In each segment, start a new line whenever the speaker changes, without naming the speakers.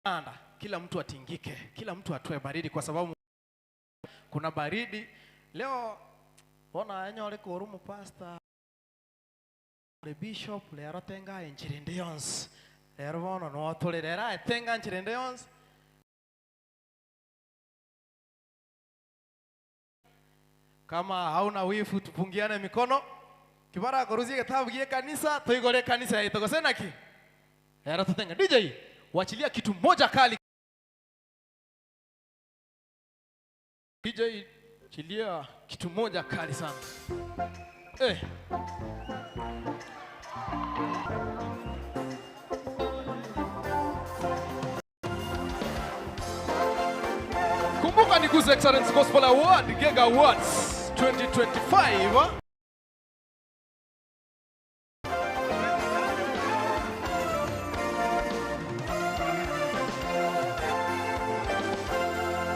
Anda, kila mtu atingike, kila mtu atoe baridi kwa sababu kuna baridi leo. Bona enyore korumu pastor le bishop le arotenga enchirinde yonsi lero bono notorerera etenga enchirinde yonsi. Kama hauna wifu tupungiane mikono. Kibara koruzie kitabu gie kanisa toigore kanisa itogosena ki lero tutenga. DJ wachilia kitu moja kali. DJ chilia kitu moja kali sana. Kumbuka ni Gusii Excellence Gospel Award, Gega Awards 2025.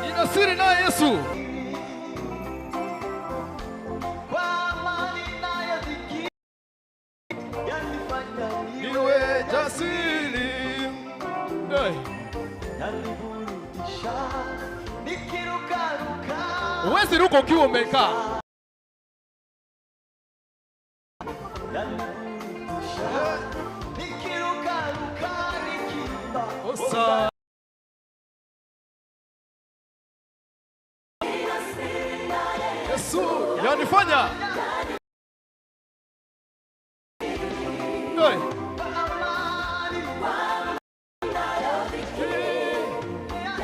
Nina siri na Yesu. Niwe jasiri. Huwezi ruka ukiwa umekaa. Osa. Yesu yanifanya.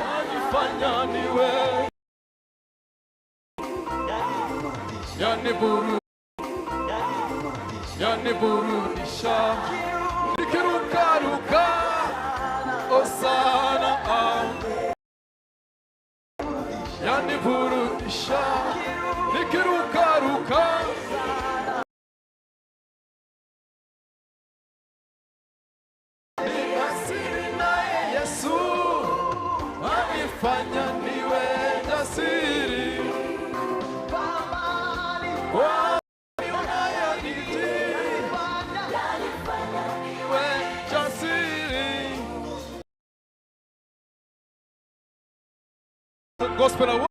Yanifanya niwe. Yaniburudisha nikirukaruka osana, yaniburudisha nikirukaruka. Ninasiri naye Yesu anifanya niwe jasiri. Gospel Award,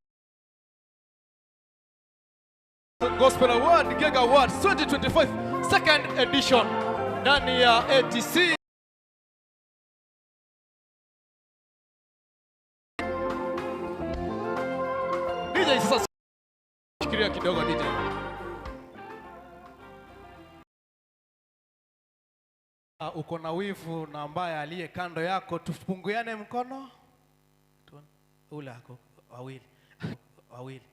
Gospel Award, Gega Awards 2025 second edition ndani ya ATC. DJ sasa shikilia kidogo DJ. Uko na wivu na ambaye aliye kando yako, tupunguane mkono. Ule ako wawili wawili.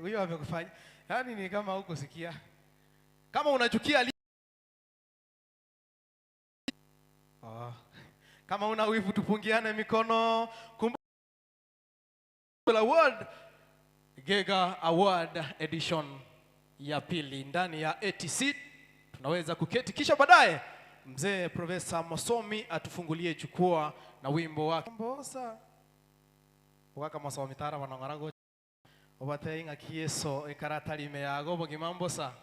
Huyo amekufanya yaani ni kama hukusikia. Kama unachukia kama una wivu tupungiane mikono. Kumbuka Award Gega Award edition ya pili ndani ya ATC. Tunaweza kuketi kisha baadaye mzee Profesa Mosomi atufungulie jukwaa na wimbo wake. Mbosa waka Mosomi tara wanangarago obateinga kieso ekaratari yago bogimambosa.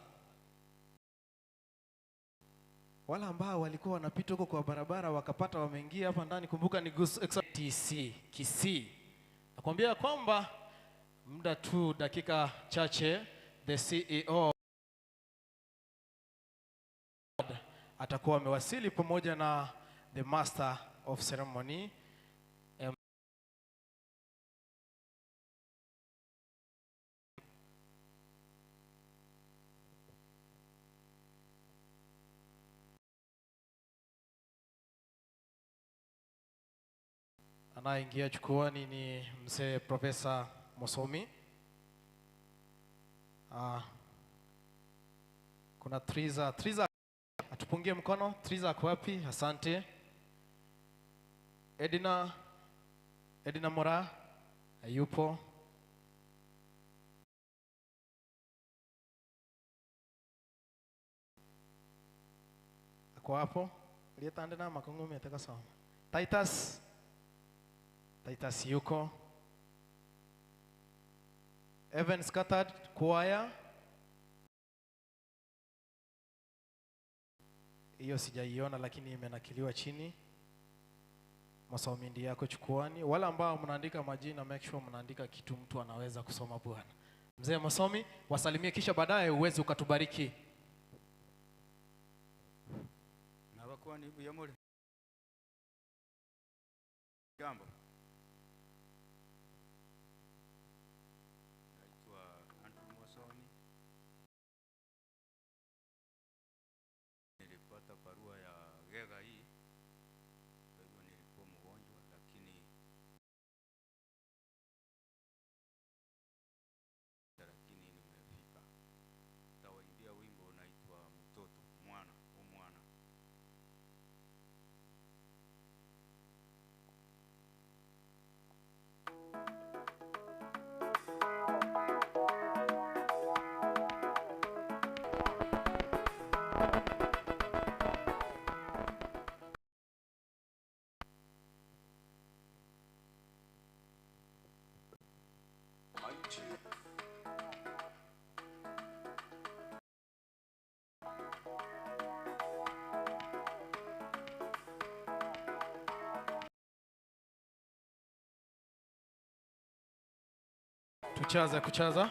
Wala ambao walikuwa wanapita huko kwa barabara wakapata wameingia hapa ndani, kumbuka ni Gusii TC Kisii. Nakwambia kwamba muda tu dakika chache the CEO atakuwa amewasili pamoja na the Master of Ceremony. Anayeingia jukwani ni mzee Profesa Mosomi. Kuna Triza. Triza atupungie mkono. Triza ako wapi? Asante. Edina, Edina Mora yupo. Ako hapo. Aliyetanda na makongo umetaka soma. Titus. Titus yuko. Evan Scattered Choir. Hiyo sijaiona lakini imenakiliwa chini. Masomi ndiye yako chukuani. Wale ambao mnaandika majina, make sure mnaandika kitu mtu anaweza kusoma bwana. Mzee Masomi, wasalimie kisha baadaye uweze ukatubariki.
Nabakuwa ni buyamule. Jambo. Naitwa Andrew Masomi. Nilipata barua ya Gega hii. Kwa hivyo nilikuwa mgonjwa, lakini nimefika. Nitawaimbia wimbo unaitwa Mtoto Mwana, o Mwana.
Tuchaza kuchaza.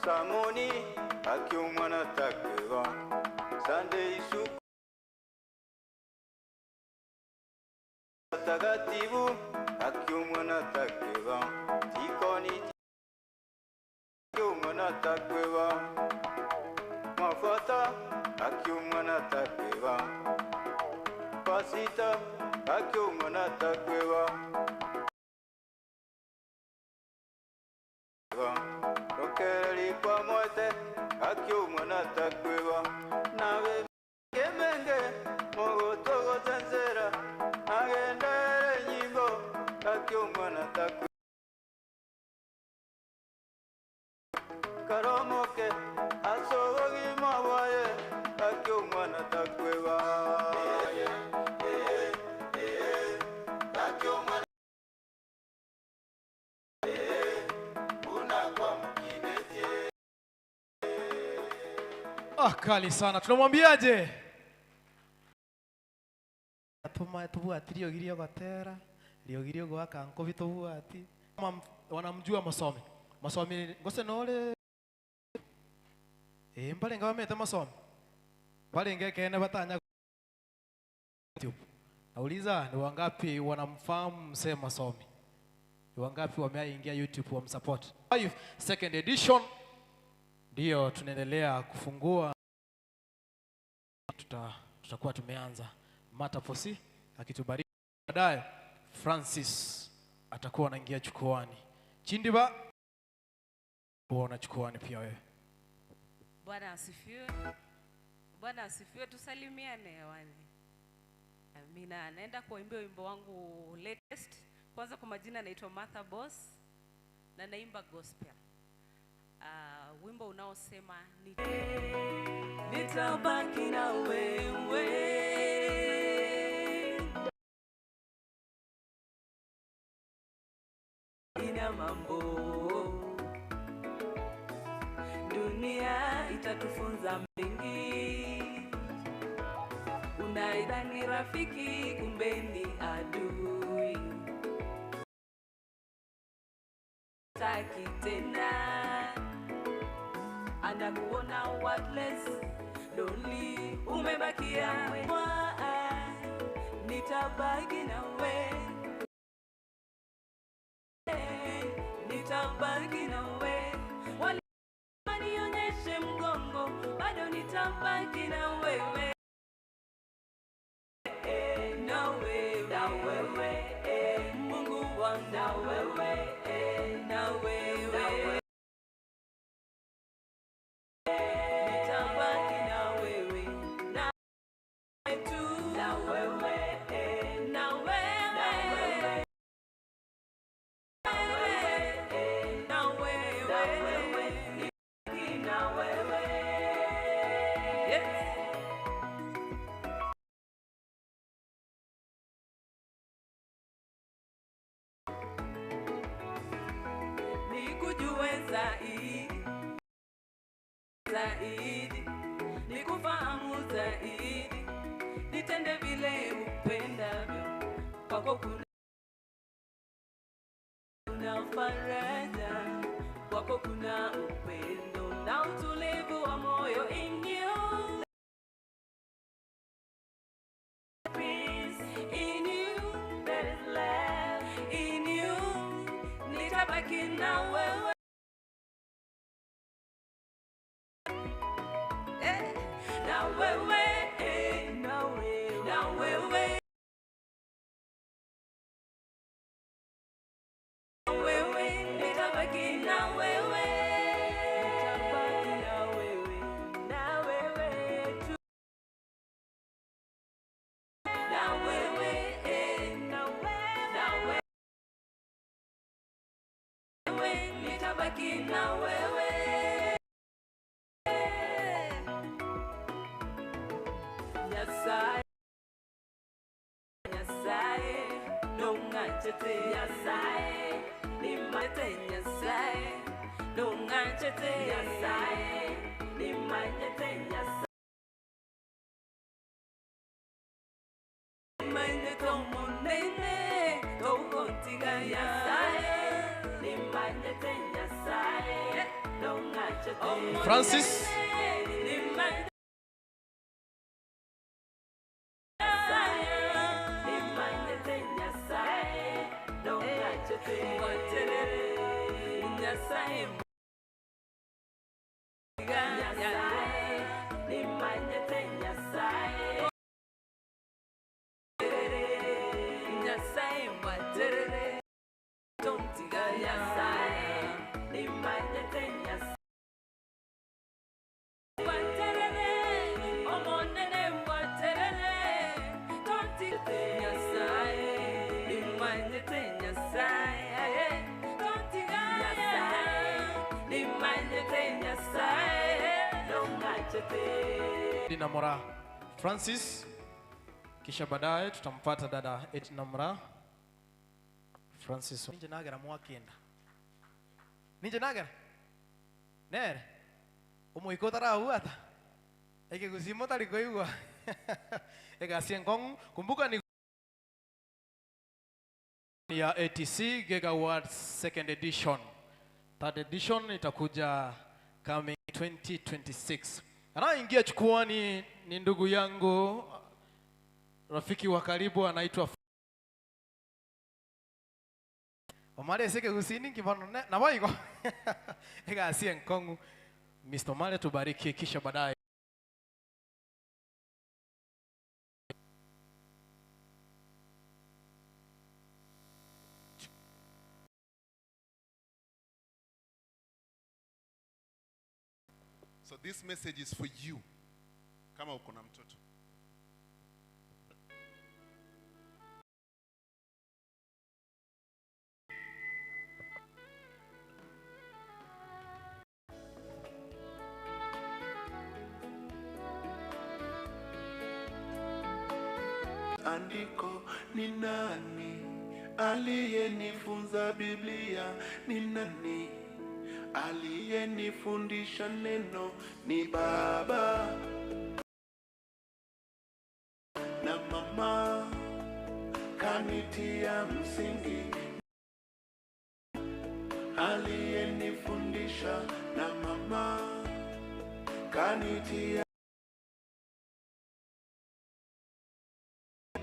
Samoni Akiumwana takweba Sunday suku Tagatibu akiumwana takweba Tikoni akiumwana takweba Mafata akiumwana takweba Pasita akiumwana takweba Rokereli kwa mwete akiumwana takweba Nabe kemenge mogotogo zenzera agendere nyimbo akiumwana takweba Karomoke asogogi mawaye akiumwana takweba
Ah, kali sana. Tunamwambiaje? Tubwati riogirio gotera, riogirio gwaka nkobi tubwati. Wanamjua masomi. Masomi ngose nole. Mbalenga wamete masomi. Balenga kene batanya YouTube. Nauliza ni wangapi wanamfahamu mzee Masomi? Ni wangapi wameingia YouTube wamsupport? Second edition ndio tunaendelea kufungua. Tutakuwa tumeanza Mata Posi akitubariki. Baadaye Francis atakuwa anaingia chukuani. Chindiba kuona chukuani pia wewe.
Bwana asifiwe. Bwana asifiwe, tusalimiane hewani. Amina. Naenda kuimbia wimbo wangu latest. Kwanza kwa majina naitwa Martha Boss na naimba gospel. Wimbo unaosema nitabaki na wewe. Ina mambo dunia itatufunza mengi. Unaidhani rafiki kumbe ni adui. Taki tena anakuona worthless, lonely, umebakia wewe. Nitabaki na wewe, nitabaki na wewe. Wanionyeshe mgongo, bado nitabaki na wewe. Na wewe, na wewe, Mungu wangu, na wewe, na wewe. Nitabaki na wewe, na tu, na wewe, na wewe, na wewe, na wewe. Yes. Nikujue zaidi, zaidi, nikufahamu zaidi, nitende vile upendavyo. Kwako kuna faraja, kwako kuna upendo na utulivu wa moyo. In you, peace, in you there is love, in you nitabaki na wewe. Na wewe, na wewe, na wewe, wewe, nitabaki na wewe, nitabaki na wewe, na wewe tu, na wewe, na wewe, na wewe, nitabaki na wewe. Nyasaye, Nyasaye, nong'anchete Nyasaye, nimanyete Nyasaye, nong'anchete Nyasaye, nimanyete Nyasaye. Nimanyete omonene, togontiga Nyasaye, nimanyete Nyasaye, nong'anchete
Francis.
Nyasaye Nyasaye nimanyete Nyasaye Nyasaye mwaterere tontiga Nyasaye nimanyete Nyasaye mwaterere omonene mwaterere tontiga Nyasaye nimanyete Nyasaye tontiga Nyasaye nimanyete Nyasaye dongachete.
Edna Mora Francis, kisha baadaye tutampata dada Edna Mora Francis. Ninje nagera mwakenda. Ninje nagera. Nere. Omoiko tarauata. Ekegusimo tarikoigwa. Egasi ngong. Kumbuka ni ya ATC Gega Awards second edition. Third edition itakuja coming 2026. Anaingia chukuani ni ndugu yangu, rafiki wa karibu, anaitwa Omare seke gusini kibano na boigo. Egasi nkongu. Mr. Omare tubariki kisha baadaye.
So this message is for you. Kama uko na mtoto.
Andiko ni nani aliyenifunza Biblia? Ni nani aliyenifundisha neno? Ni baba na mama kanitia msingi. Aliyenifundisha na mama kanitia.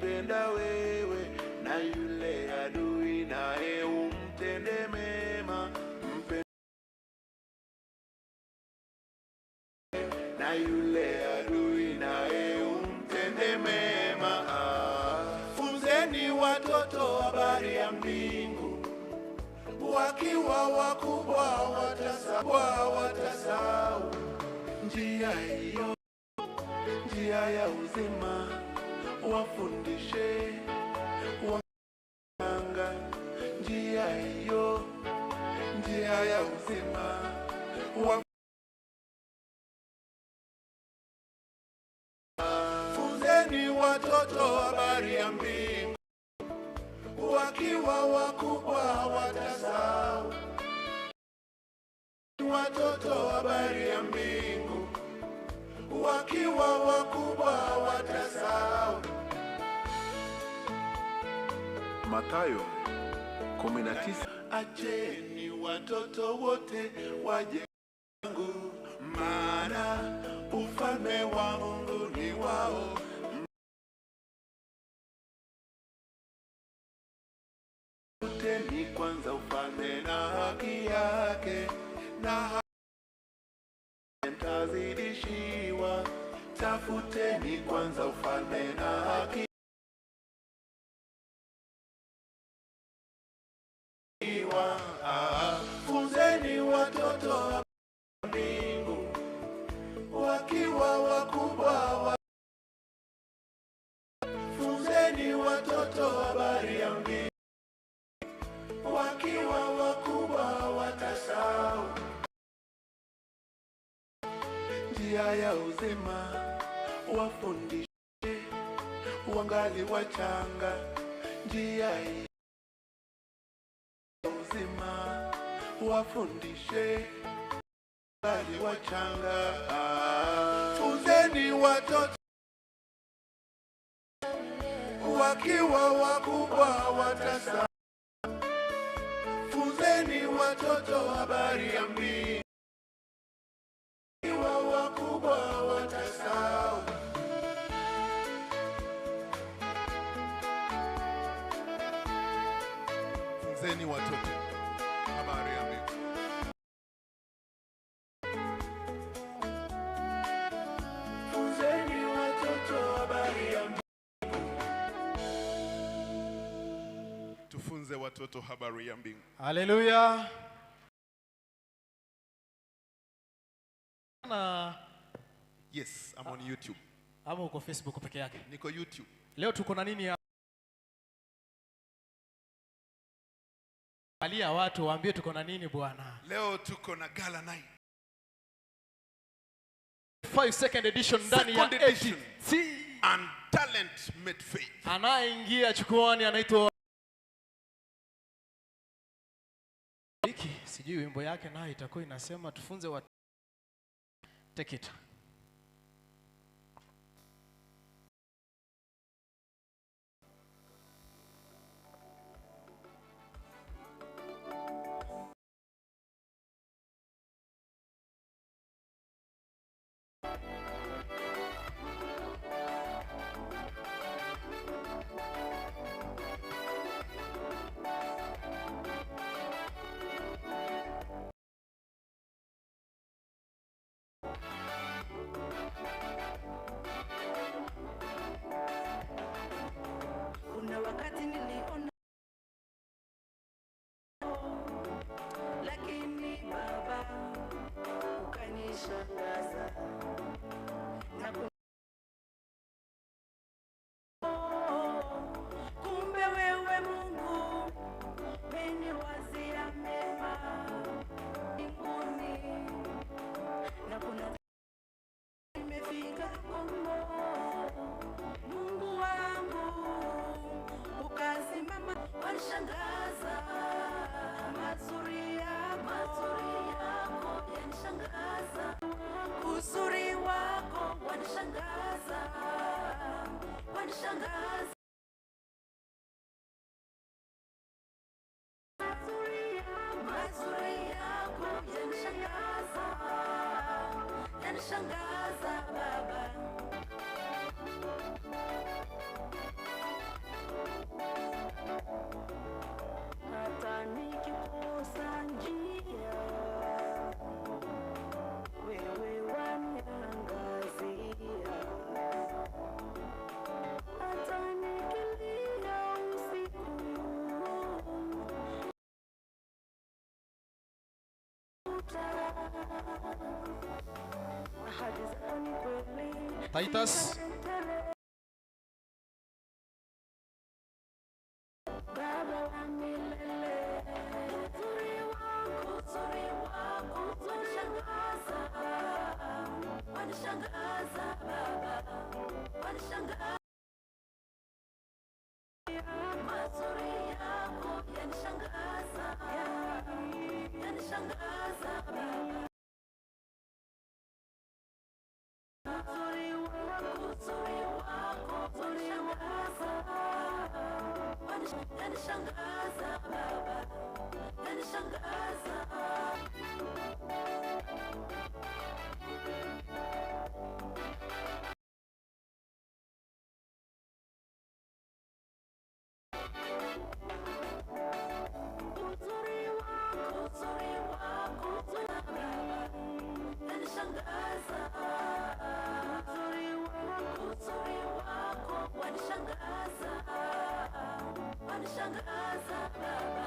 Penda wewe na yule adui naye umtende mema, mpe na yule adui naye umtende mema. Funzeni watoto habari ya mbingu, wakiwa wakubwa watasahau njia hiyo, njia ya uzima. Wafundishe wanga njia hiyo, njia ya uzima. Funzeni watoto habari ya mbingu, wakiwa wakubwa watasahau. Watoto habari ya mbingu, wakiwa wakubwa watasahau.
Mathayo 19.
Acheni watoto wote waje kwangu, maana ufalme wa Mungu ni wao. Tafuteni kwanza ufalme na haki yake, na mtazidishiwa. Tafuteni kwanza ufalme na haki. Funzeni watoto wa mbingu, wakiwa wakubwa. Funzeni watoto habari ya mbingu, wakiwa wakubwa watasahau njia ya uzima. Wafundishe wangali wachanga njia ya uzima. Wafundishe wangali wachanga. Funzeni watoto, wakiwa wakubwa watasahau. Funzeni watoto habari ya mbingu, wakiwa wakubwa watasahau.
Funzeni watoto habari ya mbingu. watoto habari ya mbingu.
Haleluya. Na
Yes, I'm on YouTube.
Ama uko Facebook peke yake?
Niko YouTube.
Leo tuko na nini ya Alia watu waambie tuko na nini bwana?
Leo tuko na gala night.
5 second edition ndani ya ATC.
And talent made faith.
Anayeingia chukuani anaitwa Hiki, sijui wimbo yake nayo itakuwa inasema tufunze watu. Take it.
Kuna wakati niliona, lakini Baba ukanishangaza na kumbe wewe Mungu umeniwazia mema mbinguni, na kuna nimefika komo. Mungu wangu ukasimama, wanishangaza mazuri yako yanishangaza, uzuri wako wanishangaza, wanishangaza. Mazuri yako yanishangaza, yanishangaza Baba. Hata nikikosa njia, wewe waniangazia. Hata nikilia usiku, ahadi zako ni kweli.
Titus.
Baba wa milele, uzuri wako wanishangaza, wanishangaza Baba, wanishangaza. Mazuri yako yanishangaza, yanishangaza Baba. Uzuri wako wanishangaza, yanishangaza Baba, yanishangaza. Uzuri wako Baba, yanishangaza. Uzuri wako wanishangaza, wanishangaza Baba,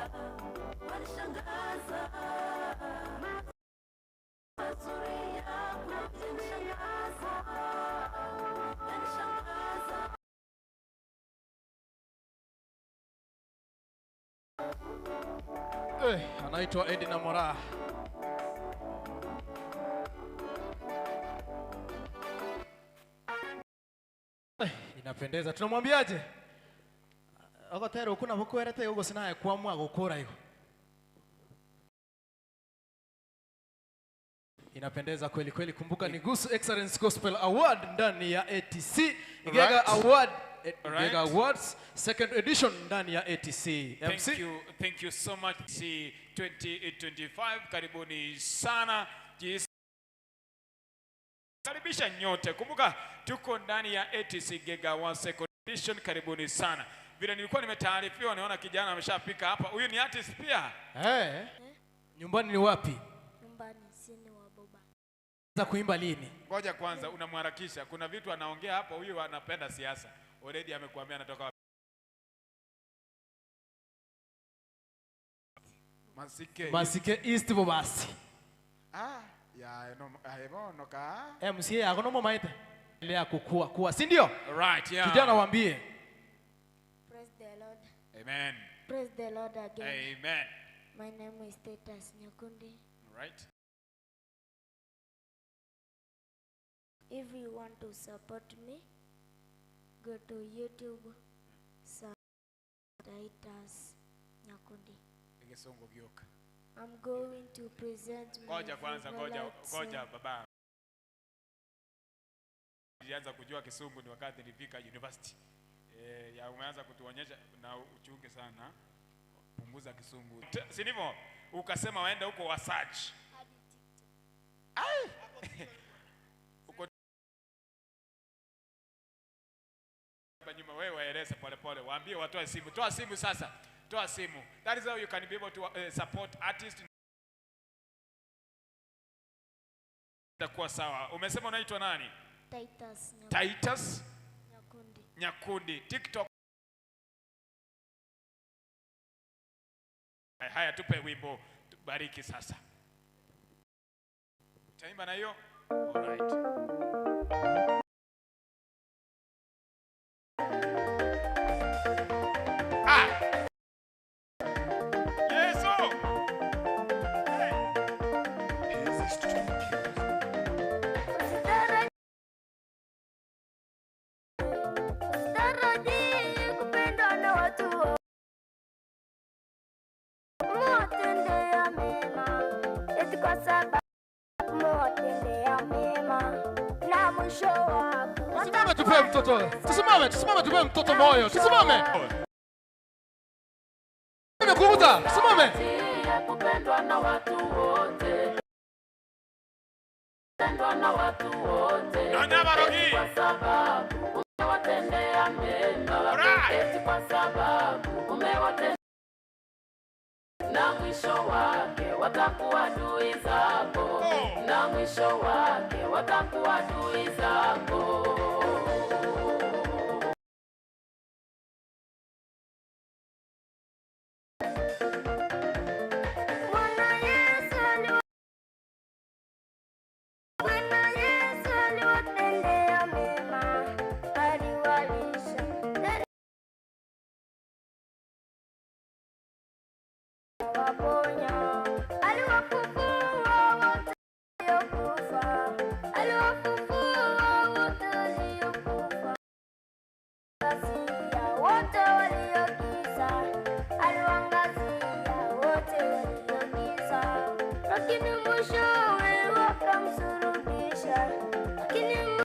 wanishangaza. Mazuri yako yanishangaza, yanishangaza.
Anaitwa Edna Mora. Inapendeza. Tunamwambiaje? Ogotero kuna bukwerete ugo sinaye kuamua gukura hiyo. Inapendeza kweli kweli. Kumbuka ni Gusu Excellence Gospel Award ndani ya ATC. Gega Award, Gega Awards second edition ndani ya ATC. MC.
Thank you so much. C 2025, karibuni sana. Karibisha nyote. Kumbuka tuko ndani ya ATC Gega Awards second edition, karibuni sana. Vile nilikuwa nimetaarifiwa, naona kijana ameshafika hapa. Huyu ni artist pia.
Nyumbani ni wapi?
Nyumbani sini wa baba.
Za kuimba lini?
Ngoja kwanza, unamharakisha. Kuna vitu anaongea hapa, huyu anapenda siasa. Already amekuambia anatoka wapi. Masike.
Masike East Bobasi.
Ah, ya no no ka.
MCA yako no mamaite. Endelea kukua kuwa, si ndio?
Right, yeah.
Kijana waambie.
Praise the Lord.
Amen.
Praise the Lord again.
Amen.
My name is Titus Nyakundi.
Right.
If you want to support me, go to YouTube, search Titus Nyakundi.
Kisungu gioka.
I'm going to present my
Ngoja kwanza, ngoja,
favorite
ngoja
song.
Baba. Nilianza kujua Kisungu ni wakati nilifika university. Ya umeanza kutuonyesha na uchunge sana. Punguza Kisungu. Si ndivyo? Ukasema waenda huko wa search. Ai! Uko hapa nyuma wewe waeleze pole pole. Waambie watoe simu. Toa simu sasa. Toa simu. That is how you can be able to support artists. Itakuwa sawa. Umesema unaitwa nani?
Titus Nyakundi.
Titus
Nyakundi.
Nyakundi. TikTok. Haya, tupe wimbo tubariki sasa. Utaimba na hiyo? All right. Ah! Yesu! Hey!
Usitarajie kupendwa na watu mwatendea mema, eti kwa sababu mwatendea mema, na mwisho wako
Tusimame tupe mtoto. Tusimame, tusimame tupe mtoto moyo. Tusimame. Nimekukuta. Tusimame.
Kupendwa na watu wote. Kupendwa na watu wote.
Nyonya Barogi.
Kwa sababu umewatendea mema. Eti kwa sababu umewatendea, na mwisho wake watakuwa adui zako. Na mwisho wake watakuwa adui zako.
Bwana Yesu aliwatendea mema, aliwalisha waponya, aliwafufua wote waliokufa, aliwafufua wote waliokufa, angazia wote waliogiza, aliwaangazia wote waliogiza, lakini mwishowe wakamsulubisha, lakini mwisho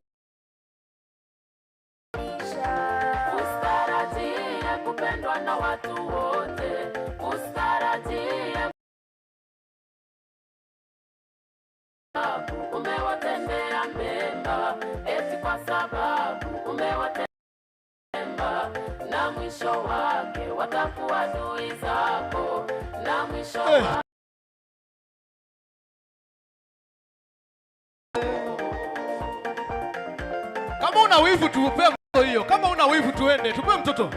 Usitarajie kupendwa na watu wote. Usitarajie umewatendea mema, eti kwa sababu umewatendea mema, na mwisho wake watakuwa adui zako, na mwisho wake.
Kama una wivu tupe mtoto hiyo. Kama una wivu tuende, tupe mtoto.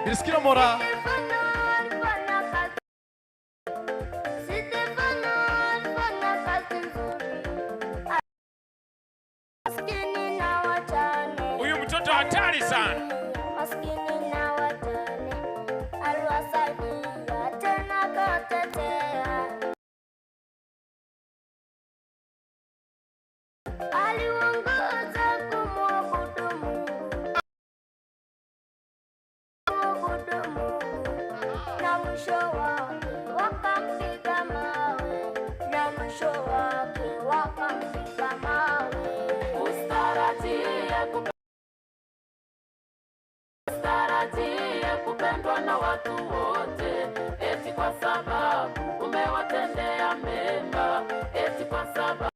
Nilisikia mora.
Stefano alifanya kazi. Stefano alifanya kazi nzuri. Maskini na wajane.
Huyu mtoto hatari sana.
Maskini na wajane. Aliwasaidia tena akawatetea. Aliwaongoza kumwabudu Mungu. Kumwabudu Mungu. Na mwisho wake wakampiga mawe. Na mwisho wake wakampiga mawe.
Usitarajie kupendwa na watu wote, eti kwa sababu umewatendea mema, eti kwa sababu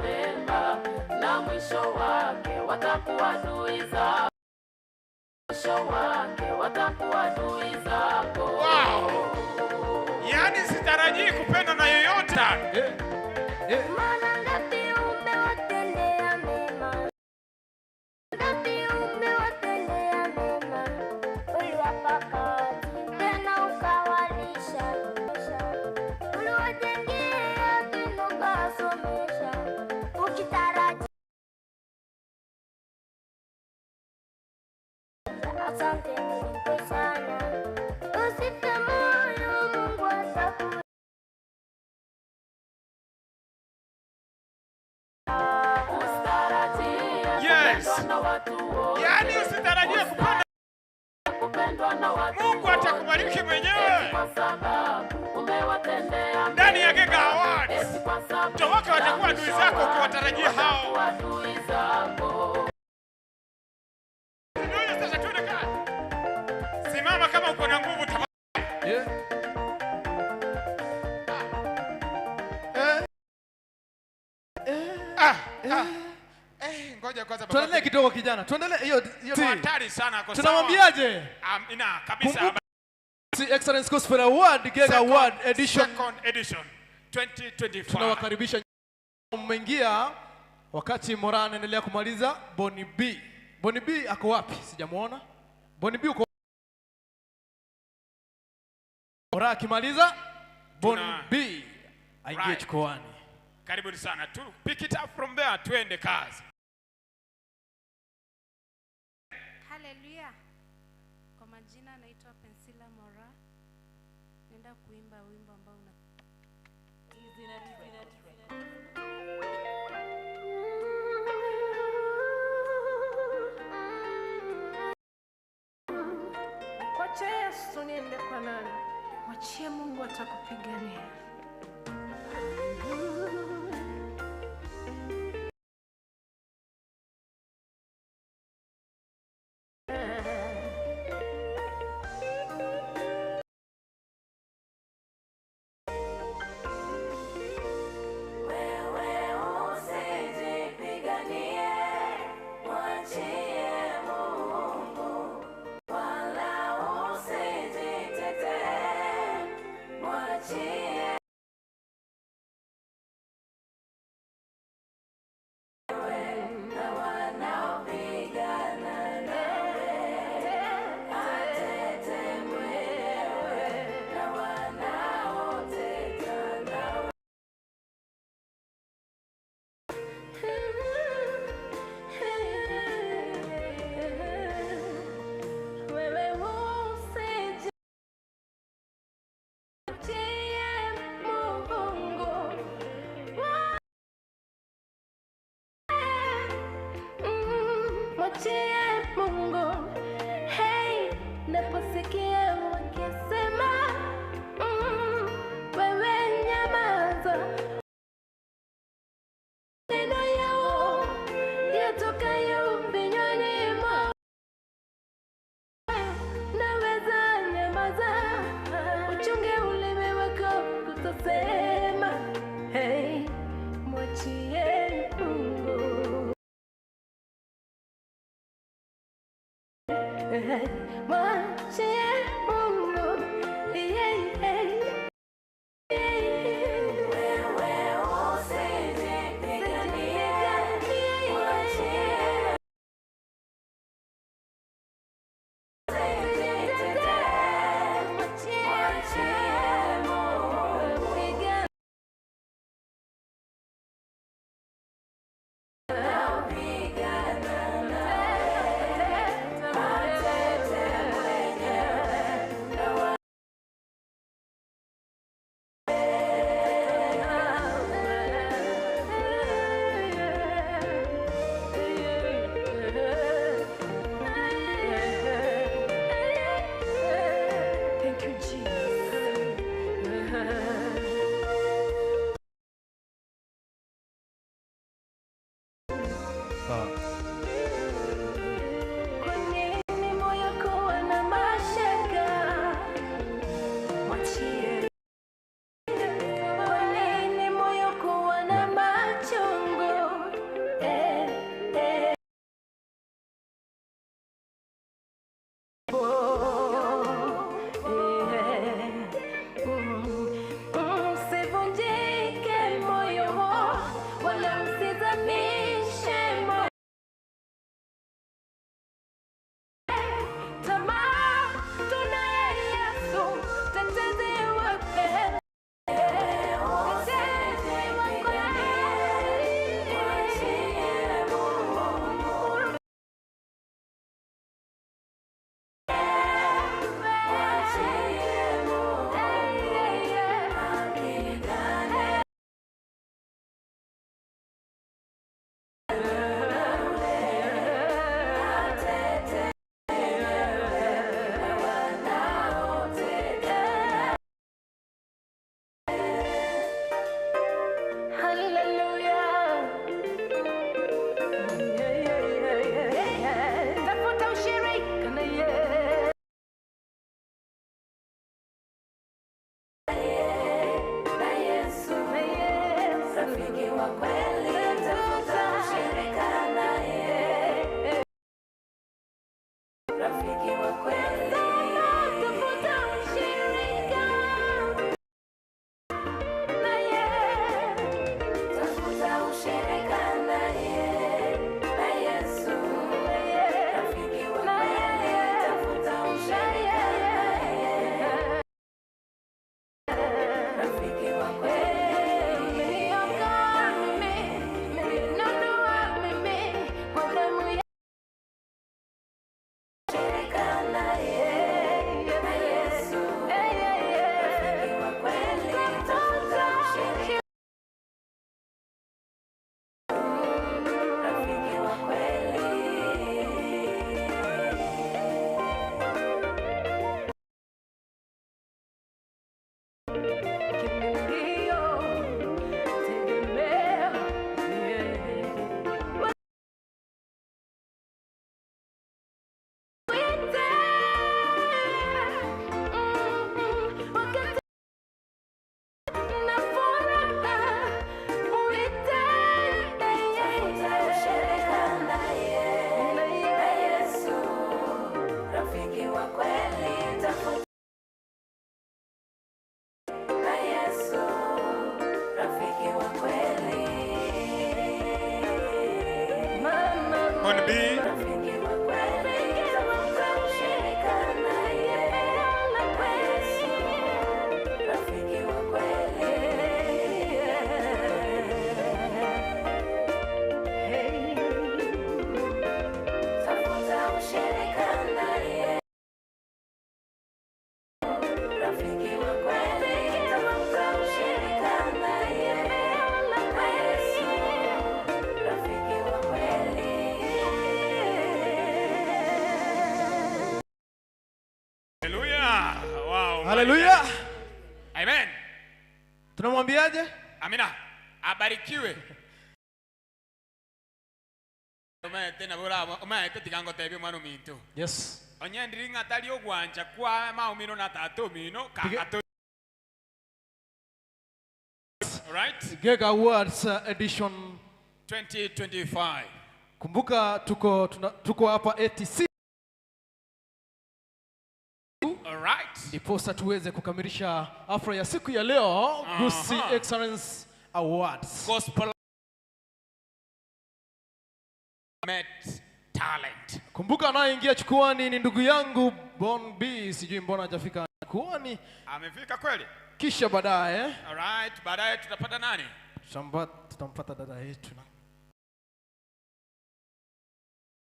mema, na mwisho wake watakuwa adui zako. Mwisho wake watakuwa adui zako.
Wow. Yaani sitarajii kupendwa na yoyote.
Mara ngapi umewatendea mema? Ngapi umewatendea mema? Asante Mungu sana. Usife moyo, Mungu ataku.
Yes. Yaani usitarajie kupenda. Mungu atakubariki mwenyewe. Ndani ya Gega Awards. Towaka watakuwa adui zako ukiwatarajia hao. Ndio sasa tuende kazi. Simama kama uko na nguvu tafadhali.
Yeah.
Ngoja kwanza baba.
Tuendelee kidogo kijana. Tuendelee hiyo hiyo.
Hatari sana kwa sawa.
Tunamwambiaje?
Amina kabisa.
Kumbuka Excellence Gospel Award, Gega Award edition,
Second edition 2025.
tunawakaribisha mmeingia wakati Moran anaendelea kumaliza. Boni B. Boni B ako wapi? Sijamuona. Boni B uko Moran akimaliza Boni B aingie
Right.
jukwaani.
Karibuni sana. Tu pick it up from there, tuende kazi.
Haleluya. Kwa majina naitwa Pensila Mora. Naenda kuimba wimbo ambao una
Kwache Yesu niende kwa nani? Mwachie Mungu atakupigania.
Wewe usijipiganie, mwachie Mungu, wala usijitetee, mwachie na wanaopigana nawe, atete mwenyewe na wanaoteta nawe.
Wewe usijie Mungu. Mwachie Mungu. Hey, naposikia wakisema wewe nyamaza. Neno yao yatokayo vinywani mwao, naweza nyamaza. Uchunge ulimi wako kutosema. Hey, mwachie Mungu. Mwachie Mungu. Yeah, yeah.
Wewe usijipiganie, mwachie usijitetee, mwachie Mungu. Wanaopigana nawe, atete mwenyewe. wa kweli, tafuta ushirika naye. Rafiki wa kweli, tafuta ushirika naye. Tafuta ushirika naye, na Yesu. Rafiki wa kweli, tafuta ushirika naye. Rafiki wa kweli, umeniokoa mimi, umeninunua mimi kwa damu ya ushirika naye, na Yesu. Rafiki wa kweli, tafuta ushirika. Rafiki wa kweli.
Kimbilio, tegemeo, yeah. Wite, wakati na furaha, mwite,
Tafuta ushirika naye, na Yesu. Rafiki wa kweli, tafuta na Yesu. Rafiki wa kweli.
Bon B.
Rafiki wa kweli, tafuta ushirika naye, na Yesu. Rafiki wa kweli. Tafuta ushirika naye. Rafiki wa kweli, tafuta ushirika naye, na Yesu. Rafiki wa kweli.
Hallelujah. Wow.
Haleluya.
Amen.
Tunamwambiaje?
Amina. Abarikiwe. Umaete na bora umaete tigango tebi mwana ominto.
Yes.
Onye ndiri ng'atari ogwancha kwa maumino na tata omino kakato. Right?
Gega Awards edition
2025.
Kumbuka tuko hapa ATC
All right.
ndiposa tuweze kukamilisha afra ya siku ya leo, Gusii Excellence Awards.
Gospel met talent.
Kumbuka anayeingia chukuani ni ndugu yangu Bon B, sijui mbona hajafika chukuani.
Amefika kweli?
Kisha baadaye
All right, baadaye tutapata nani?
Tutampata dada yetu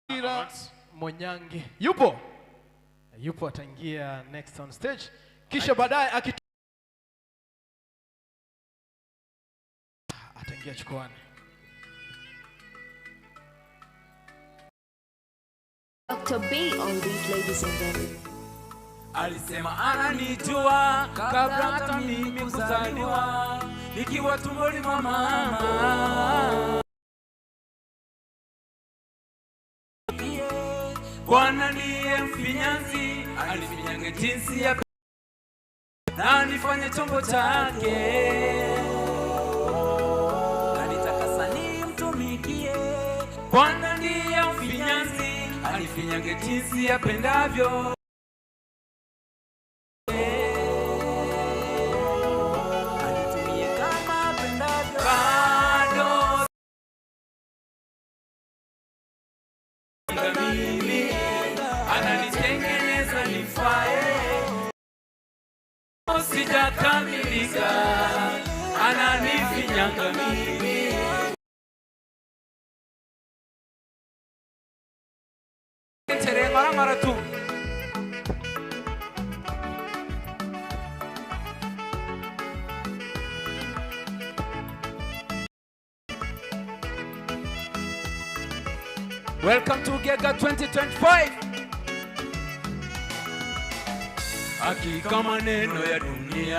Ira Monyange. Yupo? Yupo, ataingia next on stage. Kisha baadaye ataingia chukuani.
Dr. B on beat, ladies and gentlemen.
Alisema ananijua kabla hata mimi kuzaliwa, nikiwa tumboni mwa mama. Bwana ndiye mfinyanzi, alifinyange jinsi ya na nifanye chombo chake, anitakasa nimtumikie. Bwana ndiye mfinyanzi, alifinyange jinsi yapendavyo. Anitumie kama apendavyo. Bado mimi ananitengeneza nifae, sijakamilika, ananifinyanga mimi. Tere mara mara tu. Welcome to Gega 2025. Hakika maneno ya dunia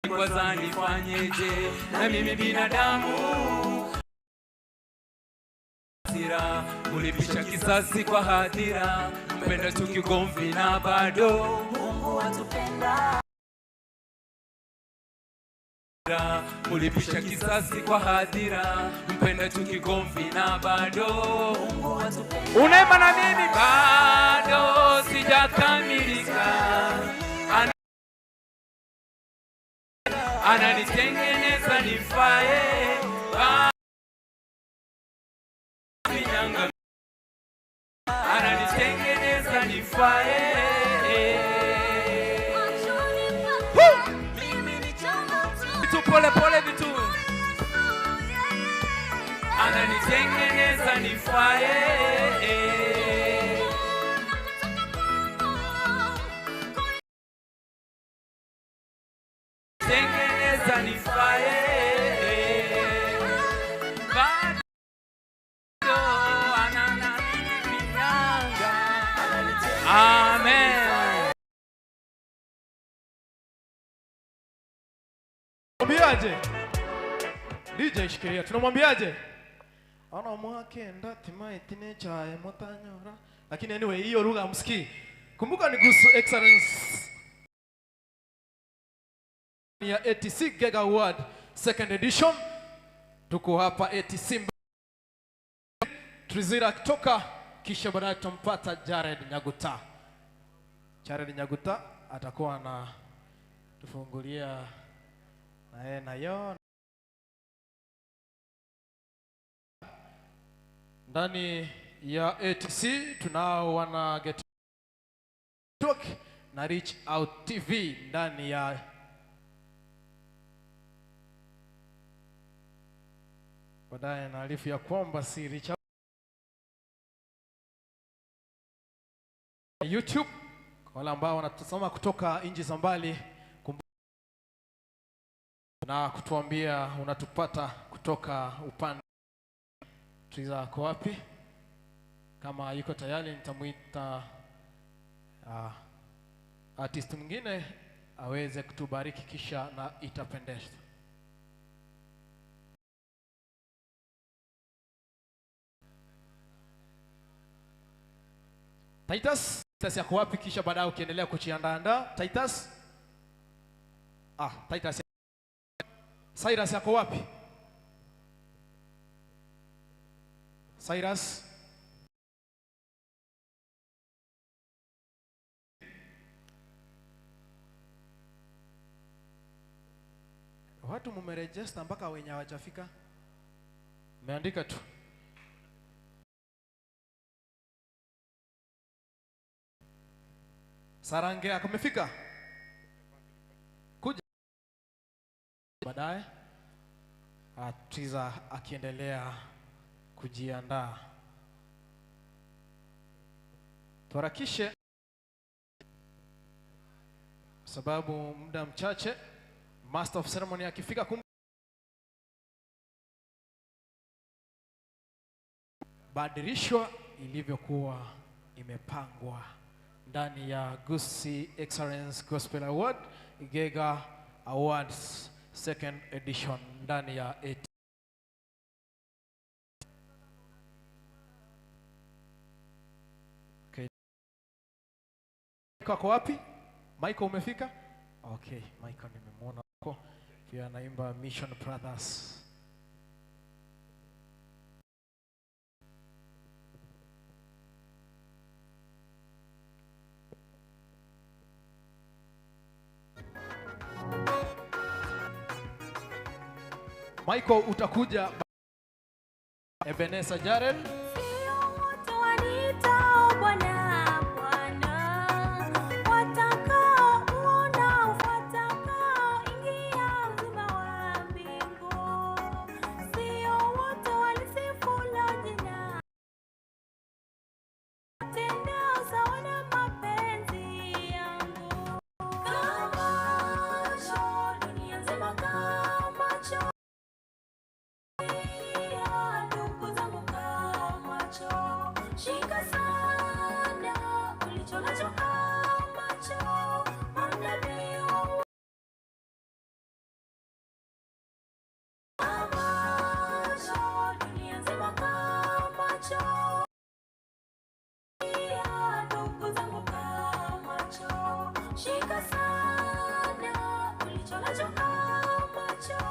kwanza nifanyeje, na mimi binadamu hasira, kulipisha kisasi kwa hadhira, mpenda tukigomvi na bado
Mungu atupenda.
Mulipisha kisasi kwa hadhira, mpenda tukigomvi na bado unaimba na mimi bado sijakamilika. Ananitengeneza nifae, ananitengeneza nifae. Vitu pole pole vitu, ananitengeneza nifae. Tengeneza nifae, bado ananifinyanga. Amen.
Mwambiaje? DJ shikilia. Tunamwambiaje? Ana mwake ndati maiti ne chae motanyora. Lakini anyway hiyo lugha msikii. Kumbuka ni Gusii Excellence ya ATC Gega Award second edition. Tuko hapa ATC Trizira kutoka, kisha baadaye tutampata Jared Nyaguta. Jared Nyaguta atakuwa na tufungulia na yeye na yo ndani ya ATC. Tunao wana Get Talk na Reach Out TV ndani ya baadaye naarifu ya kwamba si Reach Out YouTube kwa wale ambao wanatazama kutoka nchi za mbali na kutuambia unatupata kutoka upande. Triza ako wapi? Kama yuko tayari nitamuita artist mwingine aweze kutubariki kisha na itapendeza. Titus, Titus yako wapi? Kisha baadaye ukiendelea kujiandaa. Titus. Titus. Cyrus yako wapi? Cyrus. Watu mumerejesta mpaka wenye hawajafika. Mmeandika tu. Sarange akamefika. Kuja baadaye. Triza akiendelea kujiandaa. Tuharakishe sababu muda mchache Master of Ceremony akifika badirishwa ilivyokuwa imepangwa ndani ya Gusii Excellence Gospel Award Gega Awards second edition ndani ya 8. Okay. Kwa wapi? Michael umefika? Okay, Michael nimemwona huko. Pia anaimba Mission Brothers. Michael utakuja. Ebenezer Jared.
Shika sana ulicho nacho kama cho.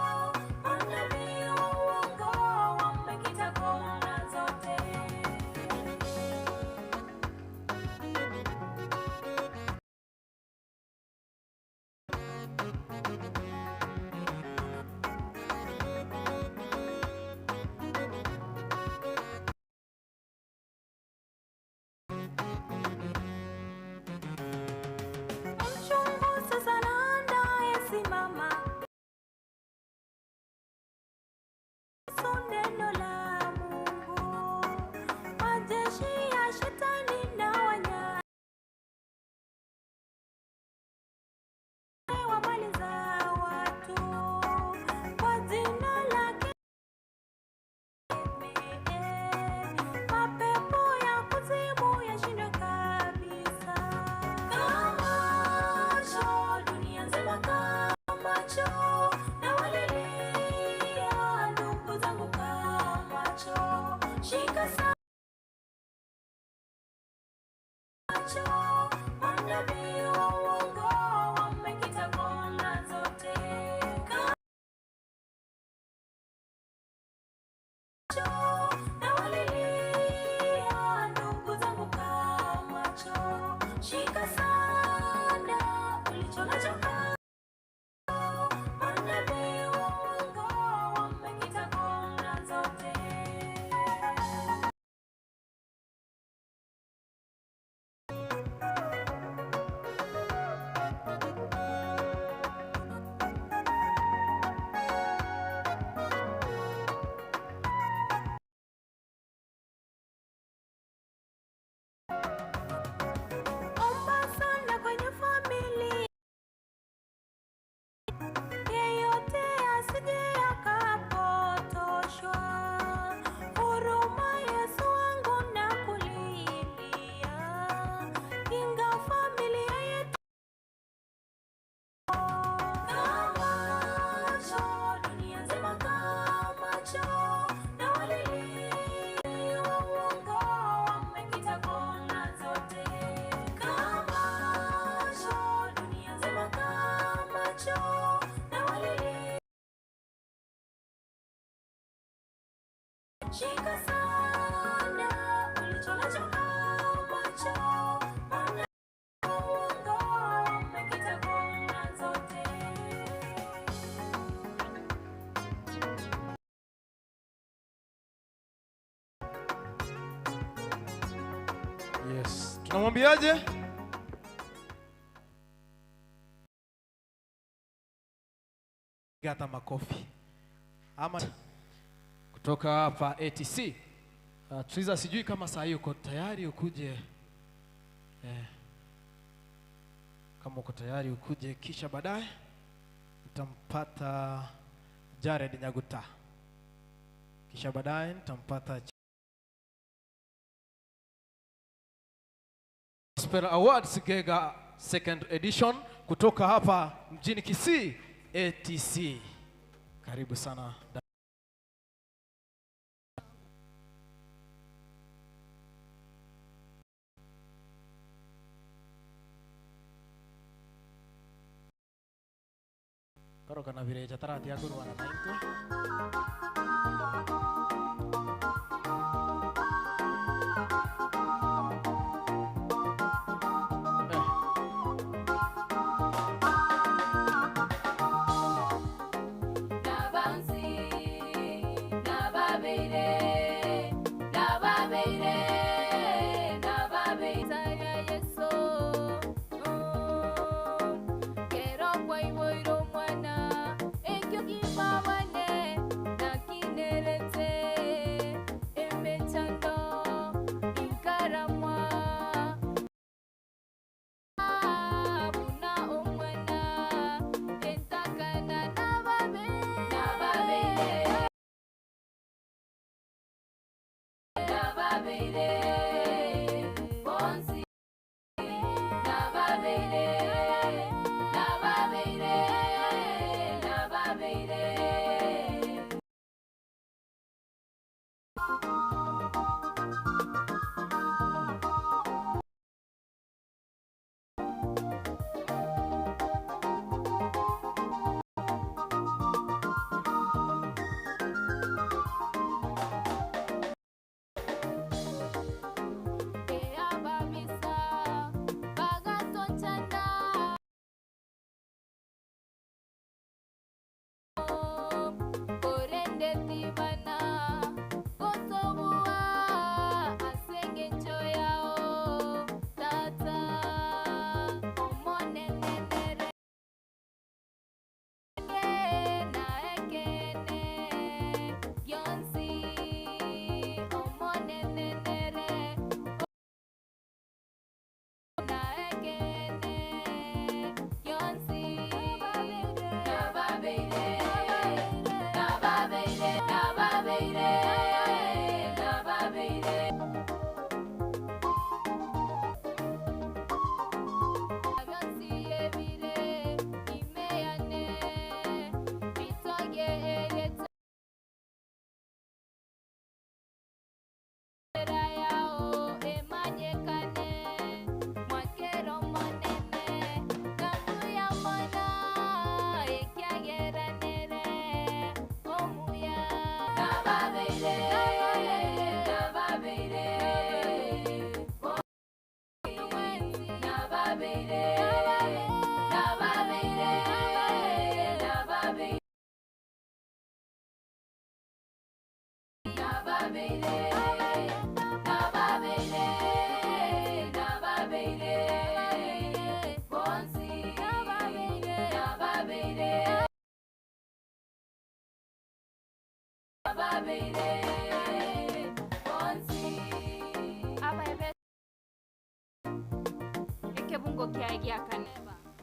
Shika sana ulicho nacho macho, maana uongo umekita kona zote.
Yes. Tunamwambiaje? Gata makofi. Ama kutoka hapa ATC. Triza, sijui kama saa hii uko tayari ukuje. Kama uko tayari ukuje, kisha baadaye nitampata Jared Nyaguta. Kisha baadaye nitampata Gospel Awards Gega second edition kutoka hapa mjini Kisii ATC. Karibu sana. Karo kana vile chatara tia kurwana na itu.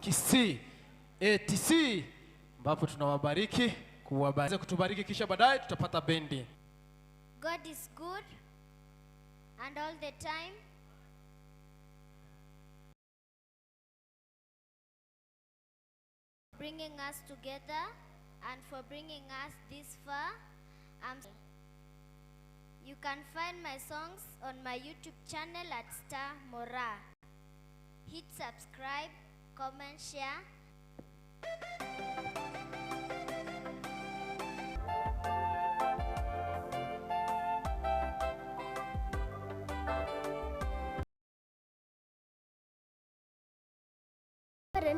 Kisii ATC ambapo tunawabariki kuwabariki kutubariki, kisha baadaye tutapata bendi.
God is good and all the time. Bringing us together and for bringing us this far. You can find my songs on my YouTube channel at Star Mora. Hit subscribe, comment, share.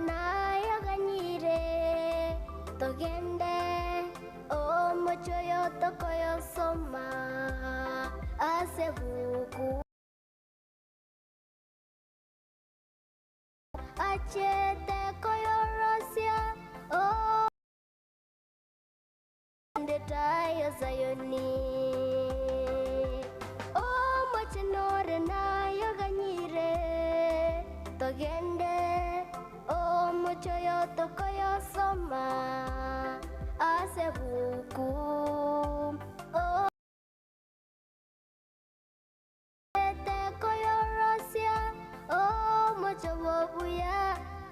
Nayoganyire togende omochoyo tokoyosoma asebuku achete koyorosia o ndetayo Zayoni omochenore nayoganyire togende omochoyo tokoyosoma asebuku koyorosia omochobobuya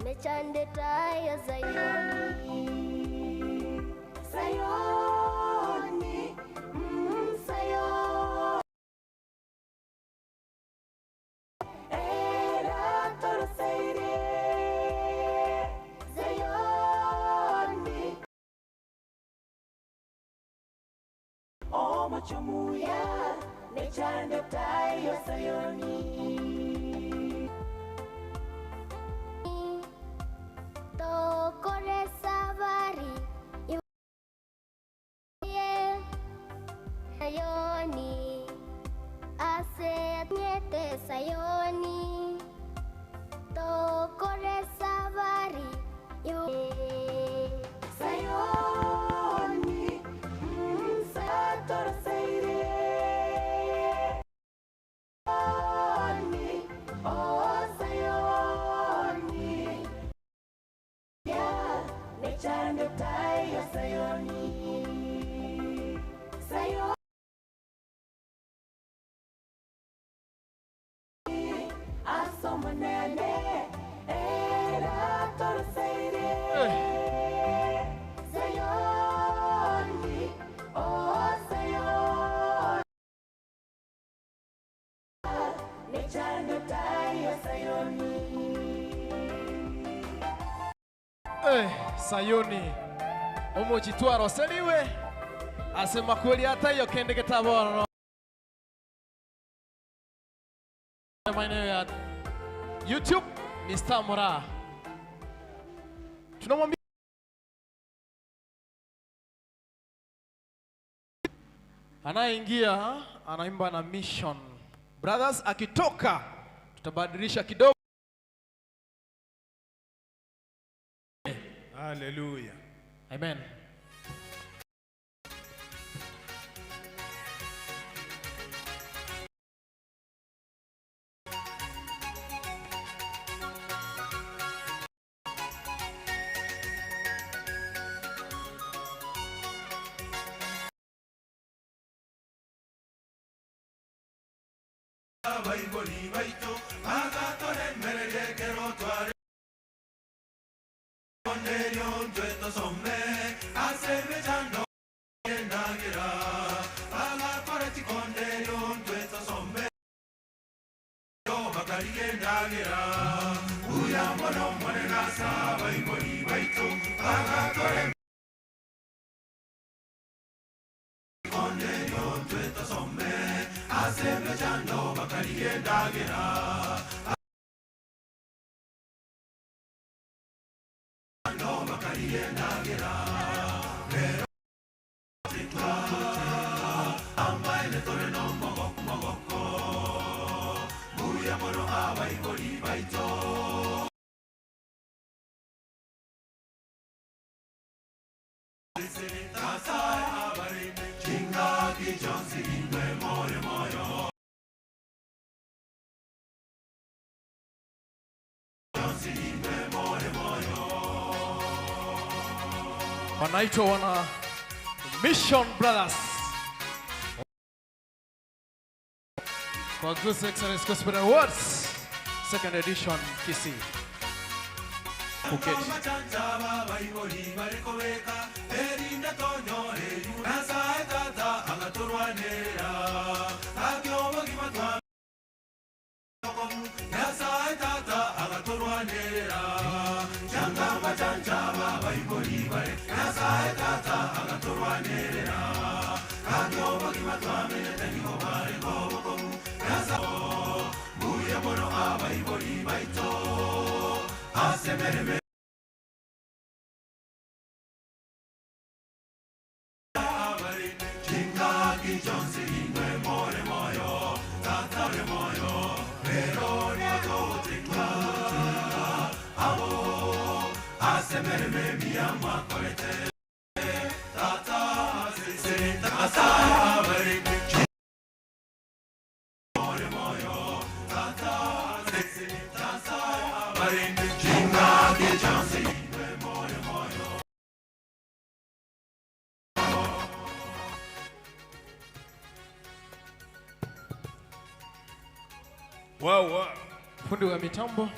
mechandetayo Zayoni Zayoni Zayoni era toroseire Zayoni omochomuya mechandetayo Zayoni tokore sabari Sayoni ase nyete Sayoni tokore sabari Sayoni satoroseire Sayoni oh Sayoni ya mechandetayo Sayoni Sayoni asomonene era toroseire Sayoni oh Sayoni mechandetayo Sayoni.
Sayoni omochitwaro seliwe asema kweli hata hiyo kende kitabono maeneo ya YouTube ni Star Mora. Tunamwambia anayeingia anaimba na Mission Brothers, akitoka tutabadilisha kidogo.
Hallelujah.
Amen.
Baiboli baito agatore merere tware onerion tueto somme aseme jando nagira agakore tikonderion tueto somme yo bakarige nagira uya mono monena sa baiboli baito agatore konderion tueto somme aseme jando bakarige nagira
Wanaitwa wana Mission Brothers kwa Goose Excellence Gospel Awards second edition Kisii Phuket.
Wow, wow.
Fundi wa mitambo.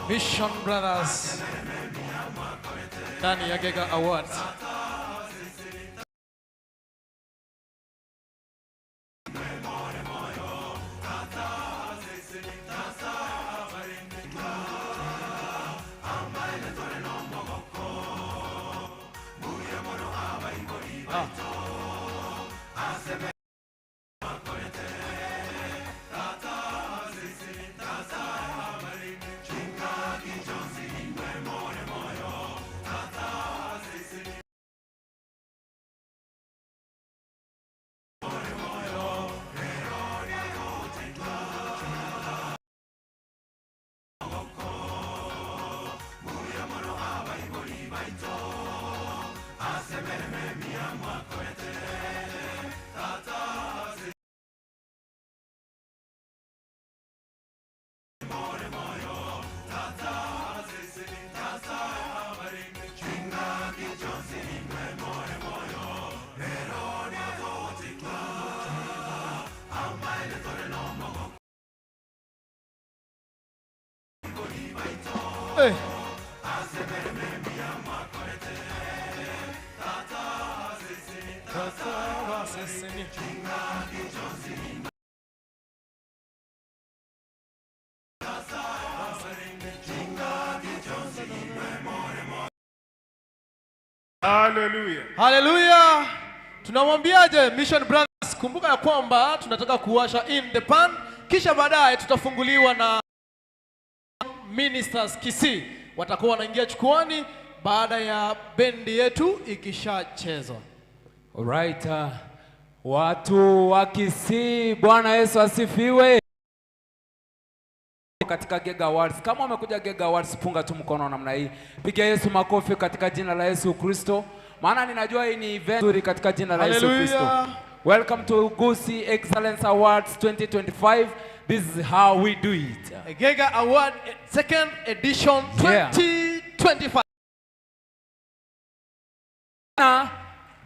Mission Brothers ndani ya Gega Awards. Hey.
Hallelujah.
Hallelujah. Tunamwambiaje Mission Brothers? Kumbuka ya kwamba tunataka kuwasha in the pan, kisha baadaye tutafunguliwa na Ministers Kisii watakuwa wanaingia chukuani baada ya bendi yetu ikishachezwa.
Alright, watu wa Kisii, Bwana Yesu asifiwe. Katika Gega Awards, kama umekuja Gega Awards, punga tu mkono namna hii, piga Yesu makofi katika jina la Yesu Kristo, maana ninajua hii ni event nzuri katika jina la Yesu Kristo. Welcome to Gusii Excellence Awards 2025. This is how we do it.
Gega Award second edition 2025.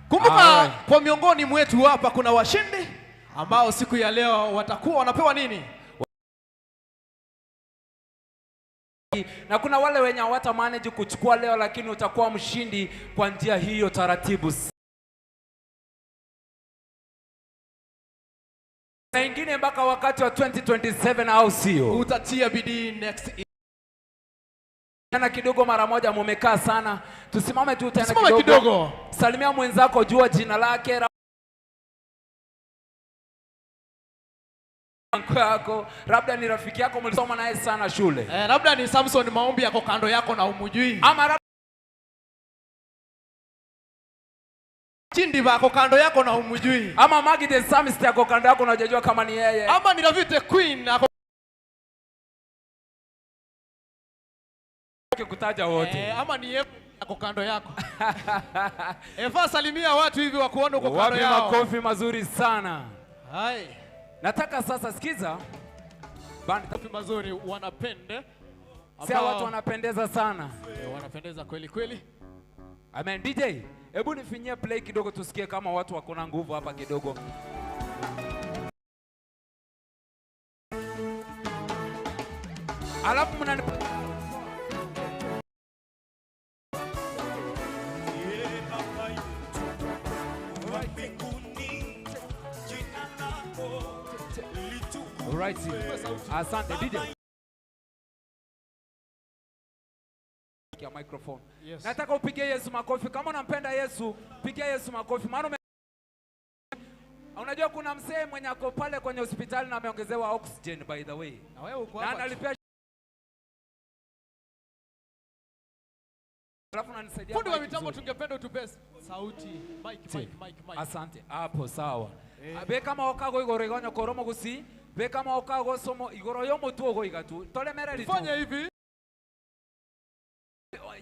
Kumbuka kwa miongoni mwetu hapa kuna washindi ambao siku ya leo watakuwa wanapewa nini?
Na kuna wale wenye hawata manage kuchukua leo, lakini utakuwa mshindi kwa njia hiyo taratibu. Na ingine mpaka wakati wa 2027, au sio?
Utatia bidii next year.
Tena kidogo mara moja, mumekaa sana. Tusimame tu tena
kidogo.
Salimia mwenzako, jua jina lake yako, labda ni rafiki yako mlisoma naye sana shule.
Labda ni Samson Maombi yako kando yako na umujui.
Ama
Chindi bako kando yako na umujui.
Ama Maggie the Psalmist yako kando yako na hujajua kama ni yeye.
Ama ni David the Queen ako
kutaja wote.
Ama ni Eva yako kando yako. Eva, salimia watu hivi wakuone uko kando yao.
Wapi makofi mazuri sana.
Hai.
Nataka sasa sikiza. Band
makofi mazuri wanapende.
Sio watu wanapendeza sana.
Wanapendeza kweli kweli.
Amen. DJ, Hebu nifinyie play kidogo tusikie kama watu wako na nguvu hapa kidogo. Alafu mnanipa Alright. Asante DJ. Ya microphone.
Yes.
Nataka upige Yesu makofi. Kama unampenda Yesu, pigia Yesu makofi. Maana unajua kuna msee mwenye ako pale kwenye hospitali na ameongezewa oxygen by the way.
Na wewe uko
Na
hapa.
analipia. Alafu unanisaidia.
Fundi wa
mic
mitambo
vizuri.
tungependa utupe sauti. Mic, mic, mic, mic.
Asante. Hapo sawa. Beka maokago igoro igonyo koromo gusi. Beka maokago somo igoro yo mutu ogo igatu. Tolemera litu.
Fanya hivi.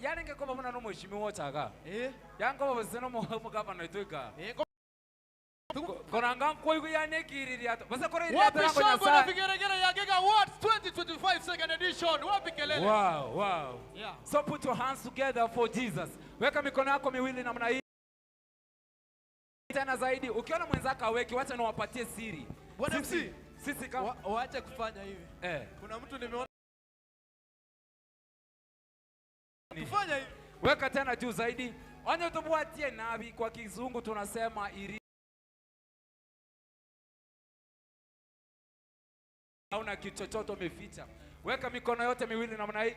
Yani ngekoma muna no mheshimiwa chaga.
Eh.
Yango bose no mugavana ituika.
Eh.
Koranga nkoigu yanekiriria. Bose kore iriato
Wapi
rango
shangwe na
Nyasaye.
vigeregere ya Gega Awards 2025 second edition? Wapi kelele?
Wow, wow.
Yeah.
So put your hands together for Jesus. Weka mikono yako miwili namna hii. Tena zaidi, ukiona mwenzako aweki, wacha niwapatie siri.
Bwana MC,
Sisi kama
waache kufanya hivi.
Eh.
Kuna mtu nimeona kufanya hivi.
Weka tena juu zaidi. Onye tubuatie nabi, kwa kizungu tunasema iri. Hauna kitu chochote umeficha. Weka mikono yote miwili namna hii.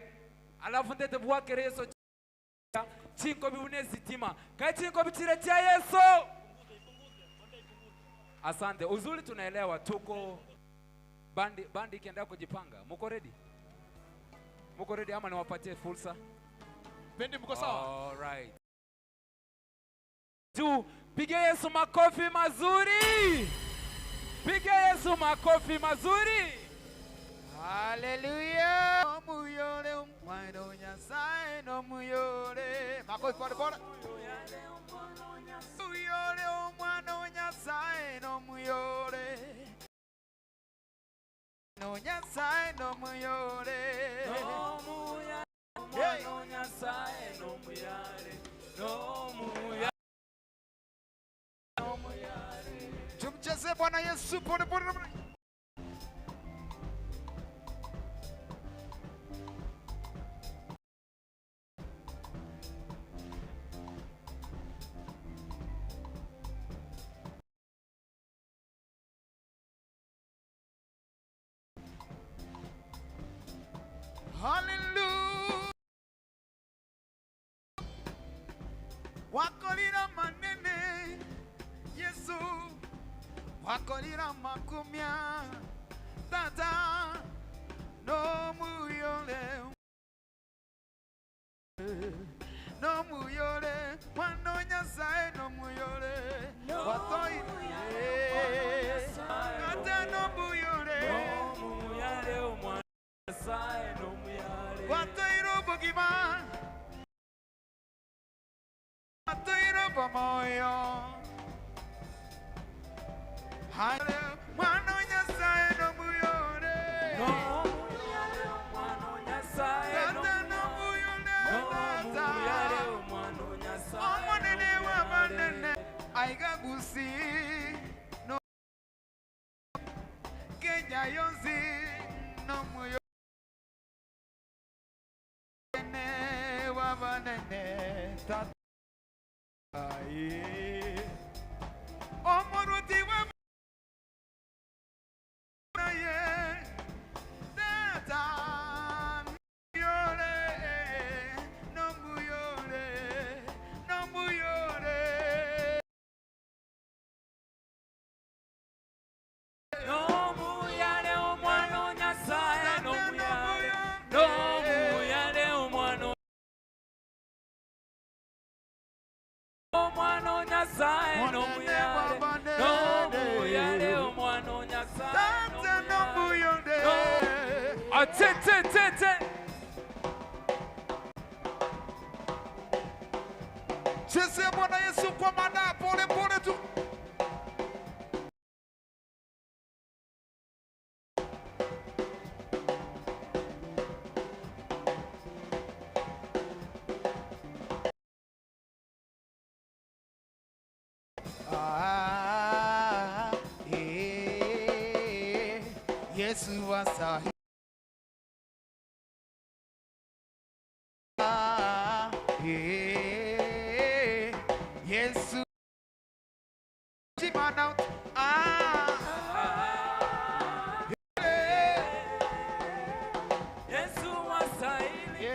Alafu ndete buwake Yesu. Chinko bibune sitima. Kai chinko bitire cha Yesu. Asante. Uzuri tunaelewa tuko bandi ikiendelea kujipanga. Mko ready? Mko ready ama niwapatie fursa?
Bendi mko sawa?
All right. Tu piga Yesu makofi mazuri. Piga Yesu makofi mazuri.
Hallelujah. Muyore mwana Nyasaye no muyore. Makofi pole pole. Muyore mwana Nyasaye no muyore. No Nyasaye no muyore.
No muyore mwana Nyasaye no muyore. No muyore. No muyore.
Tumcheze Bwana Yesu pole pole. Hallelujah. Wakolira manene Yesu, wakolira makumya tata no muyole, no muyole mwana Nyasaye no muyole, watoi tata no muyole,
no muyale mwana Nyasaye no muyale,
watoi bugima, watoi moyo. Hale mwana Nyasaye no muyole,
no muyale mwana Nyasaye no
muyole,
no muyale mwana Nyasaye
omonene wa manene aiga gusi no Kenya yonzi no muyole wa manene tata omoruti wa ye tata muyore no muyore no muyore
no muyale mwana Nyasaye no muyale, no muyale mwana mwana Nyasaye no muyale, no muyale mwana Nyasaye
no muyole.
Ate te te te.
Cheze Bwana Yesu kwa maana pole pole tu. wastahili. Yesu mana
Yesu wastahili.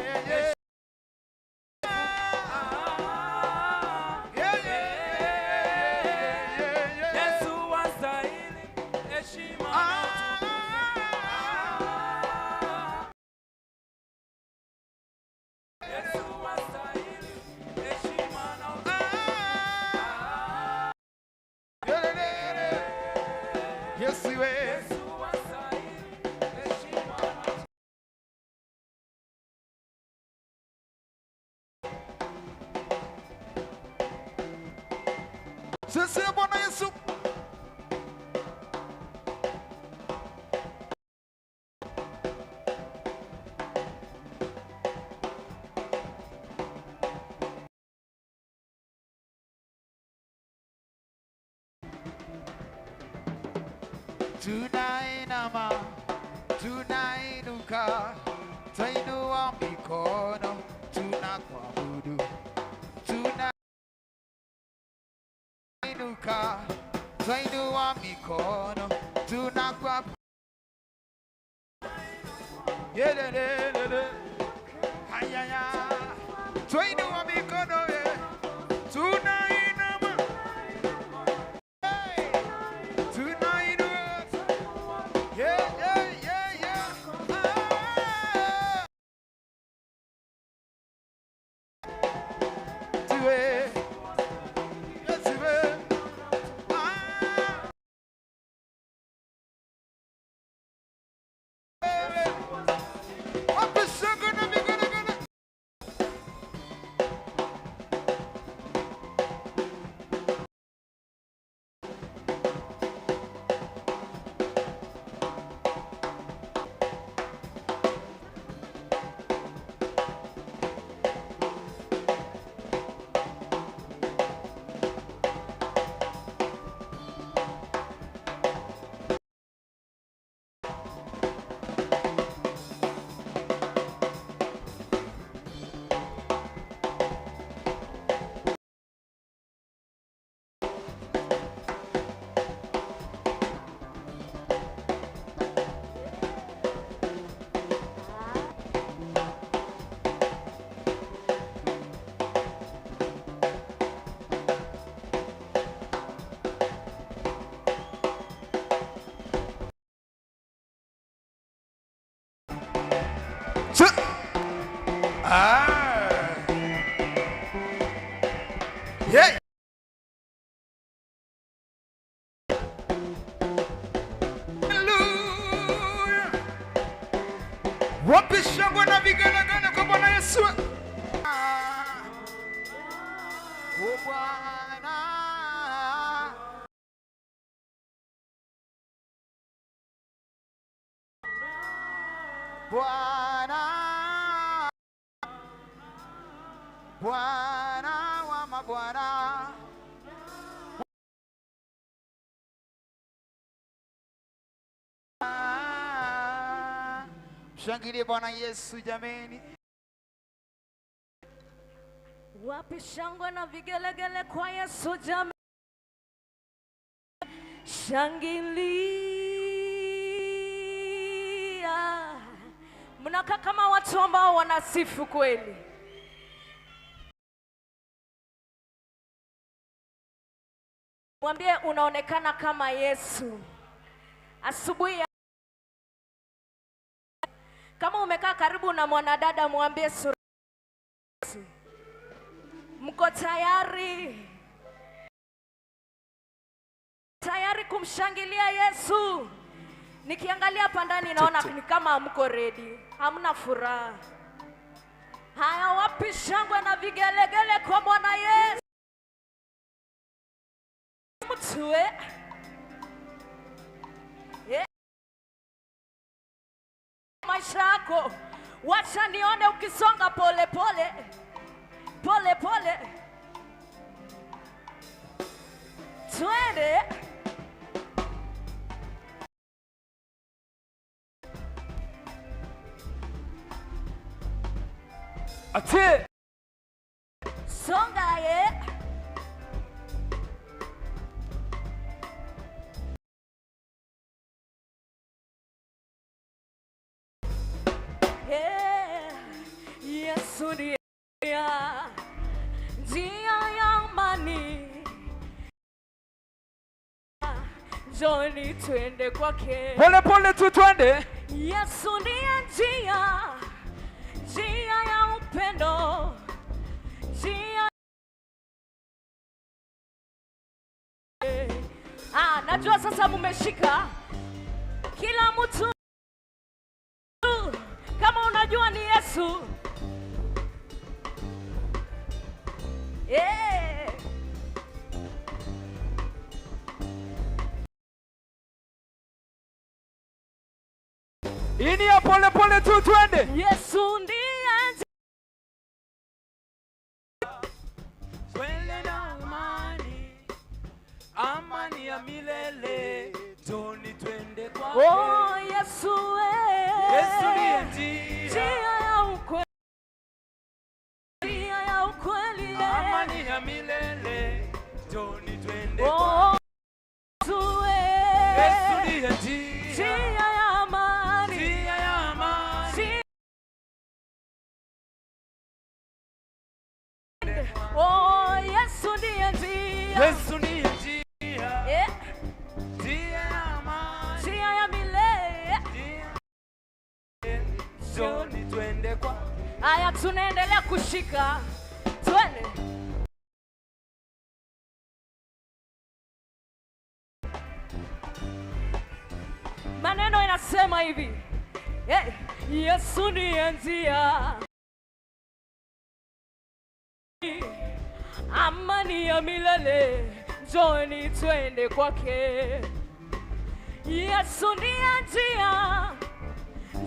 Yesu wastahili heshima na utukufu. Yesu wastahili heshima na utukufu.
Yesu we.
Yesu wastahili heshima na utukufu.
Sisi Bwana Yesu. Tunainama, tunainuka, twainua mikono, tunakuabudu. Tunainuka, twainua mikono, tunakuabudu. Yelelelele. Hayaya. Twainua mikono, tunainama. Hey. Tunainua. Yeah, yeah, yeah, yeah. Ah. Tuwe. Yes, tuwe. Ah. Wapi shangwe na vigelegele? Ah. Yeah. Hallelujah. Wapi shangwe na vigelegele kwa Bwana Yesu? O Bwana. Bwana, Bwana wa mabwana. Mshangilie Bwana Yesu jameni.
Wapi shangwe na vigelegele kwa Yesu jameni. Shangilia. Mnakaa kama watu ambao wanasifu kweli. Mwambie unaonekana kama Yesu. Asubuhi kama umekaa karibu na mwanadada mwambie sura Yesu. Mko tayari? Tayari kumshangilia Yesu? Nikiangalia hapa ndani naona ni kama hamko ready, hamna furaha. Haya, wapi shangwe na vigelegele kwa Bwana Yesu? Mtue. Maisha yako, wacha nione ukisonga pole pole. Pole pole. Twende.
Ate.
Songa ye. Yeah. Yesu ndiye njia ya amani. Njoni twende kwake.
Pole pole tu twende.
Yesu ndiye njia, njia ya upendo, njia. Ah, najua sasa mumeshika. Kila mtu kama unajua ni Yesu. Yeah.
Ini ya pole pole tu twende.
Yesu ndiye
Twende na amani, amani ya milele, njoni twende kwake.
Oh, Yesu
Yesu ndiye njia,
njia ya ukweli, njia ya ukweli,
amani ya milele, njoni twende
Oh,
kwake.
Yesu
Yesu ndiye njia,
njia ya amani,
njia ya amani.
Oh, Yesu ndiye njia,
Yesu ndiye njia,
yeah,
njia ya amani,
njia ya milele.
Njoni twende kwake.
Haya, tunaendelea kushika, twende. Maneno inasema hivi, hey, Yesu ndiye njia, amani ya milele, njoni twende kwake. Yesu ndiye njia,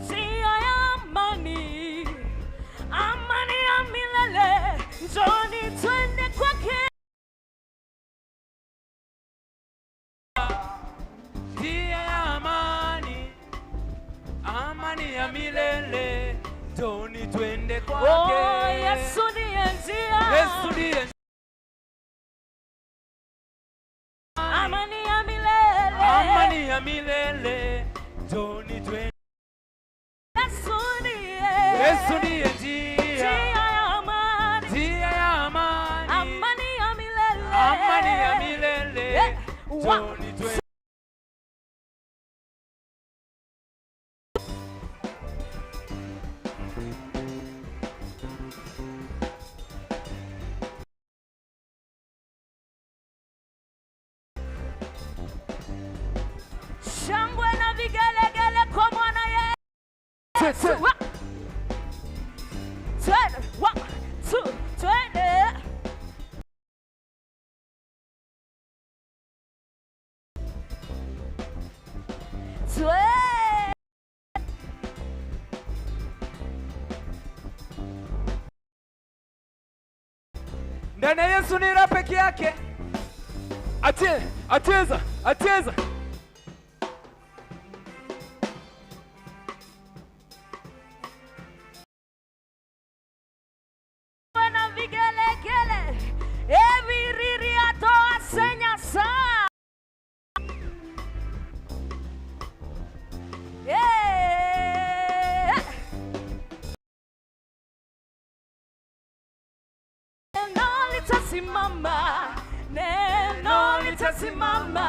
njia ya amani, amani ya milele, njoni twende kwake.
Njia ya amani, amani ya milele, njoni twende kwake.
Oh, Yesu ndiye njia,
Yesu ndiye
amani ya milele,
amani ya milele, njoni twende.
Yesu ndiye,
Yesu ndiye njia,
njia ya amani,
njia ya amani,
amani ya milele,
amani ya milele,
Eh,
njoni twende.
Shangwe na vigelegele kwa Bwana Yesu. Twende, 1, 2, twende. Twende.
Ndani ya Yesu ni raha peke yake. Atie, atieza, atieza.
Na vigelegele eviriri atoa senya saa. Yeah. Neno litasimama, neno litasimama,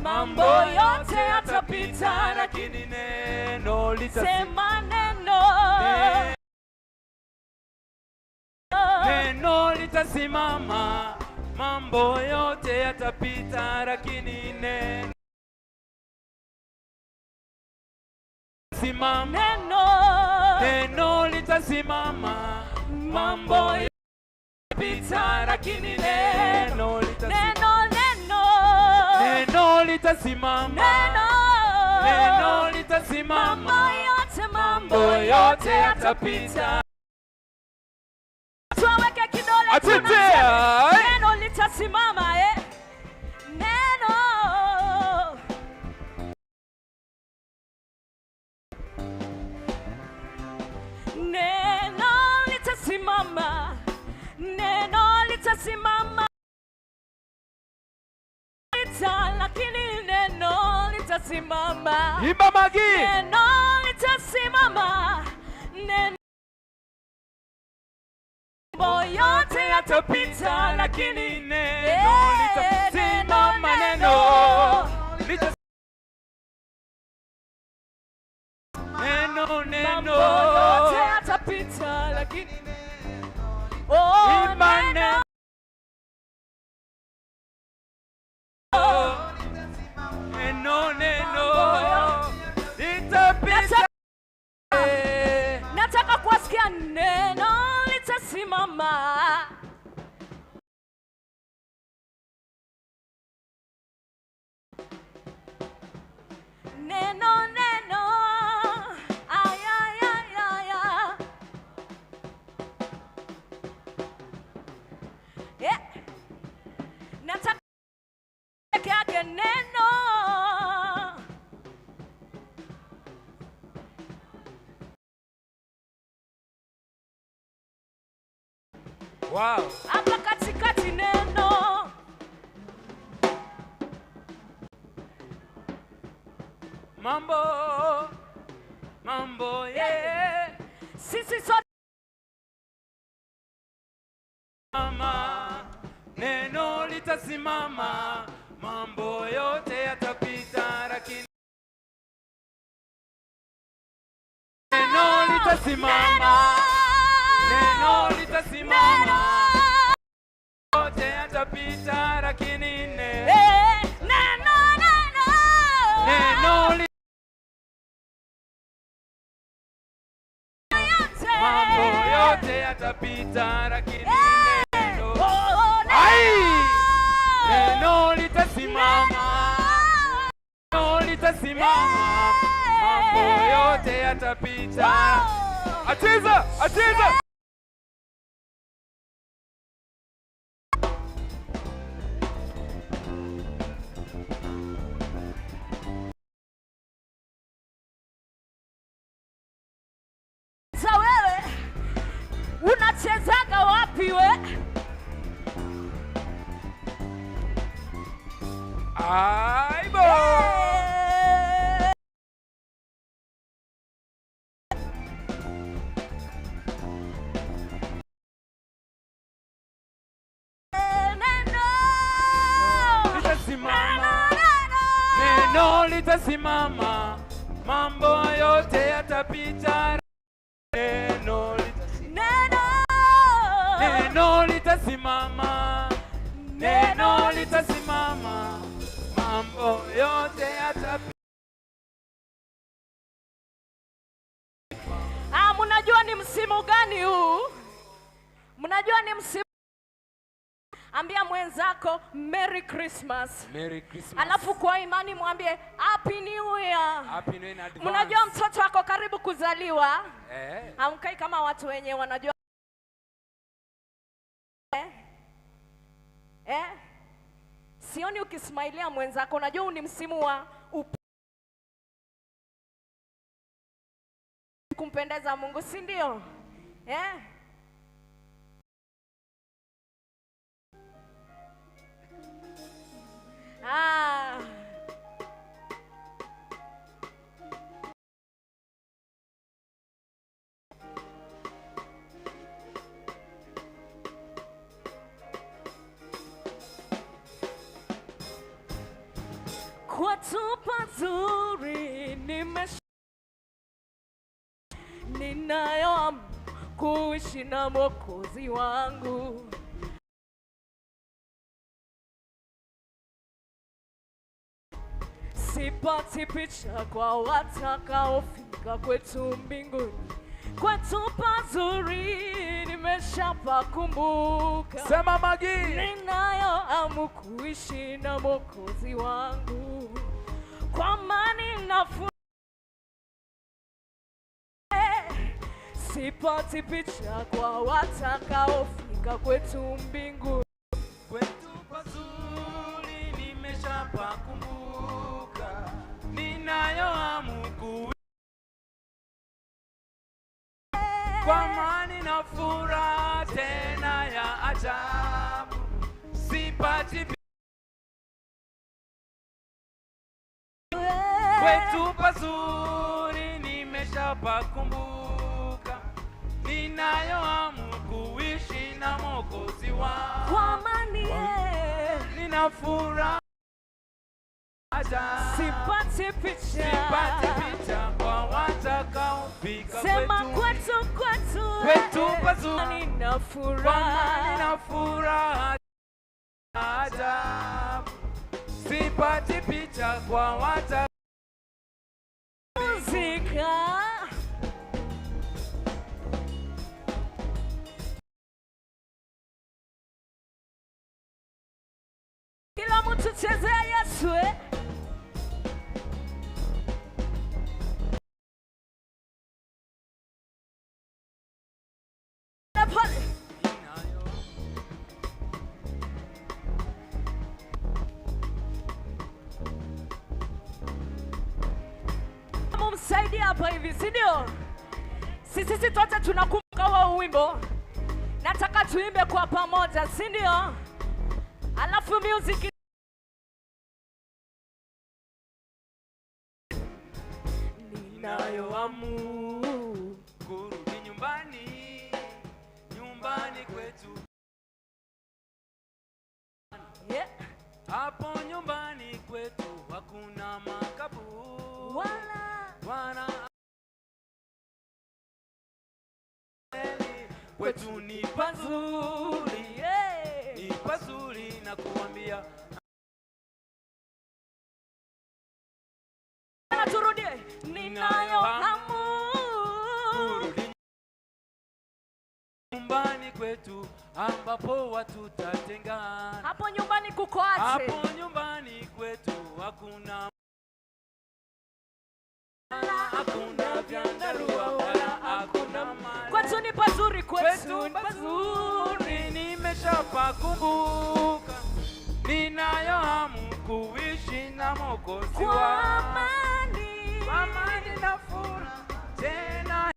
mambo yote yatapita,
lakini neno litasimama.
Sema neno.
Neno litasimama, mambo yote yatapita, lakini neno simama.
Neno,
neno litasimama, mambo yatapita, lakini neno litasimama.
Neno, neno,
neno litasimama,
neno,
neno litasimama,
mambo
mambo yote yatapita.
Tuweke kidole
Atete,
tunasema,
ai.
neno litasimama, eh. Neno. Neno litasimama. yatapita, lakini neno litasimama.
Imba Magi.
Neno litasimama. Neno yote yatapita, lakini
neno litasimama. Neno neno neno
yote yatapita, lakini oh, neno
neno neno litapita.
Nataka kuwasikia neno litasimama. Neno neno ay ay ay ay ay. Yeah. Nataka peke yake neno.
Wow.
Hapa katikati neno.
Mambo mambo yeah.
Sisi sote
mama, neno litasimama, mambo yote yatapita, lakini neno litasimama. Neno litasimama, yote yatapita, lakini neno neno mambo yote yatapita, lakini neno ai neno litasimama, neno litasimama, mambo yote yatapita. Acheza, acheza.
Sasa wewe unachezaga wapi we?
Aibo. Litasimama, neno litasimama, mambo yote yatapita, neno litasimama, neno litasimama, neno litasimama, mambo yote yatapita.
Ah, mnajua ni msimu gani huu? Mnajua ni msimu. Ambia mwenzako Merry Christmas.
Merry Christmas.
Alafu kwa imani mwambie Happy New Year.
Happy New Year in advance.
Mnajua mtoto wako karibu kuzaliwa.
Eh.
Hamkai kama watu wenye wanajua. Sioni ukismailia mwenzako. Unajua huu ni msimu wa kumpendeza Mungu, si ndio? Eh? Ah. Kwa tupa zuri ninayo kuishi na Mwokozi wangu. Sipati picha kwa watakaofika kwetu mbinguni. Kwetu pazuri nimeshapakumbuka.
Sema Magi.
Ninayo hamu kuishi na Mwokozi wangu. Kwa amani na furaha. Sipati picha kwa watakaofika kwetu mbinguni.
Kwetu pazuri nimeshapakumbuka. Ninayo hamu kuishi kwa amani na furaha tena ya ajabu. Sipati Nimeshapakumbuka, ninayo hamu kuishi na Mwokozi wangu.
Kwa amani,
nina furaha.
Sipati picha,
sipati picha kwa watakaofika.
Sema kwetu, kwetu,
kwetu pazuri.
Nina furaha,
nina furaha ajabu. Sipati picha kwa watakaofika.
Kila mtu chezea Yesu, eh? Pale. Mumsaidie hapa hivi, si ndio? Sisi sote tunakumbuka huo wimbo. Nataka tuimbe kwa pamoja, si ndio? Alafu music.
Ninayo hamu kurudi nyumbani, nyumbani kwetu.
Yeah.
Hapo nyumbani kwetu hakuna makaburi wala kwetu ni pazuri,
yeah.
Ni pazuri na kuambia.
Turudie. Ninayo hamu
kurudi nyumbani kwetu ambapo watu tatengana.
Hapo nyumbani kuko aje?
Hapo nyumbani kwetu hakuna, hakuna vyandarua wala hakuna mali.
Kwetu ni pazuri,
kwetu pazuri. Nimeshapakumbuka, ninayo hamu kuishi na Mwokozi
kwa amani,
kwa amani na furaha tena.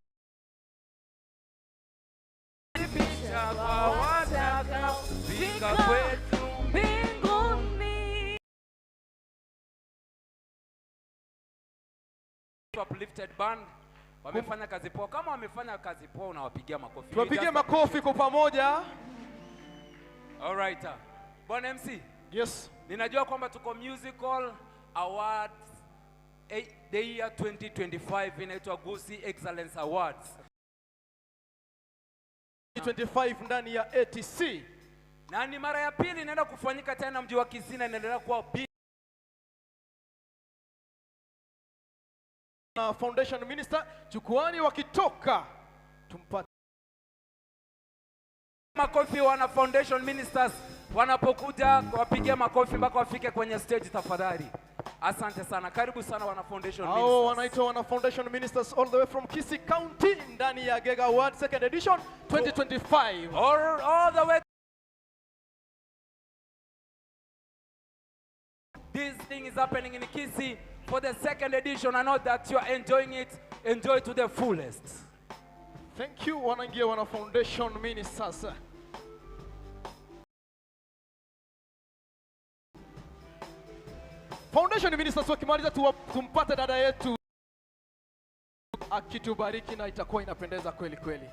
Picha kwa watakaofika kwetu
mbinguni.
Uplifted Band wamefanya kazi poa. Kama wamefanya kazi poa, unawapigia makofi.
Tuwapigie makofi kwa pamoja.
All right. Bwana MC.
Yes.
Ninajua kwamba tuko Musical Awards the year 2025, inaitwa Gusii Excellence Awards
25 ndani ya ATC.
Na ni mara ya pili inaenda kufanyika tena mji wa Kisii, na inaendelea kuwa big.
Na Foundation Minister jukwani wakitoka tumpate
makofi. Wana Foundation Ministers wanapokuja wapigie makofi mpaka wafike kwenye stage tafadhali. Asante sana. Karibu sana wana Foundation Ministers.
Hao wanaitwa wana Foundation Ministers all the way from Kisii County ndani ya Gega Award second edition 2025.
All the way. This thing is happening in Kisii for the second edition. I know that you are enjoying it. Enjoy to the fullest.
Thank you wanaingia wana Foundation Ministers. Foundation Ministers wakimaliza tumpate dada yetu akitubariki na itakuwa inapendeza kweli kweli.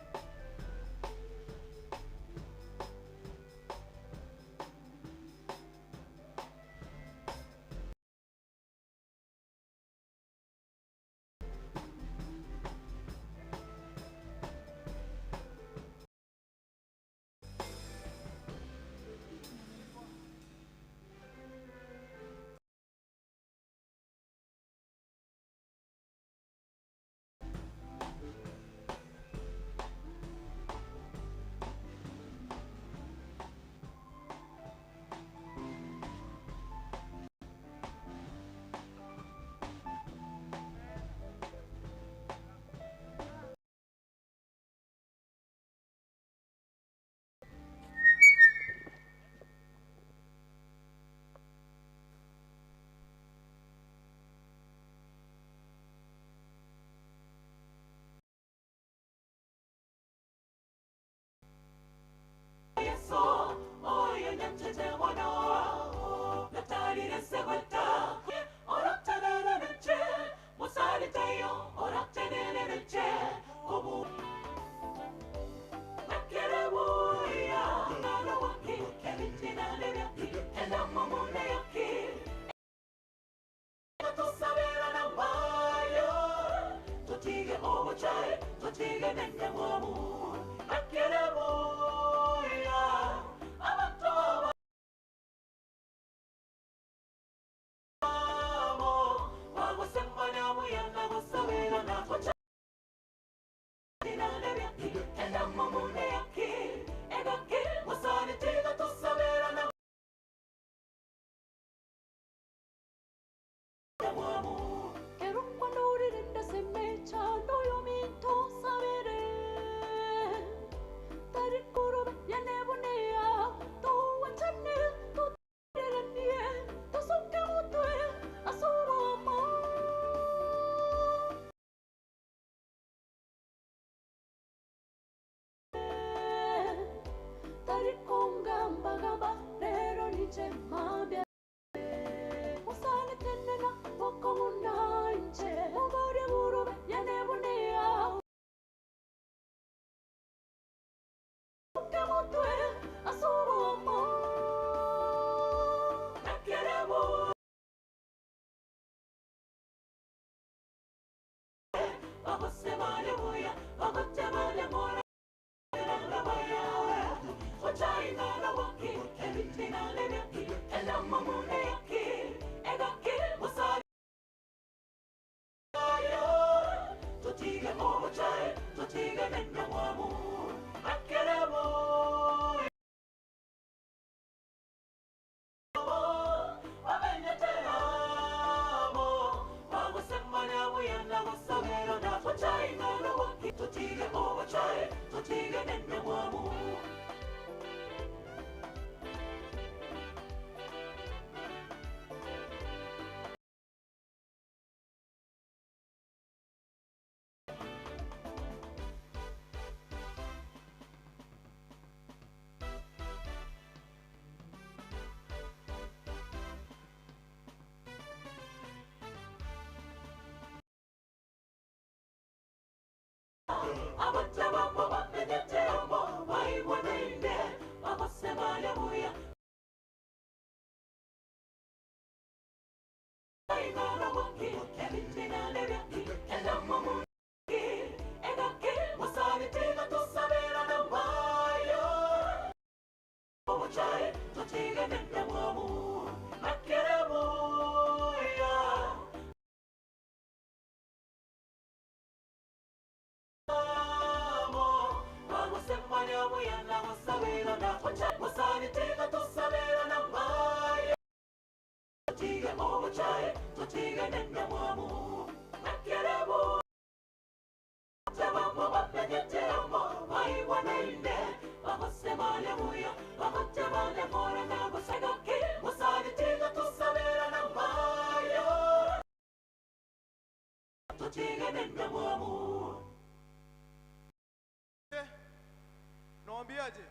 Nawaambiaje?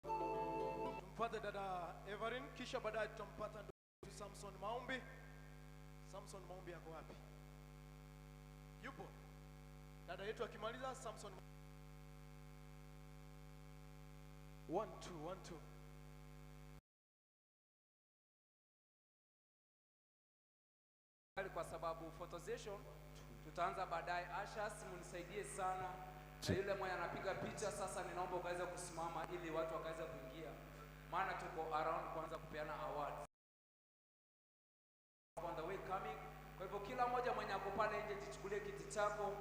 Tumpate dada Everin, kisha baadaye tutampata ndugu Samson Maumbi. Samson Maumbi yako wapi? Yupo. Dada yetu akimaliza Samson. 1 2 1 2.
Kwa sababu photo session tutaanza baadaye. Ashas, mnisaidie sana na yule mwenye anapiga picha sasa, ninaomba ukaweza kusimama ili watu wakaweza kuingia, maana tuko around kuanza kupeana awards on the way coming. Kwa hivyo kila mmoja mwenye ako pale nje jichukulie kiti chako.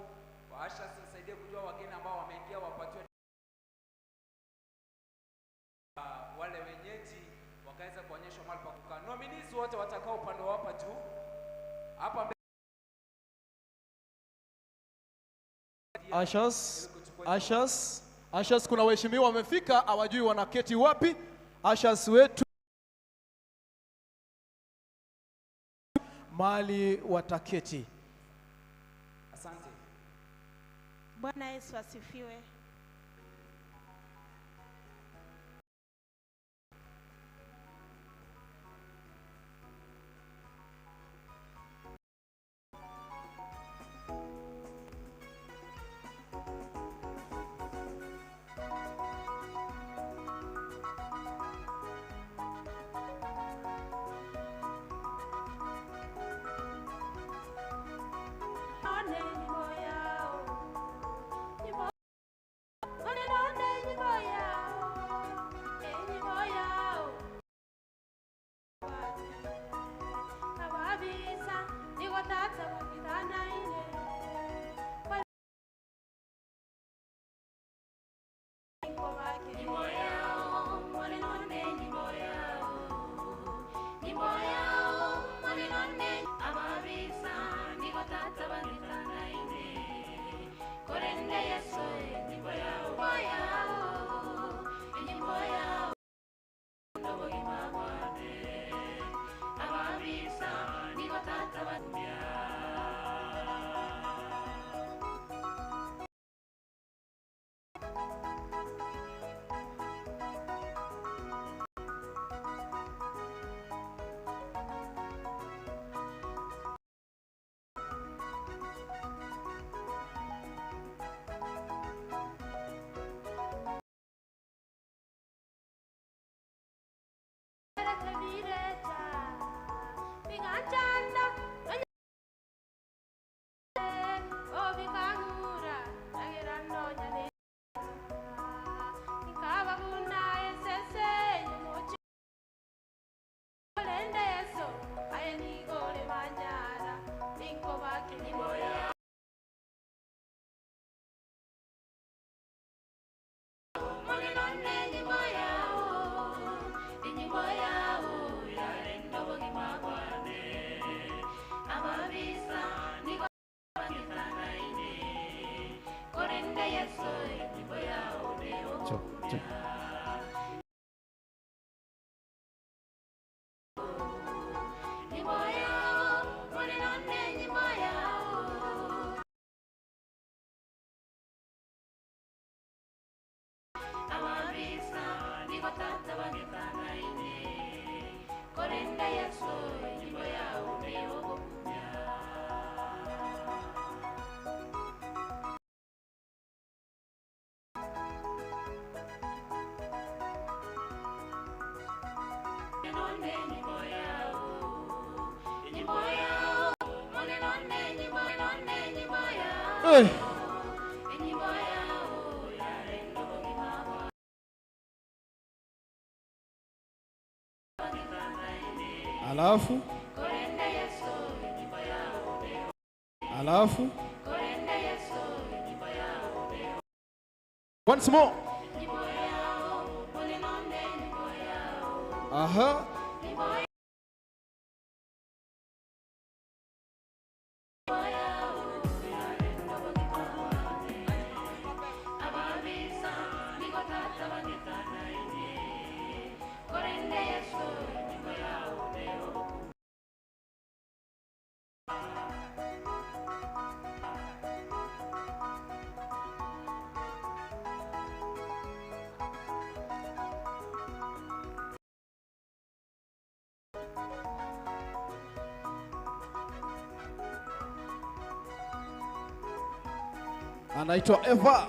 Wa Ashas, nisaidie kujua wageni ambao wameingia wapatiwe, wale wenyeji wakaweza kuonyeshwa mahali pa kukaa. Nominees wote watakao upande wa hapa juu hapa.
Ashas, Ashas, Ashas, kuna waheshimiwa wamefika hawajui wanaketi wapi. Ashas wetu mali wataketi.
Asante.
Bwana Yesu asifiwe.
Hey. Alafu alafu once more. Aha. Anaitwa Eva.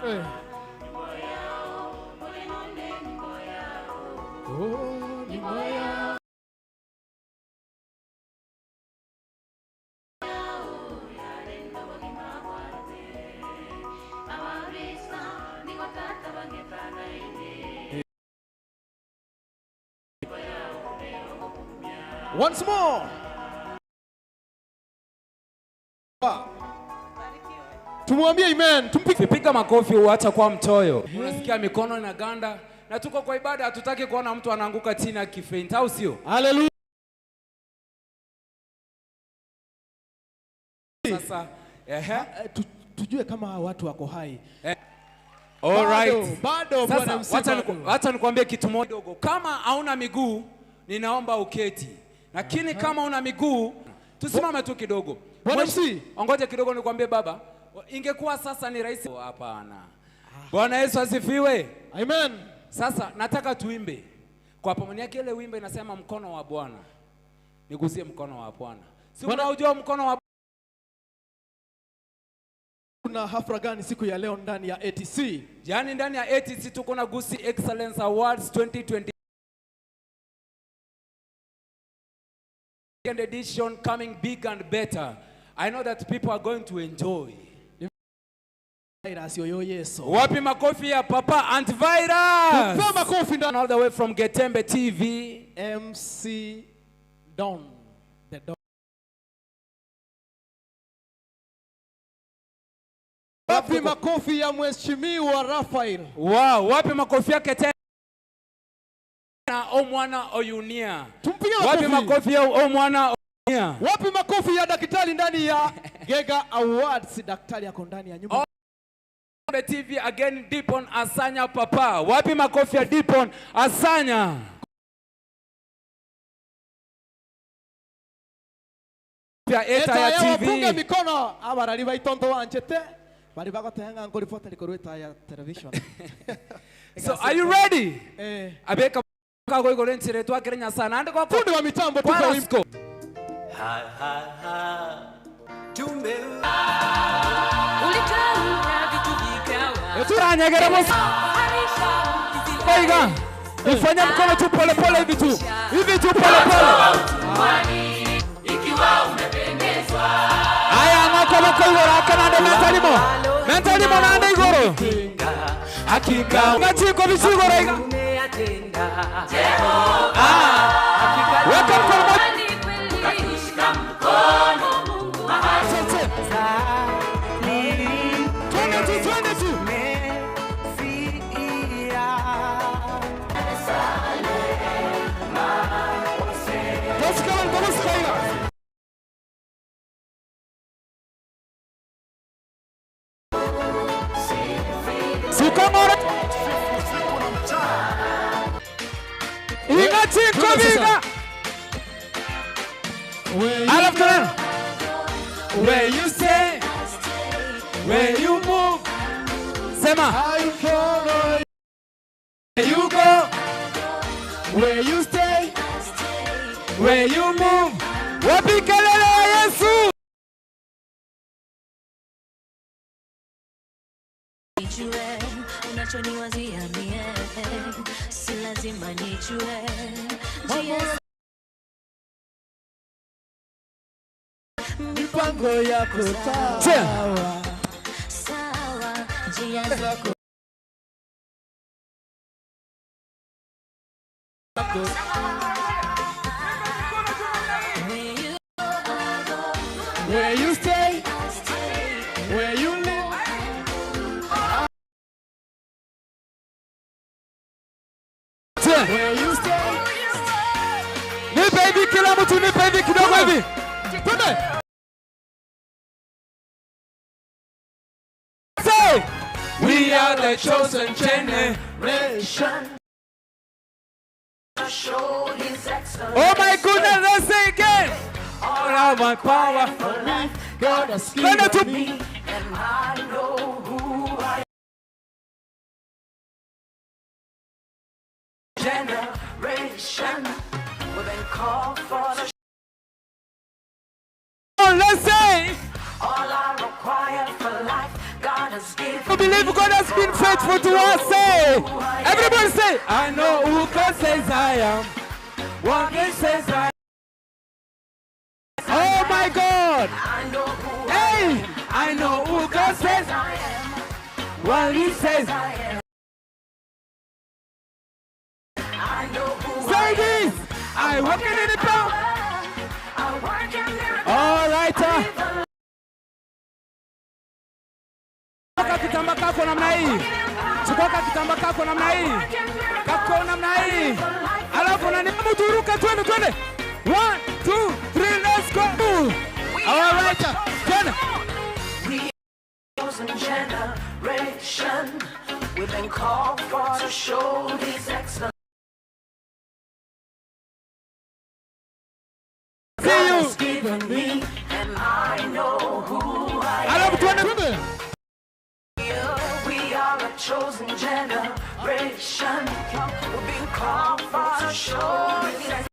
Hey. Oh, nyimbo. Once more. Tumwambie amen.
Tumpige makofi, uacha kwa mchoyo. Unasikia mikono inaganda na tuko kwa ibada, hatutaki kuona mtu anaanguka chini akifaint, au sio?
Hallelujah.
Sasa
tujue kama watu wako hai.
All right.
Bado bwana.
Sasa wacha nikwambie kitu moja kidogo. Kama hauna miguu, ninaomba uketi. Lakini kama una miguu, tusimame tu kidogo.
Bwana MC,
ongoje kidogo nikwambie baba. Ingekuwa sasa ni rahisi. Hapana. Bwana Yesu asifiwe.
Amen.
Sasa nataka tuimbe kwa pamoja. Yake ile wimbo inasema mkono wa Bwana. Nigusie mkono wa Bwana. Si unajua mkono wa.
Kuna hafla gani siku ya leo ndani ya ATC?
Yaani ndani ya ATC tuko na Gusii Excellence Awards 2020 edition coming big and better. I know that people are going to enjoy. Wapi makofi ya Papa Antivirus?
Tupe makofi ndani
all the way from Getembe TV.
MC Don. The Don. Wapi makofi ya Mheshimiwa Raphael?
Wow, wapi makofi yake tena? O mwana oyunia.
Tumpige makofi.
Wapi makofi ya o mwana oyunia?
Wapi makofi ya daktari ndani ya Gega Awards, daktari yako ndani ya nyumba.
TV again, Dipon Asanya Papa. Wapi makofi ya Dipon Asanya? Ya Eta ya TV.
Punga mikono abarari baitonto wanchete bari bagotenga ngoripota likorweta ya television.
So are you ready? Abeka kago igoro nchire twakire nyasana ande kwa
fundi wa mitambo tuko.
Ha ha ha. Tume
Turanyegera musa. Oiga. Ifanye mkono tu pole pole hivi tu. Hivi tu pole pole.
Ikiwa umependezwa.
Aya ngoko boko igoro akanande mentalimo. Mentalimo nande igoro. Hakika ngachiko bishigoro iga.
Jehova.
Weka mkono moja.
Mkono Mungu.
Twende tu. Sukamora. Inga chiko biga. Alafu tena. Where you stay, where you move. Sema.
I follow.
Where you go,
where you stay,
where you move. Wapi kelele ya Yesu?
Nijue unachoniwazia mie, si lazima nijue.
Mipango yako sawa
sawa, njia zako.
Where you stay, where you live. Where you stay.
Nipe hivi kila mtu, nipe hivi kidogo hivi.
Twende.
Say, we are the chosen generation. Oh my goodness, let's say again. All of my power
for me, God has given me,
and I know who I am. Generation, we've been called for the.
Let's say,
all I require for life, God has given.
We believe God has been faithful to us. Say, everybody say, I know who God says I am. What He says I am. Oh my God!
I know who.
Hey, I know who God says
I am.
What He says
I am. I know who.
Say this. I work in the power.
I work in miracles.
All right. Chukua kitamba kako namna hii. Chukua kitamba kako namna hii. Kako namna hii. Alafu na nimu turuka, twende twende. 1 2 3, let's go. All right. Twende.
We chosen generation, we've been called for to show these excellent.
See you.
Has given me, and I know who I am.
Alafu twende.
We are a chosen generation. We've been called for to show these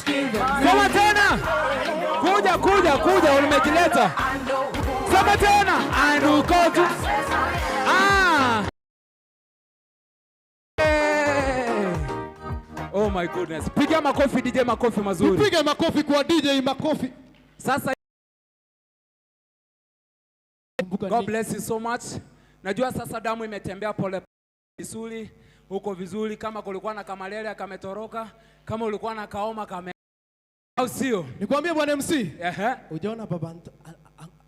Sema tena. Kuja kuja kuja, umejileta. Sema tena. Anuko tu. Ah. Oh my goodness. Piga makofi DJ, makofi mazuri.
Piga makofi kwa DJ, makofi.
Sasa God bless you so much. Najua sasa damu imetembea pole misuli huko vizuri. Kama kulikuwa na kamalaria kametoroka, kama ulikuwa na kaoma kame, au sio?
Nikwambie bwana MC. Ujaona baba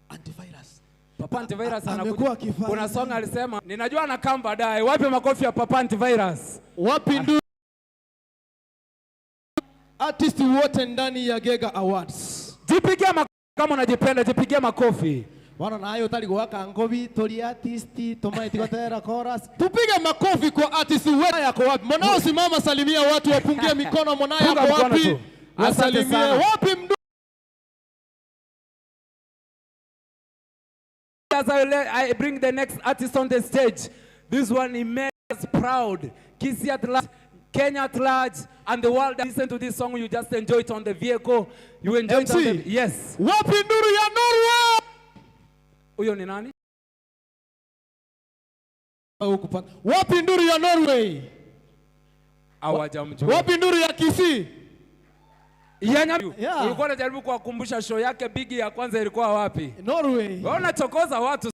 antivirus.
Papa antivirus anakuja. Kuna song alisema, ninajua na kamba baadaye. Wapi makofi ya Papa antivirus?
Wapi ndu? Artist wote ndani ya Gega Awards.
Jipigie kama unajipenda, jipigie makofi.
Bwana nayo tali gwaka ngobi tori artist tomaiti gotera chorus. Tupige makofi kwa artist wetu. Yako wapi? Mwanao simama, salimia watu, wapungie mikono. Mwanao
Punga
yako
mkono
wapi?
tu. Asante
Wasalimie
sana.
wapi mdu?
As I bring the next artist on the stage, this one he made us proud. Kisii at large, Kenya at large, and the world. Listen to this song, you just enjoy it on the vehicle. You enjoy it on
MC.
the, yes.
Wapi nduru ya Norway?
Huyo ni nani?
Wapi nduru ya Norway?
Hawajamjua.
Wapi nduru ya Kisii?
Yeah. Ulikuwa unajaribu kuwakumbusha show yake bigi ya kwanza ilikuwa wapi?
Norway.
Wewe unachokoza watu.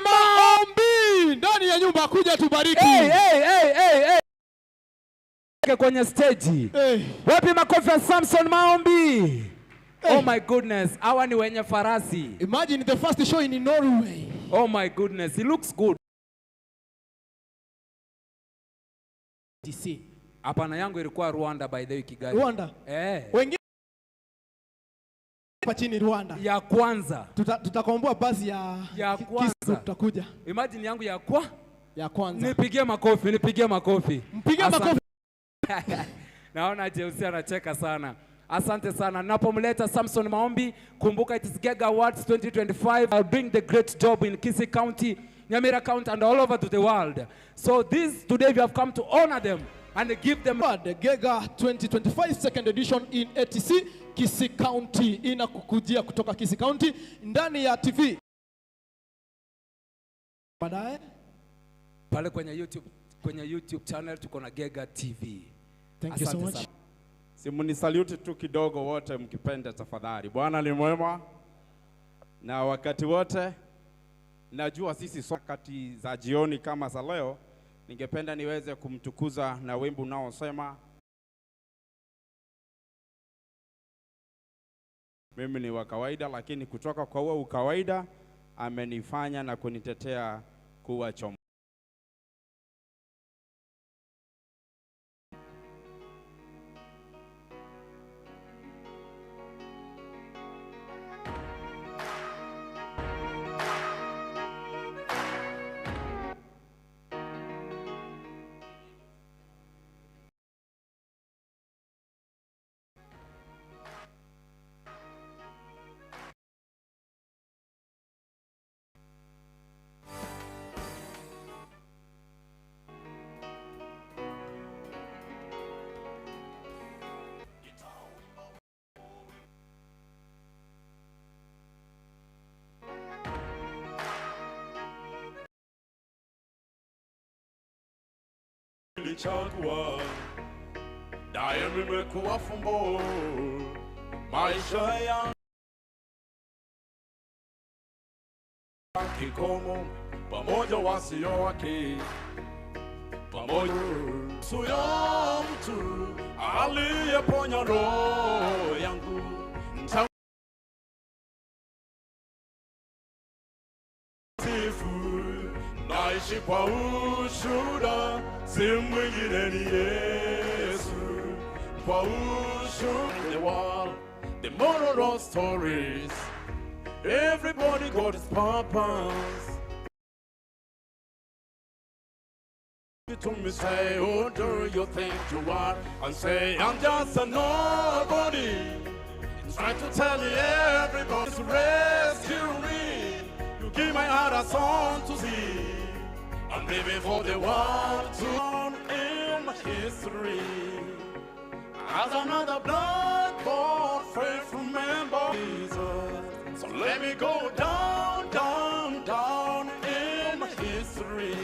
Maombi ndani ya nyumba kuja tubariki.
Hey, hey, hey, hey, hey. Kwenye stage.
Hey.
Wapi makofi ya Samson Maombi? Hey. Oh my goodness, hawa ni wenye farasi.
Imagine the first show in Norway.
Oh my goodness, he looks good.
DC.
Hapana, yangu ilikuwa Rwanda by the way, Kigali.
Rwanda.
Eh.
Wengine hapa chini Rwanda.
Ya kwanza.
Tutakomboa basi ya
kwanza.
Tutakuja.
Imagine yangu ya
kwanza.
Nipigie makofi, nipigie makofi.
Mpigie makofi.
Naona Jeusi anacheka sana. Asante sana. Napomleta Samson Maombi, kumbuka it is Gega Awards 2025. I'll bring the great job in Kisii County, Nyamira County, and all over to the world. So this today we have come to honor them and give them
the Gega 2025 second edition in ATC Kisii County. Inakukujia kutoka Kisii County ndani ya TV. Baadaye
pale kwenye YouTube channel tuko na Gega TV.
Thank you so much.
Simunisalute tu kidogo wote mkipenda tafadhali. Bwana ni mwema na wakati wote. Najua sisi wakati za jioni kama za leo, ningependa niweze kumtukuza na wimbo unaosema mimi ni wa kawaida, lakini kutoka kwa huo ukawaida amenifanya na kunitetea kuwa chombo. Nilichagua daima imekuwa fumbo maisha ya kikomo pamoja wasio wake pamoja suya mtu aliyeponya roho yangu mtakatifu naishi kwa ushuhuda si mwingine ni Yesu kwa ushuhuda. The world, the moral of stories, everybody got his purpose. To me say, who do you think you are? And say, I'm just a nobody. And try to tell everybody to rescue me. You give my heart a song to see. I'm living for the world to in my history. As another blood-bought faithful member, Jesus. So let me go down, down, down in my history.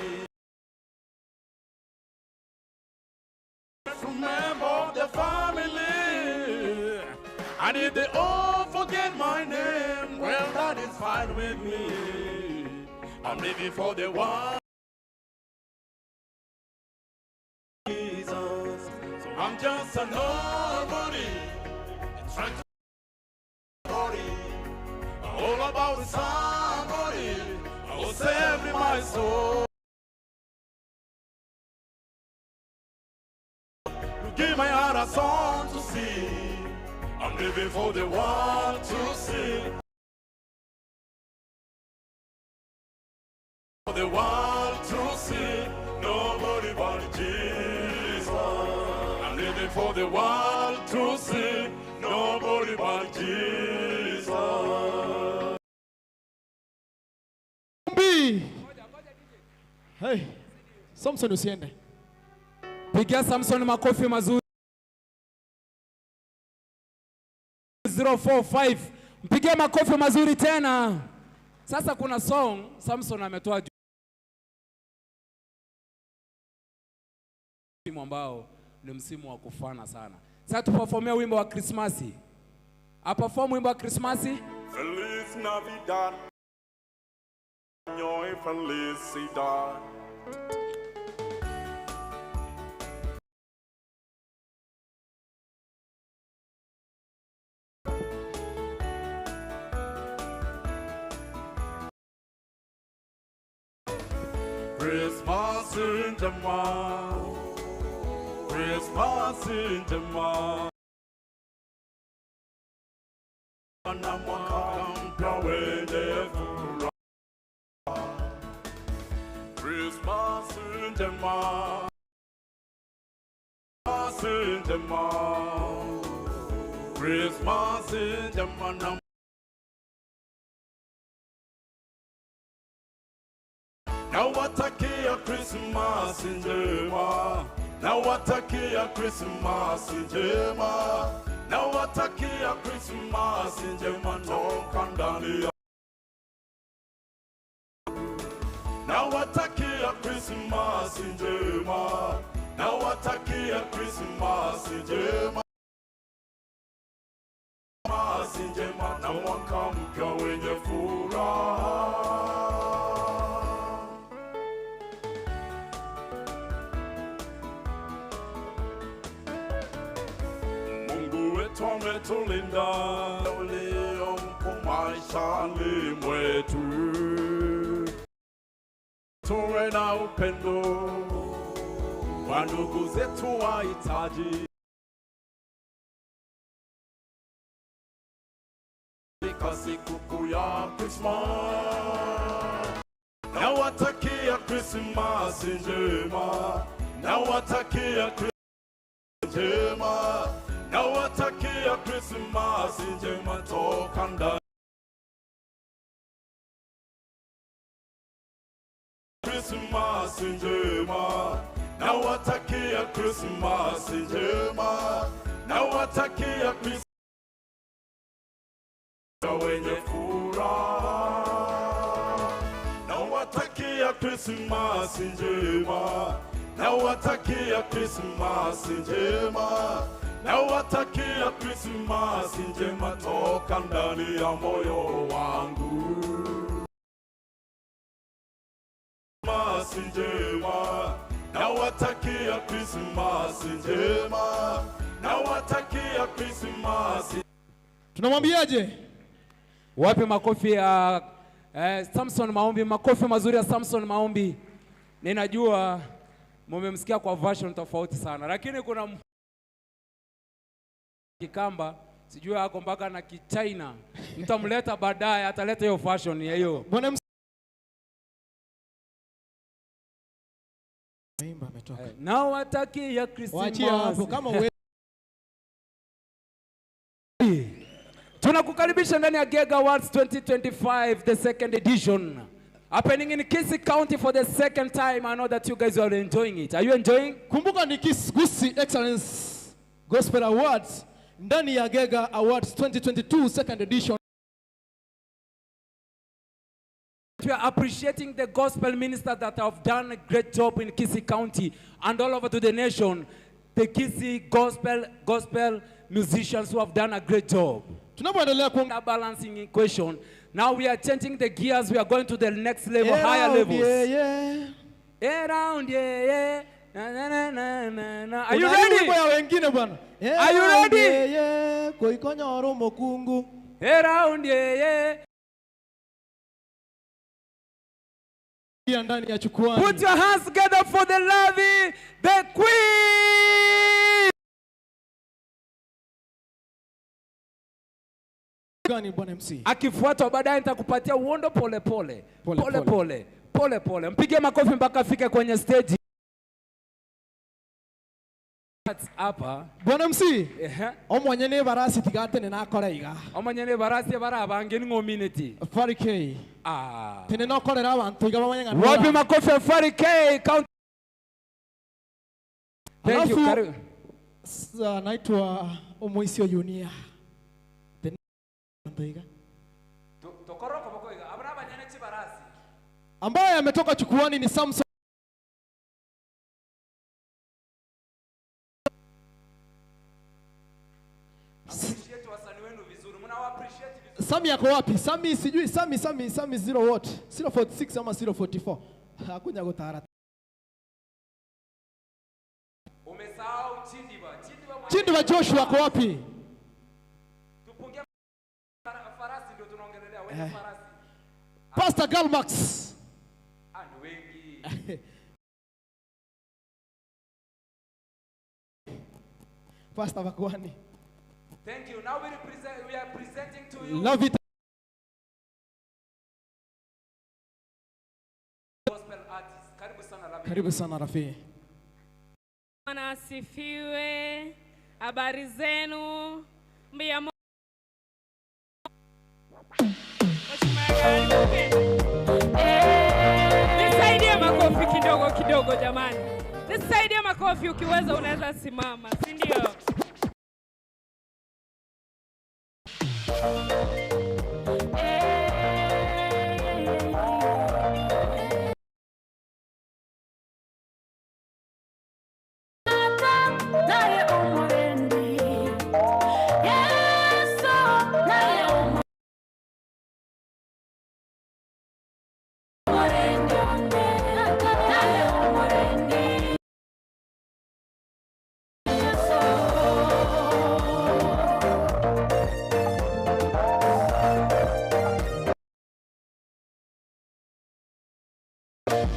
Remember the family, and if they all forget my name, well, that is fine with me. I'm living for the one Jesus. So I'm just a nobody, trying to body, all about somebody. I will save my soul. Give my heart a song to sing. I'm living for the world to see. For the world to see. Nobody but Jesus. I'm living for the world to see. Nobody but Jesus.
B. Hey, Samson usiende.
Pigia Samson makofi mazuri. 045. Mpigie makofi mazuri tena. Sasa kuna song Samson ametoa msimu ambao ni msimu wa kufana sana. Sasa tuperformia wimbo wa Krismasi. Aperform wimbo wa Krismasi.
Feliz Navidad. Año y felicidad. Christmas njema, Christmas njema, na mwaka mpya wenye furaha. Christmas njema, Christmas njema, Christmas njema na nawatakia Christmas njema, nawatakia Christmas njema, nawatakia Christmas njema toka ndani. Nawatakia Christmas njema, nawatakia Christmas njema, Christmas njema na mwaka mpya wenye furaha. Tumetulinda ulio mkuu maishani mwetu, tuwe na upendo kwa ndugu zetu wahitaji. Katika sikukuu ya Christmas, nawatakia Christmas njema, nawatakia Christmas njema, nawatakia Christmas njema toka ndani. Christmas njema, nawatakia Christmas njema, nawatakia Christmas wenye furaha. Nawatakia Christmas njema, nawatakia Christmas njema, nawatakia Christmas njema toka ndani ya moyo wangu. Christmas njema, nawatakia Christmas njema, nawatakia Christmas.
Tunamwambiaje?
Wape makofi ya Samson Maombi, makofi mazuri ya Samson Maombi. Ninajua mmemsikia kwa version tofauti sana, lakini kuna Kikamba, sijui yako mpaka na Kichina. Mtamleta baadaye, ataleta hiyo fashion ya hiyo.
Bwana Imba ametoka.
Na watakia Christmas.
Waachie hapo kama wewe.
Tunakukaribisha ndani ya Gega Awards 2025, the second edition. Happening in Kisii County for the second time. I know that you guys are enjoying it. Are you enjoying?
Kumbuka ni Kisii Excellence Gospel Awards ndani ya Gega Awards 2022 second edition.
We are appreciating the gospel ministers that have done a great job in Kisii County and all over to the nation. The Kisii gospel musicians who have done a great job.
Tunapoendelea kuongea
balancing equation. Now we are changing the gears. We are going to the next level, higher levels.
Yeah, yeah.
Around, yeah, yeah. Na, na, na, na, na, na. Are you ready?
Are
you ready?
Yeah, yeah. Koikonyoro mokungu.
Around, yeah, yeah.
Ndani ya jukwani.
Put your hands together for the lovely, the queen.
Gani bwana MC?
Akifuatwa baadaye nitakupatia uondo pole pole. Pole pole. Pole pole, pole. Mpige makofi mpaka afike kwenye stage. Hapa.
Bwana MC. Omwanyene barasi tigatene nakora iga.
Omwanyene barasi barabange ng'ominiti.
Fari K.
Ah.
Tene nokorera abantu iga bamanyanga.
Wapi makofi ya Fari K count. Thank you. Karibu.
Naitwa Omoisio Junia. Tene iga.
Tokoroko boko iga. Abana banyene chibarasi.
Ambaye ametoka chukuani ni Samson. Sami yako wapi? Sami sijui, Sami 0 what? 046 ama 044. Hakunya gotara.
Umesahau Chindiba.
Chindiba Joshua yako wapi?
Tupungie farasi ndio tunaongelelea wewe farasi.
Pastor Galmax.
Ah, ni wengi.
Pastor Bakwani.
Thank you. Now we are presenting to you.
Love it.
Gospel artist. Karibu sana Rafi.
Karibu sana Rafi.
Bwana asifiwe. Habari zenu? Mbia nisaidie makofi kidogo kidogo jamani. Nisaidie makofi, ukiweza unaweza simama, si ndio?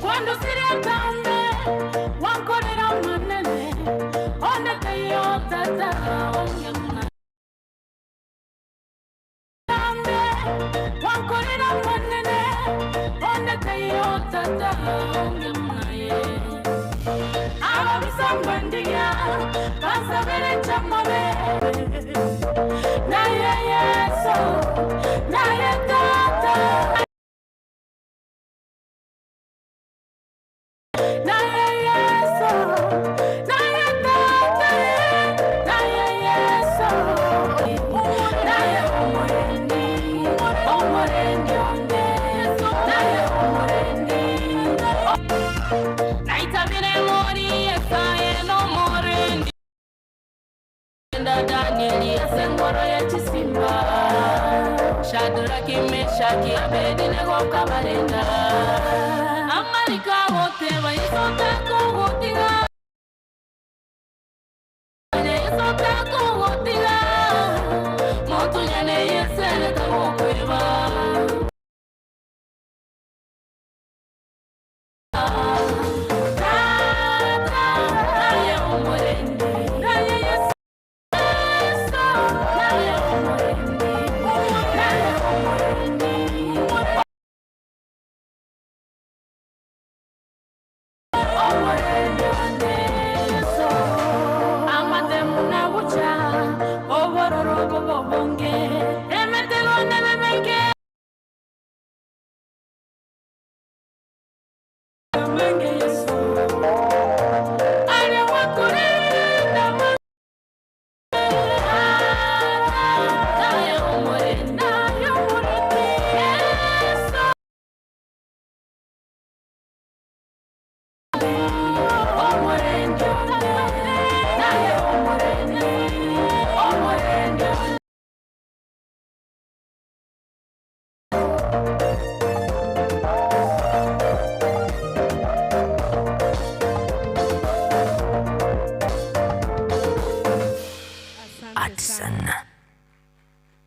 Quando si riattende, ancora un manene, onde te io tata, ancora un manene, onde te io tata, ava mi sambandia, passa bene chamame, na ye yeso, na ye tata. Shadraki, Meshaki, Abednego, Kabarenda. Amalika wote bayisota kugutinga. Bayisota kugutinga. Motu nyane yesele takukweba.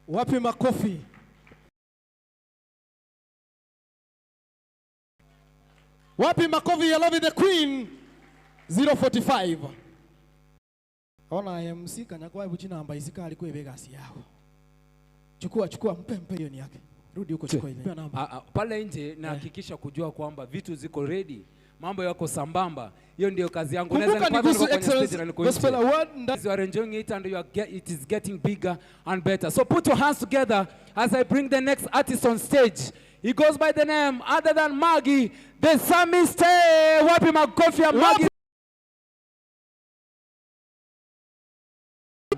Wapi makofi? Wapi makofi ya Love the Queen 045. Ona MC kanyakwa ibuchi namba isika alikuwa ebegasi yao. Chukua, chukua, mpe, mpe hiyo ni yake. Rudi huko chukua ile.
Pale nje nahakikisha kujua kwamba vitu ziko ready. Mambo yako sambamba. Hiyo ndio kazi yangu.
Kumbuka ni Gusii Excellence Gospel Award.
You are enjoying it and it is getting bigger and better. So put your hands together as I bring the next artist on stage. He goes by the name other than Maggie, the Psalmist. Wapi makofi ya Maggie?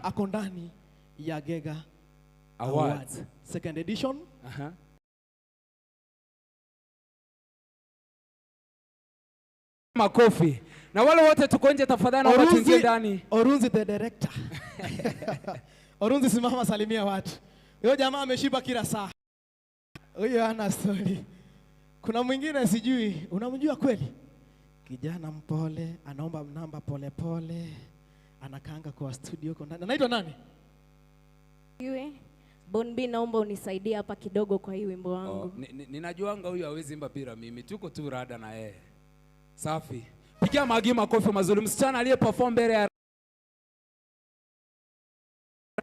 Ako ndani ya Gega Awards second edition.
Makofi. Na wale wote tuko nje tafadhali naomba tuingie ndani.
Orunzi the director. Orunzi simama salimia watu. Huyo jamaa ameshiba kila saa. Huyo hana story. Kuna mwingine sijui, unamjua kweli? Kijana mpole, anaomba namba pole pole. Anakaanga kwa studio huko ndani. Anaitwa nani?
Iwe Bonbi, naomba unisaidie hapa kidogo kwa hii wimbo wangu.
Oh, ninajuanga huyu hawezi imba bila mimi. Tuko tu rada na yeye. Safi. Pigia Maggie makofi mazuri. Msichana aliye perform mbele ya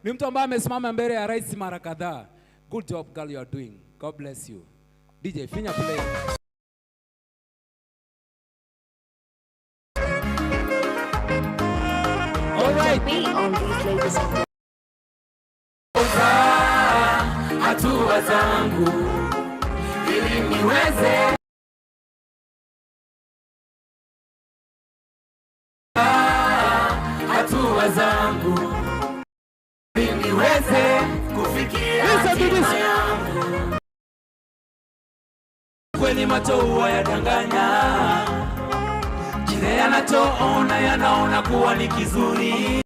ni mtu ambaye amesimama mbele ya rais mara kadhaa. Good job girl you are doing. God bless you. DJ finya play. All right.
On these ladies.
Hatua zangu ili niweze hatua zangu ili niweze kufikia hatima yangu. Kweli macho huwa yadanganya, kile yanachoona yanaona kuwa ni kizuri.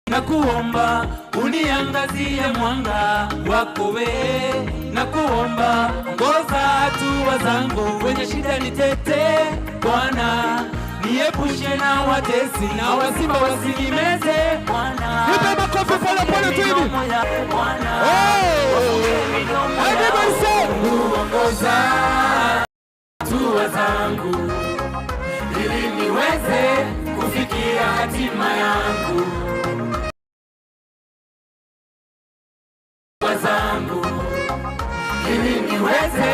Nakuomba uniangazie mwanga wako we, nakuomba ongoza hatua zangu, wenye shida nitete Bwana, niepushe na watesi na wasimba wasinimeze Bwana.
Nipe makofi pole pole tu hivi. Everybody say
ongoza hatua zangu ili niweze kufikia hatima yangu. Zangu ili niweze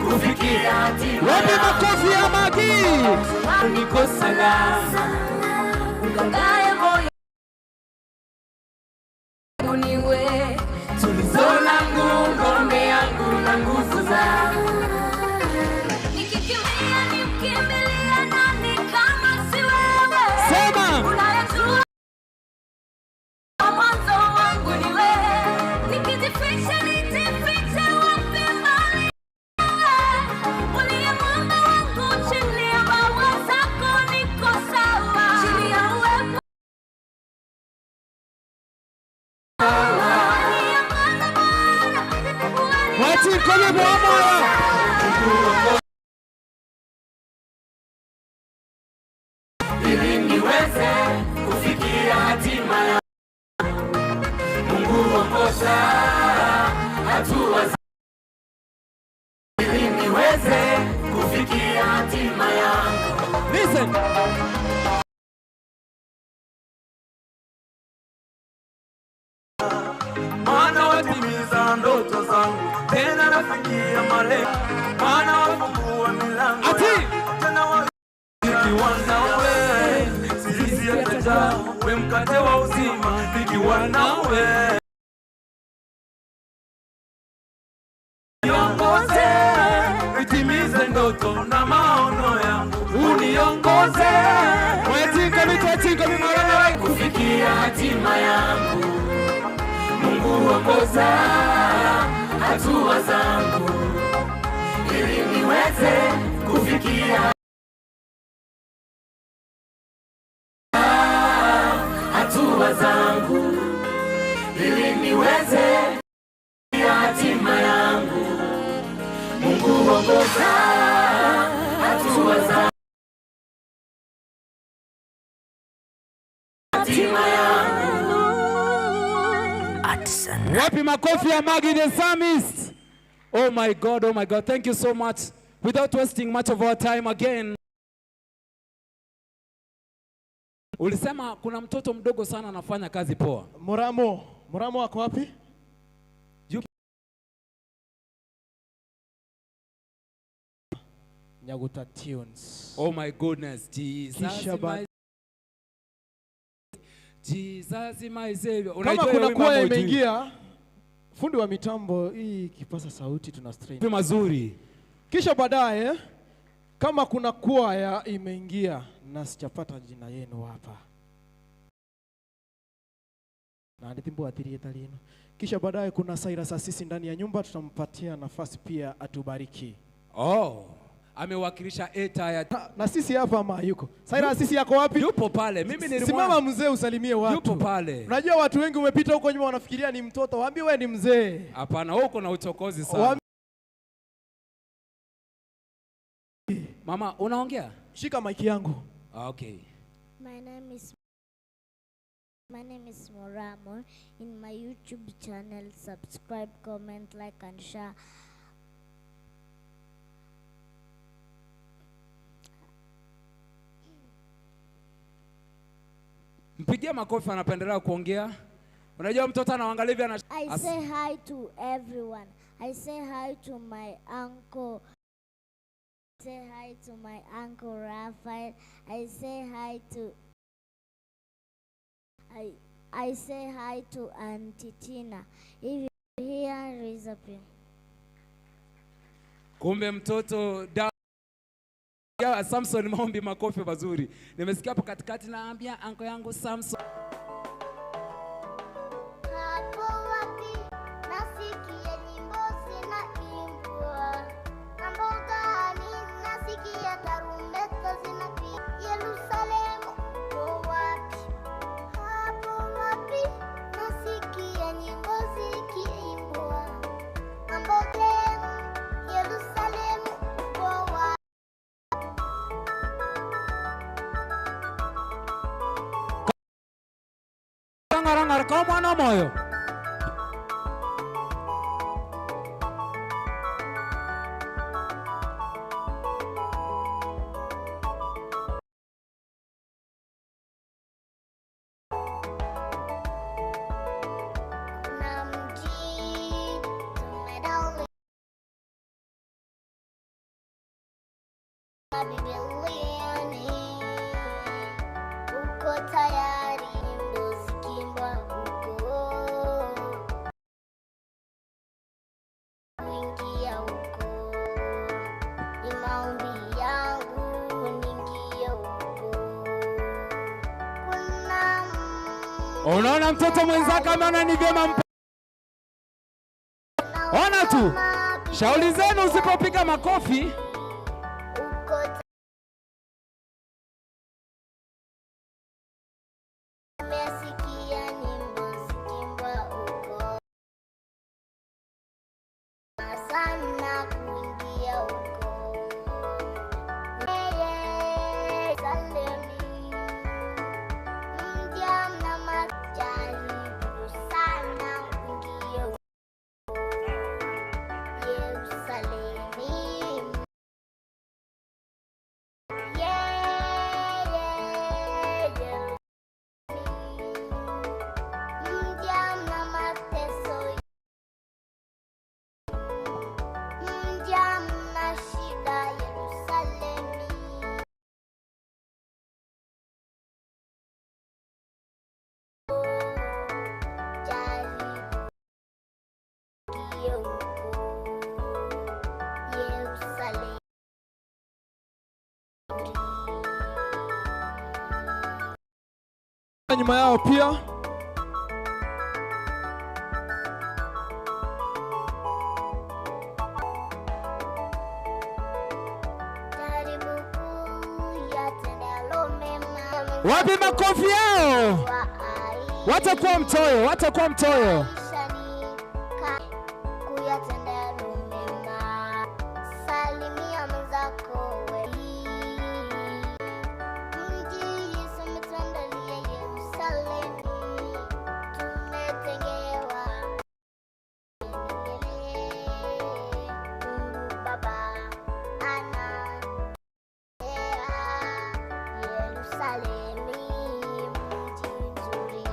kufikia hatima.
Wapi makofi ya Maggie?
Niko salama.
Ukangaye moyo niwe
tulizo langu, ngome yangu na nguvu zangu.
Nikikimbia nimkimbilie nani kama si wewe?
Sema.
Unayejua mwanzo wangu ni wewe. Nikijificha nijifiche wapi mbali? Uliye mwamba wangu, chini ya maua zako niko sawa. Chini ya uwepo
Wachikole mwa.
Ili niweze kufikia hatima yangu. Mungu ongoza hatua ili niweze kufikia hatima yangu.
Listen.
Maana watimiza ndoto zangu, tena nafikia malengo. Maana wafungua milango tena nikiwa nawe, sisi hata we mkate wa uzima nikiwa nawe. Niongoze nitimize ndoto na maono yangu, uniongoze
kufikia hatima yangu. Mungu ongoza hatua zangu ili niweze kufikia hatua zangu ili niweze hatima yangu. Mungu ongoza hatua zangu hatima yangu.
Wapi makofi ya Maggie the Psalmist? Oh my God, oh my God. Thank you so much. Without wasting much of our time again. Ulisema kuna mtoto mdogo sana anafanya kazi poa.
Muramo, Muramo wako wapi?
Yupo.
Nyaguta Tunes.
Oh my goodness, Jesus.
Kisha
Jesus my savior.
Kama
Unaijua
kuna
hiyo wimbo
kwaya
ama hujui?
imeingia, fundi wa mitambo hii kipasa sauti tuna strain.
Mazuri.
Kisha baadaye kama kuna kwaya imeingia na sijapata jina yenu hapa. Na ndithimbo athirie talino. Kisha baadaye kuna Cyrus Asisi ndani ya nyumba, tutampatia nafasi pia atubariki.
Oh, amewakilisha eta ya
na sisi hapa ama yuko. Cyrus Asisi yako wapi?
Yupo pale. Mimi nilimwona.
Simama mzee usalimie watu.
Yupo pale.
Unajua watu wengi umepita huko nyuma wanafikiria ni mtoto. Waambie wewe ni mzee.
Hapana, wewe uko na uchokozi sana. Mama, unaongea?
Shika mic yangu.
Okay.
My name is Moramo. In my YouTube channel, subscribe, comment, like and share.
Mpigie makofi, anapendelea kuongea. Unajua mtoto anaangalia hivi ana
I say hi to everyone. I say hi to my uncle. I say hi to my uncle Raphael. I say hi to I say hi to Auntie Tina. If you hear, raise up your.
Kumbe mtoto da ya Samson maombi makofi mazuri. Nimesikia hapo katikati naambia anko yangu Samson.
Hapo wapi nasikia nyimbo zinaimbwa. Mambo gani nasikia tarumbeta zinapiga. Yerusalemu uko wapi? Hapo wapi nasikia nyimbo zikiimbwa. Mambo gani Yerusalemu uko wapi?
Rangaranga kwa mwana moyo.
Kuna mji tumedali Bibiliani, uko tayari nyimbo zikiimbwa huko, kuingia huko ni maombi yangu, niingie huko. Kuna
Unaona mtoto mwenzako ameona ni vyema mpe. Ona tu. Shauri zenu usipopiga makofi.
Uko Nimesikia nyimbo zikiimbwa huko, sana kuingia huko. Yerusalemu, mji mna majaribu sana kuingia huko. Yerusalemu, mji mna mateso, mji mna shida. Yerusalemu. Jaribu kuingia huko. Yerusalemu.
Nyuma yao pia
Jaribu kuyatenda mema.
Wapi makofi yao? Watakuwa mtoyo, watakuwa mtoyo.
Maishani kuyatenda mema. Salimia mwenzako we. Mji Yesu ametuandalia Yerusalemu. Tumetengewa milele. Mungu Baba ana Yerusalemu mji mzuri.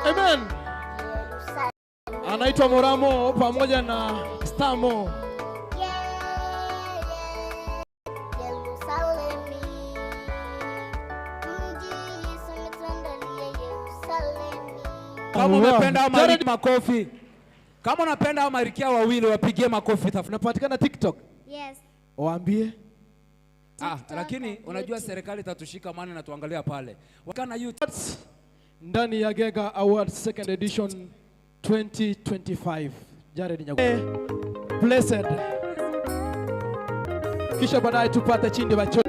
Amen. Anaitwa Moramo pamoja na Stamo.
Kama umependa Jared, makofi. Kama unapenda Marikia wawili wapigie makofi tafadhali.
Unapatikana TikTok?
Yes.
Waambie.
Ah, lakini unajua serikali itatushika maana na tuangalia pale. Wakana YouTube
ndani ya Gega Awards second edition 2025. Jared Nyago. Blessed. Kisha baadaye tupate chindi bacho.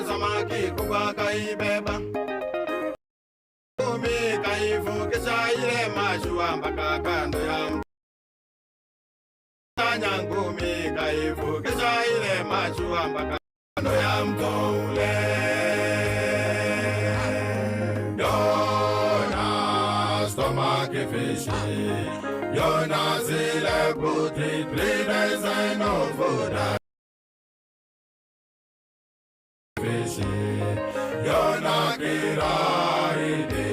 Samaki kubwa kaibeba kumi kaivukisha ile mashua mpaka kando ya mto. Ngumi kaivukisha ile mashua mpaka kando ya mto ule. Yona stomach fish, Yona zile buti 3 days and no food. Yona kiraide,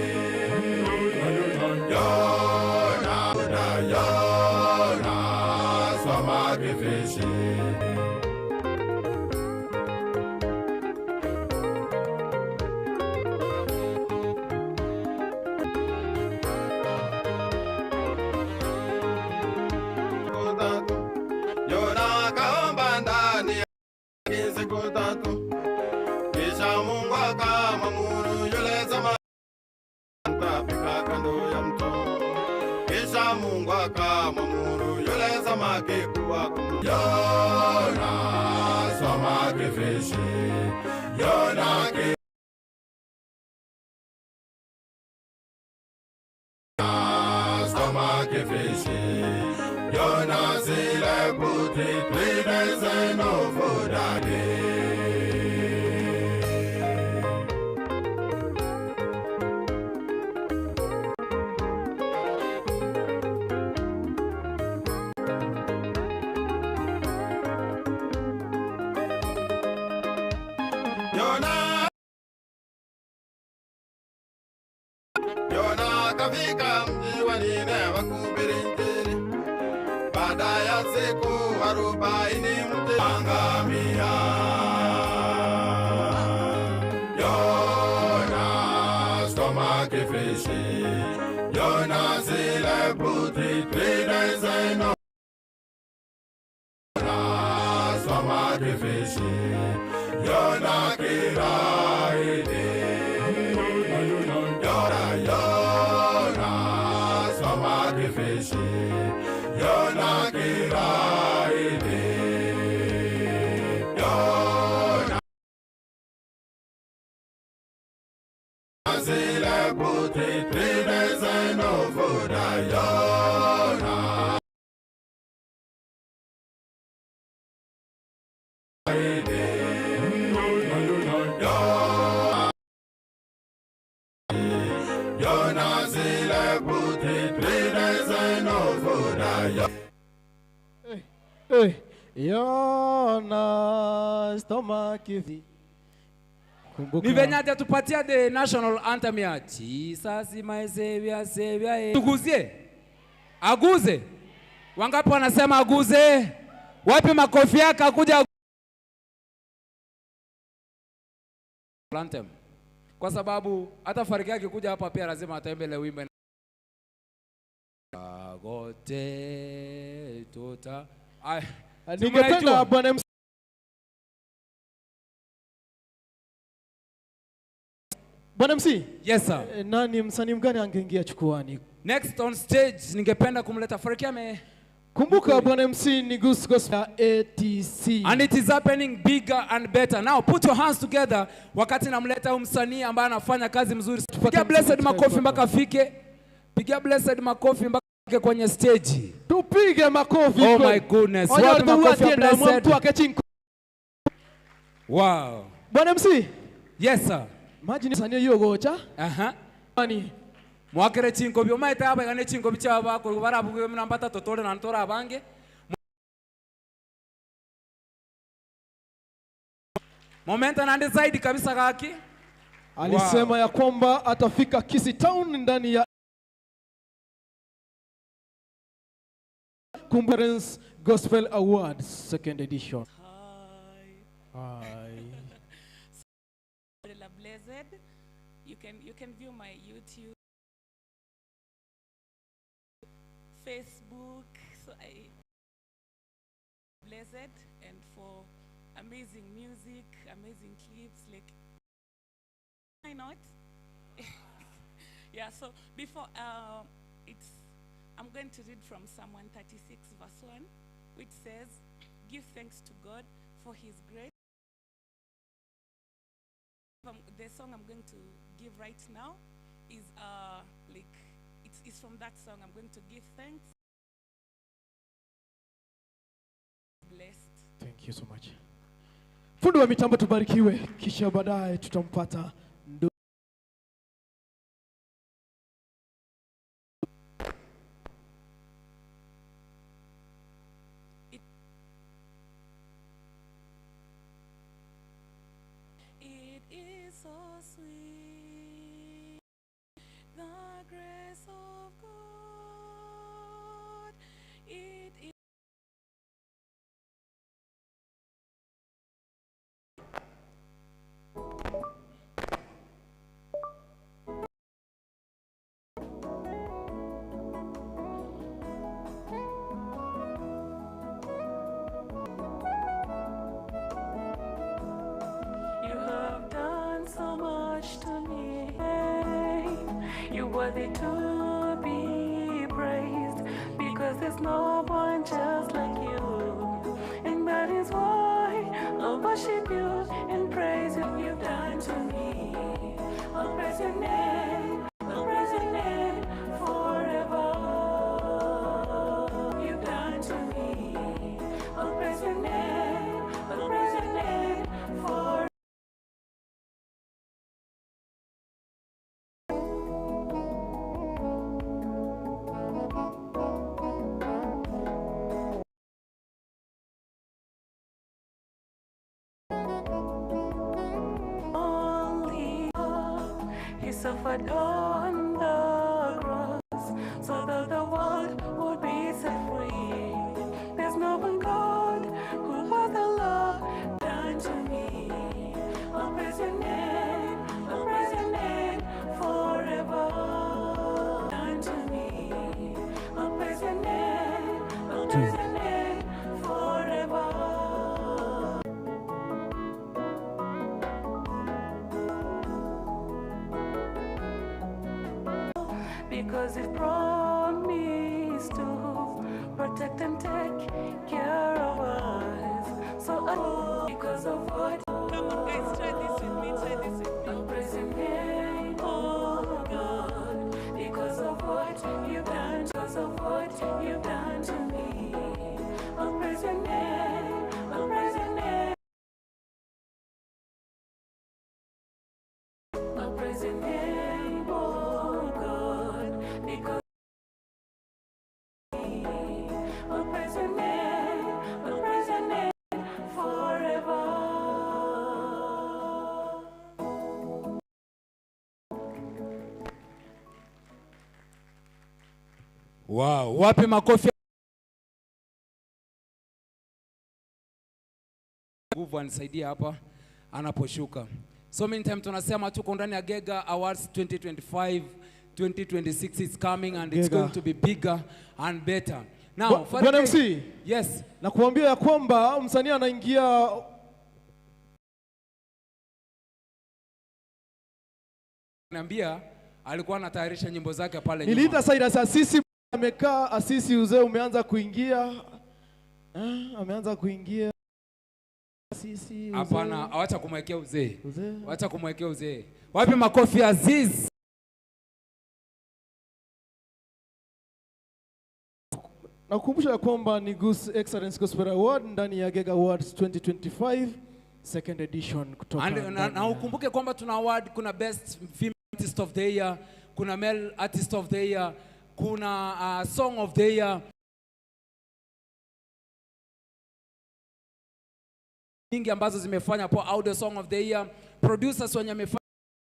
Yona, Yona, samaki fishi. Yona kaomba ndani ya siku tatu. Kisha Mungu akamwamuru yule samaki kutapika kando ya mto. Kisha Mungu akamwamuru yule samaki kuwa Yona samaki fishi, Yona ki samaki fishi, Yona zile buti 3 days and no food a day. Yona kafika mji wa Nineva kuhubiri Injili. Baada ya siku 40 mti angamia. Yona stomach fish, Yona zile buti 3 days and no. Yona stomach fish, Yona kiraide. Yona samaki fishi, Yona kiraide. Yona zile buti 3 days and no food. Yona Yona zile buti 3 days and no food.
Hey, Yona stomach.
Ni venye atatupatia the national anthem ya Jesus my savior, savior. Tuguzie. Aguze. Wangapi wanasema aguze? Wapi makofi yake akuja anthem? Kwa sababu hata Fariki yake kuja hapa pia lazima ataimbe wimbo. Agote tota.
Ningependa bwana Bwana MC.
Yes sir.
Nani msanii mgani angeingia chukuani?
Next on stage ningependa kumleta Fariki ame.
Kumbuka Bwana MC ni Goose Gospel ATC.
And it is happening bigger and better. Now put your hands together wakati namleta huyu msanii ambaye anafanya kazi mzuri. Piga Blessed makofi mpaka afike. Piga Blessed makofi mpaka afike kwenye stage.
Tupige makofi.
Oh my goodness. Wapi makofi ya Blessed? Wow.
Bwana MC.
Yes sir.
Imagine msanii yogocha.
Aha.
Ani
mwakere chinkobi omaete abaigane chinkobi chiabo barabuge namba tatu tore na ntora abange momenta nande zaidi kabisa kaki
alisema wow, ya kwamba atafika Kisii Town ndani ya Conference Gospel Awards second edition.
Hi.
Hi.
Blessed. You can view my YouTube, Facebook. So I Blessed, and for amazing music, amazing clips, like why not? Yeah, so before I'm going to read from Psalm 136 verse 1, which says, "Give thanks to God for his grace." The song I'm going to give right now is it's from that song. I'm going to give thanks. Blessed.
Thank you so much. Fundi wa mitambo tubarikiwe, kisha baadaye tutampata ndo.
It is so sweet, the grace of God. It is so much to me. You're worthy to be praised, because there's no one just like you. And that is why I'll worship you and praise you. You've done to me. I'll praise your name. I'll praise your name forever. You've done to me. I'll praise your name. I'll praise your name forever. Suffered on the cross so that the world would be set free. There's no one God who has the love done to me. I'll praise your name, I'll praise your name forever. Done to me. I'll praise your name, I'll praise your name forever. Because you've promised to protect and take care of us. So I, because of what. Come on guys, try this with me, try this with me. I'll praise your name, oh God, because of what you've done, because of what you've done to me. I'll praise your name, I'll praise your name. I'll praise your name, oh God, because I'll praise your name, I'll praise your name forever.
Wow, wapi makofi? Nguvu anisaidia hapa anaposhuka. So meantime tunasema tuko ndani ya Gega Awards 2025 2026 is coming and it's
Gega.
Going to be bigger and better. Now,
Bwana MC.
Yes.
Na kuambia ya kwamba msanii anaingia
Niambia alikuwa anatayarisha nyimbo zake pale nyuma.
Niliita Cyrus Asisi, amekaa Asisi, uzee umeanza kuingia. Ameanza kuingia. Asisi.
Hapana, acha kumwekea uzee. Acha kumwekea uzee. Wapi makofi Aziz?
Nakukumbusha kwamba ni Goose Excellence Gospel Award ndani ya Gega Awards 2025 second edition kutoka.
Na ukumbuke kwamba tuna award, kuna best female artist of the year, kuna male artist of the year, kuna song of the year. Nyingi ambazo zimefanya poa, audio song of the year, producers wenye wamefanya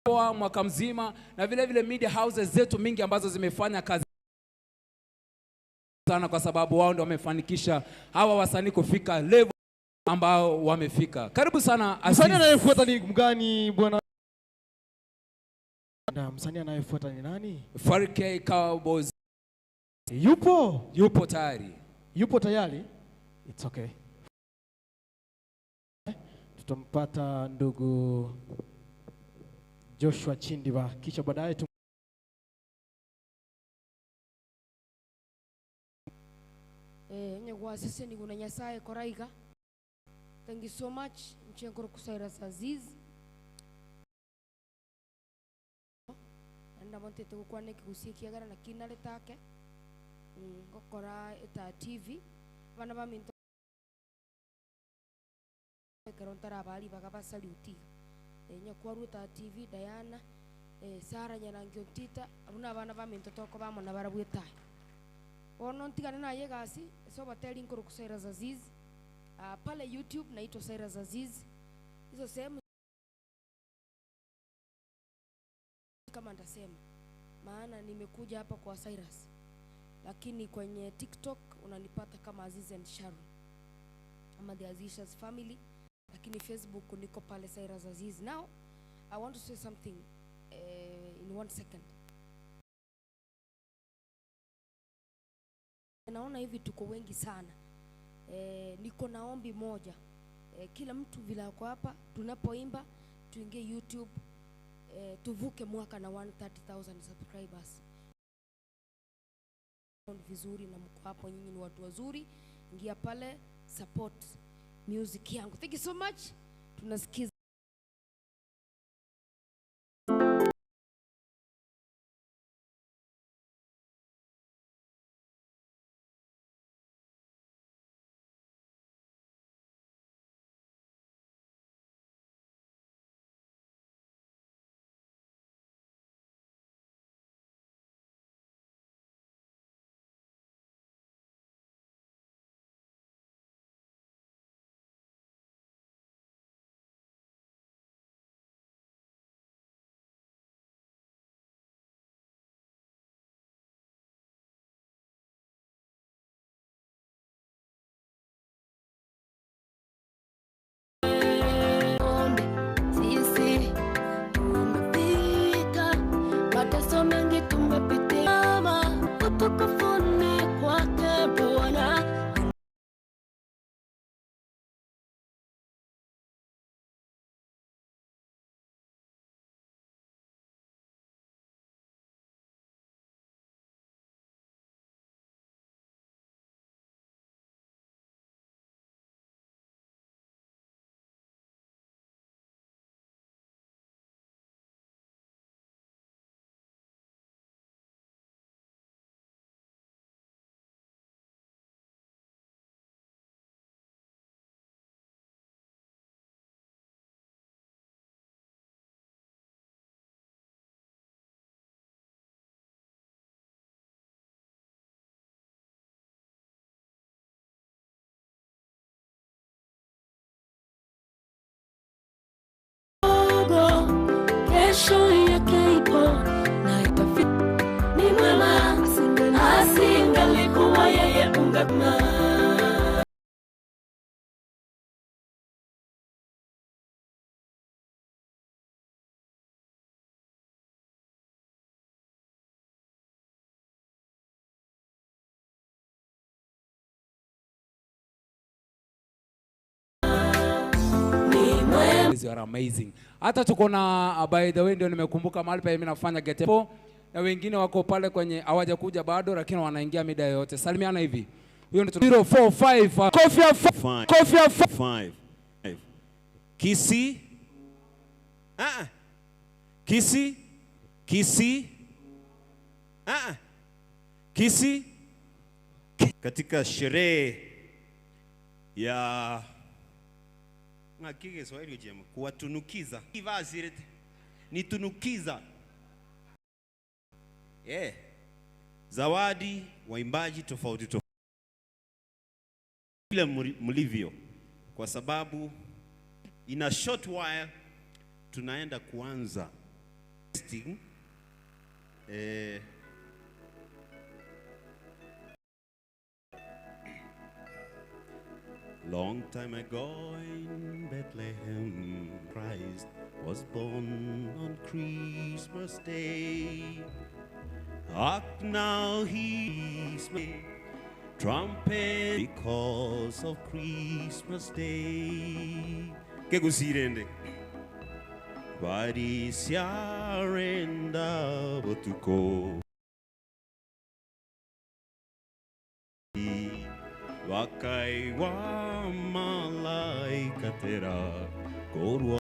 poa mwaka mzima, na vile vile media houses zetu mingi ambazo zimefanya kazi sana, kwa sababu wao ndio wamefanikisha hawa wasanii kufika level ambao wamefika. Karibu sana Aziz.
Msanii anayefuata ni mgani bwana? Na msanii anayefuata ni nani?
Farike Cowboys.
Yupo?
Yupo tayari.
Yupo tayari? It's okay. Tutampata ndugu Joshua Chindiba kisha baadaye
Nyagwa sisi ni kuna Nyasaye koraiga. Thank you so much Mchenkoro Cyrus Aziz. Nda monte tukwane kigusikia gara na kinale take. Ngokora eta TV bana ba minto kerontara bali bagabasaliuti. Nyakwaru ta TV Diana Sara Nyarangi Tita abuna bana ba minto toko ba mona barabweta. Ono ntigane na yegasi so bateli nkoro Cyrus Aziz. Pale YouTube naitwa Cyrus Aziz. Hizo sehemu kama ndasema maana nimekuja hapa kwa Cyrus, lakini kwenye TikTok unanipata kama Aziz and Sharon ama the Aziz's family, lakini Facebook niko pale Cyrus Aziz. Now I want to say something in 1 second. Naona hivi tuko wengi sana. Niko na ombi moja. Kila mtu vile ako hapa, tunapoimba tuingie YouTube, tuvuke mwaka na 130,000 subscribers. Vizuri na mko hapo, nyinyi ni watu wazuri. Ingia pale support music yangu. Thank you so much. Tunasikiza
Kesho yake ipo na itafika. Ni mwema, asingalikuwa yeye ungema. Ni mwema.
You are amazing. Hata tuko na by the way ndio nimekumbuka mahali pa mimi nafanya getepo na wengine wako pale kwenye hawajakuja bado lakini wanaingia mida yote. Salimiana hivi. Huyo ndio 045 Kofi 5 Kofi
5. Kisii. Kisii. Kisii. Kisii. Katika sherehe ya Kiswahili jema kuwatunukiza. Nitunukiza. Yeah. Zawadi waimbaji tofauti tofauti vile mlivyo, kwa sababu in a short while tunaenda kuanza testing. Long time ago in Bethlehem, Christ was born on Christmas Day. Up now he's my trumpet because of Christmas Day. Kegusirende. Varisiarenda botuko. Wakai wa malaikatera korwa.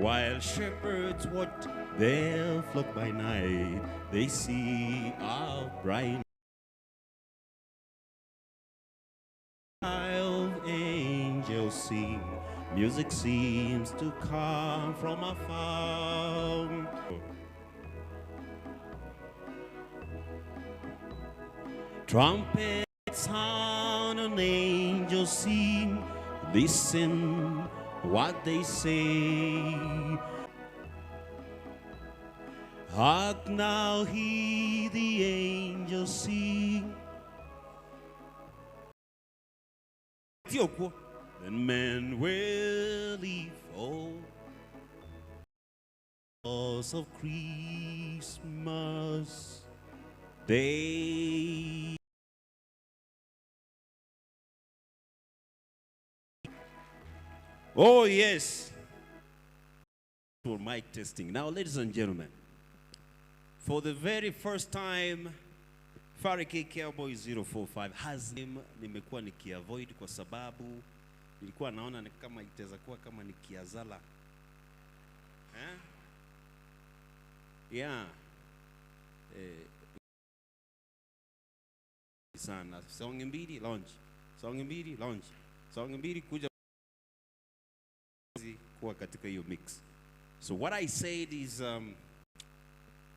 While shepherds watch their flock by night, they see a bright angels sing. Music seems to come from afar. Trumpets sound and angels sing. Listen what they say. Hark now, hear the angels sing. Then men will leave all because of Christmas Day. Oh yes, for mic testing. Now, ladies and gentlemen, for the very first time, Fariki Cowboy 045 has nimekuwa nikiavoid kwa sababu nilikuwa naona ni kama itaweza kuwa kama nikiazala. Eh? Yeah. Sana song mbili launch. Song mbili launch. Song mbili kuja kuwa katika hiyo mix. So what I said is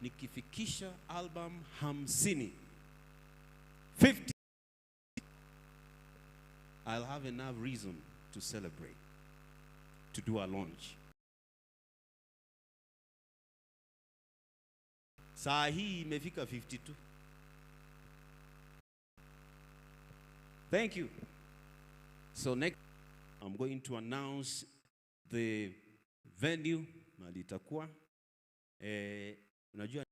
nikifikisha album 50, 50, I'll have enough reason to celebrate, to do a launch. Saa hii imefika 52. Thank you. So next, I'm going to announce the venue mahali itakuwa. Unajua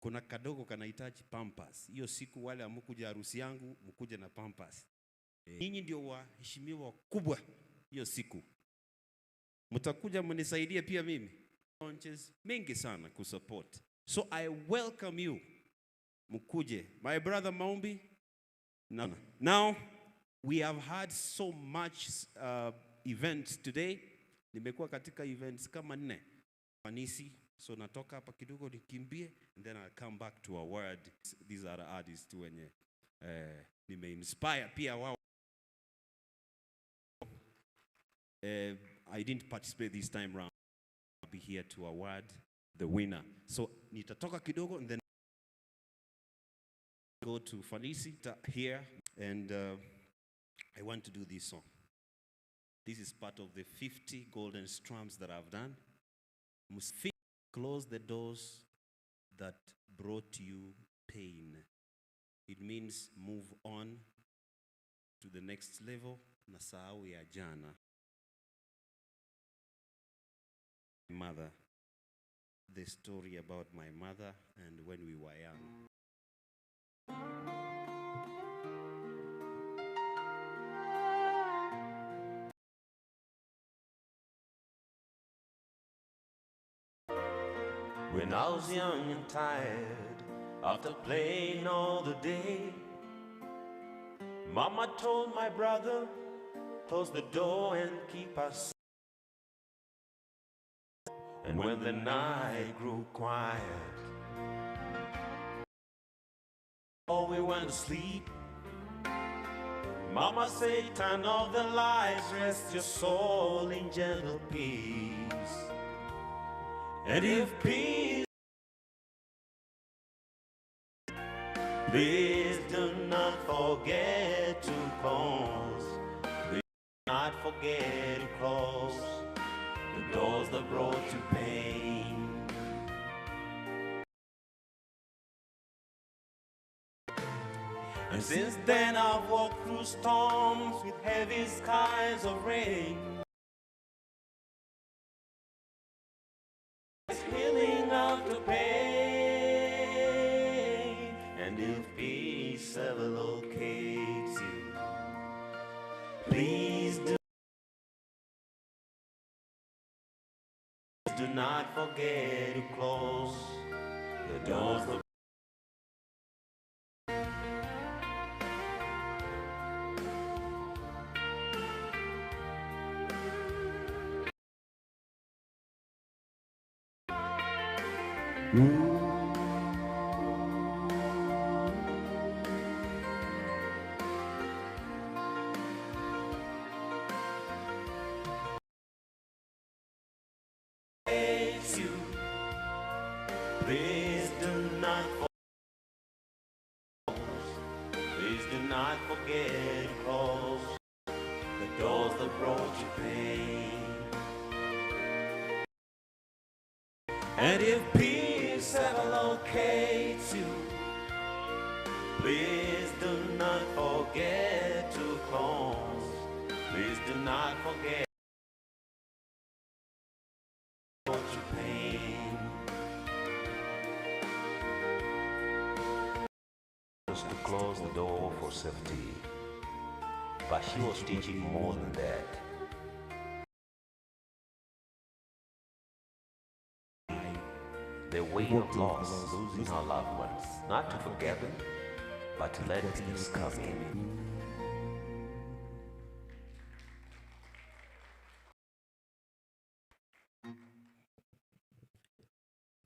kuna kadogo kanahitaji pampers. Hiyo siku wale amkuja harusi yangu mkuje na pampers. Ninyi ndio waheshimiwa wakubwa hiyo siku. Mtakuja mnisaidie pia mimi. Launches mengi sana kusupport. So I welcome you. Mkuje. My brother Maumbi. Now we have had so much events today. Nimekuwa katika events kama 4. Fanisi. So natoka hapa kidogo nikimbie and then I'll come back to our word. These are artists wenye nime inspire pia wao. I didn't participate this time round. I'll be here to award the winner. So nitatoka kidogo and then go to Fanisi here, and I want to do this song. This is part of the 50 golden strums that I've done. Close the doors that brought you pain. It means move on to the next level. Nasahau ya jana. Mother, the story about my mother and when we were young. When I was young and tired, after playing all the day, Mama told my brother, close the door and keep us. And when the night grew quiet, before we went to sleep, Mama said, turn off the lights, rest your soul in gentle peace. And if peace, please do not forget to close. Please do not forget to close the doors that brought you pain. And since then I've walked through storms with heavy skies of rain. It's healing after pain. And if peace ever locates you, please do not forget to close the doors that you. Please do not forget. Please do not forget to close the doors that brought you pain. And if peace ever locates you, please do not forget to close. Please do not forget your pain.
Was to close the door for safety, but she was teaching more than that. The weight of loss, losing our loved ones, not to forget them, but to let peace come in.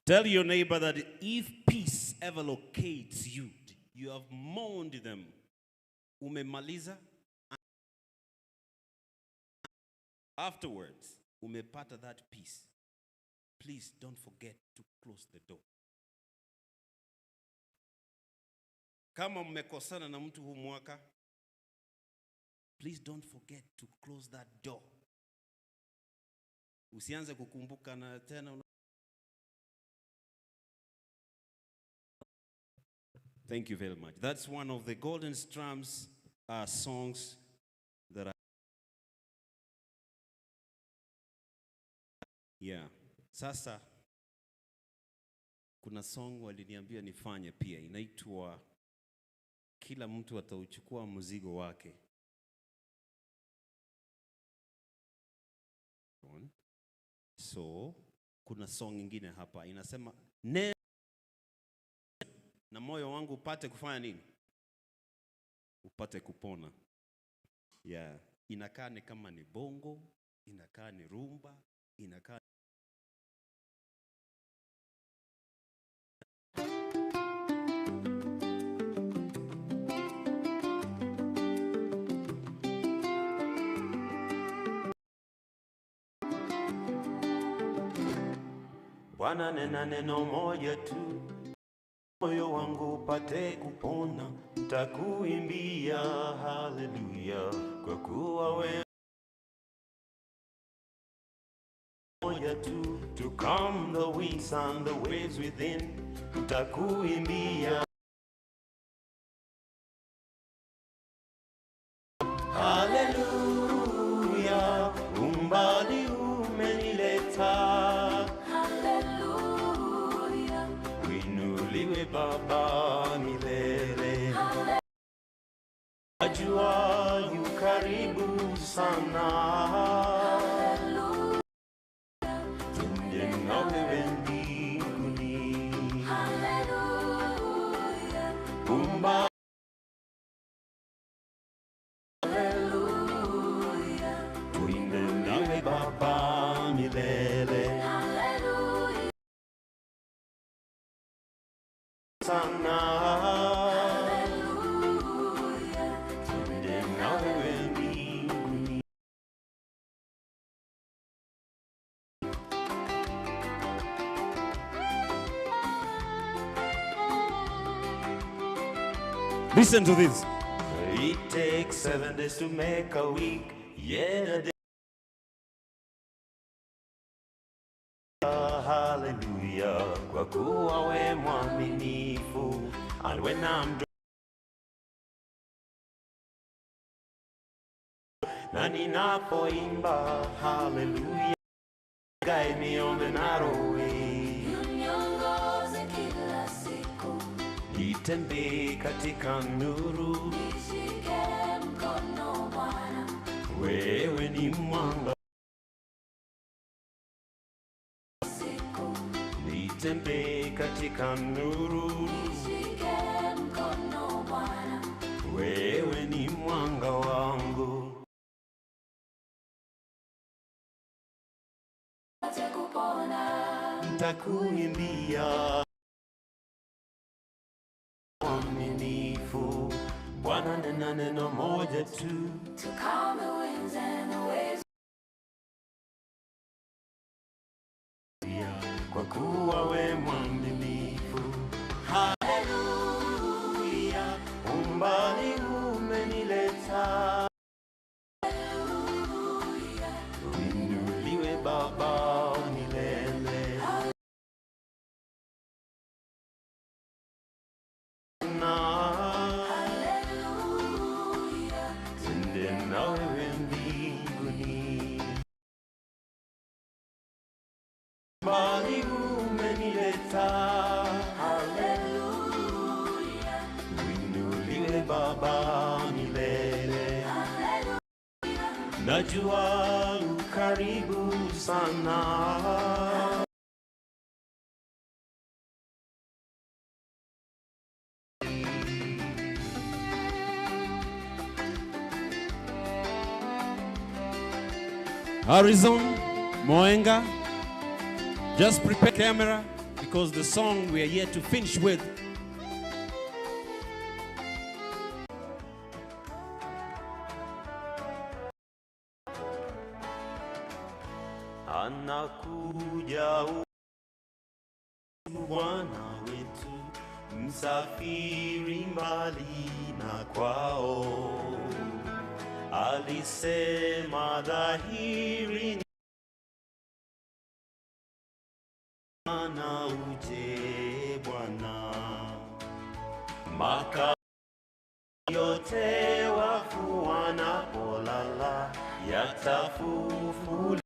Tell your neighbor that if peace ever locates you, you have mourned them. Umemaliza. Afterwards, umepata that peace. Please don't forget to close the door. Kama mmekosana na mtu huu mwaka, please don't forget to close that door. Usianze kukumbuka na tena. Thank you very much. That's one of the Golden Strums songs that I... Yeah. Sasa, kuna song waliniambia nifanye pia. Inaitwa Kila Mtu Atauchukua Mzigo Wake. So, kuna song nyingine hapa. Inasema, ne na moyo wangu upate kufanya nini? Upate kupona. Yeah. Inakaa ni kama ni bongo, inakaa ni rumba, inakaa. Bwana nena neno moja tu, moyo wangu upate kupona, nitakuimbia haleluya, kwa kuwa wewe moja tu, to calm the winds and the waves within, nitakuimbia haleluya, umbali umenileta. Baba milele, najua yu karibu sana, twende na wewe mbinguni. Listen to this.
It takes 7 days to make a week. Yeah, a day. Hallelujah, kwa kuwa we mwaminifu. And when I'm na ninapoimba hallelujah, guide me on the narrow way.
Uniongoze kila siku,
Nitembee katika nuru,
nishike mkono Bwana,
wewe ni mwanga.
siku,
Nitembee katika nuru,
nishike mkono Bwana,
wewe ni mwanga wangu.
pate kupona.
Nitakuimbia mwaminifu, Bwana, nena neno moja tu,
To calm the winds and the waves.
kwa kuwa we mwaminifu. Haleluya, umbali umenileta, uinuliwe Baba milele. Na tende na wewe mbinguni, mbali umenileta,
Hallelujah,
uinuliwe Baba milele.
hallelujah.
Najua ukaribu sana.
Harrison Moenga, just prepare camera because the song we are yet to finish with.
Anakuja Bwana wetu, msafiri mbali na kwao. Alisema dhahiri, na uje Bwana. Maka yote wafu wanapolala yatafufuliwa.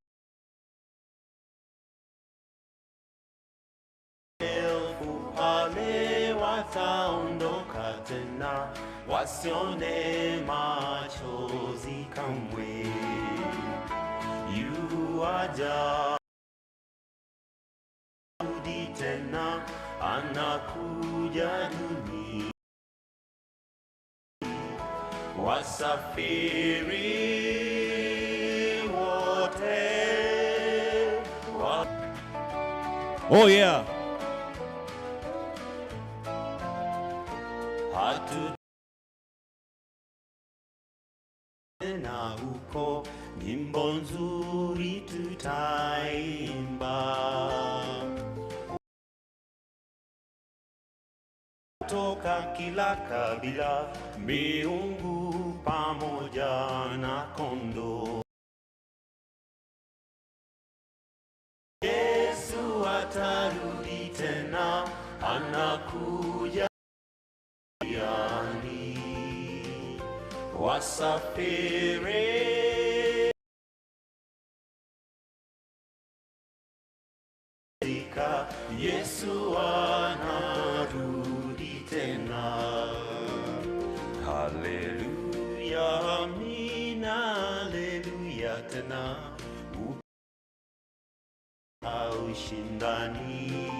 Elfu pale wataondoka tena, wasione machozi kamwe. Yuaja rudi tena, anakuja dunia. Wasafiri wote wa
Oh yeah.
hatu tena huko, nyimbo nzuri tutaimba. Toka kila kabila, miungu pamoja na kondoo. Yesu atarudi tena, anakuja duniani. Wasafiri Zika, Yesu anarudi tena. Haleluya, amina, haleluya tena. Haushindani,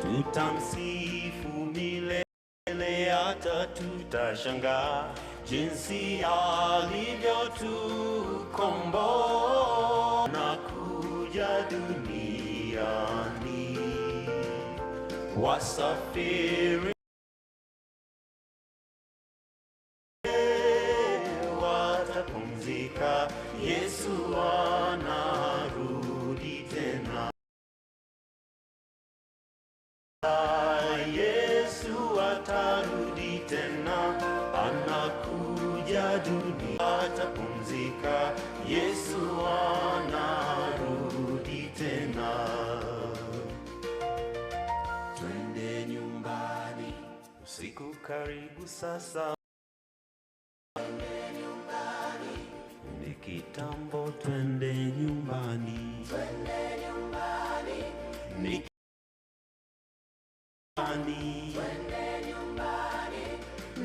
tutamsifu milele, hata tutashangaa jinsi alivyotukomboa na kuja duniani. Wasafiri watapumzika, Yesu anarudi tena. Yesu atarudi tena.
Atapumzika, Yesu anarudi tena. Twende nyumbani, usiku karibu sasa. Ni kitambo twende nyumbani. Twende nyumbani. Ni twende nyumbani.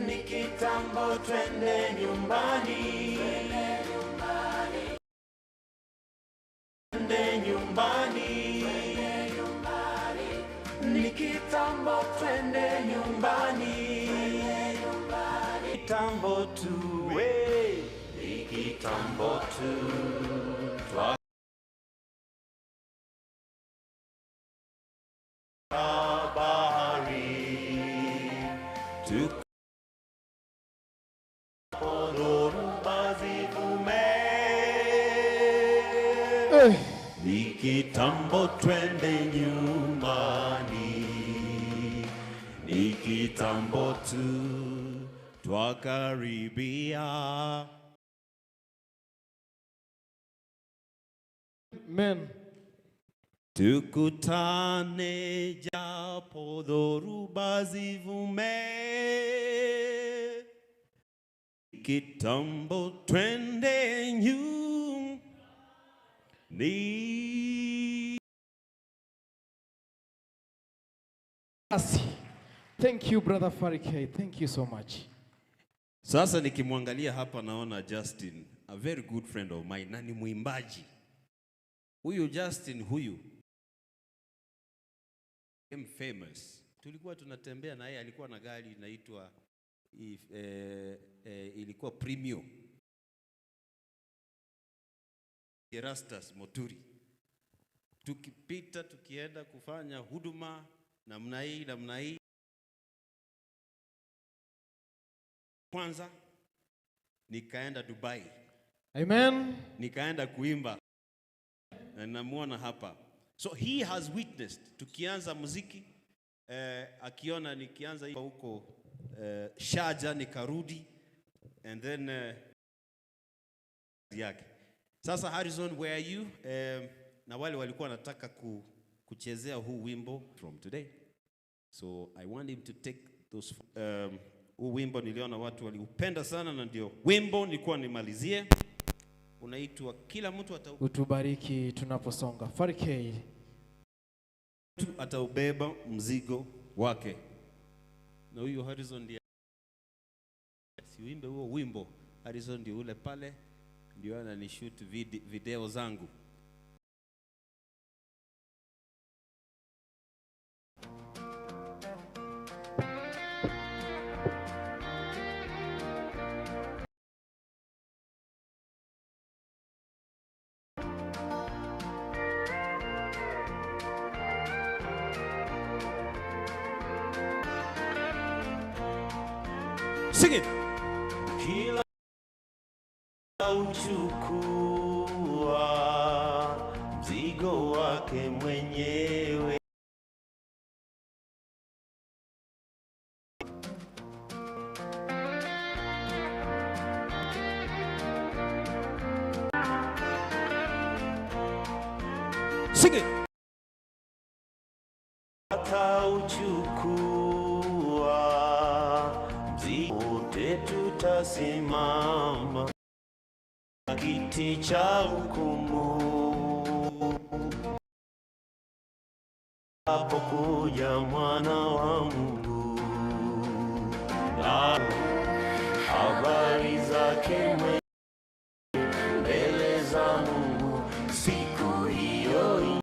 Ni kitambo twende nyumbani. Twende nyumbani. Ni kitambo twende nyumbani. Kitambo tu, we. Ni kitambo tu. Bahari tuko zivume. Ni kitambo twende nyumbani, ni kitambo tu twakaribia.
Amen.
Tukutane japo dhoruba zivume, kitambo twende nyumbani.
Thank you, Brother Farikay. Thank you so much.
Sasa nikimwangalia hapa naona Justin, a very good friend of mine, na ni mwimbaji. Huyu Justin huyu famous. Tulikuwa tunatembea na yeye, alikuwa na gari inaitwa ilikuwa Premio. Erastus Moturi. Tukipita tukienda kufanya huduma namna hii namna hii. Kwanza nikaenda Dubai.
Amen.
Nikaenda kuimba. Na namuona hapa. So he has witnessed tukianza muziki, akiona nikianza huko Sharjah nikarudi, and then yake. Sasa Harrison, where are you? Na wale walikuwa wanataka kuchezea huu wimbo from today. So I want him to take those huu wimbo niliona watu waliupenda sana, na ndio wimbo nilikuwa nimalizie. Unaitwa kila mtu
utubariki tunaposonga. Farikay
ataubeba mzigo wake. Na huyu Harrison ndiye siuimbe huo wimbo. Harrison ndiye ule pale ndio ananishoot video zangu. Sing it. Kila uchukua mzigo wake mwenyewe. Sing it. Atauchukua mzigo wote, tutasimama kiti cha hukumu. Apokuja mwana wa Mungu na habari zake mbele za Mungu siku hiyo.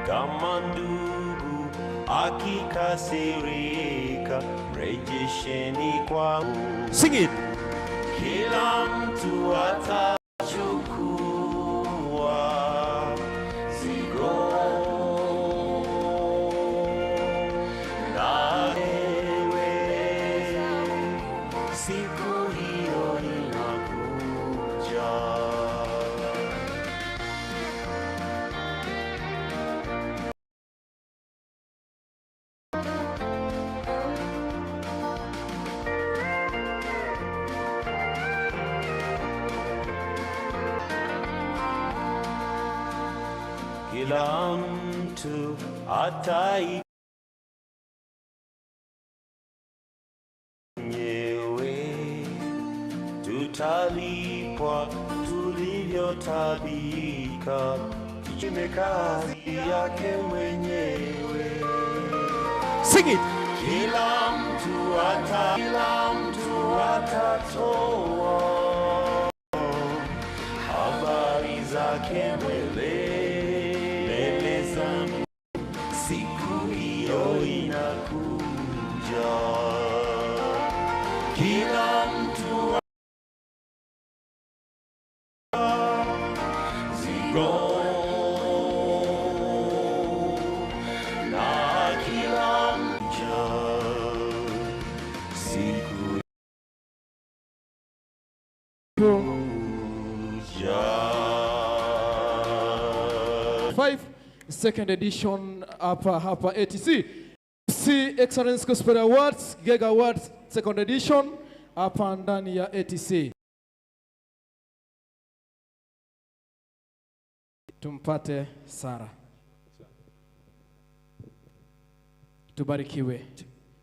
Kama ndugu akikasirika, rejesheni kwangu. Sing it. Kila mtu atachukua zigo na ewe, siku hiyo inakuja.
Kila mtu atai mwenyewe, tutalipwa tulivyotabika, kichime kazi yake mwenyewe.
Sing it.
Kila mtu atatoa habari zake mbele za Mungu. Siku hiyo inakuja. Kila mtu zigo na kila mja siku kuja.
5 second edition hapa ATC. C Excellence Gospel Awards, Gega Awards second edition hapa ndani ya ATC. Tumpate Sara. Tubarikiwe.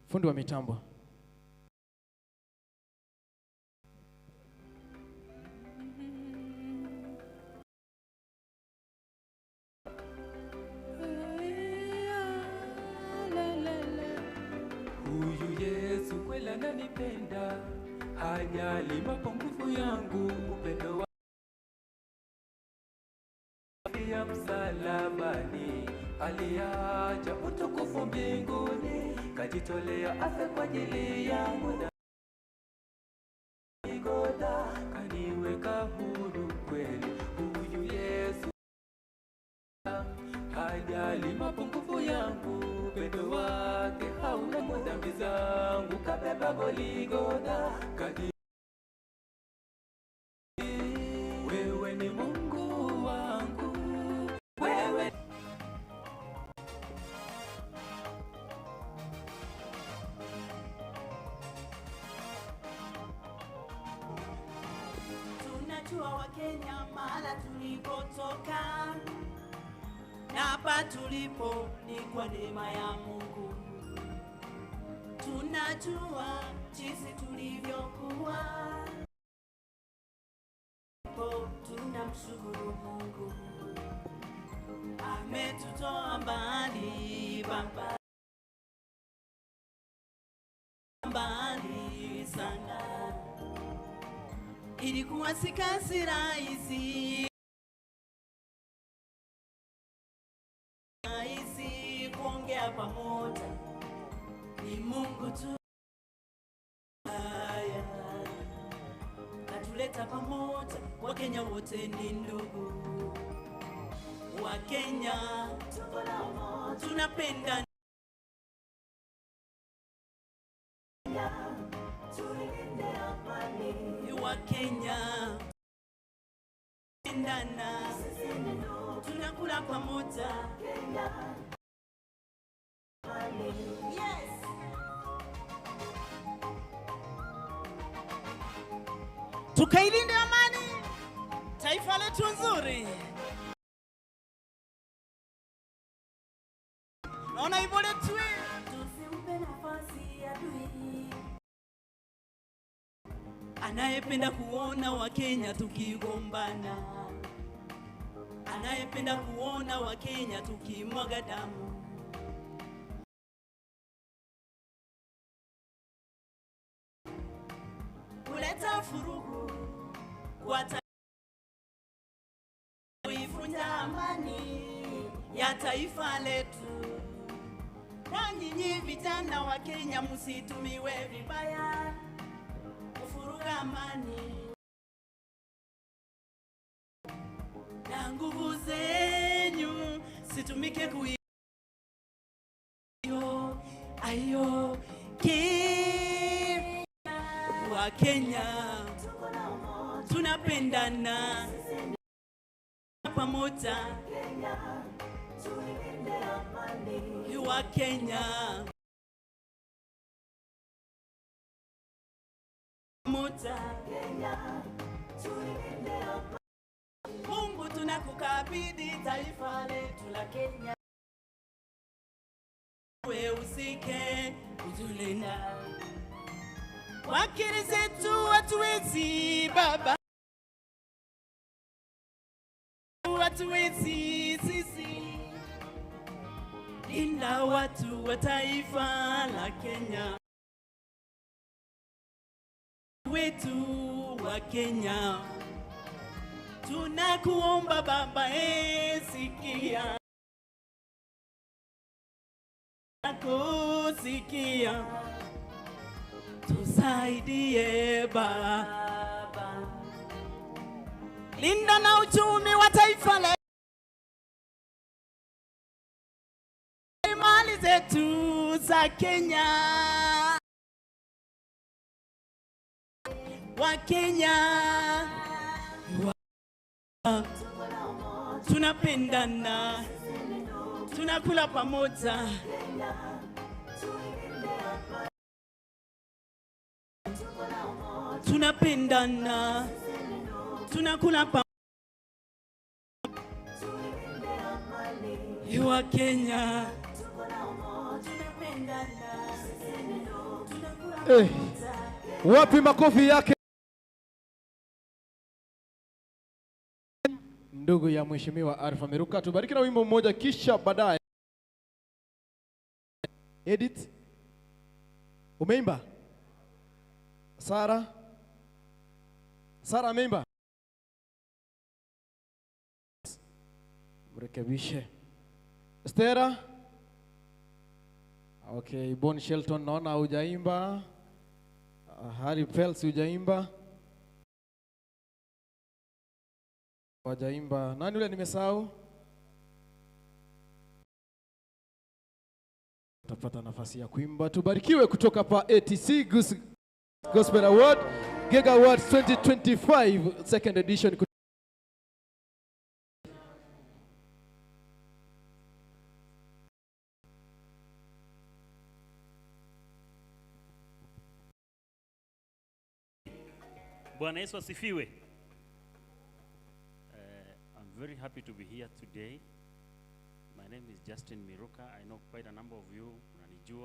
Fundi wa mitambo.
Huyu Yesu kweli ananipenda, hajali mapungufu yangu, upendo wake ya msalabani, aliacha utukufu mbinguni, kajitolea afe kwa ajili yangu, na Golgotha kaniweka huru kweli. Huyu Yesu hajali mapungufu yangu, upendo wake hauna dhambi zangu, kabeba Golgotha kaji. Wewe ni Mungu wangu, wewe.
Tunajua Wakenya mahala tulipotoka na hapa tulipo ni kwa neema ya Mungu. Tunajua jinsi tulivyokuwa, tunamshukuru Mungu ametutoa mbali Baba, mbali sana. Ilikuwa si kazi rahisi kuongea pamoja, ni Mungu tu haya katuleta pamoja. Wakenya wote ni ndugu, Wakenya tunapenda, Wakenya pendana, tunakula pamoja. Yes. Tukailinde amani taifa letu nzuri. Naona hivyo letu, tusimpe nafasi adui anayependa kuona Wakenya tukigombana, anayependa kuona Wakenya tukimwaga damu. Kuleta furugu kwa kuivunja amani ya taifa letu. Na nyinyi vijana wa Kenya msitumiwe vibaya kufuruga amani, na nguvu zenyu situmike kuiyo ayo wa Kenya tunapendana pamoja, wa Kenya pamoja. Mungu tuna Tunakukabidhi taifa letu la Kenya, wewe usike kutulinda. Wakili zetu hatuwezi Baba, hatuwezi sisi, ila watu wa taifa la Kenya, wetu wa Kenya, tunakuomba Baba, sikia, kusikia, tusaidie Baba, linda na uchumi wa taifa la mali zetu za Kenya, wa Kenya tunapendana, tunakula pamoja, tunapendana, tunakula pamoja, wa Kenya.
Wapi makofi yake ndugu ya Mheshimiwa Arfa Miruka? Tubariki na wimbo mmoja kisha baadaye. Edith, umeimba? Sara? Sara ameimba? Mrekebishe. Stera? Okay, Bon Shelton naona hujaimba. Harry Pels hujaimba. Wajaimba. Nani yule nimesahau? Utapata nafasi ya kuimba. Tubarikiwe kutoka pa ATC Gospel Award, Gega Awards 2025 second edition.
Bwana Yesu asifiwe. I'm very happy to be here today. My name is Justin Miruka. I know quite a number of you mnanijua.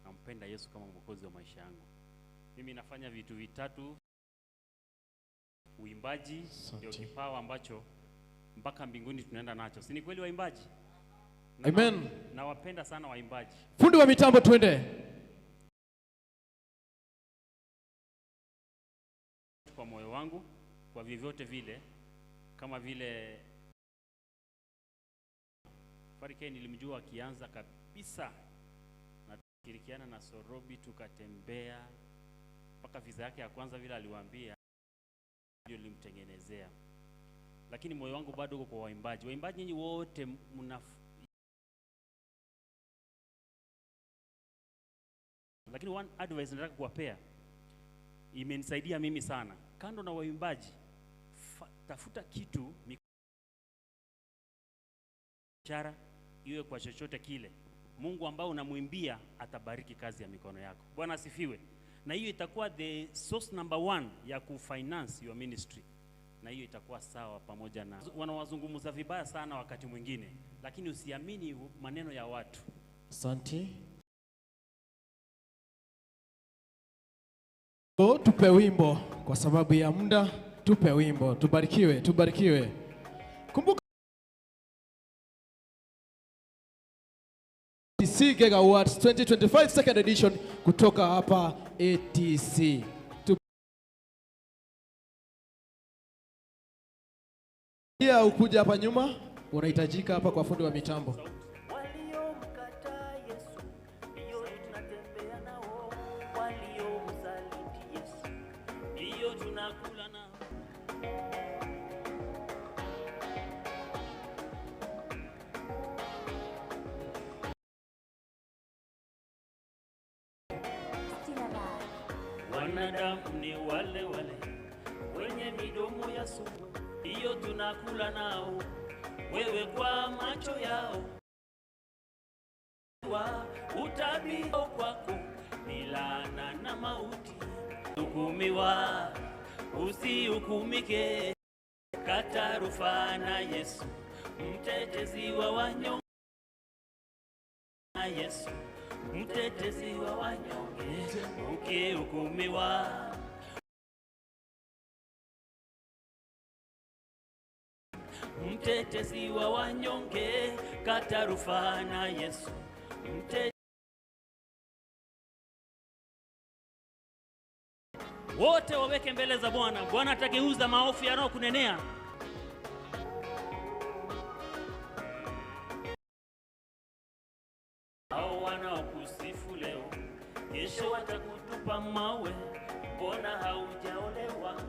Nampenda Yesu kama mwokozi wa maisha yangu. Mimi nafanya vitu vitatu. Uimbaji ndio kipawa ambacho mpaka mbinguni tunaenda nacho. Si ni kweli waimbaji?
Amen.
Nawapenda sana waimbaji.
Fundi wa mitambo twende.
Kwa moyo wangu, kwa vyovyote vile, kama vile Farike nilimjua akianza kabisa na kushirikiana na Sorobi, tukatembea mpaka visa yake ya kwanza vile aliwaambia ndio nilimtengenezea. Lakini moyo wangu bado uko kwa waimbaji. Waimbaji nyinyi wote mna, lakini one advice nataka kuwapea, imenisaidia mimi sana. Kando na waimbaji, tafuta kitu biashara, iwe kwa chochote kile. Mungu ambao unamwimbia atabariki kazi ya mikono yako. Bwana asifiwe. Na hiyo itakuwa the source number 1 ya kufinance your ministry. Na hiyo itakuwa sawa pamoja na wanawazungumza vibaya sana wakati mwingine, lakini usiamini maneno ya watu.
Asante. Tupe wimbo kwa sababu ya muda, tupe wimbo. Tubarikiwe, tubarikiwe. Kumbuka ATC Gega Awards 2025 second edition kutoka hapa ATC. Pia ukuja hapa nyuma, unahitajika hapa kwa fundi wa mitambo.
Waliomkataa Yesu ndio tunatembea nao, waliomsaliti Yesu
ndio tunakula nao. Wanadamu ni wale wale wenye midomo ya sumu, hiyo tunakula nao. Wewe kwa macho yao utabii kwako ni laana na mauti, hukumiwa usihukumike. Kata rufaa na Yesu, mtetezi wa wanyonge. Yesu, mtetezi wa wanyonge, ukihukumiwa. Mtetezi wa wanyonge, kata rufaa na Yesu. Wote waweke mbele za Bwana. Bwana atageuza maovu yanayokunenea. Hao wanaokusifu leo, kesho watakutupa mawe. Mbona haujaolewa?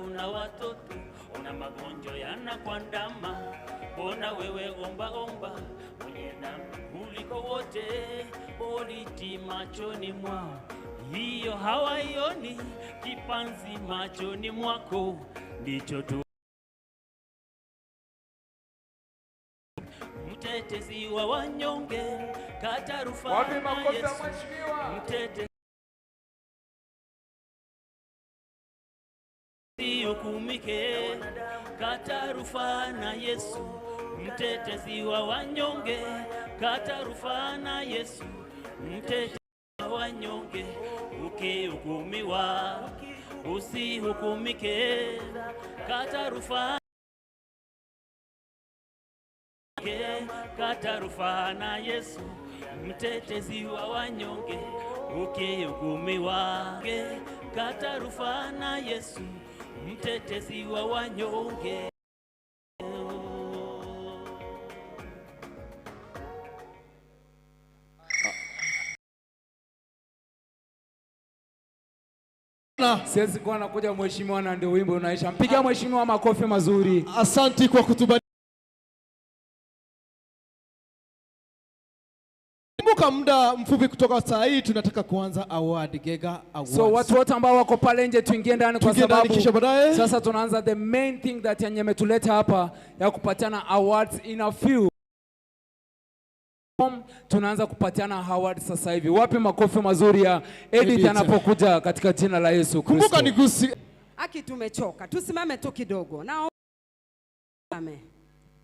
Una watoto, una magonjwa yanakuandama. Mbona wewe omba omba, mwenye dhambi kuliko wote, boriti machoni mwao, hiyo hawaioni. Kipanzi machoni mwako ndicho tu. Mtetezi wa wanyonge, kata rufaa na Yesu. Mtetezi usihukumike, kata rufaa na Yesu. Mtetezi wa wanyonge, kata rufaa na Yesu. Mtetezi wa wanyonge, ukihukumiwa usihukumike, kata rufaa, kata rufaa na Yesu. Mtetezi wa wanyonge, ukihukumiwa, kata rufaa na Yesu. Mtetezi wa wanyonge.
Siwezi kuwa nakuja mheshimiwa na ndio wimbo unaisha. Mpigia mheshimiwa makofi mazuri.
Asante kwa kutubariki. Kumbuka muda mfupi kutoka saa hii tunataka kuanza award, Gega Awards.
So watu wote ambao wako pale nje tuingie ndani kwa sababu
kisha baadaye
sasa tunaanza the main thing that yenye imetuleta hapa ya kupatiana awards in a few. Tunaanza kupatiana awards sasa hivi. Wapi makofi mazuri ya Edith anapokuja katika jina la Yesu Kristo.
Kumbuka ni gusi.
Aki tumechoka. Tusimame tu kidogo. Na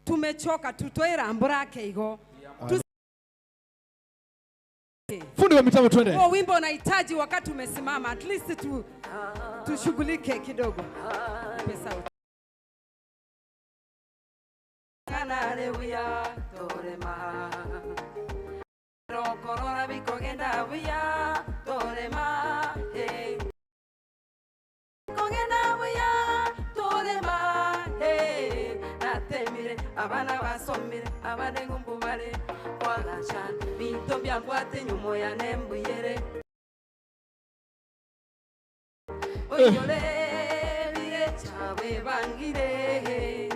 tumechoka tutoe rambrake igo.
Fundi wa mitambo twende.
Huo wimbo unahitaji wakati umesimama, at least tushughulike kidogo. Pesa. Hallelujah, torema. Rokorora bikogenda buya, torema. Hey. Kogenda buya, torema. Hey. Natemire abana basomire, abane ngumbubare. Kwagashan binto byangwate nyumo ya nembuyere. Oyole bire chawe bangire.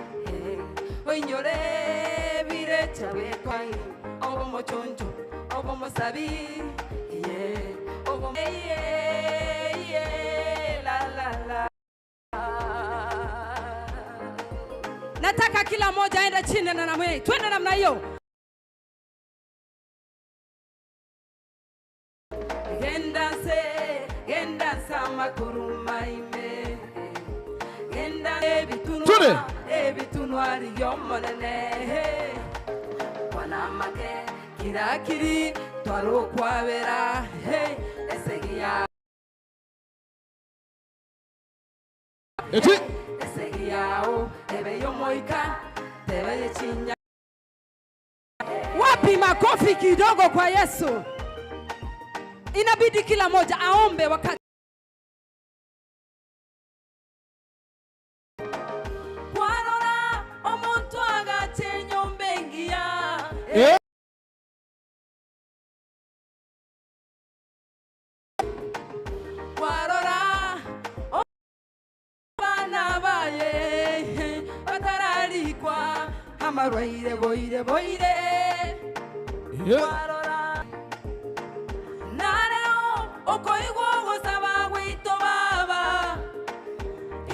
Oyole bire chawe kwangi. Obo mochoncho, obo mosabi. Yeah, obo yeah, yeah, la la la.
Nataka kila mmoja aende chini na namna hii. Twende namna hiyo.
Genda se, genda sama kuruma ime. Genda ebitunwa, ebitunwa riyomonene. Wanamake kirakiri twarokwabera. Hey, esegia.
Eti
esegia o ebe yomoika tebe chinya.
Wapi makofi kidogo kwa Yesu. Inabidi kila moja aombe wakati.
Kwarora omuntu agache nyombengia. Kwarora bana baye batararikwa amarwaire boire boire. Kwarora okoigwo gosaba gwito baba.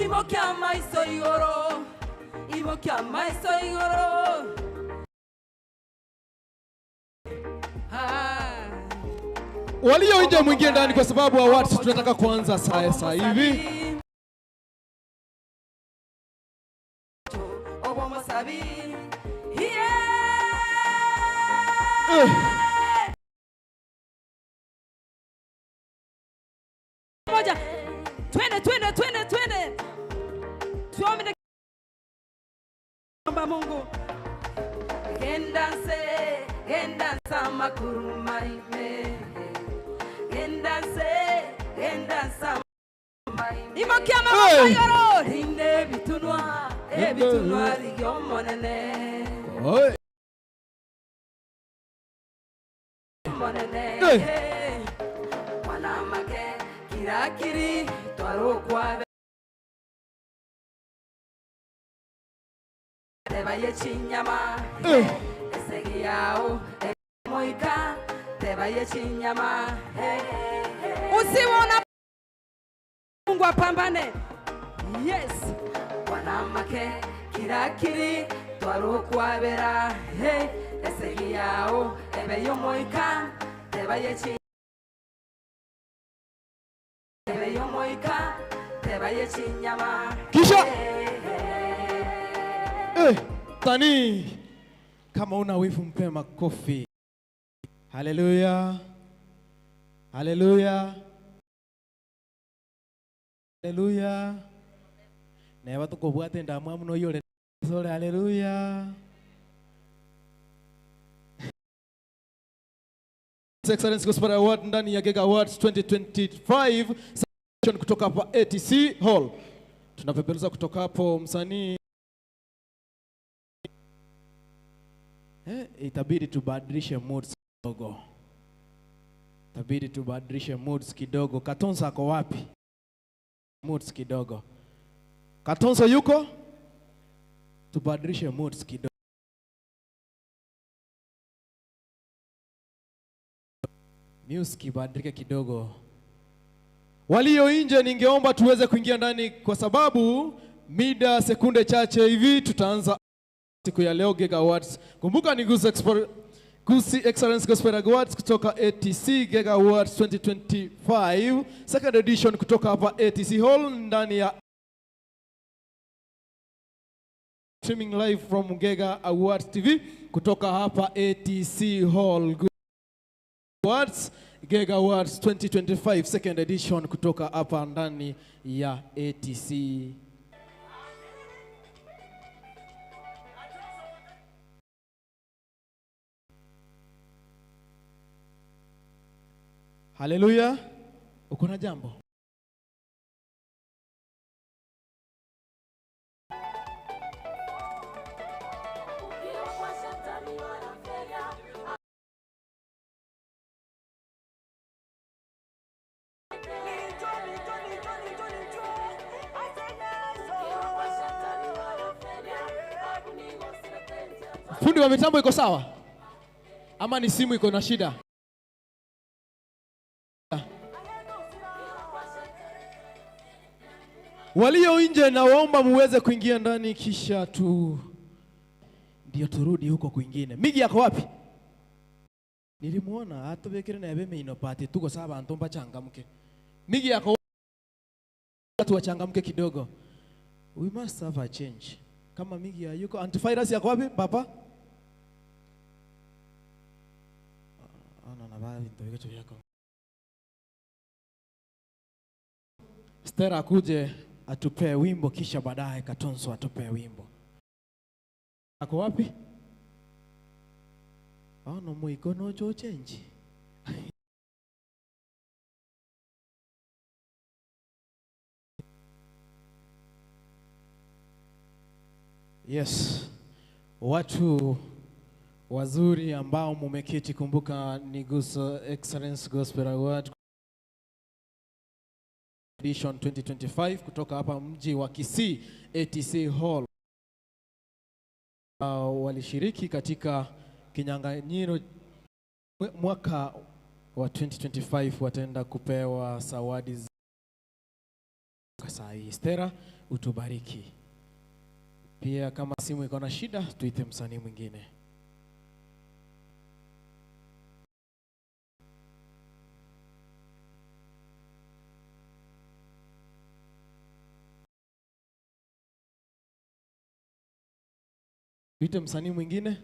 Ibokia maiso igoro, ibokia maiso igoro. Ah,
Walio nje mwingie ndani kwa sababu awards tunataka kuanza sasa hivi.
Moja. Twende, twende, twende, twende. Tuombe na Mungu.
Gendanse, gendansa makuruma ime. Gendanse, gendansa maime.
Imokia mama yoro.
Rinde bitunwa, e bitunwa rigyomonene.
Oi.
Monene. Mwanamake kirakiri twarokwa tebaye chinyama esegi yao moika tebaye chinyama.
Usiwe una Mungu apambane. Yes.
Mwanamake kirakiri twarokwabera esegi yao ebeyo moika tebaye chinyama moika tebaye chinyama.
Kisha tani kama una wivu mpe makofi. Haleluya. Haleluya. Haleluya. Neba tukobwate ndamwa muno yole sole. Haleluya. Excellence Gospel Award ndani ya Gega Awards 2025 kutoka hapa ATC Hall. Tunapeperuza kutoka hapo msanii. Itabidi tubadilishe moods kidogo. Itabidi tubadilishe moods kidogo. Katonso ako wapi? Moods kidogo. Katonso yuko? Tubadilishe moods kidogo. Music ibadilike kidogo. Walio nje ningeomba tuweze kuingia ndani kwa sababu mida sekunde chache hivi tutaanza siku ya leo Gega Awards. Kumbuka ni Gusii Excellence Gospel Awards kutoka ATC Gega Awards 2025 second edition kutoka hapa ATC Hall ndani ya streaming live from Gega Awards TV kutoka hapa ATC Hall. Awards Gega Awards 2025 second edition kutoka hapa ndani ya ATC. Haleluya. Uko na jambo? Fundi wa mitambo iko sawa? Ama ni simu iko na shida? Walio nje na waomba muweze kuingia ndani kisha tu ndio turudi huko kwingine. Migi yako wapi? Nilimuona atubekere na yabeme inopati tuko sawa antomba changamke. Migi yako watu wachangamke kidogo. We must have a change. Kama Migi hayuko, antivirus yako wapi papa? Ana na baadhi ndio kitu yako. Stella akuje atupee wimbo kisha baadaye Katonso atupee wimbo. Ako wapi? Ono muikono cho change. Yes. Watu wazuri ambao mumeketi, kumbuka ni Gusii Excellence Gospel Award Edition 2025 kutoka hapa mji wa Kisii ATC Hall. Walishiriki katika kinyang'anyiro mwaka wa 2025, wataenda kupewa zawadi saa hii. Stella, utubariki. Pia kama simu iko na shida tuite msanii mwingine. Tuite msanii mwingine.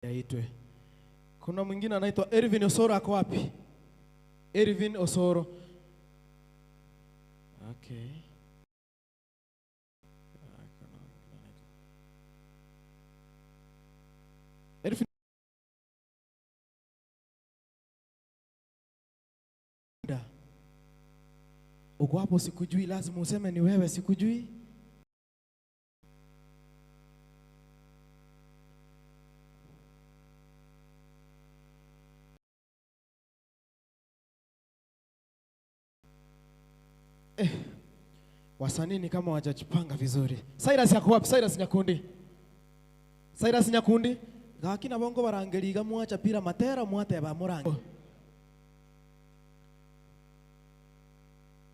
Yaitwe. Kuna mwingine anaitwa Ervin Osoro, ako wapi? Ervin Osoro. Okay. Ervin uko hapo, sikujui, lazima useme ni wewe, sikujui. Wasanii ni kama hawajajipanga vizuri. Cyrus yako wapi? Cyrus Nyakundi. Cyrus Nyakundi. Gakina bongo barangeliga mwacha pira matera mwate ba murange.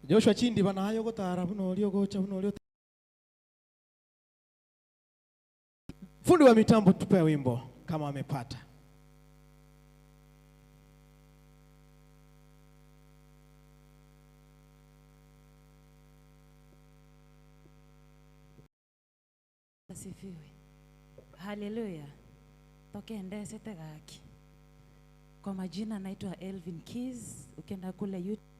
Joshua Chindi bana hayo gotara buno olio gocha buno olio. Fundi wa mitambo tupe wimbo kama amepata.
Asifiwe. Haleluya. Tokende gaki. Kwa majina naitwa Elvin Keys. Ukienda kule YouTube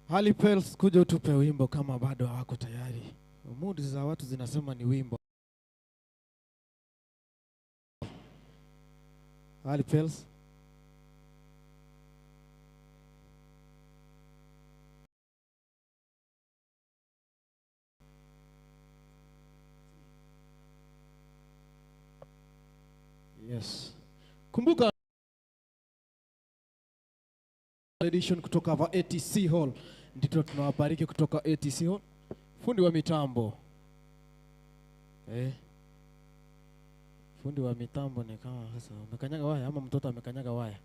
Hali Pels, kuja utupe wimbo kama bado hawako tayari. Mood za watu zinasema ni wimbo. Ali Pels. Yes. Kumbuka edition kutoka hapa ATC Hall. Ndito tunawabariki kutoka ATC Hall. Fundi wa mitambo. Fundi wa mitambo ni kama sasa umekanyaga waya ama mtoto amekanyaga waya.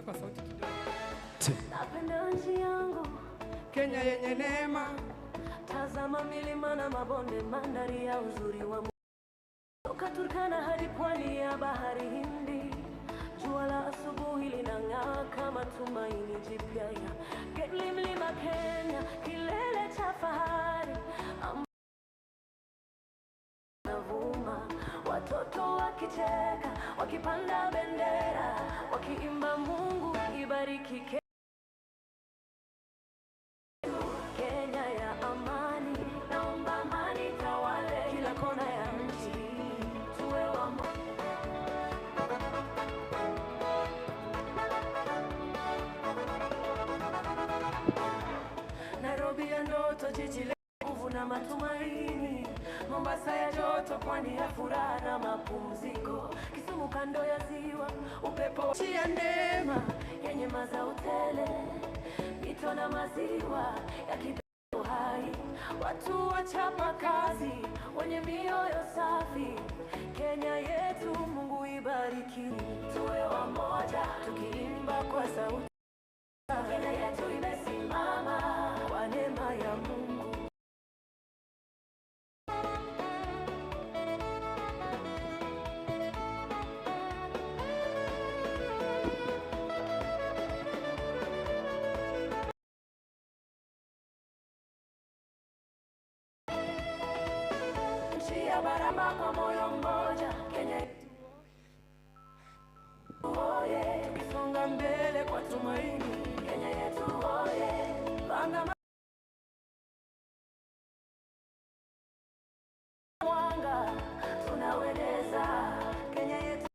Kwa sauti kidogo. Napenda nchi yangu Kenya yenye neema,
tazama milima na mabonde, mandhari ya uzuri wa toka Turkana hadi pwani ya bahari Hindi. Jua la asubuhi linang'aa kama tumaini jipya ya Kenya, mlima Kenya, kilele cha fahari navuma, watoto wakicheka, wakipanda bendera, wakiimba Mungu ibariki Kenya ya amani. Naomba amani tawale kila kona ya nchi, tuwe wa Nairobi ya ndoto, jiji lenye nguvu na matumaini, Mombasa ya joto, pwani ya furaha na mapumziko, Kisumu kando ya ziwa, upepo ya neema yenye mazao tele, mito na maziwa ya uhai, watu wachapa kazi wenye mioyo safi. Kenya yetu, Mungu ibariki, tuwe wamoja tukiimba kwa sauti. Kenya yetu imesimama kwa neema ya Mungu. ya barama kwa moyo mmoja, Kenya oye, tukisonga mbele kwa tumaini, Kenya yetu oye, panga mwanga tunaweleza Kenya yetu,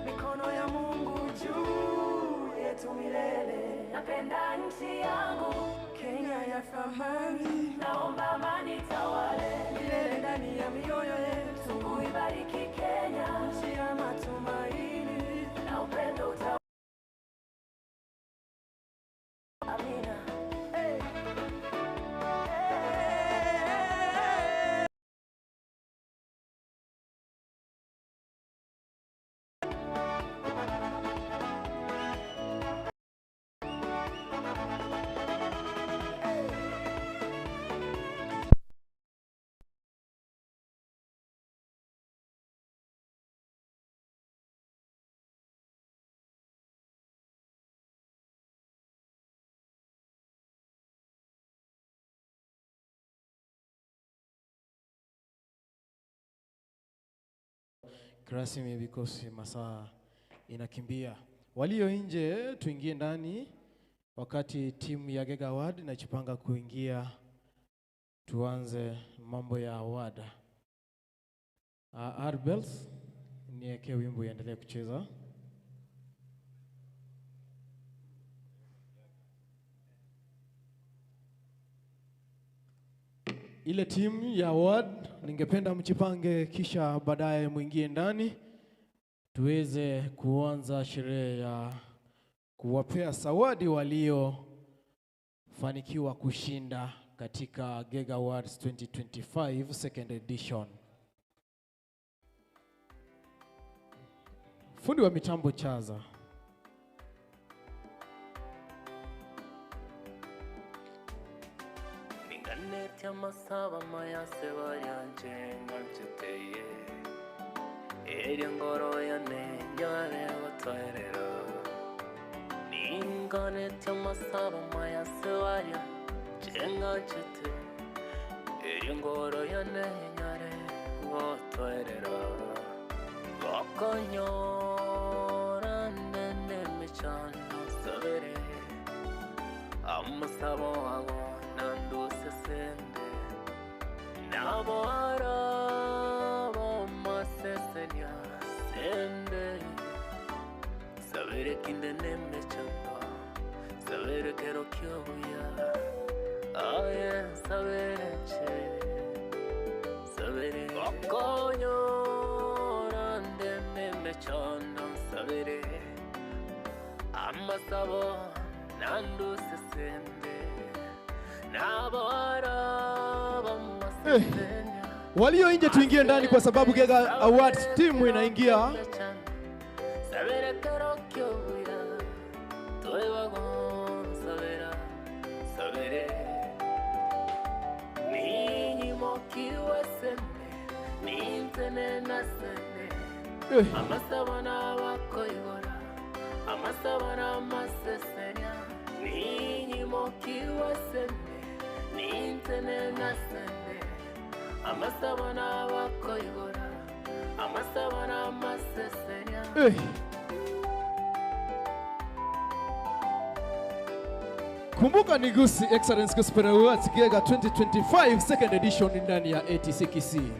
mikono ya Mungu juu yetu milele. Napenda nchi yangu Kenya ya thamani, naomba amani tawale milele ndani ya mioyo yetu. Mungu ibariki Kenya, nchi ya matumaini na upendo utawale. Amina. Hey.
Rasmi because masaa inakimbia. Walio nje tuingie ndani, wakati timu ya Gega Award inajipanga kuingia, tuanze mambo ya award. Arbels, niweke wimbo iendelee kucheza. Ile timu ya award ningependa mjipange, kisha baadaye mwingie ndani tuweze kuanza sherehe ya kuwapea zawadi waliofanikiwa kushinda katika Gega Awards 2025 second edition. Fundi wa mitambo Chaza.
Amasaba mayase baryanjenga nshuti eri ngoro yane nyare batwerera ninganete amasaba mayase baryanjenga nshuti eri ngoro yane nyare batwerera bakanyora nene mechano sabere amasaba wago nandusesende nabora bomasesenya sende sabere kinde nemechando sabere kero kyobuya aye sabere che sabere bakonyora nemechando sabere amasabo nandusesende.
Walio nje tuingie ndani kwa sababu Gega Awards timu inaingia. Kumbuka ni Gusii Excellence Gospel Awards Gega 2025 second edition ndani ya ATC Kisii.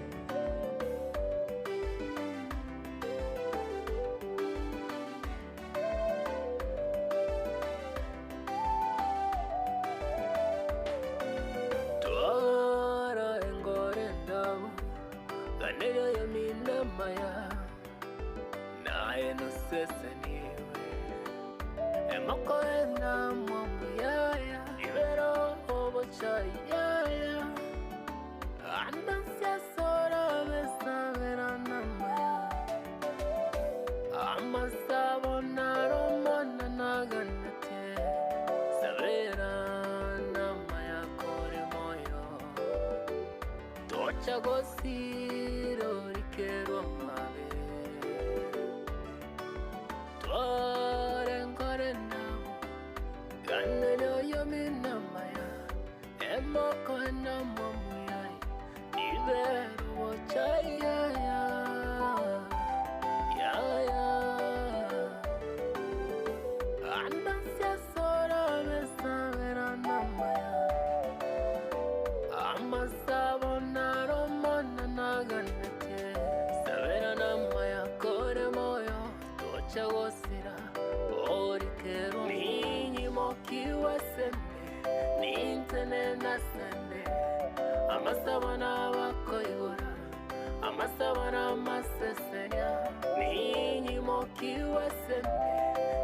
Amasabana bakoibora, amasabana amasesenya. Ninyi mokiwa sende,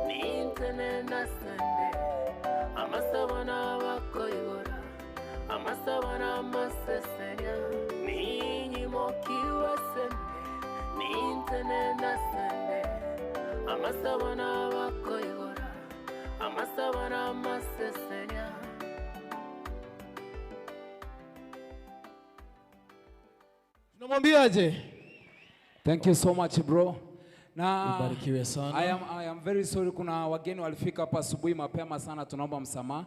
nintene na sende. Amasabana bakoibora, amasabana amasesenya. Ninyi mokiwa sende, nintene na sende. Amasabana bakoibora, amasabana amasesenya.
Tunamwambiaje?
Thank you so much bro. Na
ubarikiwe sana.
I am very sorry, kuna wageni walifika hapa asubuhi mapema sana, tunaomba msamaha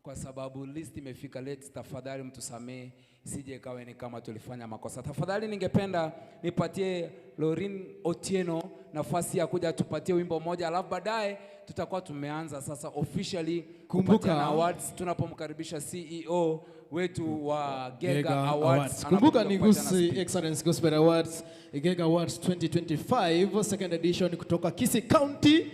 kwa sababu list imefika late. Tafadhali mtusamee, isije ikawe ni kama tulifanya makosa. Tafadhali ningependa nipatie Lorin Otieno nafasi ya kuja tupatie wimbo moja, alafu baadaye tutakuwa tumeanza sasa officially
Kumbuka
awards tunapomkaribisha CEO wetu wa Gega Awards.
Kumbuka ni Gusii Excellence Gospel Awards, Gega Awards 2025 second edition kutoka Kisii County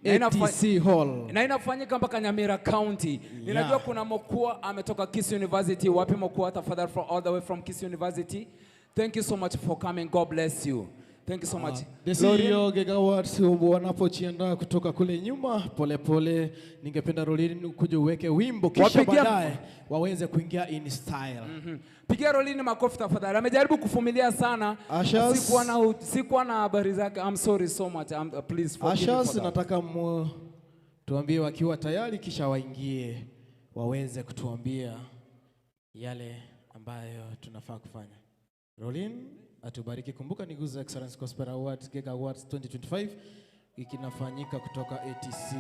ATC Hall.
Na inafanyika mpaka Nyamira County. Ninajua kuna Mokua ametoka Kisii University. Wapi Mokua tafadhali, from all the way from Kisii University. Thank you so much for coming. God bless you. Thank you so much.
The CEO Gega Awards wanapojiandaa kutoka kule nyuma polepole, ningependa Rolin kuja uweke wimbo kisha baadaye waweze kuingia in style.
Pigia Rolin makofi tafadhali. Amejaribu kuvumilia sana. Sikuwa na habari zake. I'm sorry so much. Please forgive me for that.
Nataka tuambie wakiwa tayari kisha waingie waweze kutuambia yale ambayo tunafaa kufanya. Rolin atubariki. Kumbuka ni Gusii Excellence Gospel Awards, Gega Awards 2025 ikinafanyika kutoka ATC.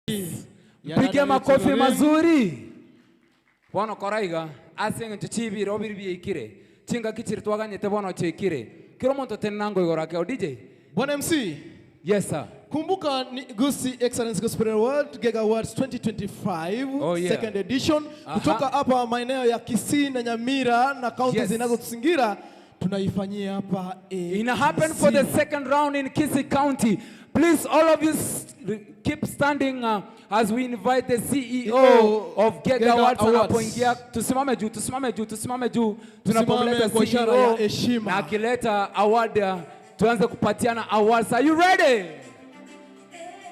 Ya
Mpige
dada
makofi
yetu.
Mazuri. Bono koraiga ase ng'encho chibiro biri biikire chingaki chiri twaganyete bono chikire kiro omonto tenenango igoro akeo DJ.
Bwana MC.
Yes sir.
Kumbuka ni Gusii Excellence Gospel Award, Gega Awards 2025,
Oh, yeah.
second edition.
Aha.
Kutoka hapa maeneo ya Kisii na Nyamira na kaunti zinazotuzingira tunaifanyia hapa.
Ina happen for the second round in Kisii County. Please, all of you keep standing as we invite the CEO of Gega
Gega
Awards
Awards.
anapoingia. Tusimame juu, tusimame juu, tusimame juu. Tunapomleta
kwa ishara ya
CEO
heshima.
Na akileta award tuanze kupatiana awards. Are you ready?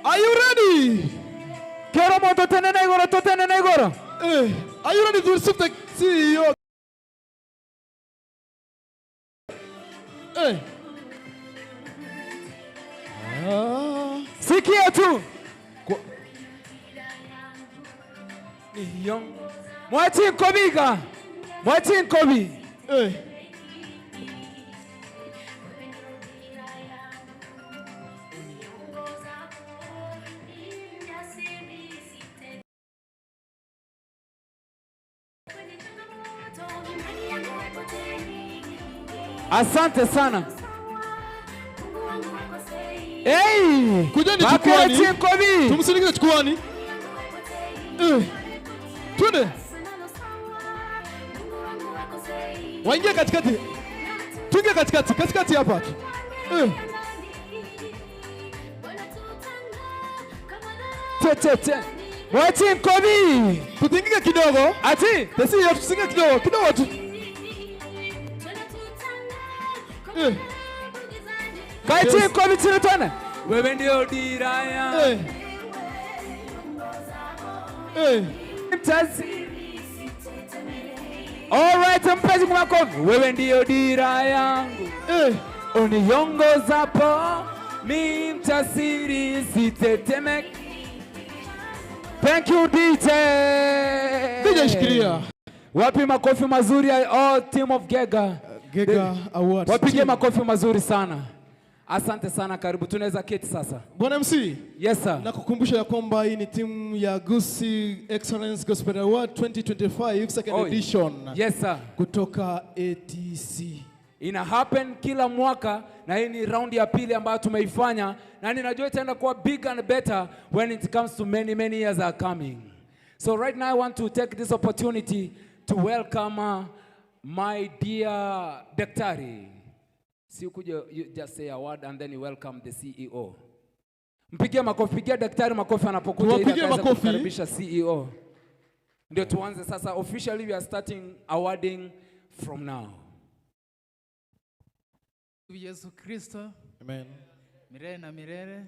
Are you ready?
Kero moto tenene igoro, totenene igoro.
Are you ready to receive the CEO? Ah.
Sikia tu. Mwachi nkobiga. Mwachi nkobi. Asante sana. Hey!
Kujeni
Makofi
jukwani.
Nkobi.
Tumsindikize jukwani. Twende. Waingie katikati. Tuingie katikati, katikati hapa.
Che che che. Mwachi Nkobi.
Tutingike kidogo.
Ati?
Tesi tusinge kidogo, kidogo tu.
Kachi Nkobi chini twende. Wewe ndio dira ya. Mtazi. All right, mpenzi makofi. Wewe ndio dira yangu. Uniongozapo mi mtasiri sitetemeke. Thank you DJ.
DJ shikilia.
Wapi makofi mazuri ya all team of Gega.
Gega Awards.
Wapige makofi mazuri sana. Asante sana, karibu. Tunaweza keti sasa.
Bwana MC.
Yes sir.
Nakukumbusha ya kwamba hii ni timu ya Gusii Excellence Gospel Award 2025 second edition.
Yes sir.
Kutoka ATC.
Ina happen kila mwaka na hii ni round ya pili ambayo tumeifanya na ninajua itaenda kuwa big and better when it comes to many many years are coming. So right now I want to take this opportunity to welcome my dear daktari. Si ukuje you just say a word and then you welcome the CEO. Mpigie makofi, pigia daktari makofi anapokuja ili
Tuwapigie
akaweze
makofi.
kukaribisha CEO. Ndio tuanze sasa officially, we are starting awarding from now.
Yesu Kristo.
Amen.
Milele na milele.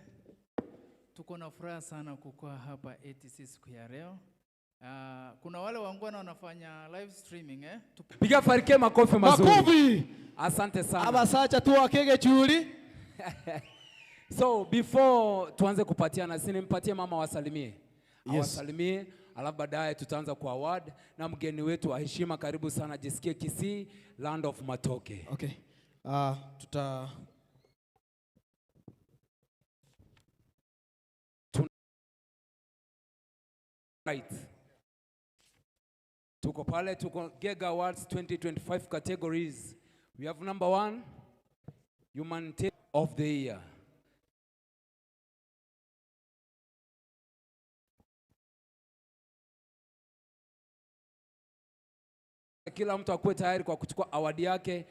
Tuko na furaha sana kukua hapa ATC siku ya leo. Kuna wale wangwana wanafanya live streaming
Piga Farike makofi mazuri.
Makofi.
Asante sana.
Abasacha tu wakege chuli.
So before tuanze kupatiana, si nimpatie mama wasalimie.
Yes.
Awasalimie, alafu baadaye tutaanza kwa award na mgeni wetu wa heshima, karibu sana, jisikie Kisii, land of Matoke.
Okay. Tuta
Right. Tuko pale, tuko Gega Awards 2025 categories. We have number 1, Humanitarian of the Year. Kila mtu akuwe tayari kwa kuchukua award yake,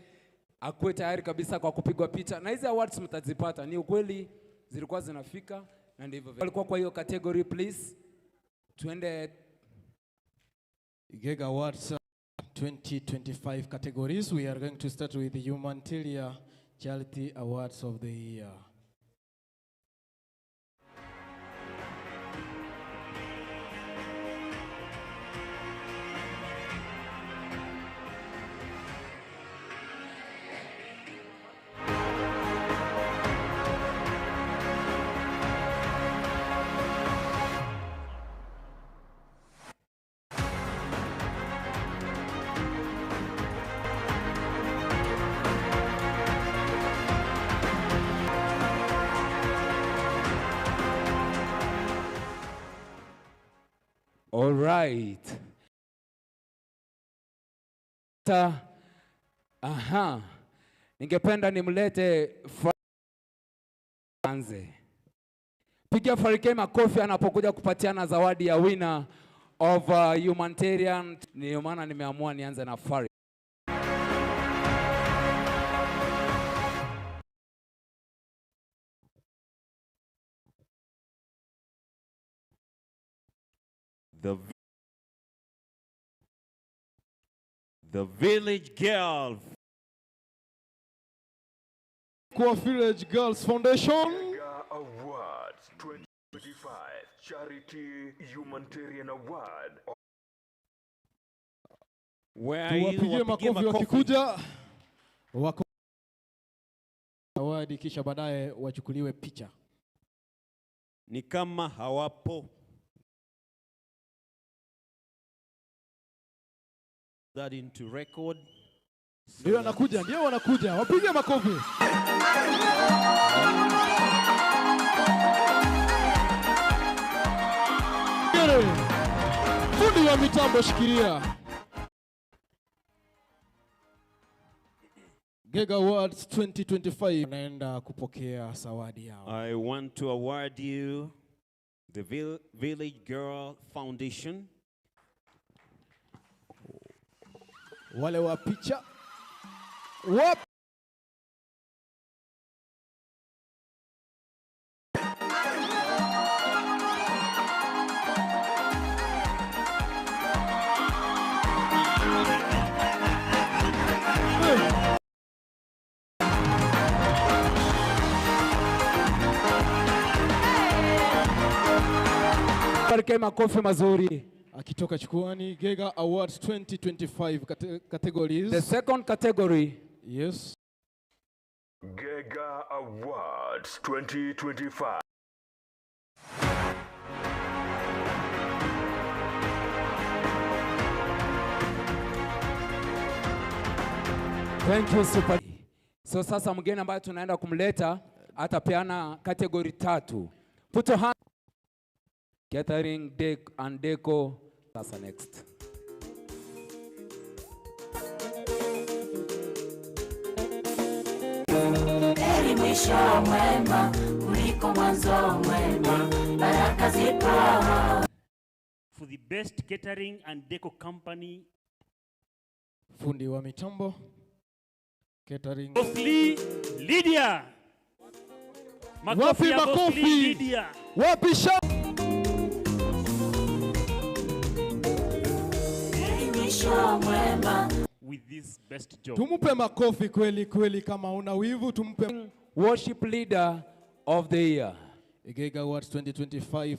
akuwe tayari kabisa kwa kupigwa picha. Na hizi awards mtazipata, ni ukweli zilikuwa zinafika na ndivyo. Walikuwa kwa hiyo category, please. Tuende
Gega Awards 2025 categories. We are going to start with the Humanitarian Charity Awards of the Year.
All right. Aha. Ningependa nimlete Anze. Pigia Farike makofi anapokuja kupatiana zawadi ya winner of humanitarian. Ndio maana nimeamua nianze na Fari.
The Village Girl.
Kwa Village Girls Foundation.
Awards 2025 Charity Humanitarian Award.
Tuwapigie makofi wakikuja wako award, kisha baadaye wachukuliwe picha.
Ni kama hawapo. That into record.
Ndio wanakuja, ndio wanakuja. Wapige makofi. Fundi wa mitambo shikilia. Gega Awards 2025 naenda kupokea zawadi yao.
I want to award you the Village Girl Foundation.
Wale wa picha. Wap.
Barike makofi mazuri.
Akitoka chukuani Gega Awards 2025 categories.
The second category.
Yes.
Gega Awards 2025.
Thank you super. So sasa mgeni ambaye tunaenda kumleta atapeana category 3. Put your hand. Catering, deck and deco. Sasa next.
Heri mwisho mwema kuliko mwanzo mwema, baraka zipo.
For the best catering and deco company.
Fundi wa mitambo. Catering.
Bossly Lydia.
Wapi makofi?
Lydia.
Wapi sha?
With this best job.
Tumupe makofi kweli kweli, kama una wivu tumpe.
Worship Leader of the Year.
Gega Awards 2025.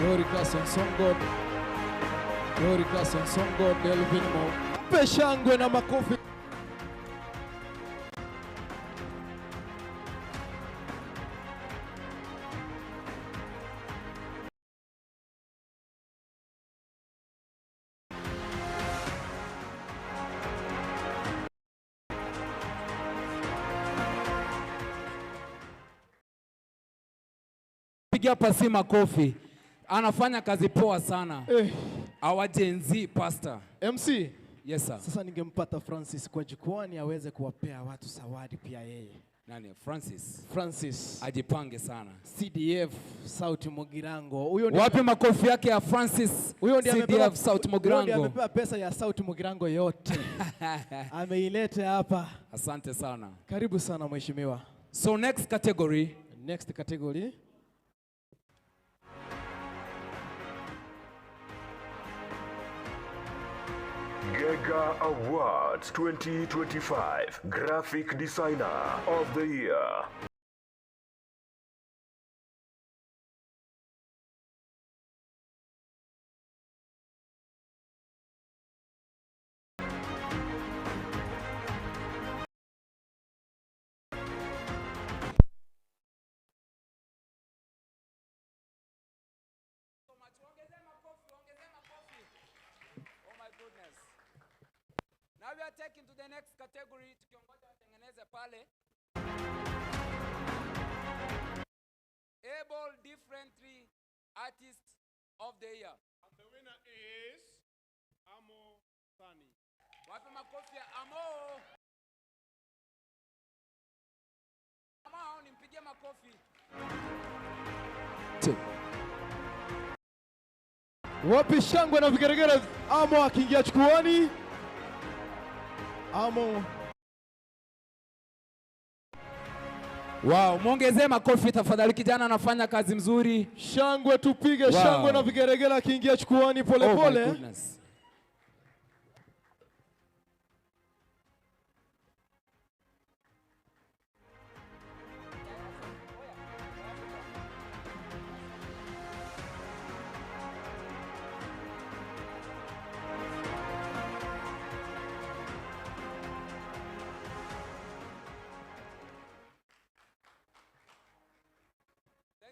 Dorcas Onsongo. Dorcas Onsongo, Delvin Mo. Mpe shangwe na makofi.
Pigia pasi makofi. Anafanya kazi poa sana. Our Gen Z pastor.
MC.
Yes sir.
Sasa ningempata Francis kwa jukwani aweze kuwapea watu zawadi pia yeye.
Nani? Francis.
Francis.
Ajipange sana.
CDF South Mugirango. Huyo ndiye
Wapi makofi yake ya Francis?
Huyo ndiye
CDF South Mugirango.
Huyo ndiye amepewa pesa ya South Mugirango yote. Ameileta hapa.
Asante sana.
Karibu sana mheshimiwa.
So next category.
Next category.
Gega Awards 2025 Graphic Designer of the Year.
Now we are taking to the next category, tukiongoja watengeneze pale. Differently Artist of the Year.
And the winner is Amo Sani.
Wape makofi ya Amo. Amo, nimpigie makofi.
Wapi shangwe na vigeregere Amo akiingia chukuani. Amo.
Wow, muongezee makofi tafadhali, kijana anafanya kazi mzuri.
Shangwe tupige, wow. Shangwe na vigeregere akiingia chukuani pole pole.
Oh my goodness.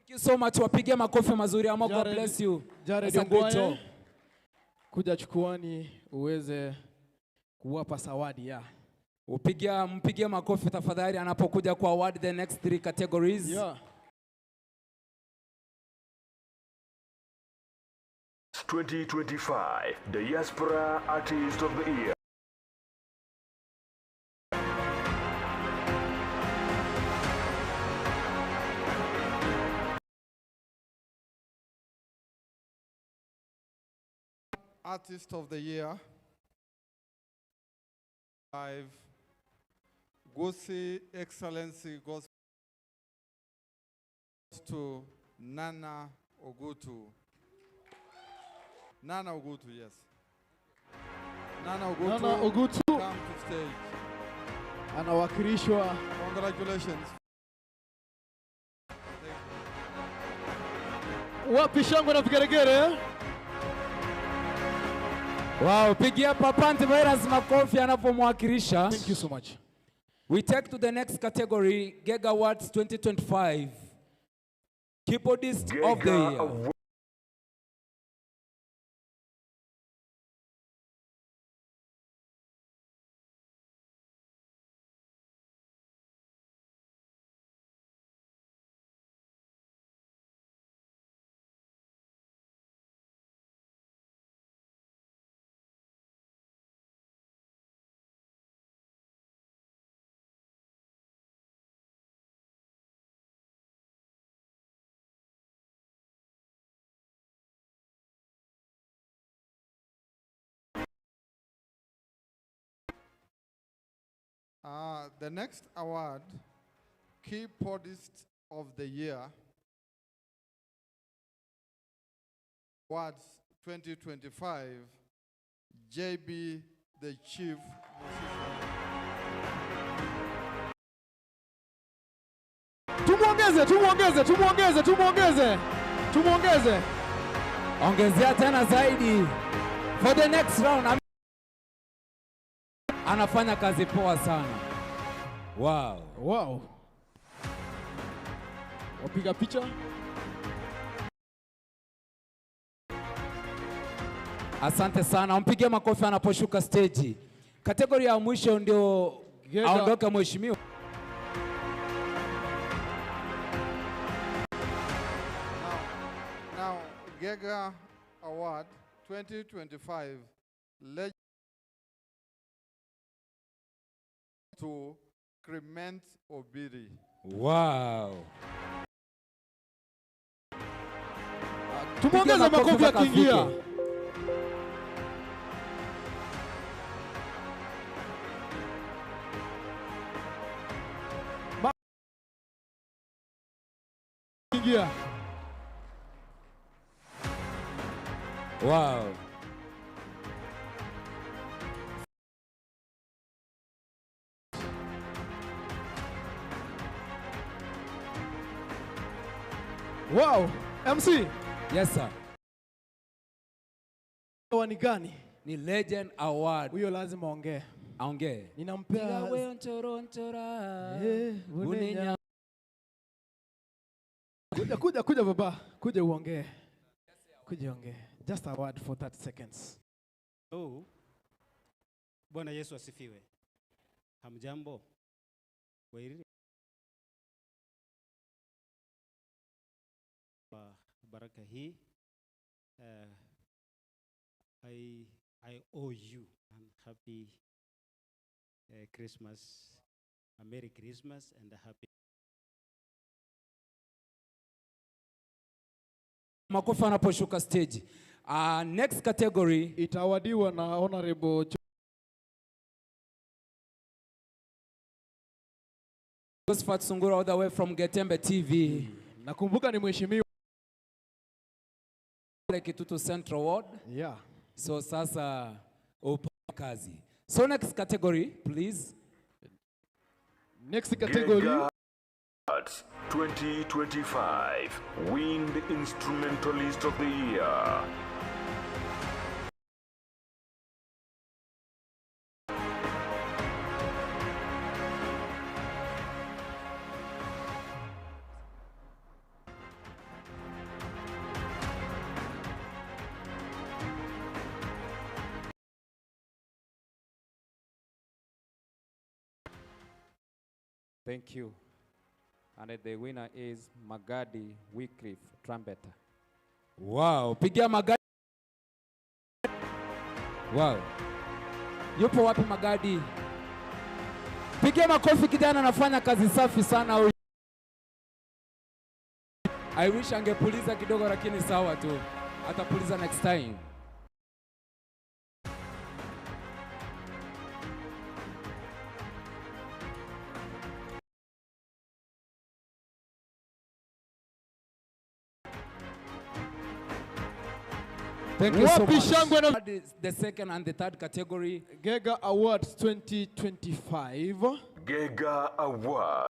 Thank you so much. Wapige makofi mazuri. Amo, God bless you.
Jared Ongwae, kuja chukuani uweze kuwapa zawadi ya.
Mpigie makofi tafadhali anapokuja kwa award the next 3 categories.
Yeah.
2025 Diaspora Artist of the Year.
Artist of the Year, 5, Gusii Excellency goes to Nana Ogutu. Nana Ogutu, yes. Nana Ogutu,
Nana Ogutu.
Come to stage.
Anawakilishwa.
Congratulations.
Wapi shangwe na vigeregere?
Wow, pigia Papa Antivirus makofi anapomwakilisha.
Thank you so much.
We take to the next category, Gega Awards 2025. Keyboardist
Gega
of the Year.
The next award, Keyboardist of the Year, Awards 2025, JB, the Chief Musician.
Tumuongeze, tumuongeze, tumuongeze, tumuongeze, tumuongeze.
Ongezea tena zaidi. For the next round. Anafanya kazi poa sana. Wow.
Wow. Wapiga picha.
Asante sana. Mpige makofi anaposhuka stage. Kategori ya mwisho ndio aondoke mheshimiwa.
Now Gega Award 2025 to Clement Obiri.
Wow.
Tumuongeze makofi akiingia. Ingia.
Wow.
Wow, MC.
Yes sir.
Ni gani?
Ni Legend Award.
Huyo lazima aongee.
Aongee.
Ninampea. Kuja, kuja, kuja baba. Kuja uongee. Kuja uongee. Just a word for 30 seconds.
Oh. Bwana Yesu asifiwe. Hamjambo. Wairiri. baraka hii. I owe you and happy Christmas, a Merry Christmas and a happy.
Makofi anaposhuka stage. Next category
itawadiwa na Honorable
Josephat Sungura all the way from Getembe TV.
Nakumbuka ni mheshimiwa
Kitutu Central Ward.
Yeah.
So sasa upa kazi. So next category, please.
Next category.
Gega Awards 2025 Wind Instrumentalist of the Year.
Thank you. And the winner is Magadi Wycliffe, trumpeter.
Wow, pigia Magadi. Wow. Yupo wapi Magadi? Pigia makofi kijana, anafanya kazi safi sana huyu. I wish angepuliza kidogo lakini sawa tu. Atapuliza next time. Thank you so
Wapi
much.
shangwe na
That is the second and the third category.
Gega Awards 2025.
Gega Awards.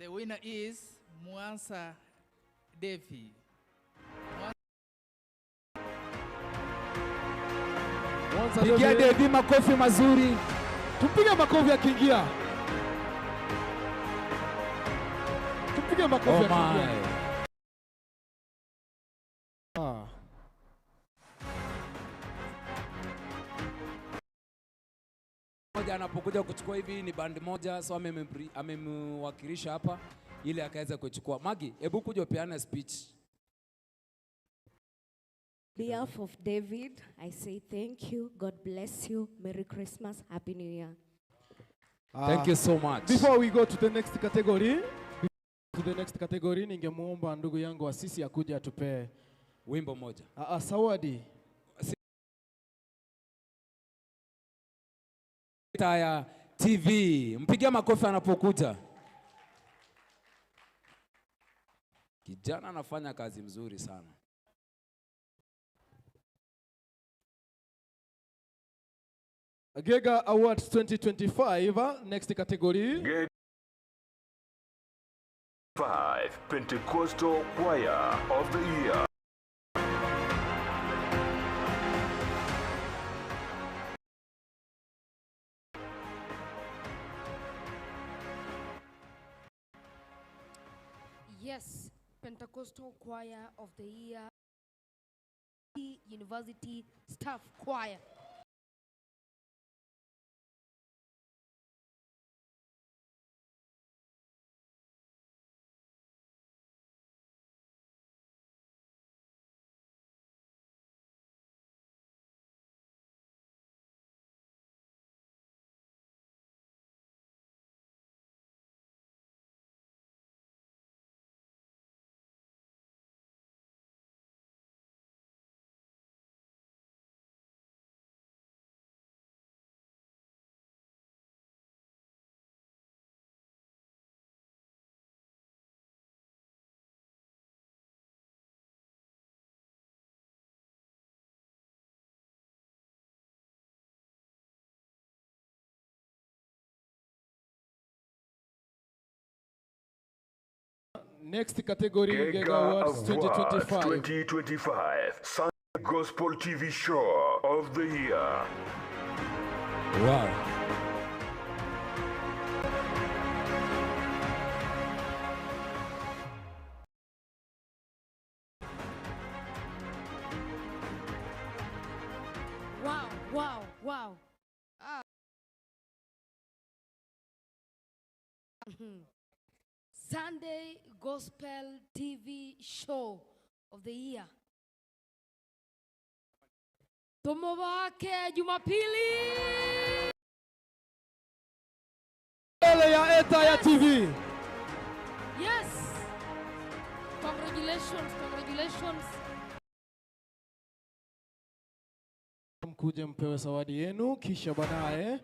The winner is Mwansa Devi.
Pigia Devi makofi mazuri.
Tupige makofi akiingia. Tupige makofi akiingia. Ah.
Moja anapokuja kuchukua hivi ni band moja, so amemwakilisha hapa ili akaweza kuchukua. Magi, hebu kuja upeane speech.
Behalf of David, I say thank you. God bless you. Merry Christmas. Happy New Year.
Thank you so much.
Before we go to the next category, ningemuomba ndugu yangu Asisi akuje atupe
wimbo moja.
Sawadi.
Taya TV. Mpigie makofi anapokuja. Kijana anafanya kazi mzuri sana.
Gega Awards 2025, next category.
Gega 5 Pentecostal Choir of the Year.
Yes, Pentecostal Choir of the Year, University Staff Choir.
Next category, Gega
Gega
Awards 2025.
2025 Sunday Gospel TV Show of the Year.
Wow.
Wow, wow, wow. Sunday Gospel TV Show of the Year. Tumubake Jumapili.
Mbele ya Etaya TV.
Yes. Congratulations, congratulations.
Mkuje mpewe zawadi yenu kisha baadaye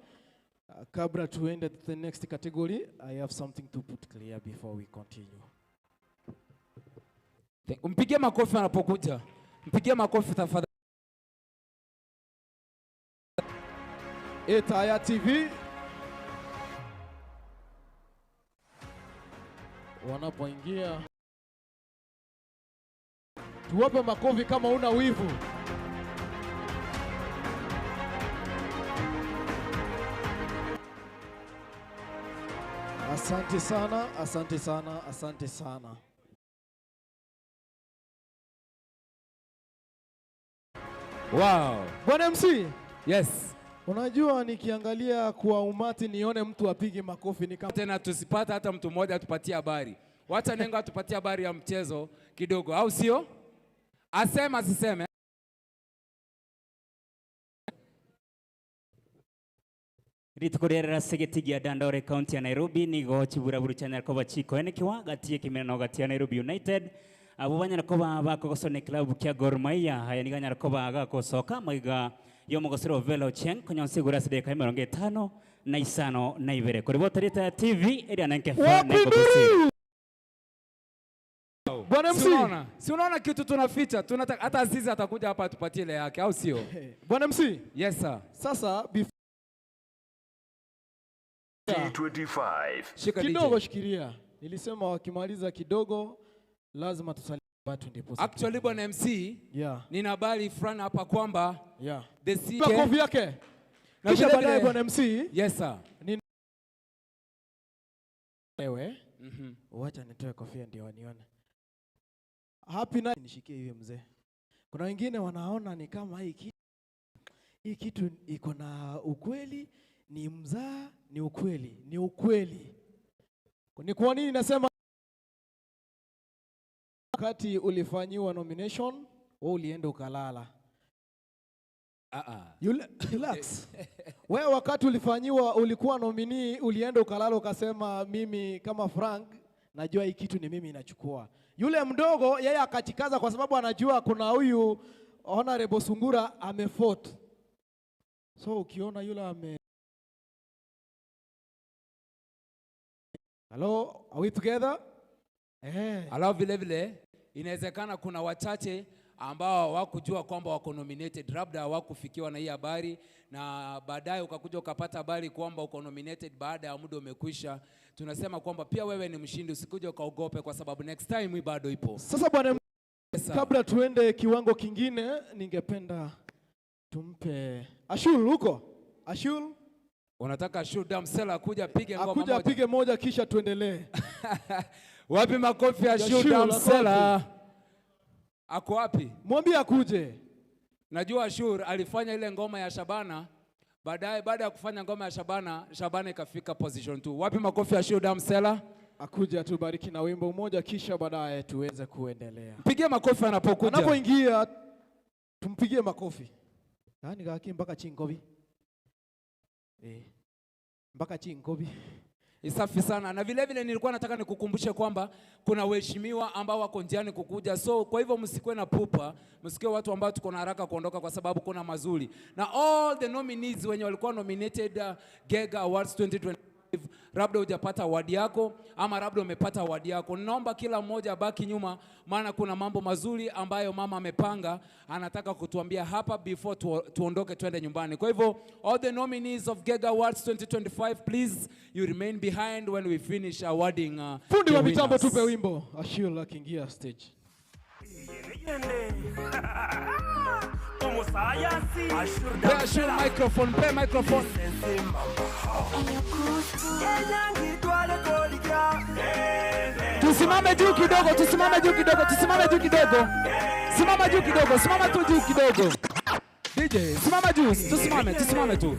kabla tuende to the next category, I have something to put clear before we continue.
Mpigie makofi anapokuja. Mpigie makofi tafadhali.
Etaya TV wanapoingia, tuwape makofi kama una wivu. Asante sana, asante sana, asante sana.
Wow.
Bwana MC.
Yes.
Unajua nikiangalia kwa umati nione mtu apige makofi ni kama
tena tusipata hata mtu mmoja atupatie habari. Wacha Nengo atupatie habari ya mchezo kidogo, au sio? Asema asiseme.
Rituko rĩrĩa segetigia Dandore County ya Nairobi nigo chiburaburu cha Nyarkoba chiko ene kiwa gatie kimeno gatia Nairobi United abo banyarkoba bakogosone club kia Gor Mahia haya niga Nyarkoba agakosoka maiga yo mogosero Velo Cheng konyonsi gura sideka 52 na ibere kuri botarita TV eri ananke fa na
Bwana MC,
si unaona kitu tunaficha, tunataka hata Azizi atakuja hapa atupatie ile yake, au sio?
Bwana MC.
Yes sir.
Sasa
25.
Kidogo shikilia. Nilisema wakimaliza kidogo lazima tusalimie watu ndipo.
Actually bwana MC, nina habari fulani hapa kwamba the CK
Makofi yake.
Na
Kisha
vile
baadaye
vile-
bwana MC.
Yes sir.
Wewe. Wacha nitoe kofia ndio wanione. Happy night nishikie hivi mzee. Kuna wengine wanaona ni kama hii kitu iko na ukweli, ni mzaa, ni ukweli, ni ukweli. Ni kwa nini nasema wakati ulifanyiwa nomination, wewe ulienda ukalala. Yule, relax. Wewe wakati ulifanyiwa ulikuwa nominee, ulienda ukalala ukasema mimi kama Frank najua hii kitu ni mimi inachukua. Yule mdogo yeye akajikaza kwa sababu anajua kuna huyu Honorable Sungura amefought. So ukiona yule ame. Hello, are we together?
Alafu vile vile inawezekana kuna wachache ambao hawakujua kwamba wako nominated, labda hawakufikiwa na hii habari, na baadaye ukakuja ukapata habari kwamba uko nominated baada ya muda umekwisha. Tunasema kwamba pia wewe ni mshindi, usikuje ukaogope, kwa sababu next time hii bado ipo.
Sasa bwana,
Yes, sir.
kabla tuende kiwango kingine, ningependa tumpe Ashul huko. Ashul
Unataka Ashul Damsela akuja apige ngoma
akuja
moja?
apige moja kisha tuendelee.
Wapi makofi ya Ashul
Ashul,
Damsela?
makofi.
Ako wapi?
Mwambie akuje.
Najua Ashur alifanya ile ngoma ya Shabana, baadaye baada ya kufanya ngoma ya Shabana, Shabana ikafika position 2. Wapi makofi ya Ashur Damsela?
Akuja atubariki na wimbo mmoja kisha baadaye tuweze kuendelea.
Mpigie makofi anapokuja.
Anapoingia tumpigie makofi. Yaani kaki mpaka chingobi. Mpaka chingobi.
Safi sana. Na vile vile nilikuwa nataka nikukumbushe kwamba kuna waheshimiwa ambao wako njiani kukuja. So kwa hivyo msikuwe na pupa, msikuwe watu ambao tuko na haraka kuondoka kwa sababu kuna mazuri. Na all the nominees wenye walikuwa nominated Gega Awards 2025, labda hujapata award yako ama labda umepata award yako, naomba kila mmoja abaki nyuma, maana kuna mambo mazuri ambayo mama amepanga, anataka kutuambia hapa before tuondoke twende nyumbani. Kwa hivyo all the nominees of Gega Awards 2025, please you remain behind when we finish awarding
Fundi
the
wa mitambo
winners.
tupe wimbo. Ashul akiingia stage.
Pe Ashul microphone, pe microphone. Tusimame juu kidogo, tusimame juu kidogo, tusimame juu kidogo. Simama juu kidogo, simama tu juu kidogo. DJ, simama juu, tusimame, tusimame tu.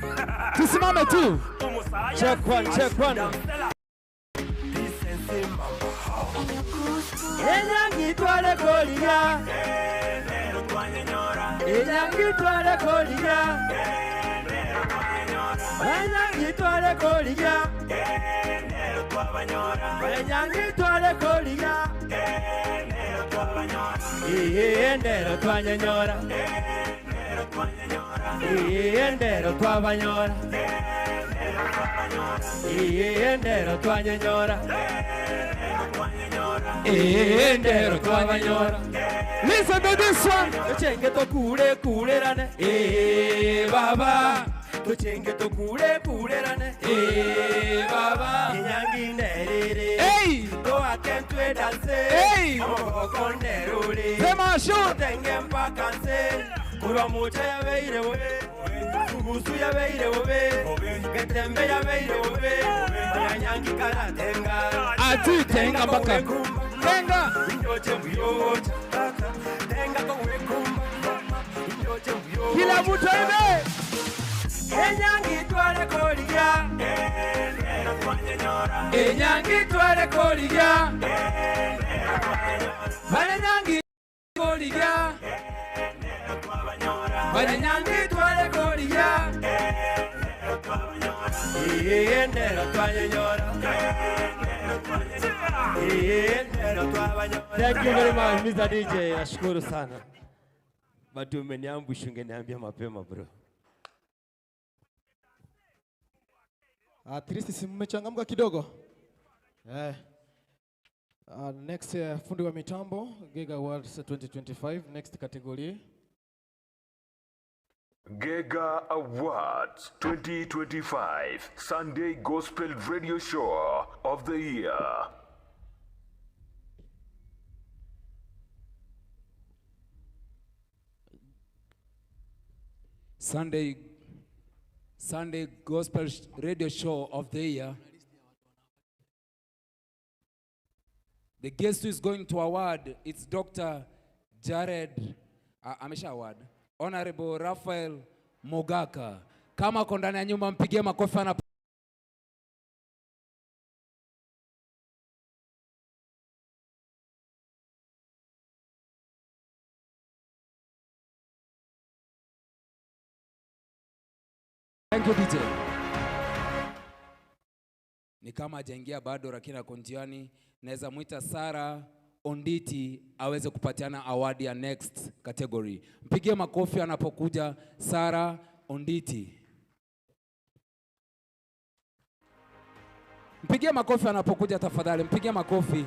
Tusimame tu.
Check one, check one. Enyangitwale koliga. Enyangitwale koliga. Enyangitwale koliga. Enyangitwale koliga. Endero twanyonyora. Endero twabanyora. Endero twanyonyora.
Endero twabanyora. Listen to this one.
Tuchenge tokure kurerane. Baba. Tuchenge tokure kurerane. Baba. Inyangi nerere.
Hey.
Toake ntwe dance.
Hey.
Amaboko nerure.
Sema Ashur.
Tenge mpaka nse. Kurwa mucha yabeire wobe. Kugusu yabeire wobe. Getembe yabeire wobe. Banyangi karatenga.
Ati tenga mpaka. Tenga.
Inyoche mbuyocha. Tenga kwa wekumba. Inyoche mbuyocha.
Kila mtu aimbe.
Enyangi twale koliga.
Enyangi twale koliga. Banyangi koliga. Banyangi twale koliga.
Endero twanyonyora. Endero twabanyora.
Thank you very much Mr. DJ, nashukuru sana. But umeniambush, ungeniambia mapema bro.
At least si mmechangamka kidogo. Next fundi wa mitambo Gega Awards 2025 next category.
Gega Awards 2025 Sunday Gospel Radio Show of the Year.
Sunday Gospel Radio Show of the Year. The guest who is going to award, it's Dr. Jared, amesha award, Honorable Raphael Mogaka. Kama ako ndani ya nyumba mpigie makofi ana. Thank you DJ. Ni kama hajaingia bado lakini ako njiani, naweza mwita Sarah Onditi aweze kupatiana award ya next category. Mpigie makofi anapokuja Sarah Onditi. Mpigie makofi anapokuja tafadhali, mpigie makofi.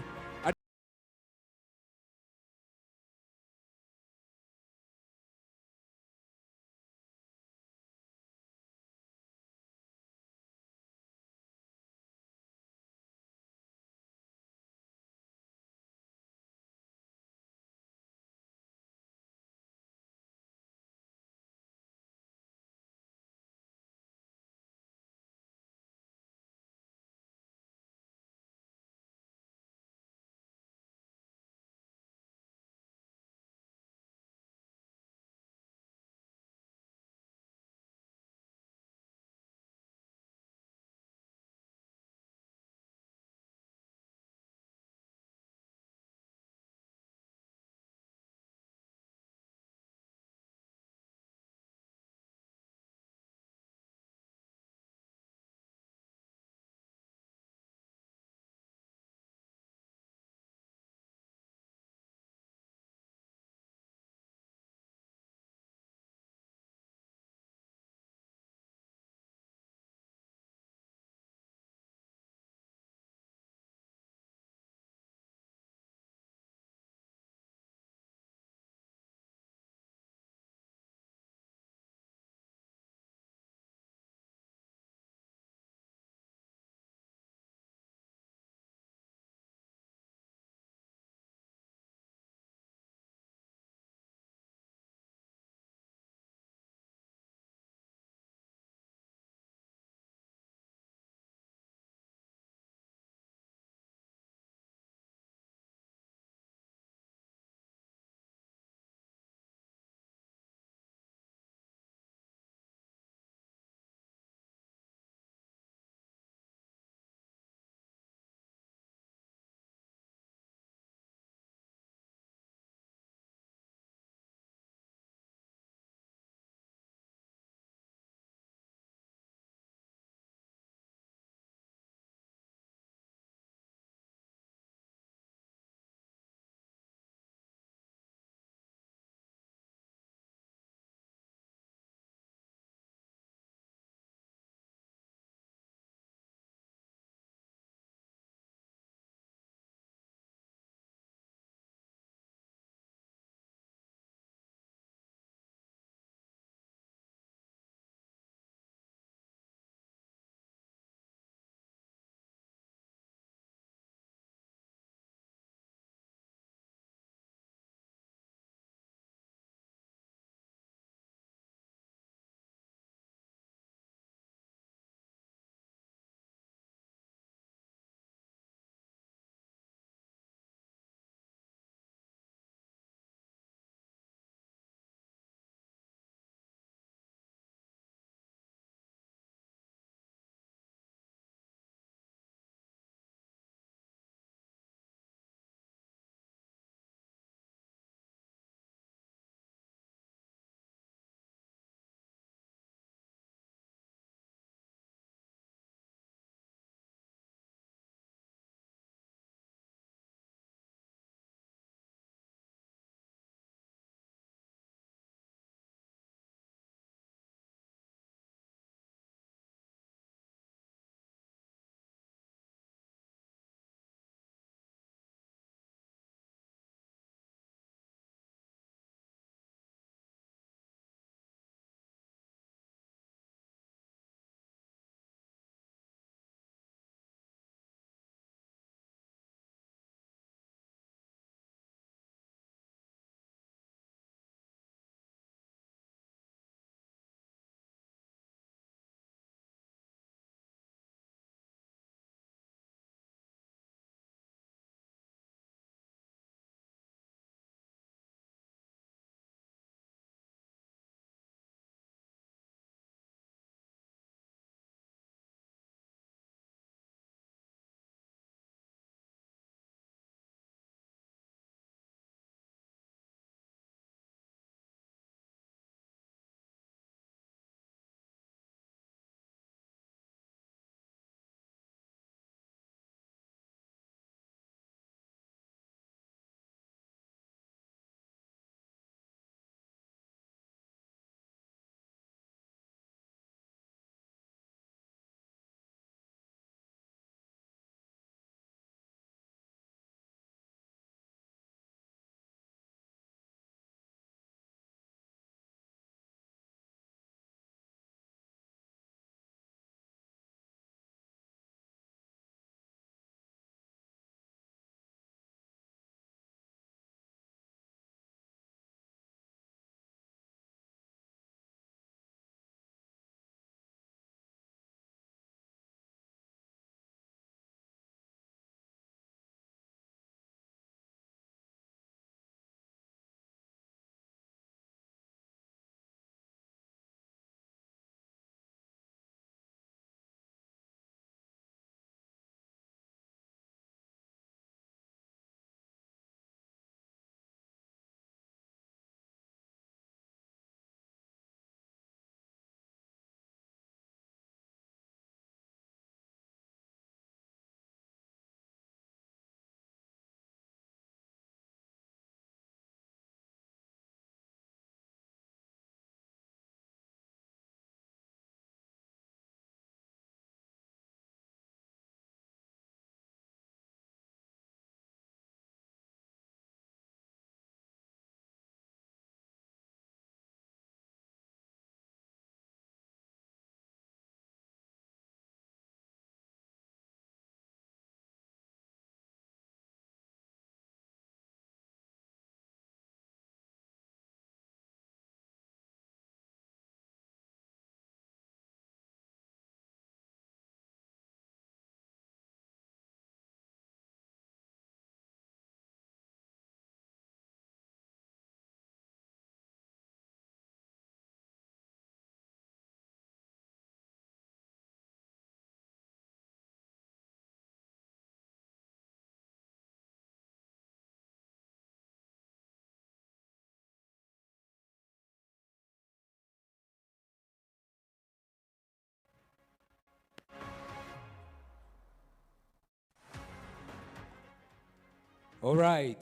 All right.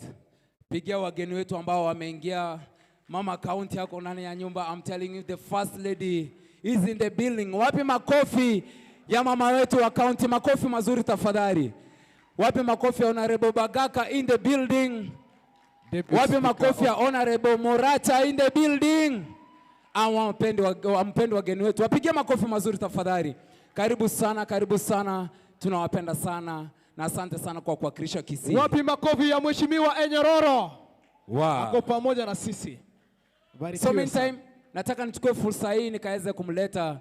Pigia wageni wetu ambao wameingia. Mama County yako ndani ya nyumba. I'm telling you, the first lady is in the building. Wapi makofi ya mama wetu wa county? Makofi mazuri tafadhali. Wapi makofi ya Honorable Bagaka in the building?
Deputy
Wapi
Speaker
makofi ya
of-
Honorable Morata in the building? Wampende wageni wetu. Wapigie makofi mazuri tafadhali. Karibu sana, karibu sana. Tunawapenda sana na asante sana kwa kuwakilisha Kisii.
Wapi makofi ya Mheshimiwa Enyororo?
Wow.
Ako pamoja na sisi. Barikiwe
So meantime,
sana.
nataka nichukue fursa hii nikaweze kumleta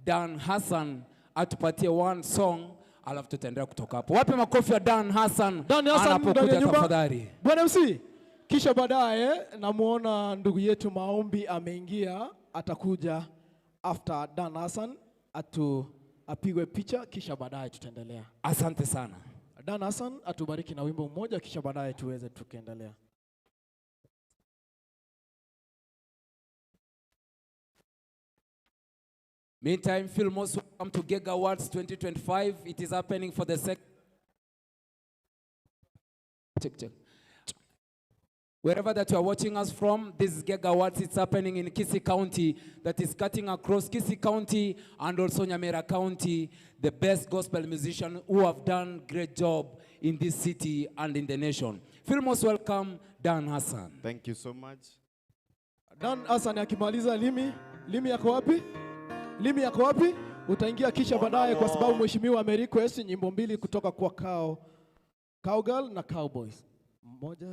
Dan Hassan atupatie one song, alafu tutaendelea kutoka hapo. Wapi makofi ya Dan Hassan
Dan Hassan ndani ya
anapokuja
nyumba.
tafadhali.
Bwana MC, kisha baadaye namuona ndugu yetu Maombi ameingia, atakuja after Dan Hassan apigwe picha, kisha baadaye tutaendelea.
Asante sana.
Dan Hassan atubariki na wimbo mmoja, kisha baadaye tuweze tukiendelea.
Meantime, feel most welcome to Gega Awards 2025. It is happening for the second. Check, check. Wherever that you are watching us from, this is Gega Awards. It's happening in Kisii County. That is cutting across Kisii County and also Nyamira County. The best gospel musicians who have done great job in this city and in the nation. Feel most welcome, Dan Hassan.
Thank you so much.
Dan Hassan akimaliza, Limi yako wapi? Limi yako wapi? Utaingia kisha baadaye kwa sababu mheshimiwa ame request nyimbo mbili kutoka kwa Cowgirl na Cowboys. Moja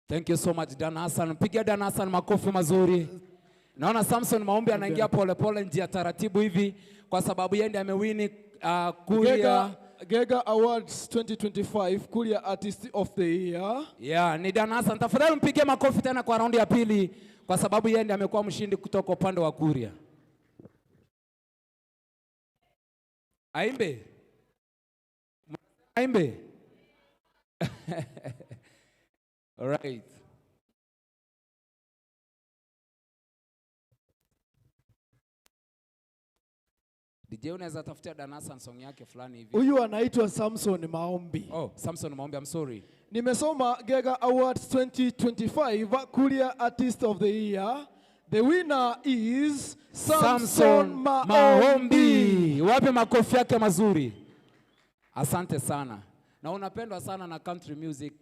Thank you so much Dan Hassan. Pigia Dan Hassan makofi mazuri. Naona Samson Maombi anaingia pole pole njia taratibu hivi kwa sababu yeye ndiye amewini Kuria
Gega Awards 2025 Kuria Artist of the Year.
Yeah, ni Dan Hassan. Tafadhali mpigie makofi tena kwa raundi ya pili kwa sababu yeye ndiye amekuwa mshindi kutoka upande wa Kuria. Aimbe. Aimbe. All right. DJ unaweza tafutia Dan Hassan song yake fulani hivi.
Huyu anaitwa Samson Maombi.
Oh, Samson Maombi, I'm sorry.
Nimesoma Gega Awards 2025 Kuria Artist of the Year. The winner is Samson Maombi.
Wape makofi yake mazuri. Asante sana. Na unapendwa sana na country music.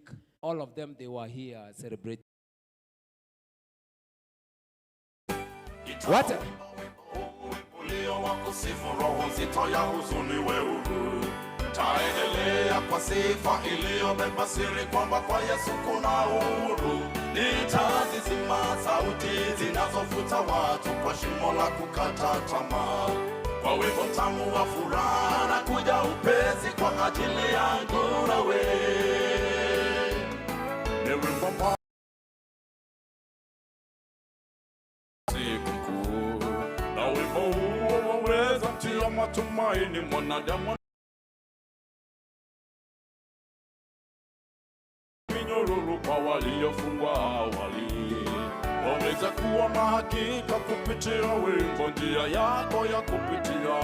All of them, they were here celebrating. What?
Taendelea kwa sifa iliyobeba siri kwamba kwa Yesu kuna uhuru. Nitazizima sauti zinazofuta watu kwa shimo la kukata tamaa. Kwa wimbo mtamu wa furaha na kuja upesi kwa ajili yangu nawe. Ni wimbo siku kuu, na wimbo huo waweza mtia matumaini mwanadamu. Minyororo kwa waliofungwa awali waweza kuwa na hakika kupitia wimbo, njia yako ya kupitia.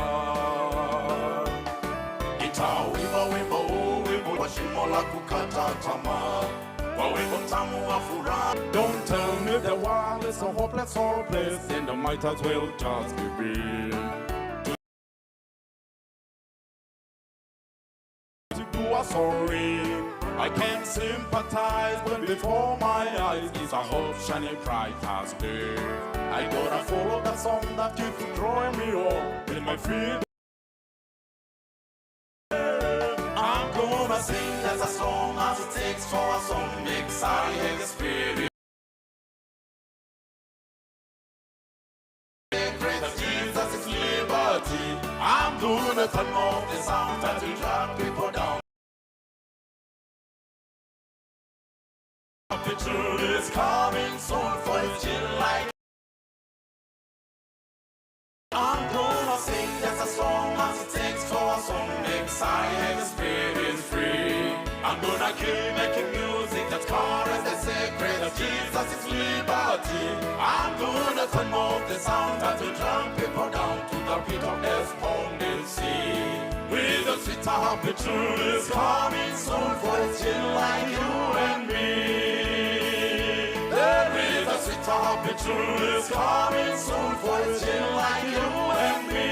Nitauimba wimbo huu, wimbo wa shimo la kukata tamaa, kwa wimbo mtamu wa furaha. Don't tell me the world is a hopeless old place, and I might as well just give in. To do a sorry, I can sympathize when before my eyes is a hope shining bright as day. I gotta follow that song that keeps drawing me up in my feet. I'm gonna sing as a song as it takes for a song makes I hear the spirit. Jesus is liberty. I'm gonna turn off the sound that will drag people down. The truth is coming soon for it's chill like. I'm gonna sing just as long as it takes for a song makes I hear the spirit is free. I'm gonna keep making music that covers the secret of Jesus is liberty. I'm gonna turn off the sound that will drown people down to the pit of despondency. With the sweet happy truth is coming soon for it's chill like you and me. There is a sweet happy truth is coming soon for it's chill like you and me.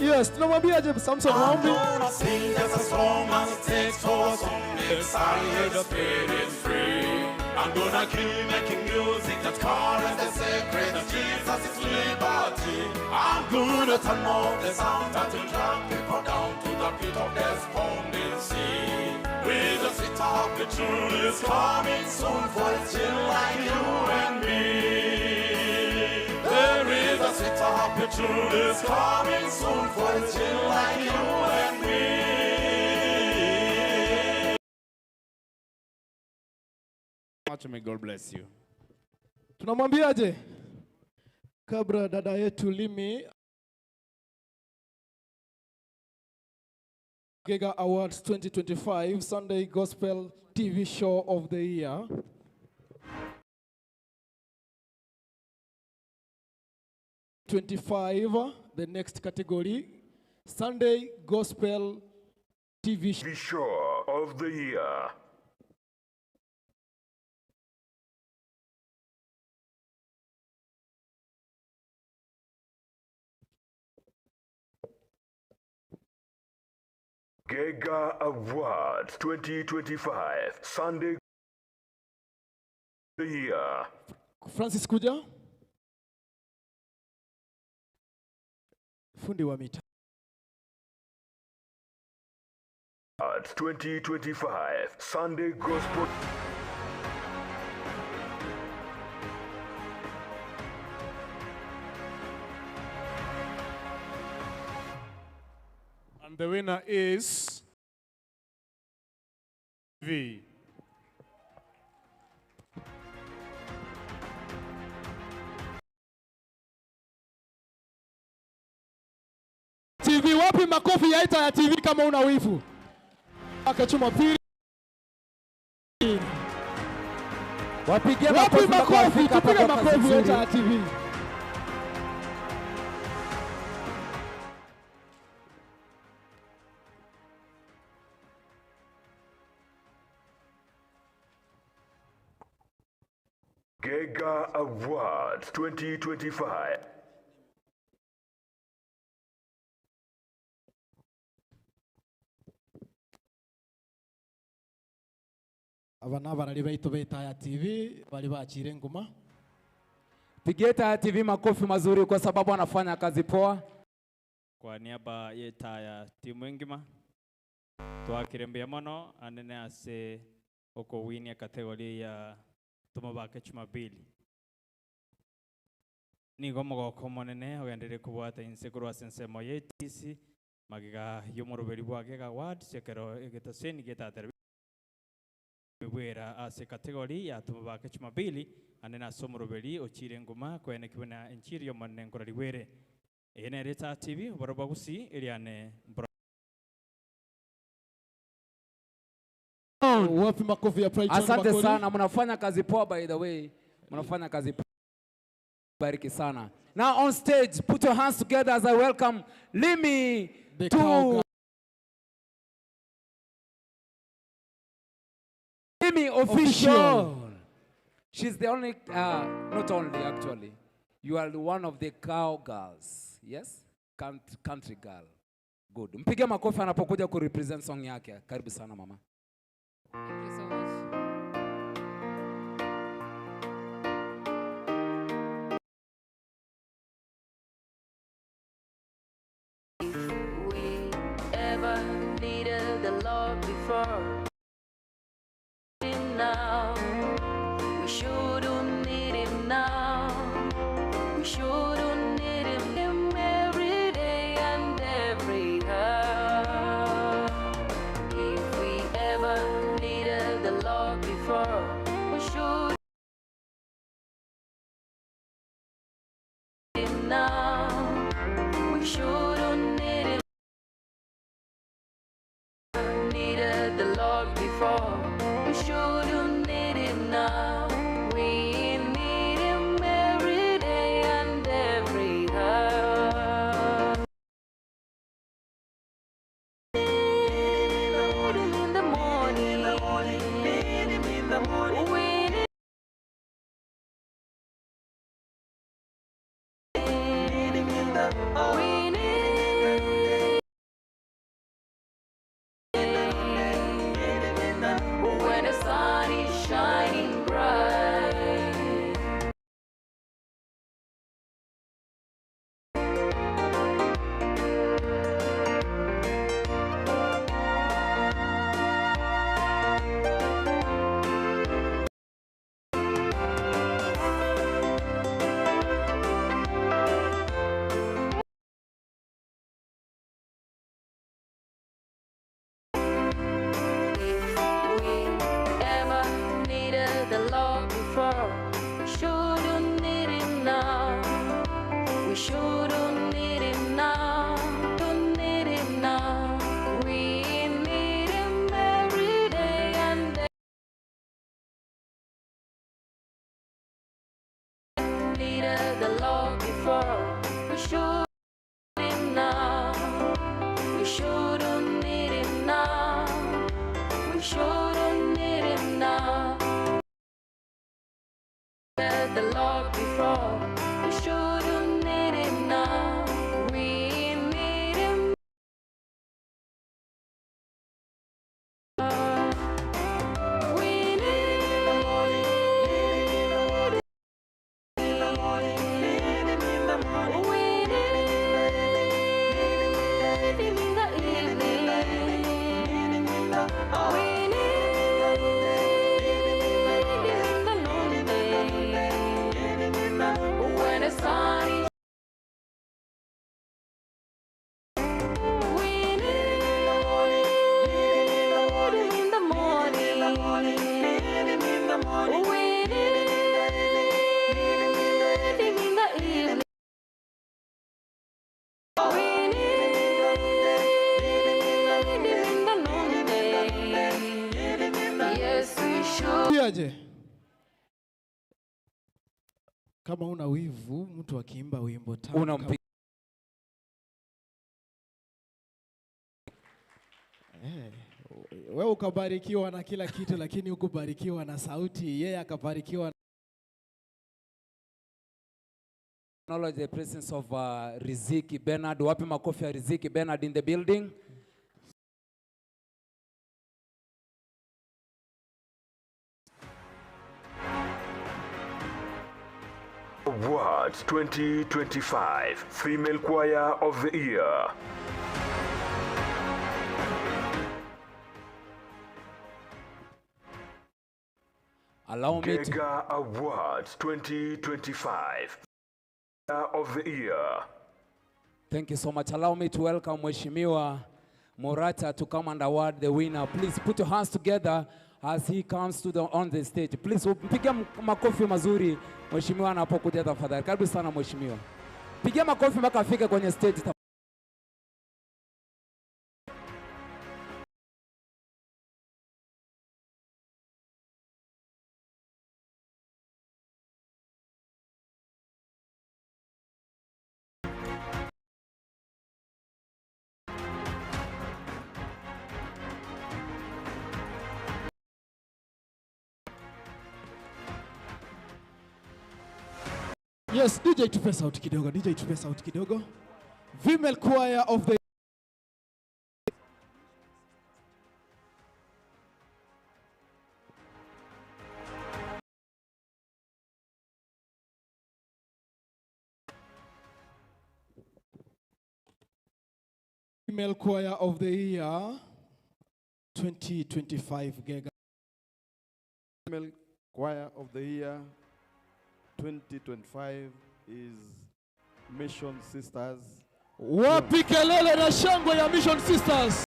Yes, tunamwambia Samson Maombi.
I'm gonna sing just as long as it takes for a song makes I hear the spirit is free. I'm gonna keep making music that covers the secret of Jesus is liberty. I'm gonna turn off the sound that will drag people down to the pit of despondency. With the sweet happy truth is coming soon for it's chill like you and me. There is a sweet happy truth is coming soon for it's chill like you and me.
Much may God bless you.
Tunamwambiaje? Kabla dada yetu Limi Gega Awards 2025 Sunday Gospel TV Show of the Year. 25, the next category, Sunday Gospel TV
Show of the Year. Gega Awards 2025 Sunday the Year.
Francis Kuja, fundi wa mita.
Awards 2025 Sunday Gospel.
And the winner is V.
TV, wapi makofi ya Ita ya TV kama una wivu? Akachuma pili.
Wapigie
Wapi
makofi mpaka
makofi?
wafike hapa
Tupige
kwa kazi
makofi ya Ita
nzuri.
ya TV.
Gega Awards 2025.
Aba ni abarari baitu b'Ita ya TV bari bakire nguma.
Pigie Taya TV makofi mazuri kwa sababu anafanya kazi poa.
Kwa niaba ya Taya timu engima twakirembea mono anene ase okuwinia kategori ya tumabake Jumapili nigo omogoko monene ogenderere kobwata inse korwa ase ensemo ya ATC magiga y'omoroberi bwa Gega Awards ekero egetaseni getatera bwera ase kategori ya tumabake Jumapili anene ase omoroberi ochire nguma kwene kibona enchiri y'omonene nkorari bwere ene Eta TV oboro gusii eriane
Wapi makofi ya Brighton
Asante
Makori?
sana, mnafanya kazi poa by the way. Mnafanya kazi poa. Bariki sana. Now on stage, put your hands together as I welcome Limi
The
to
cowgirl.
Limi official.
Official.
She's the only, not only actually, you are one of the cowgirls. Yes? Country girl. Good. Mpige makofi anapokuja kurepresent song yake. Karibu sana mama.
Thank you so much.
If we ever needed the Lord before, him now. We shouldn't need him now. We shouldn't need him every day and every hour. If we ever needed the Lord before, we should him now. We shouldn't need him. Needed the Lord before. We shouldn't need him now. We need him every day and every hour. Need him in the morning. Need him in the morning. We need him in the we need when the sun is
Aje. Kama una wivu, mtu akiimba wimbo tamu
Unampiga.
Wewe ukabarikiwa na kila kitu, lakini hukubarikiwa na sauti, yeye akabarikiwa.
Acknowledge the presence of Riziki Bernard. Wapi makofi ya Riziki Bernard in the building?
Awards 2025 Female Choir of the Year.
Allow me to
Gega Awards 2025 of the Year.
Thank you so much. Allow me to welcome Mheshimiwa Morata to come and award the winner. Please put your hands together as he comes to the on the stage. Please mpige makofi mazuri Mheshimiwa anapokuja tafadhali. Karibu sana Mheshimiwa. Pigia makofi mpaka afike kwenye stage.
Yes, DJ tupe sauti kidogo, DJ tupe sauti kidogo. Female Choir of the Female Choir of the Year 2025 Gega.
Female Choir of the Year 2025 is Mission Sisters.
Wapi kelele na shangwe ya Mission Sisters?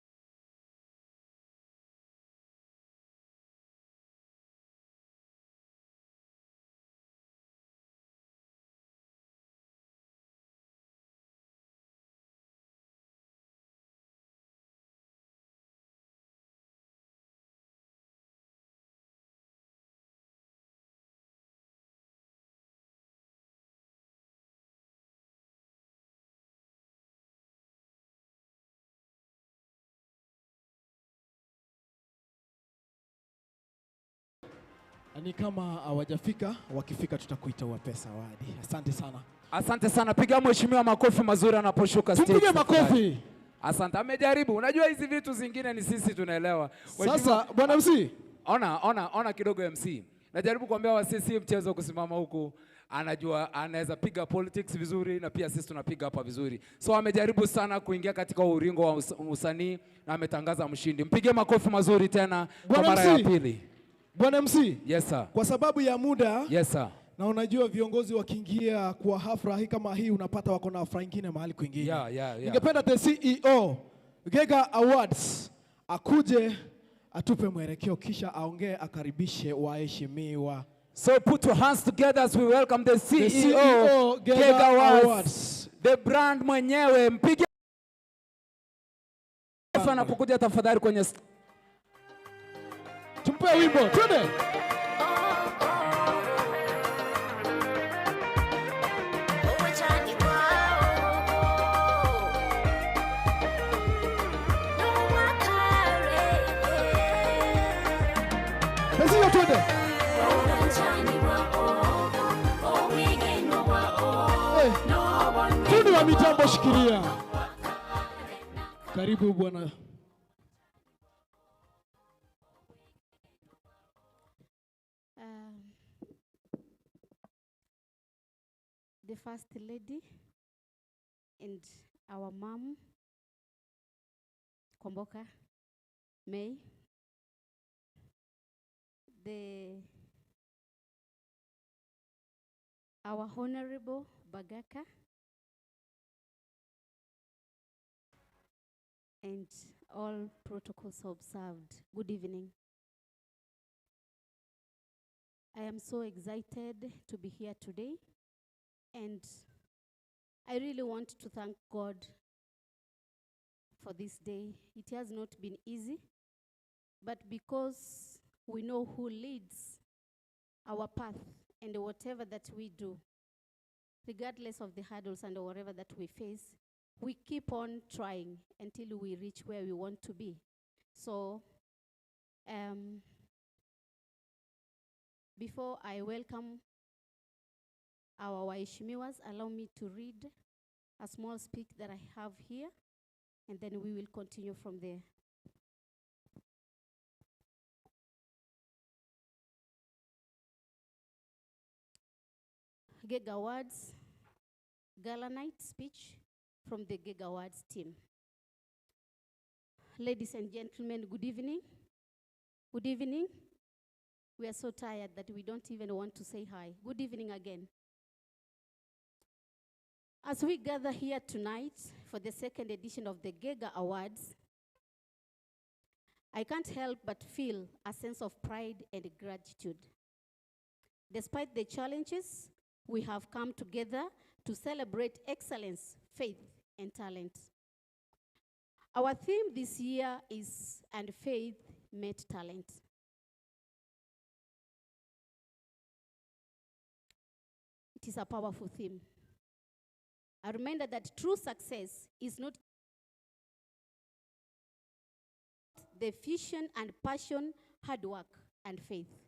Ni kama hawajafika, wakifika tutakuita wape zawadi. Asante sana.
Asante sana. Piga mheshimiwa makofi mazuri anaposhuka stage.
Tupige makofi.
Asante. Amejaribu. Unajua hizi vitu zingine ni sisi tunaelewa.
Sasa bwana MC,
ona kidogo MC. Najaribu kuambia wasisi mchezo kusimama huku. Anajua anaweza piga politics vizuri na pia sisi tunapiga hapa vizuri. So amejaribu sana kuingia katika uringo wa usanii na ametangaza mshindi. Mpige makofi mazuri tena kwa mara ya pili.
Bwana MC.
Yes sir.
Kwa sababu ya muda.
Yes sir.
Na unajua viongozi wakiingia kwa hafla hii kama hii unapata wako na hafla nyingine mahali kwingine.
Yeah.
Ningependa the CEO Gega Awards akuje atupe mwelekeo kisha aongee akaribishe waheshimiwa.
So put your hands together as we welcome the CEO, Gega Awards. The brand mwenyewe. Mpige anapokuja tafadhali kwenye
tumpe wimbo. Twende. Basi twende. Fundi wa mitambo shikilia. Karibu bwana.
The First Lady and our mom, Komboka May, our Honorable Bagaka, and all protocols observed. Good evening. I am so excited to be here today, and I really want to thank God for this day. It has not been easy, but because We know who leads our path and whatever that we do, regardless of the hurdles and whatever that we face, we keep on trying until we reach where we want to be. So before I welcome our waheshimiwas, allow me to read a small speech that I have here, and then we will continue from there. GEGA Awards Gala Night speech from the GEGA Awards team. Ladies and gentlemen, good evening. Good evening. We are so tired that we don't even want to say hi. Good evening again. As we gather here tonight for the second edition of the GEGA Awards, I can't help but feel a sense of pride and gratitude. Despite the challenges, we have come together to celebrate excellence, faith, and talent. Our theme this year is, "And Faith Met Talent." It is a powerful theme. A reminder that true success is not the vision and passion, hard work, and faith.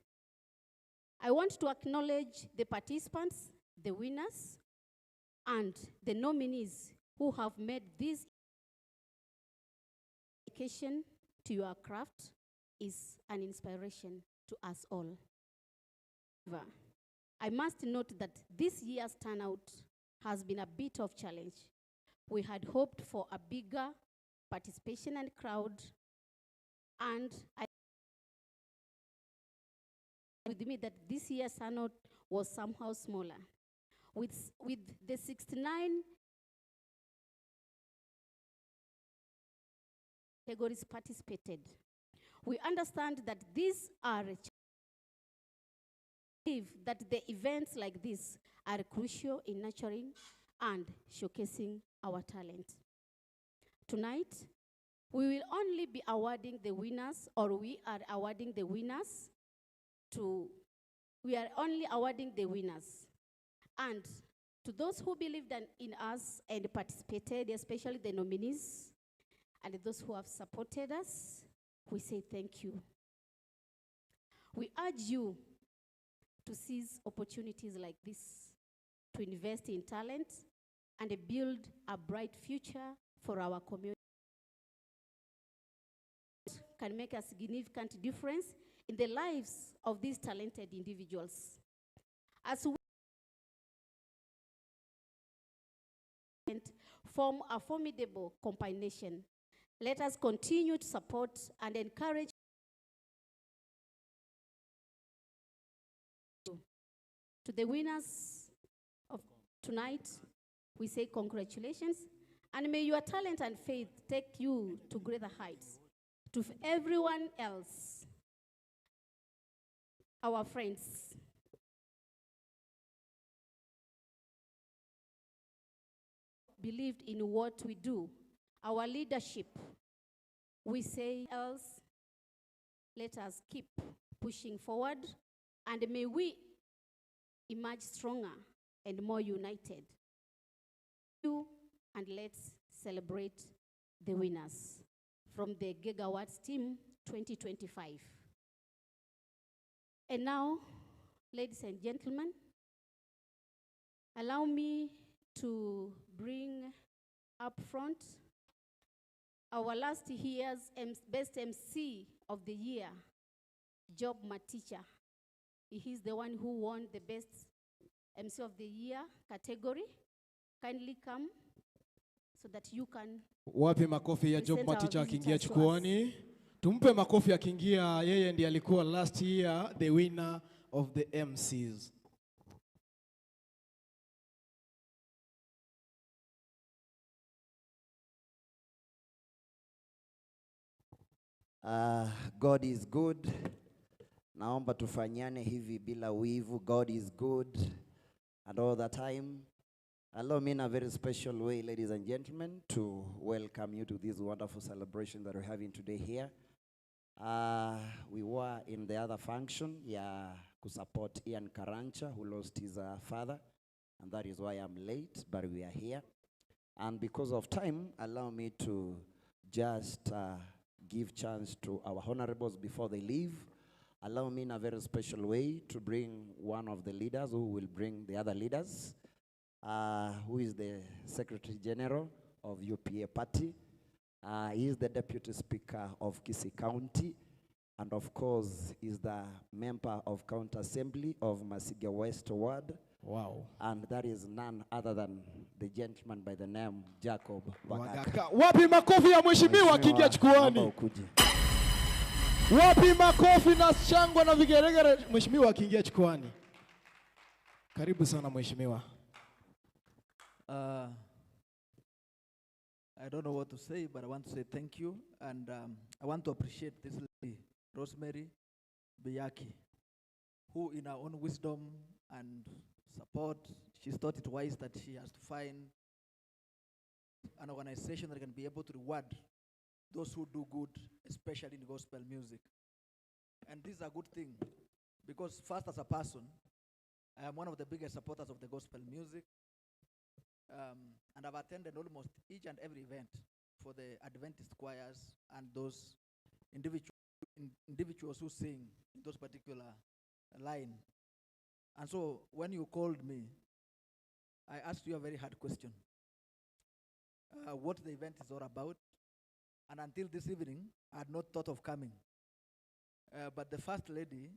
I want to acknowledge the participants, the winners, and the nominees who have made this dedication to your craft is an inspiration to us all. I must note that this year's turnout has been a bit of challenge. We had hoped for a bigger participation and crowd, and I with me that this year's turnout was somehow smaller. With the 69 categories participated, we understand that these are that the events like this are crucial in nurturing and showcasing our talent. Tonight, we will only be awarding the winners, or we are awarding the winners to, we are only awarding the winners. And to those who believed in us and participated, especially the nominees, and those who have supported us, we say thank you. We urge you to seize opportunities like this, to invest in talent and build a bright future for our community. Can make a significant difference in the lives of these talented individuals. As we form a formidable combination, let us continue to support and encourage to the winners of tonight. We say congratulations, and may your talent and faith take you to greater heights. To everyone else, our friends, believed in what we do, our leadership, we say else, let us keep pushing forward, and may we emerge stronger and more united. And let's celebrate the winners from the GEGA Awards team 2025. And now, ladies and gentlemen, allow me to bring up front our last year's Best MC of the year, Job Maticha. He is the one who won the Best MC of the Year category. Kindly come so that you can.
Wapi makofi ya Job
present our
Maticha akiingia
visitors to us.
chukwani? Tumpe makofi akiingia, yeye ndiye alikuwa last year the winner of the MCs.
God is good. Naomba tufanyane hivi bila wivu. God is good and all the time. Allow me in a very special way, ladies and gentlemen, to welcome you to this wonderful celebration that we're having today here. We were in the other function ya kusupport Ian Karancha, who lost his father, and that is why I'm late, but we are here. And because of time, allow me to just give chance to our honorables before they leave. Allow me in a very special way to bring one of the leaders who will bring the other leaders, who is the Secretary General of UPA Party. He is the Deputy Speaker of Kisii County, and of course, is the member of County Assembly of Masiga West Ward.
Wow.
And that is none other than the gentleman by the name Jacob Wagaka.
Wapi makofi ya mheshimiwa akiingia jukwaani? Wapi makofi na shangwe na vigeregere mheshimiwa akiingia jukwaani? Karibu sana mheshimiwa.
I don't know what to say, but I want to say thank you, and I want to appreciate this lady, Rosemary Biyaki, who in her own wisdom and support, she's thought it wise that she has to find an organization that can be able to reward those who do good, especially in gospel music. And this is a good thing, because first, as a person, I am one of the biggest supporters of the gospel music. And I've attended almost each and every event for the Adventist choirs and those individuals who sing in those particular line. And so when you called me, I asked you a very hard question. What the event is all about. And until this evening, I had not thought of coming. But the first lady,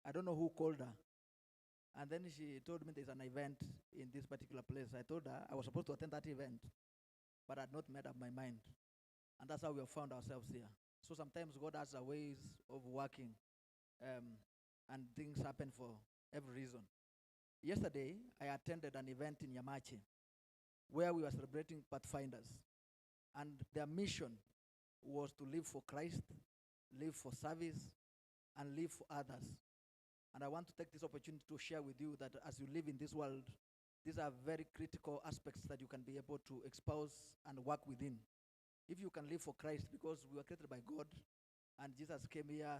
I don't know who called her. And then she told me there's an event in this particular place. I told her I was supposed to attend that event, but I had not made up my mind. And that's how we have found ourselves here. So sometimes God has a ways of working, and things happen for every reason. Yesterday, I attended an event in Yamache where we were celebrating Pathfinders. And their mission was to live for Christ, live for service, and live for others. And I want to take this opportunity to share with you that as you live in this world, these are very critical aspects that you can be able to expose and work within. If you can live for Christ, because we were created by God, and Jesus came here,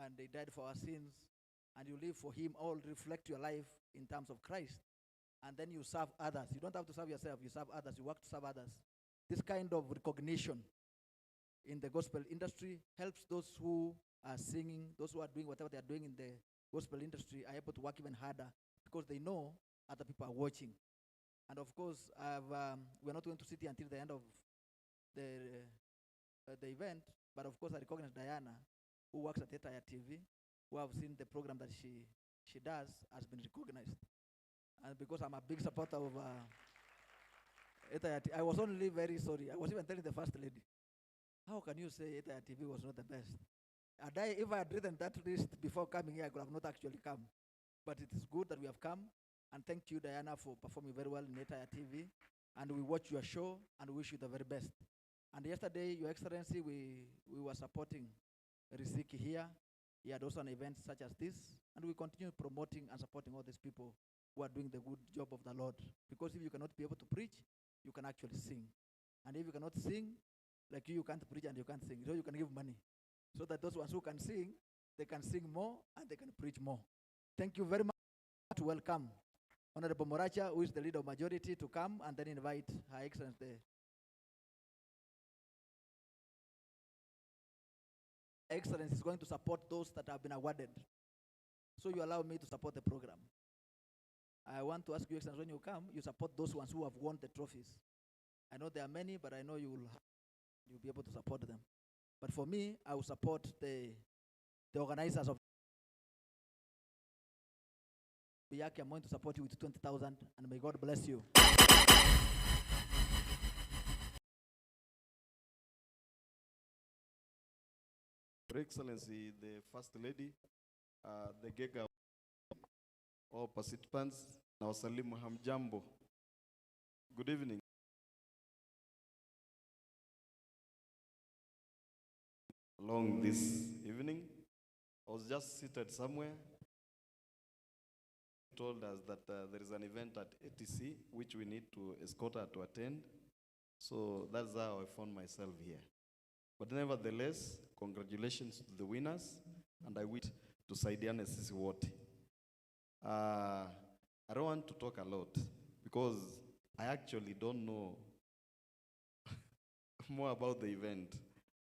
and he died for our sins, and you live for him, all reflect your life in terms of Christ. And then you serve others. You don't have to serve yourself, you serve others, you work to serve others. This kind of recognition in the gospel industry helps those who are singing, those who are doing whatever they are doing in the gospel industry are able to work even harder because they know other people are watching. And of course, we're not going to sit here until the end of the event, but of course I recognize Diana, who works at Etaya TV, who have seen the program that she does, has been recognized. And because I'm a big supporter of Etaya TV, I was only very sorry. I was even telling the first lady, how can you say Etaya TV was not the best? And if I had written that list before coming here, I could have not actually come. But it is good that we have come. And thank you, Diana, for performing very well in Etaya TV. And we watch your show and wish you the very best. And yesterday, Your Excellency, we were supporting Riziki here. He had also an event such as this. And we continue promoting and supporting all these people who are doing the good job of the Lord. Because if you cannot be able to preach, you can actually sing. And if you cannot sing, like you can't preach and you can't sing. So you can give money. So that those ones who can sing, they can sing more and they can preach more. Thank you very much. To welcome Honorable Moracha, who is the leader of majority, to come and then invite Her Excellency the Excellency is going to support those that have been awarded. So you allow me to support the program. I want to ask you, Excellency, when you come, you support those ones who have won the trophies. I know there are many, but I know you'll be able to support them. But for me, I will support the organizers of Biyaki. I'm going to support you with 20,000, and may God bless you.
Your Excellency, the First Lady, the Gega, all participants, na wasalimu hamjambo. Good evening. Along this evening, I was just seated somewhere, told us that there is an event at ATC which we need to escort her to attend. So that's how I found myself here. But nevertheless, congratulations to the winners, and I wish tusaidiane sisi wote. I don't want to talk a lot because I actually don't know more about the event,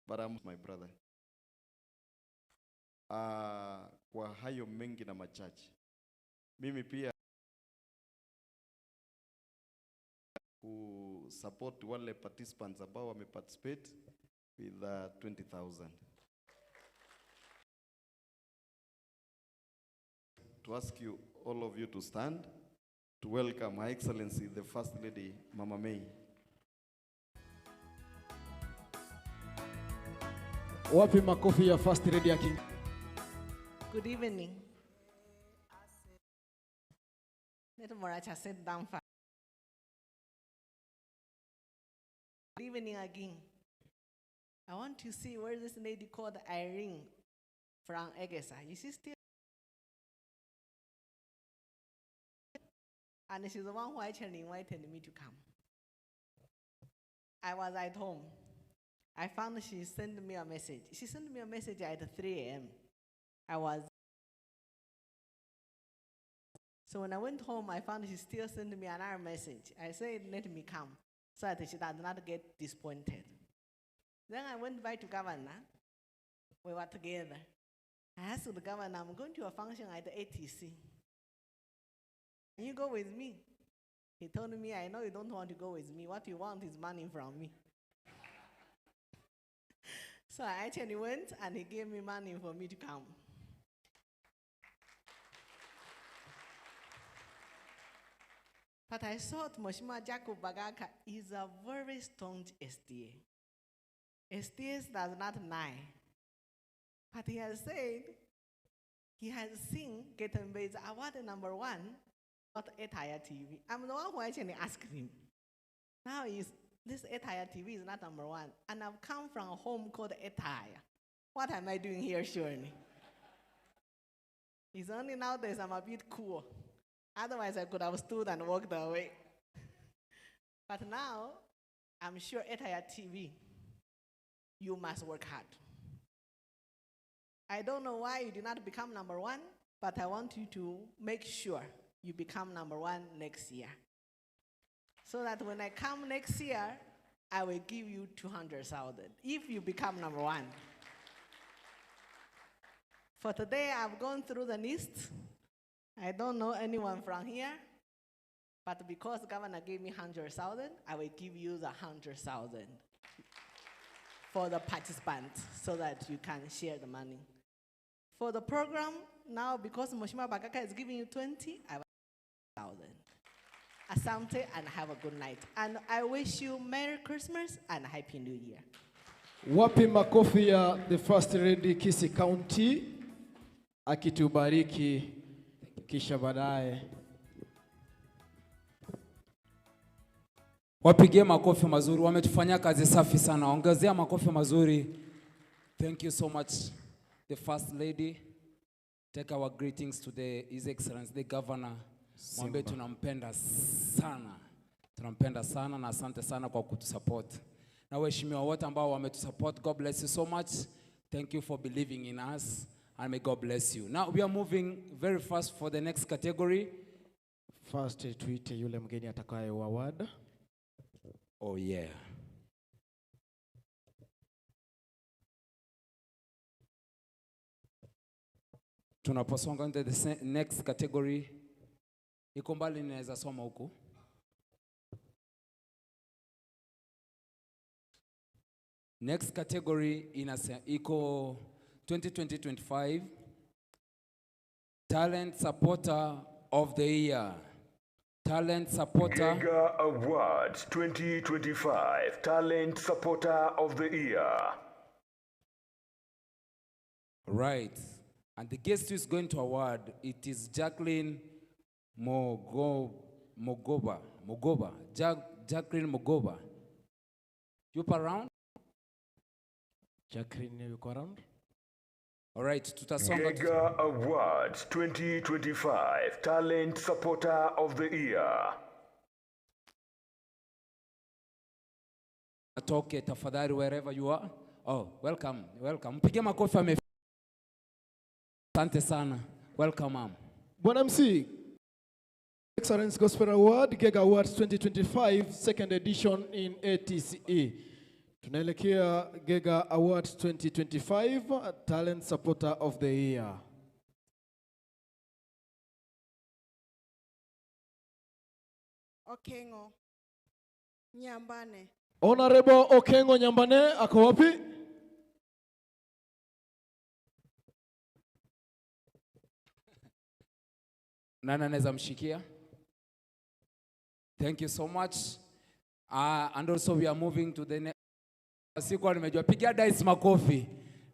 but I'm my brother. Kwa hayo mengi na machache, mimi pia kusupport wale participants ambao wameparticipate with 20,000. To ask you, all of you to stand to welcome Her Excellency, the First Lady, Mama May.
Wapi makofi ya First Lady ya King?
Good evening. Let Moracha sit down first. Good evening again. I want to see where this lady called Irene from Egesa. Is she still? And she's the one who actually invited me to come. I was at home. I found she sent me a message. She sent me a message at 3 a.m. So when I went home, I found she still sent me another message. I said, let me come, so that she does not get disappointed. Then I went back to governor. We were together. I asked the governor, I'm going to a function at the ATC. Can you go with me? He told me, I know you don't want to go with me. What you want is money from me. So I actually went, and he gave me money for me to come. But I thought Mheshimiwa Jacob Bagaka is a very staunch SDA. SDA does not lie. But he has said he has seen Getembe's award number 1, not Etaya TV. I'm the one who actually asked him. Now this Etaya TV is not number 1, and I've come from a home called Etaya. What am I doing here, surely? It's only nowadays I'm a bit cool. Otherwise, I could have stood and walked away. But now, I'm sure Etaya TV, you must work hard. I don't know why you did not become number 1, but I want you to make sure you become number 1 next year. So that when I come next year, I will give you 200,000 if you become number 1. For today, I've gone through the list. I don't know anyone from here, but because governor gave me 100,000, I will give you the 100,000 for the participants so that you can share the money. For the program, now because Mheshimiwa Bagaka is giving you 20, I will 1,000. Asante, and have a good night. And I wish you Merry Christmas and Happy New Year.
Wapi makofi ya the First Lady Kisii County akitubariki kisha baadaye.
Wapigie makofi mazuri, wametufanyia kazi safi sana. Ongezea makofi mazuri. Thank you so much, the First Lady. Take our greetings to the His Excellency, the Governor. Mwambie tunampenda sana. Tunampenda sana na asante sana kwa kutusupport. Na waheshimiwa wote ambao wametusupport, God bless you so much. Thank you for believing in us, and may God bless you. Now we are moving very fast for the next category.
First tuite yule mgeni atakaye award.
Oh yeah. Tunaposonga into the next category. Iko mbali, ninaweza soma huku. Next category iko 2020-25 Talent Supporter of the Year. Talent Supporter.
Gega Awards 2025 Talent Supporter of the Year.
Right. And the guest who is going to award, it is Jacqueline Mogoba. Jacqueline Mogoba. You around?
Jacqueline, you around?
All right, tutasonga.
Gega Awards 2025 Talent Supporter of the Year.
Atoke tafadhali wherever you are. Oh, welcome, welcome. Mpige makofi ame. Asante sana. Welcome, ma'am.
Bwana MC, Excellence Gospel Award, Gega Awards 2025, second edition in ATCE. Tunaelekea Gega Awards 2025, Talent Supporter of the Year.
Okengo Nyambane.
Honorable Okengo Nyambane, ako wapi?
Nani anaweza mshikia? Thank you so much. And also we are moving to the next. Sikuwa nimejua. Pigia Dice makofi.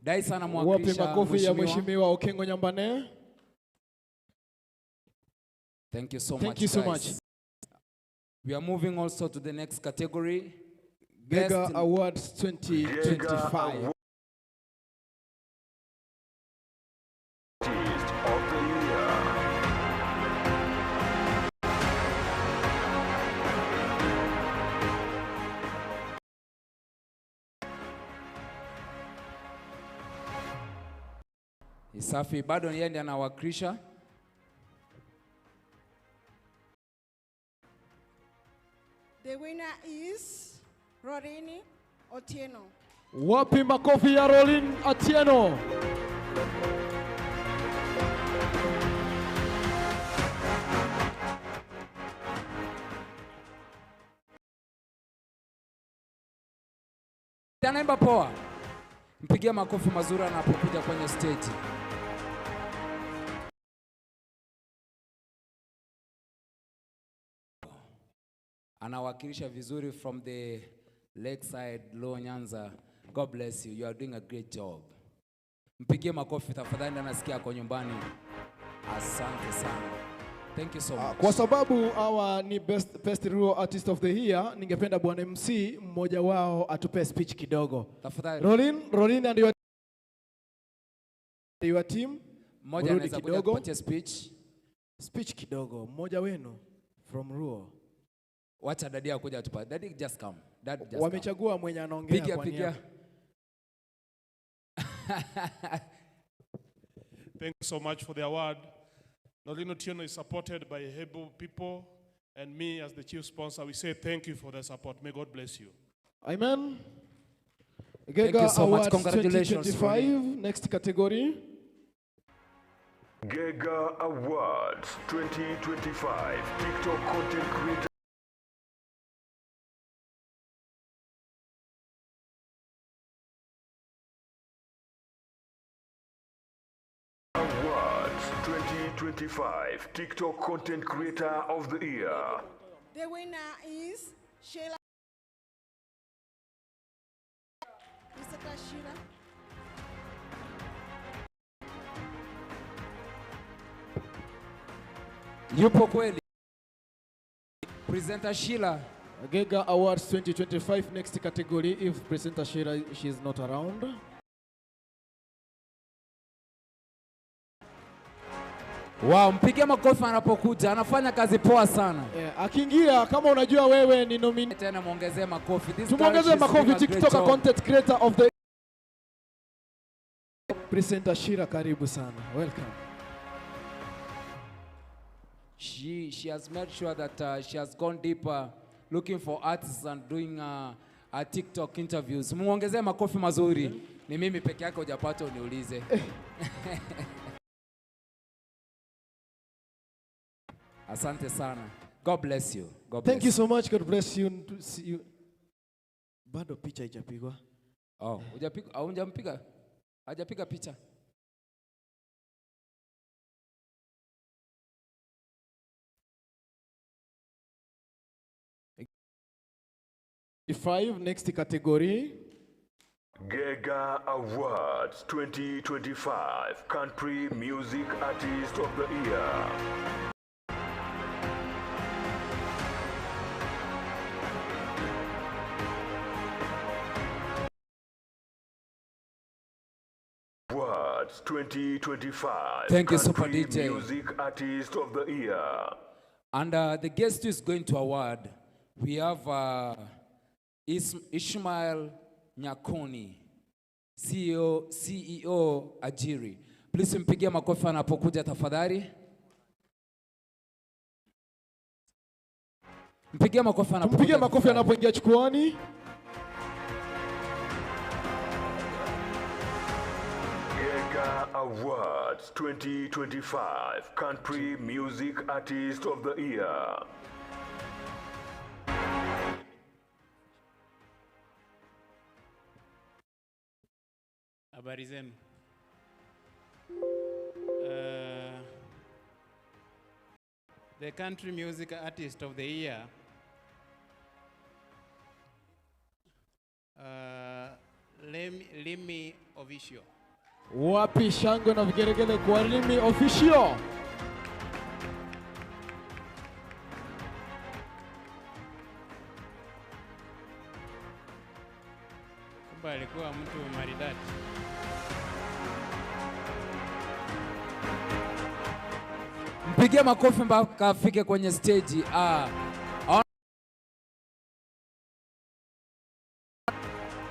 Dice anamwakilisha
Wapi makofi ya
mheshimiwa.
Mheshimiwa Okengo Nyambane?
Thank you so
Thank
much,
you so
guys.
Much.
We are moving also to the next category.
Gega
Best
Awards 2025.
Artist of the Year.
Safi, bado yeye ndiye anawakilisha.
The winner is Rorini Otieno.
Wapi makofi ya Rolin Atieno?
Anaimba poa. Mpigie makofi mazuri anapokuja kwenye stage. Anawakilisha vizuri from the Lakeside Luo Nyanza. God bless you. You are doing a great job. Mpigie makofi tafadhali, anasikia ako nyumbani. Asante sana. Thank you so much.
Kwa sababu hawa ni best Luo Artist of the Year, ningependa Bwana MC mmoja wao atupe speech kidogo.
Tafadhali.
Rolin and your team.
Mmoja
Mrudi
anaweza kuja
kidogo.
kupatia speech.
Speech kidogo, mmoja wenu from Luo.
Wacha dadi akuja atupa. Daddy just come. Dad just come.
Wamechagua mwenye anaongea
Piga,
kwa
piga.
niaba.
Thank you so much for the award. Lorino Otieno is supported by Hebu people and me as the chief sponsor. We say thank you for the support. May God bless you.
Amen.
Thank
Gega
you so much.
Awards
Congratulations,
2025, next category.
Gega Awards 2025 TikTok Content Creator Awards 2025 TikTok Content Creator of the Year.
The winner is Sheila. Mr. Sheila.
Yupo kweli. Presenter Sheila.
Gega Awards 2025, next category, if Presenter Sheila, she is not around.
Wow, mpige makofi anapokuja, anafanya kazi poa sana.
Yeah, akiingia kama unajua wewe ni nominee.
Tena muongezee makofi. This girl,
Tumuongezee
she's
makofi
doing a great
TikToker
job.
Content Creator of the Presenter Sheila, karibu sana. Welcome.
She has made sure that she has gone deeper looking for artists and doing TikTok interviews. Muongezee makofi mazuri. Ni mimi peke yake hujapata uniulize. Asante sana. God bless you. God bless
Thank you so much. God bless you. See you. Bado picha haijapigwa.
Oh, hujapiga, hujampiga? Hajapiga picha.
5, next category.
Gega Awards 2025 Country Music Artist of the Year. Awards 2025
Thank you, Super
Country
DJ.
Music Artist of the Year.
And the guest who is going to award, we have Ishmael Nyakoni. CEO Ajiri. Please mpigie makofi anapokuja tafadhali. Mpigie makofi anapokuja.
Mpigie makofi anapoingia jukwani.
Gega Awards 2025 Country Music Artist of the Year.
Habari zenu. The Country Music Artist of the Year, Limi Official.
Wapi shangwe na vigelegele kwa Limi Official.
Kumbe alikuwa mtu maridadi.
Mpigie makofi mpaka afike kwenye stage.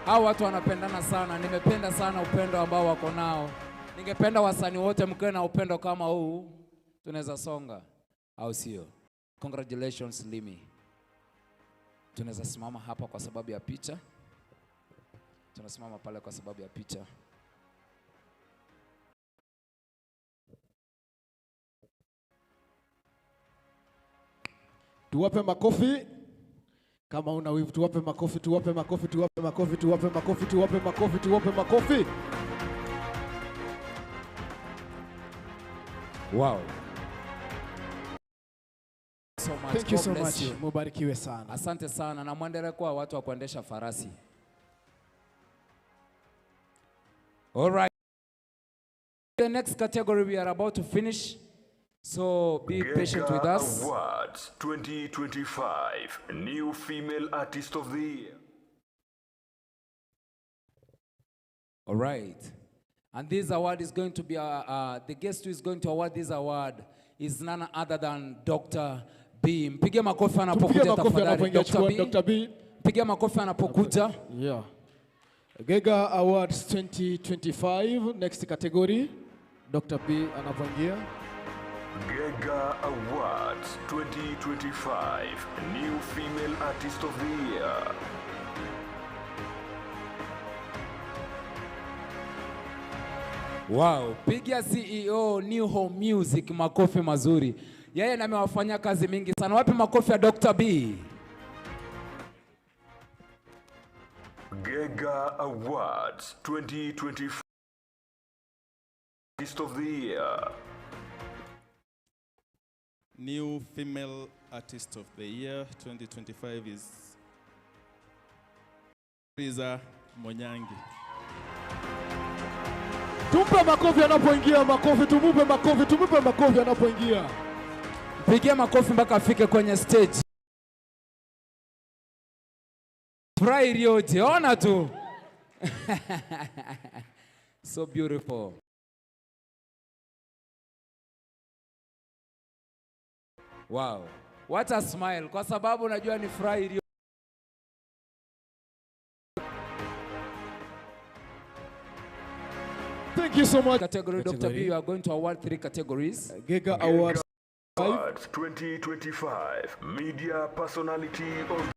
Hao watu wanapendana sana. Nimependa sana upendo ambao wako nao. Ningependa wasanii wote mkiwe na upendo kama huu, tunaweza songa, au sio? Congratulations Limi. Tunaweza simama hapa kwa sababu ya picha. Tunasimama pale kwa sababu ya picha.
Tuwape makofi. Kama una wivu tuwape makofi, tuwape makofi, tuwape makofi, tuwape makofi, tuwape makofi, tuwape makofi.
Wow. So much.
Thank you
God
so
bless
much.
you.
Mubarikiwe sana.
Asante sana na muendelee kuwa watu wa kuendesha farasi. All right. The next category we are about to finish. So be patient with
Gega
us.
Awards 2025 New Female Artist of the Year.
All right. And this award is going to be, the guest who is going to award this award is none other than Dr. B. Mpige makofi
Tupige
anapokuja
makofi
tafadhali.
anapoingia
Dr.
jukwani,
B.
Dr. B.
Mpige makofi anapokuja.
Yeah. Gega Awards 2025, next category, Dr. B anapoingia.
Gega Awards 2025 New Female Artist of the Year.
Wow, piga CEO New Home Music makofi mazuri. Yeye na amewafanyia kazi mingi sana. Wapi makofi ya Dr. B?
Gega Awards 2025 Artist of the Year.
New Female Artist of the Year 2025 is Riza Monyangi.
Tumpe makofi anapoingia, makofi, tumupe makofi, tumupe makofi anapoingia.
Mpigie makofi mpaka afike kwenye stage. Furaha iliyoje, ona tu. So beautiful. Wow. What a smile. Kwa sababu unajua ni furaha iliyo.
Thank you so much.
Category, Dr. B, you are going to award 3 categories.
Gega Awards
Awards 2025 Media Personality of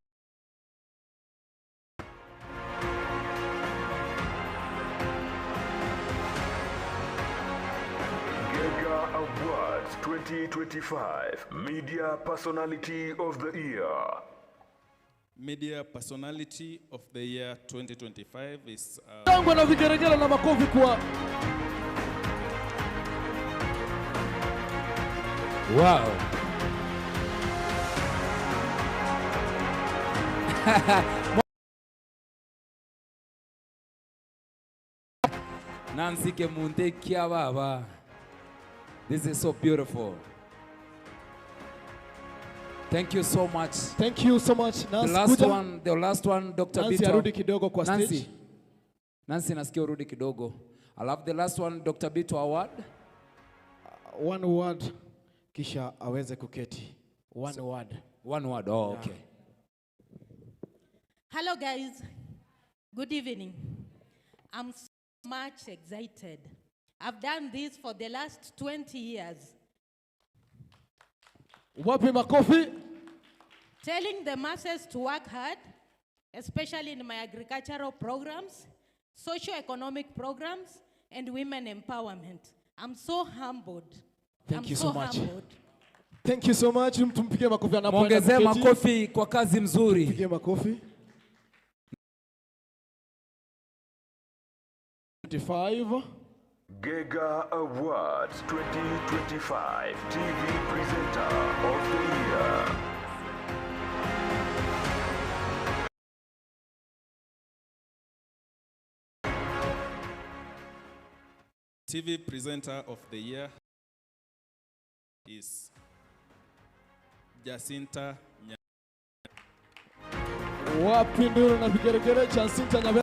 Gega Awards 2025 Media Personality of the Year.
Media Personality of the Year 2025 is
Shangwe na vigelegele na makofi kwa
Wow. Nancy Kemunte kia baba. This is so beautiful. Thank you so much.
Thank you so much,
The
Nancy.
last
Kuja.
one, the last one, Dr.
Nancy,
Bito.
arudi kidogo kwa
Nancy.
stage.
Nancy, nasikia urudi kidogo. Alafu the last one, Dr. Bito award.
One word kisha aweze kuketi. One word.
One word. Oh, okay.
Hello, guys. Good evening. I'm
Much excited. I've done this for the last 20 years.
Wapi makofi?
Telling the masses to work hard, especially in my agricultural programs, socio-economic programs, and women empowerment. I'm so humbled.
Thank
I'm
you so much.
Humbled.
Thank you so much. Tumpigie makofi anapoenda
Muongezee
kuketi.
makofi kwa kazi mzuri.
Tumpigie makofi. 25.
Gega Awards 2025 TV Presenter of the Year.
TV Presenter of the Year is Jacinta Nya.
Wapi nduru na vigeregere? Jacinta Nyabera.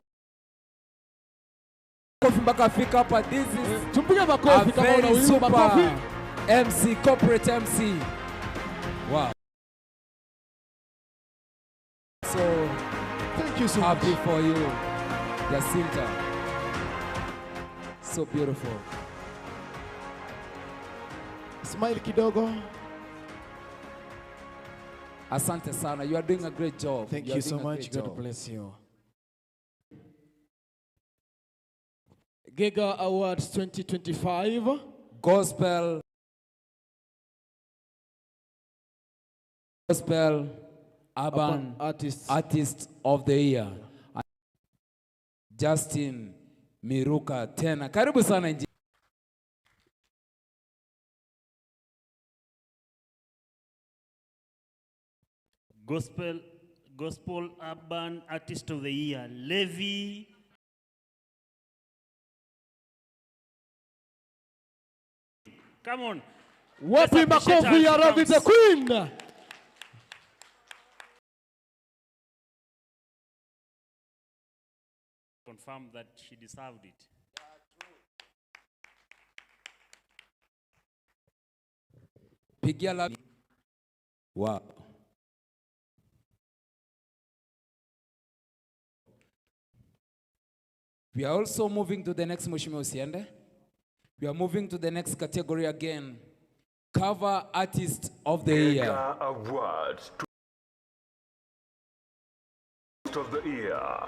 Makofi mpaka afika hapa. This is
Tumpige makofi
a
kama
very
una wivu,
super
makofi.
MC, corporate MC. Wow. So
thank you so
happy
much
for you, Jacinta. So beautiful.
Smile kidogo.
Asante sana. You are doing a great job.
Thank
You are
you so
doing a
much.
great
God
job.
bless you. Gega Awards 2025.
Gospel Urban Artist of the Year. Justin Miruka tena. Karibu sana inji.
Gospel Urban Artist of the Year, Levi. Come on.
Wapi
Let's appreciate
makofi ya
her.
Ravi the Queen?
Confirm that she deserved it.
Pigia la. Wow. We are also moving to the next, Mheshimiwa Usiende. We are moving to the next category again. Cover Artist of the Year.
Gega Awards of the Year.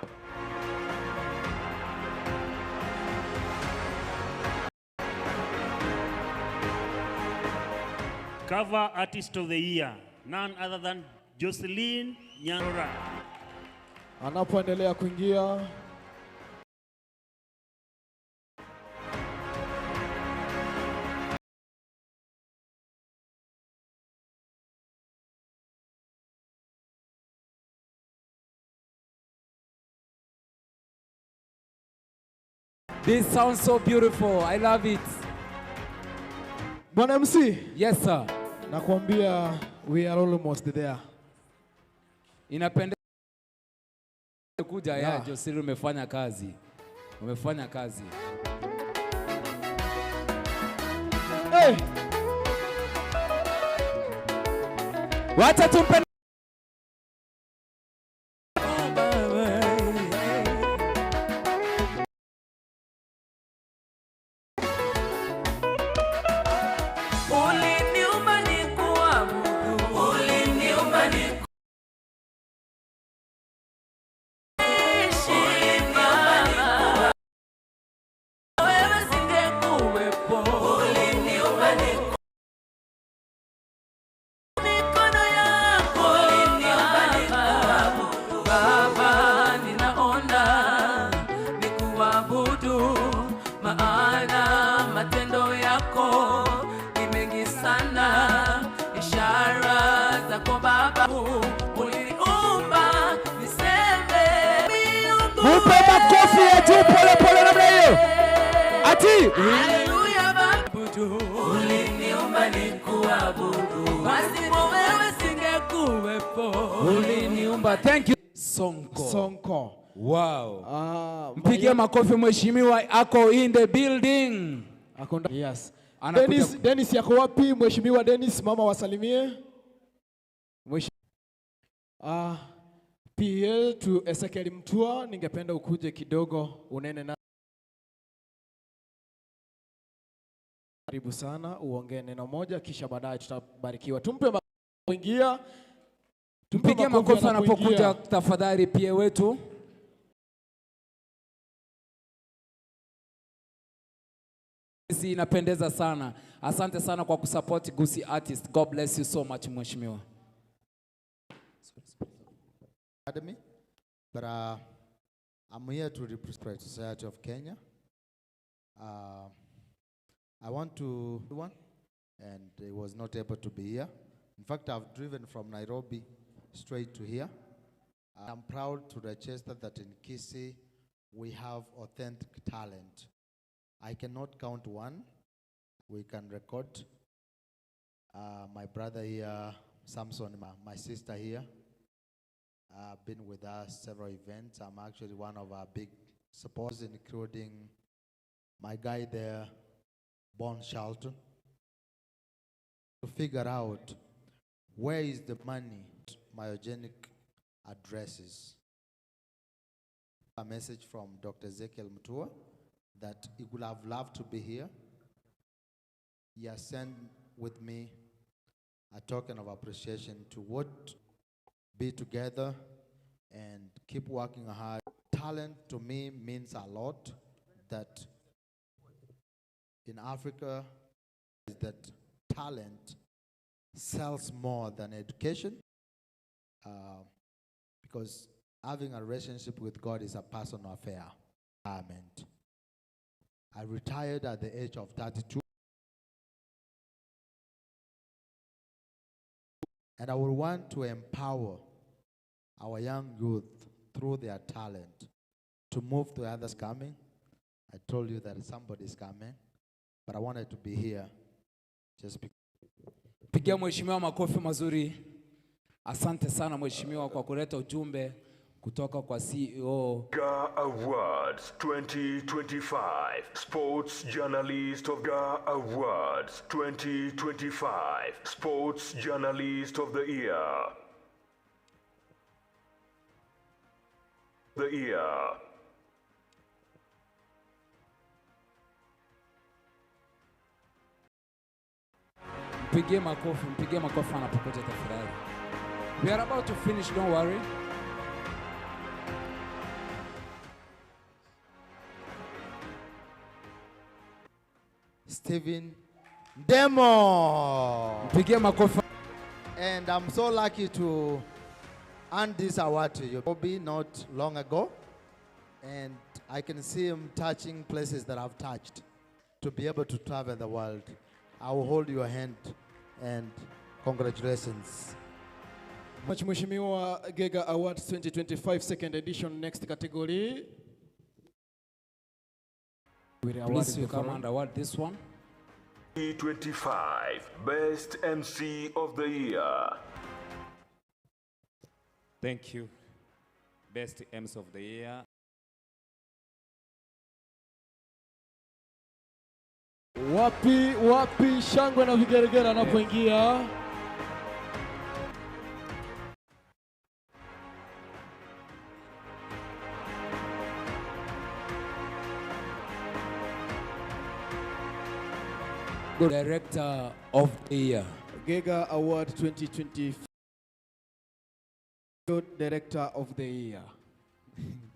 Cover Artist of the Year, none other than Jocelyn Nyangora.
Anapoendelea kuingia.
This sounds so beautiful. I love it.
Bwana MC.
Yes, sir.
Nakwambia we are almost there.
Inapendeza kuja ya
Yeah.
Jocelyn, umefanya kazi. Umefanya kazi.
Hey.
Wacha tumpe.
Uliniumba nikuabudu, uliniumba nikuishi, Baba. Wewe singekuwepo, uliniumba mikono yako, uliniumba nikuabudu. Baba, ninaona nikuabudu, maana matendo yako ni mengi sana, ishara zako Baba, uliniumba niseme miungu.
Mupe makofi ya juu pole pole namna hiyo. Ati
Haleluya Baba, uliniumba nikuabudu, pasipo wewe singekuwepo.
Uliniumba. Thank you. Sonko.
Sonko.
Wow. Mpigie makofi mheshimiwa ako in the building.
Ako yes.
Anakuja
Dennis, Dennis yako wapi? Mheshimiwa Dennis, mama wasalimie. PA to Ezekiel Mtua, ningependa ukuje kidogo unene na Karibu sana, uongee neno moja kisha baadaye tutabarikiwa. Tumpe kuingia.
Tumpigie makofi anapokuja tafadhali PA wetu. Inapendeza sana. Asante sana kwa kusupport Gusii Artist. God bless you so much mheshimiwa.
Academy, but I'm here to represent the Society of Kenya. I want to one, and he was not able to be here. In fact, I've driven from Nairobi straight to here. I'm proud to register that in Kisii we have authentic talent. I cannot count one. We can record. My brother here, Samson, my sister here, been with us several events. I'm actually one of our big supporters, including my guy there, Bon Charlton, to figure out where is the money myogenic addresses. A message from Dr. Ezekiel Mutua that he would have loved to be here. He has sent with me a token of appreciation to what be together and keep working hard. Talent to me means a lot. That in Africa, is that talent sells more than education, because having a relationship with God is a personal affair. Amen. I retired at the age of 32. And I would want to empower our young youth through their talent to move to others coming. I told you that somebody's coming, but I wanted to be here just because.
Pigia mheshimiwa makofi mazuri. Asante sana mheshimiwa kwa kuleta ujumbe kutoka kwa CEO.
GA Awards 2025 Sports Journalist of GA Awards 2025 Sports Journalist of the Year. The year.
Mpigie makofi anapokuja tafadhali. We are about to finish, don't worry.
Stephen Demo.
Mpigie makofi.
And I'm so lucky to earn this award to you. Bobby, not long ago, and I can see him touching places that I've touched to be able to travel the world. I will hold your hand and congratulations.
Much Mheshimiwa Gega Awards 2025 second edition, next category.
Please you come and award this one.
2025 Best MC of the Year.
Thank you. Best MC of the Year.
Wapi wapi shangwe na vigeregere anapoingia.
Director of the Year.
Gega Award 2025 Director of the Year.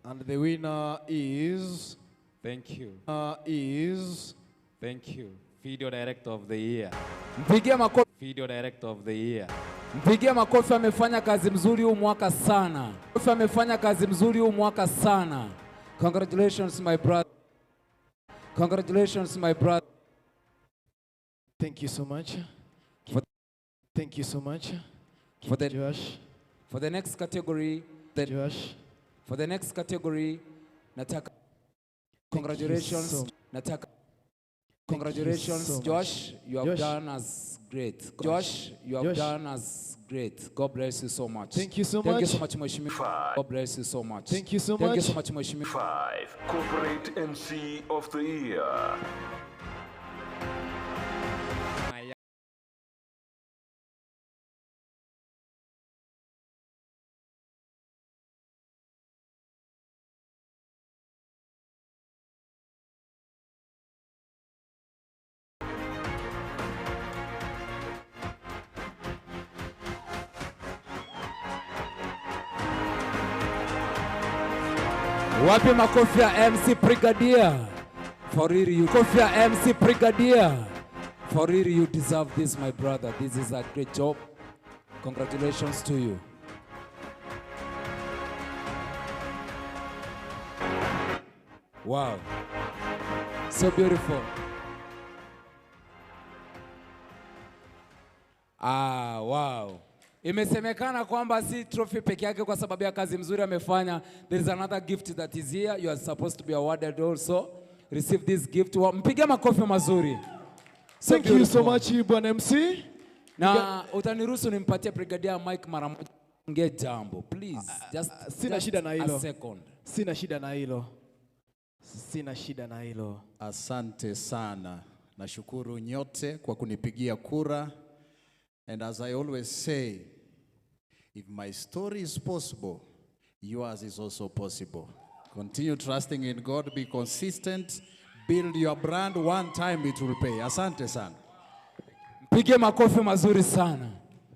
And the winner is...
Thank you.
Is...
Thank you. Video Director of the Year.
Mpigie makofi.
Video Director of the Year.
Mpigie makofi, amefanya kazi mzuri huu mwaka sana. Makofi, amefanya kazi mzuri huu mwaka sana. Congratulations my brother. Congratulations my brother.
Thank you so much. Thank you so much.
For the
Josh.
For the next category,
Josh.
For the next category, nataka congratulations,
so
nataka congratulations,
so
Josh. You have
Josh.
Done us great. Josh, you have
Josh.
Done us great. God bless you so much.
Thank you so
Thank you
much.
so much, Mheshimiwa. God bless you so much.
Thank you so
Thank you
much.
so much, Mheshimiwa.
5 Corporate MC of the Year.
Wapi makofi ya MC Brigadier? For real you. Kofi ya MC Brigadier. For real you deserve this, my brother. This is a great job. Congratulations to you. Wow. So beautiful. Ah, wow. Imesemekana kwamba si trophy peke yake kwa sababu ya kazi mzuri amefanya. There is another gift that is here. You are supposed to be awarded also. Receive this gift. Mpige makofi mazuri. So
Thank you so
beautiful.
Much, Bwana MC.
Na utaniruhusu nimpatie Brigadier Mike mara moja nge jambo. Please, just,
Sina
just
shida na
a
hilo.
Second.
Sina shida na hilo. Sina shida na hilo.
Asante sana. Nashukuru nyote kwa kunipigia kura. And as I always say, if my story is possible, yours is also possible. Continue trusting in God, be consistent, build your brand, one time it will pay. Asante sana.
Mpige makofi mazuri sana.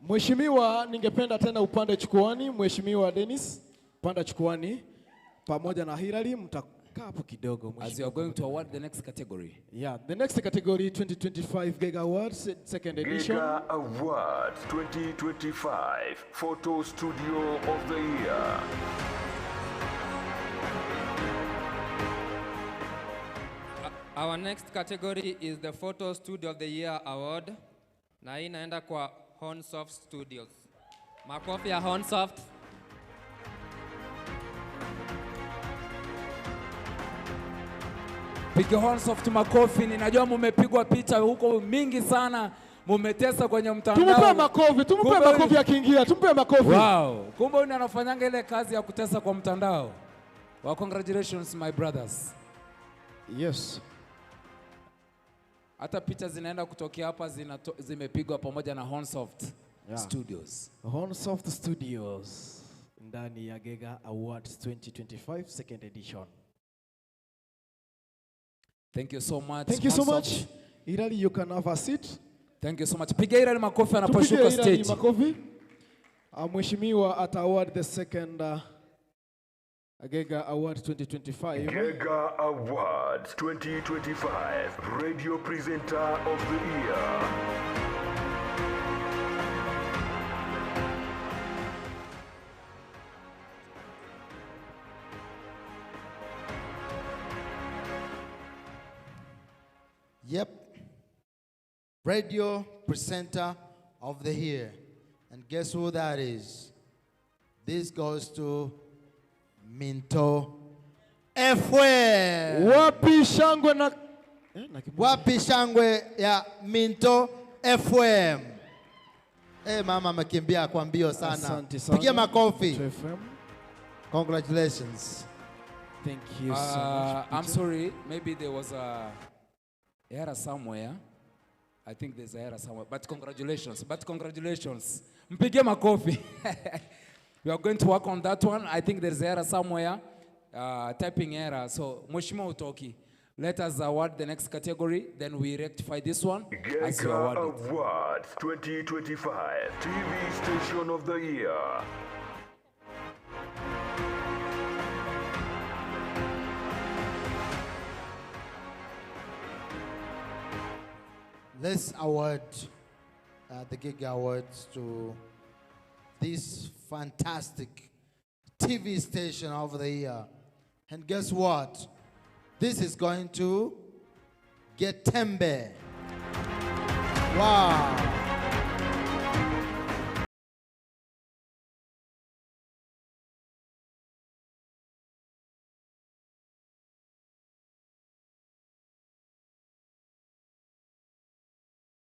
Mheshimiwa, ningependa tena upande jukwaani. Mheshimiwa Dennis, panda jukwaani pamoja na Hilary, mtakaa hapo kidogo.
As you are going to award the next category.
Yeah, the next category, 2025 Gega Awards, second edition.
Gega Awards 2025 Photo Studio of the Year.
Our next category is the Photo Studio of the Year Award, na hii inaenda kwa Hornsoft Studios. Makofi ya Hornsoft.
Piga Hornsoft makofi. Ninajua mumepigwa picha huko mingi sana, mumetesa kwenye mtandao.
Tumpe makofi, tumpe
Kumbe
makofi akiingia, tumpe makofi.
Wow. Kumbe huyu anafanyanga ile kazi ya kutesa kwa mtandao. Well, congratulations my brothers.
Yes.
Hata picha zinaenda kutokea hapa zimepigwa pamoja na Hornsoft Studios.
Hornsoft Studios ndani ya Gega Awards 2025 second edition.
Thank you so much.
Thank you so
Hornsoft.
Much. Hilary, you can have a seat.
Thank you so much. Piga Hilary makofi anaposhuka
Tupige Hilary
stage.
makofi. Mheshimiwa ata award the second Gega Award 2025.
Gega Awards 2025 Radio Presenter of the Year.
Yep. Radio Presenter of the Year. And guess who that is? This goes to Minto FM.
Wapi shangwe na
Wapi shangwe ya Minto FM? Eh, mama amekimbia kwa mbio sana.
Asante sana.
Pigia makofi.
Minto FM.
Congratulations.
Thank you so much,
I'm
Peter.
Sorry, maybe there was a error somewhere. I think there's an error somewhere. But congratulations. But congratulations. Mpige makofi. We are going to work on that one. I think there's error somewhere, typing error. So, Mheshimiwa Utoki, let us award the next category. Then we rectify this one as you
Gega
award it.
Awards 2025 TV Station of the Year.
Let's award the Gega Awards to this fantastic TV station of the year. And guess what? This is going to Getembe. Wow.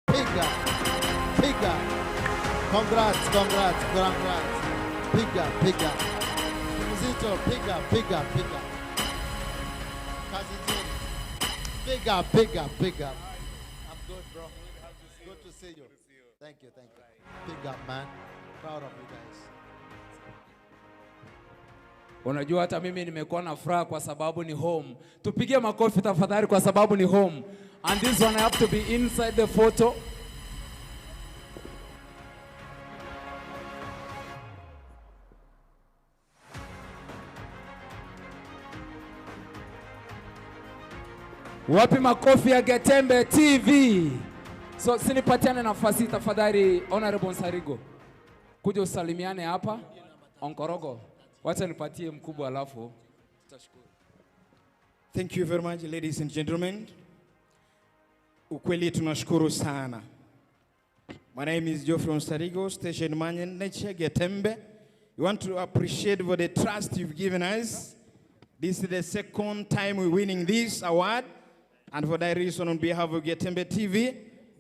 Piga, piga. Congrats, congrats, congrats. Piga, piga. Mzito, piga, piga, piga. Kazi nzuri. Piga, piga, piga. I'm good, bro. Good to see you. Thank you, thank you. Big up, man. Proud of you guys.
Unajua hata mimi nimekuwa na furaha kwa sababu ni home. Tupigie makofi tafadhali kwa sababu ni home. And this one I have to be inside the photo. Wapi makofi ya Getembe TV? So sinipatiane nafasi tafadhali, Honorable Nsarigo. Kuja usalimiane hapa. Onkorogo. Wacha nipatie mkubwa alafu tutashukuru.
Thank you very much, ladies and gentlemen. Ukweli tunashukuru sana. My name is Geoffrey Onsarigo, station manager, Getembe. We want to appreciate for the trust you've given us. This is the second time we're winning this award. And for that reason, on behalf of Getembe TV,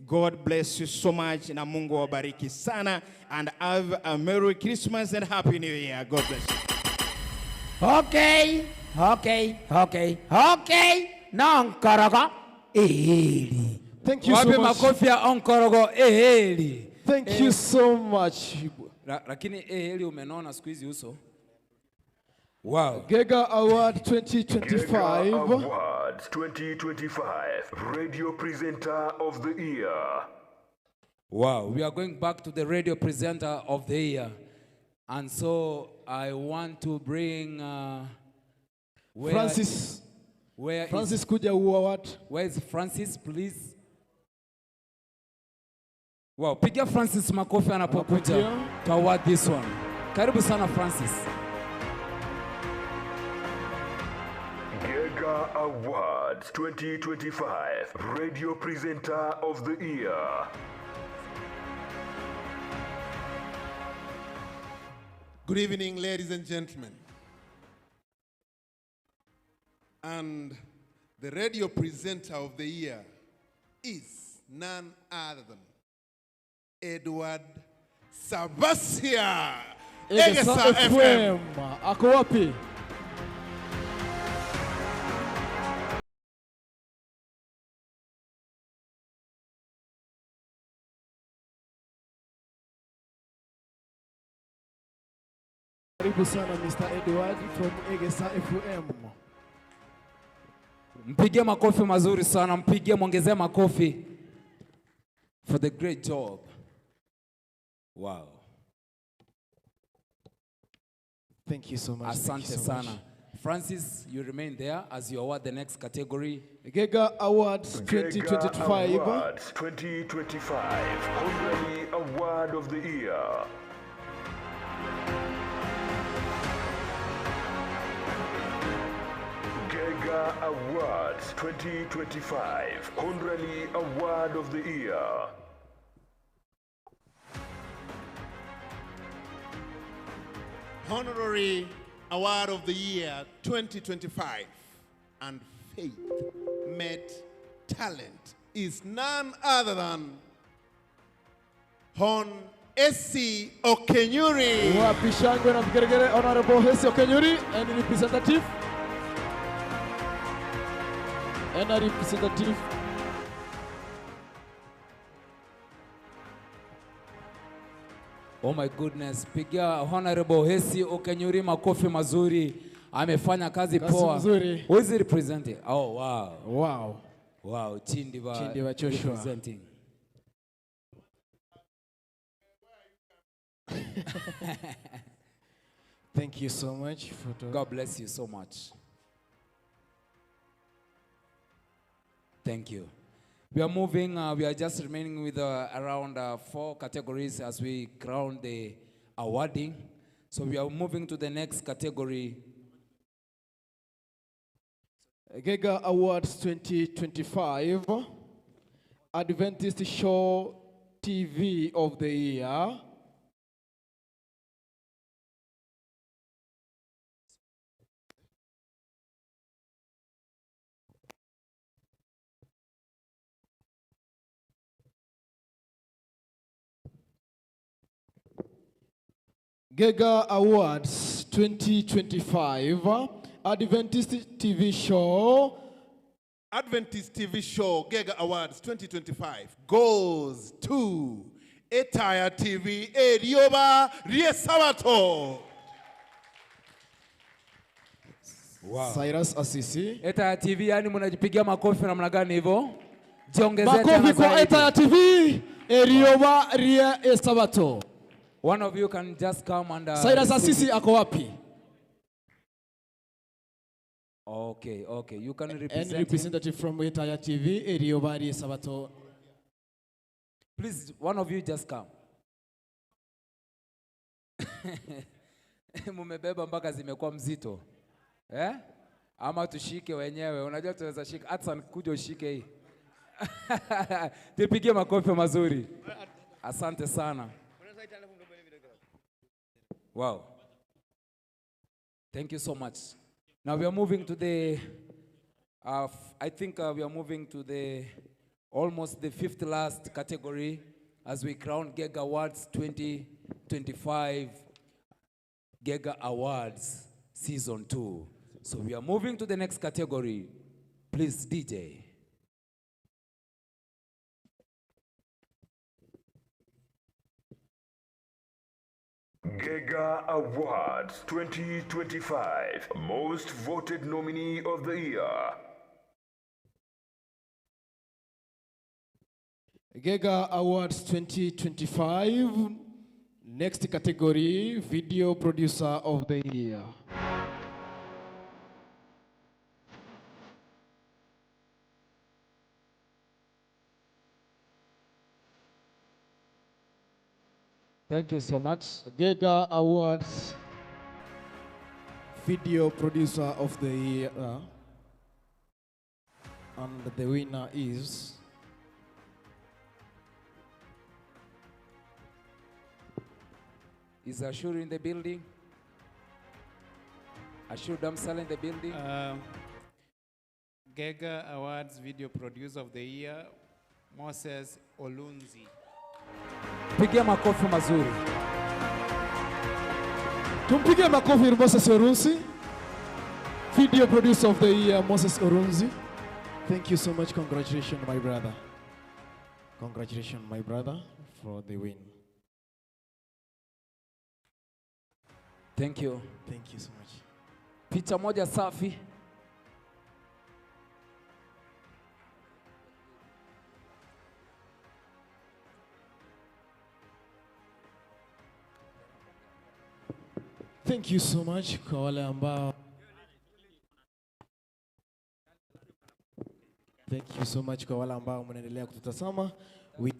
God bless you so much. Na Mungu awabariki sana. And have a Merry Christmas and Happy New Year. God bless you.
Okay. Nonkorogo eheri.
Thank you
Wapi
so much.
makofi ya Onkorogo eheri.
Thank you so much.
Lakini eheri umenona siku hizi uso. Wow.
Gega Award 2025.
Gega Awards 2025 Radio Presenter of the Year.
Wow, we are going back to the radio presenter of the year. And so I want to bring where,
Francis.
Where
Francis
is,
kuja award.
Where is Francis, please? Wow, piga Francis makofi anapokuja
Anapokuja.
to award this one. Karibu sana Francis.
Gega Awards 2025 Radio Presenter of the Year.
Good evening, ladies and gentlemen. And the radio presenter of the year is none other than Edward Sabasia.
Egesa
Egesa
FM. Ako wapi? Karibu sana Mr. Edward from Egesa FM.
Mpigie makofi mazuri sana, mpigie, mwongezee makofi for the great job. Wow.
Thank you so much. Thank
Asante
you so much.
sana. Francis, you remain there as you award the next category.
Gega Awards
Gega
2025.
Awards 2025 Honorary Award of the Year. Gega Awards 2025 Honorary Award of the Year.
Honorary Award of the Year 2025 and Faith Met Talent is none other than Hon Essie Okenyuri.
Wapi shangwe na vigeregere, Honorable Hesi Okenyuri and representative. And a representative.
Oh my goodness, piga Honorable Hesi Okenyuri makofi mazuri. Amefanya kazi
Kazi
poa.
nzuri.
Who is representing? Oh wow.
Wow.
Wow, Chindiva,
Chindiva Joshua.
representing.
Thank you so much for the
God bless you so much. Thank you. We are moving, we are just remaining with around 4 categories as we crown the awarding. So we are moving to the next category.
Gega Awards 2025, Adventist Show TV of the Year. Gega Awards 2025, Adventist TV Show.
Adventist TV Show Gega Awards 2025 goes to Etaya TV Erioba Riesabato.
Wow.
Cyrus Asisi.
Etaya TV, yani mnajipigia makofi namna gani hivyo? Jiongezee
Makofi
tena
kwa
zaidi.
Etaya TV Erioba Riesabato.
One of you can just come and
Cyrus
receive
Asisi
it.
ako wapi?
Okay, okay. You can
And
represent him.
Representative from Wetaya TV, Eriobari Sabato.
Please, one of you just come. Mumebeba mpaka zimekuwa mzito. Eh? Ama tushike wenyewe. Unajua tunaweza shika. Atsan, kuja ushike hii. Tupigie makofi mazuri. Asante sana. Wow. Thank you so much. Now we are moving to the, I think we are moving to the almost the fifth last category as we crown Gega Awards 2025 Gega Awards Season 2. So we are moving to the next category. Please, DJ.
Gega Awards 2025 Most Voted Nominee of the Year.
Gega Awards 2025, next category, Video Producer of the Year.
Thank you so much.
Gega Awards Video Producer of the Year. And the winner is
Is Ashur in the building? Ashur Damsal in the building?
Gega Awards Video Producer of the Year, Moses Olunzi.
Pigia makofi mazuri.
Tumpige makofi Moses Olunzi. Video Producer of the Year, Moses Olunzi. Thank you so much. Congratulations, my brother. Congratulations, my brother, for the win.
Thank you.
Thank you so much.
Picha moja safi.
Thank you so much kwa wale ambao. Thank you so much kwa wale ambao mnaendelea kututazama. We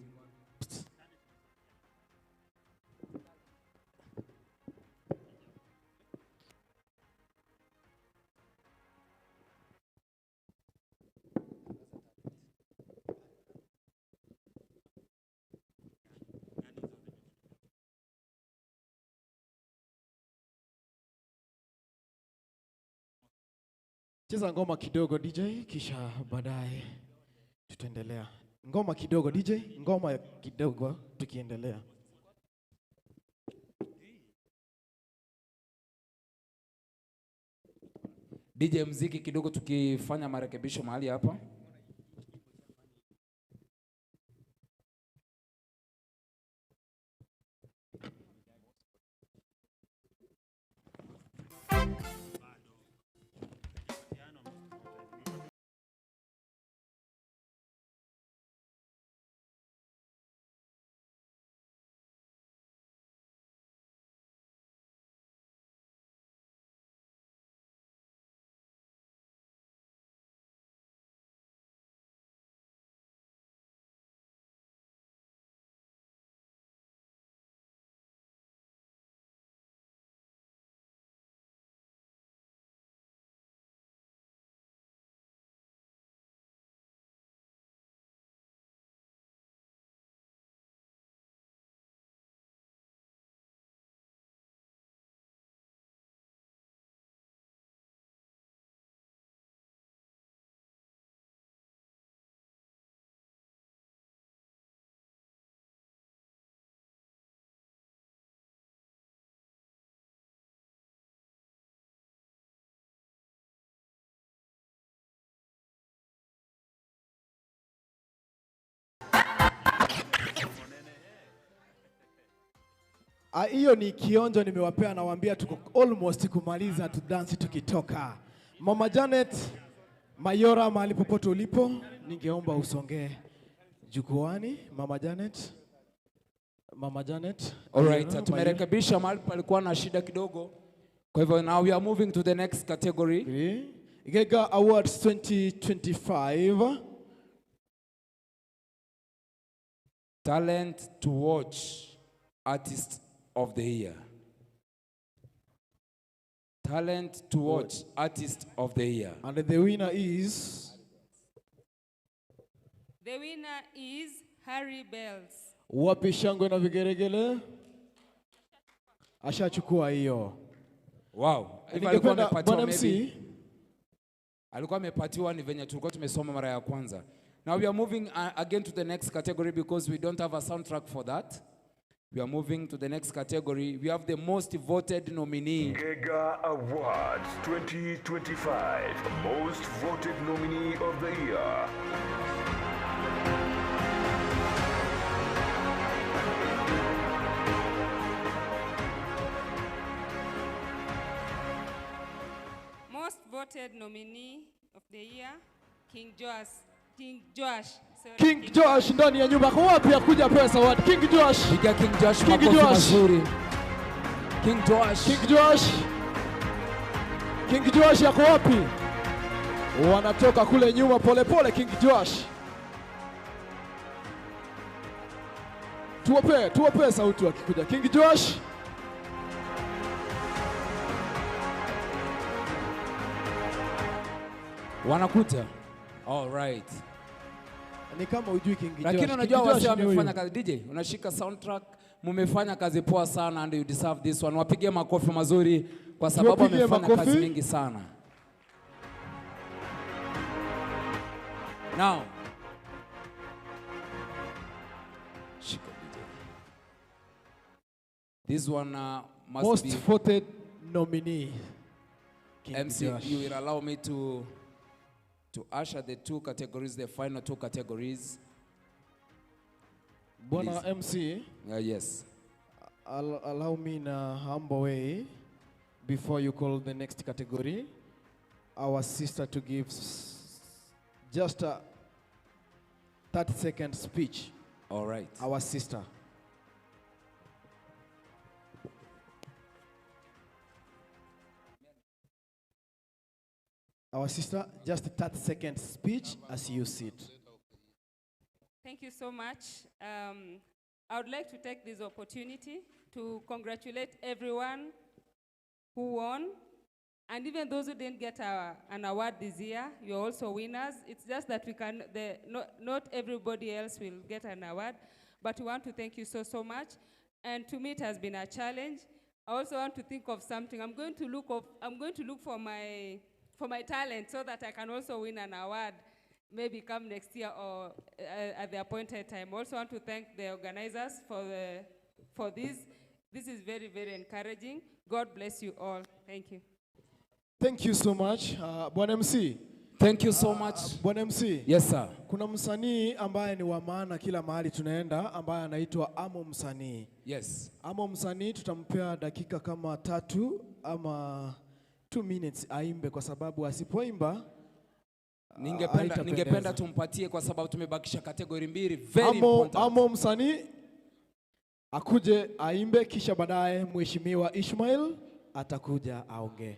cheza ngoma kidogo DJ, kisha baadaye tutaendelea. Ngoma kidogo DJ, ngoma kidogo tukiendelea.
DJ mziki kidogo tukifanya marekebisho mahali hapa.
Hiyo ni kionjo nimewapea, nawaambia tuko almost kumaliza tu dance tukitoka. Mama Janet Mayora, mahali popote ulipo, ningeomba usongee jukwani. Mama Janet. Mama Janet.
All right, tumerekebisha mahali palikuwa na shida kidogo. Kwa hivyo now we are moving to the next category.
Gega Awards 2025.
Talent to Watch Artist of the Year. Talent to Watch Artist of the Year.
And the winner is?
The winner is Harry Bells.
Wapi shangwe na vigeregele? Ashachukua hiyo.
Wow. Hivyo alikuwa
Ningependa
amepatiwa
Bwana MC,
maybe. Alikuwa amepatiwa ni venye tulikuwa tumesoma mara ya kwanza. Now we are moving again to the next category because we don't have a soundtrack for that. We are moving to the next category. We have the most voted nominee.
Gega Awards 2025 Most Voted Nominee of the Year.
Most voted nominee of the year, King Joash. King Joash. Sorry,
King Joash ndani ya nyumba. Kwa wapi akuja pesa award? King Joash.
Piga King Joash
King
makofi
Joash.
mazuri. King Joash.
King Joash. King Joash yako wapi? Wanatoka kule nyuma pole pole King Joash. Tuwape sauti wakikuja. King Joash.
Wanakuja. All right.
Ni kama hujui King Joash.
Lakini unajua
King
wase
Joash ni huyu.
wamefanya kazi. DJ, unashika soundtrack, mumefanya kazi poa sana and you deserve this one. Wapigie makofi mazuri kwa sababu
Tuwapigie
wamefanya
makofi.
kazi mingi sana. Now, shika DJ. This one must
Most
be
voted nominee. King
MC,
Joash.
you will allow me to usher the two categories, the final two categories.
Bwana
Please.
MC.
Yes.
Allow me in a humble way, before you call the next category, our sister to give just a 30-second speech.
All right.
Our sister. Our sister, just a 30-second speech as you sit.
Thank you so much. I would like to take this opportunity to congratulate everyone who won, and even those who didn't get an award this year, you're also winners. It's just that we can, the, not, not everybody else will get an award, but we want to thank you so, so much. And to me, it has been a challenge. I also want to think of something. I'm going to look of, I'm going to look for my, for my talent so that I can also win an award, maybe come next year or at the appointed time. I also want to thank the organizers for this. This is very, very encouraging. God bless you all. Thank you.
Thank you so much, Bwana MC.
Thank you so much.
Bwana MC.
Yes, sir.
Kuna msanii ambaye ni wa maana kila mahali tunaenda, ambaye anaitwa Amo Msanii.
Yes.
Amo Msanii tutampea dakika kama 3 ama 2 minutes aimbe, kwa sababu asipoimba haitapendeza.
Ningependa tumpatie kwa sababu tumebakisha kategori mbili very important.
Amo Msanii akuje aimbe, kisha baadaye Mheshimiwa Ishmael atakuja aongee.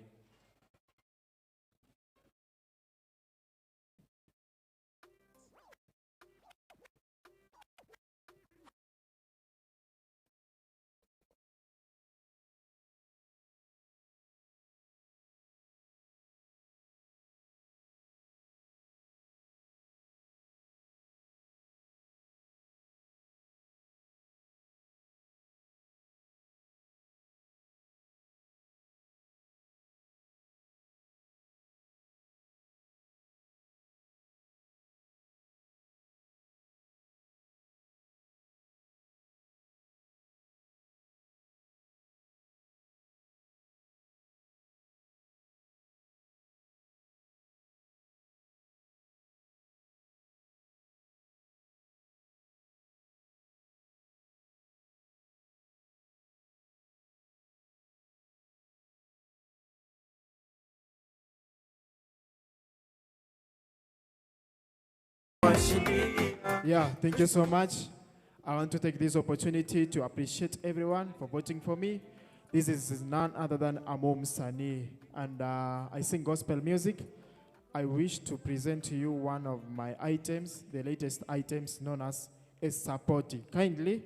Yeah, thank you so much. I want to take this opportunity to appreciate everyone for voting for me. This is none other than Amo Msanii, and I sing gospel music. I wish to present to you one of my items, the latest items known as a sapoti. Kindly,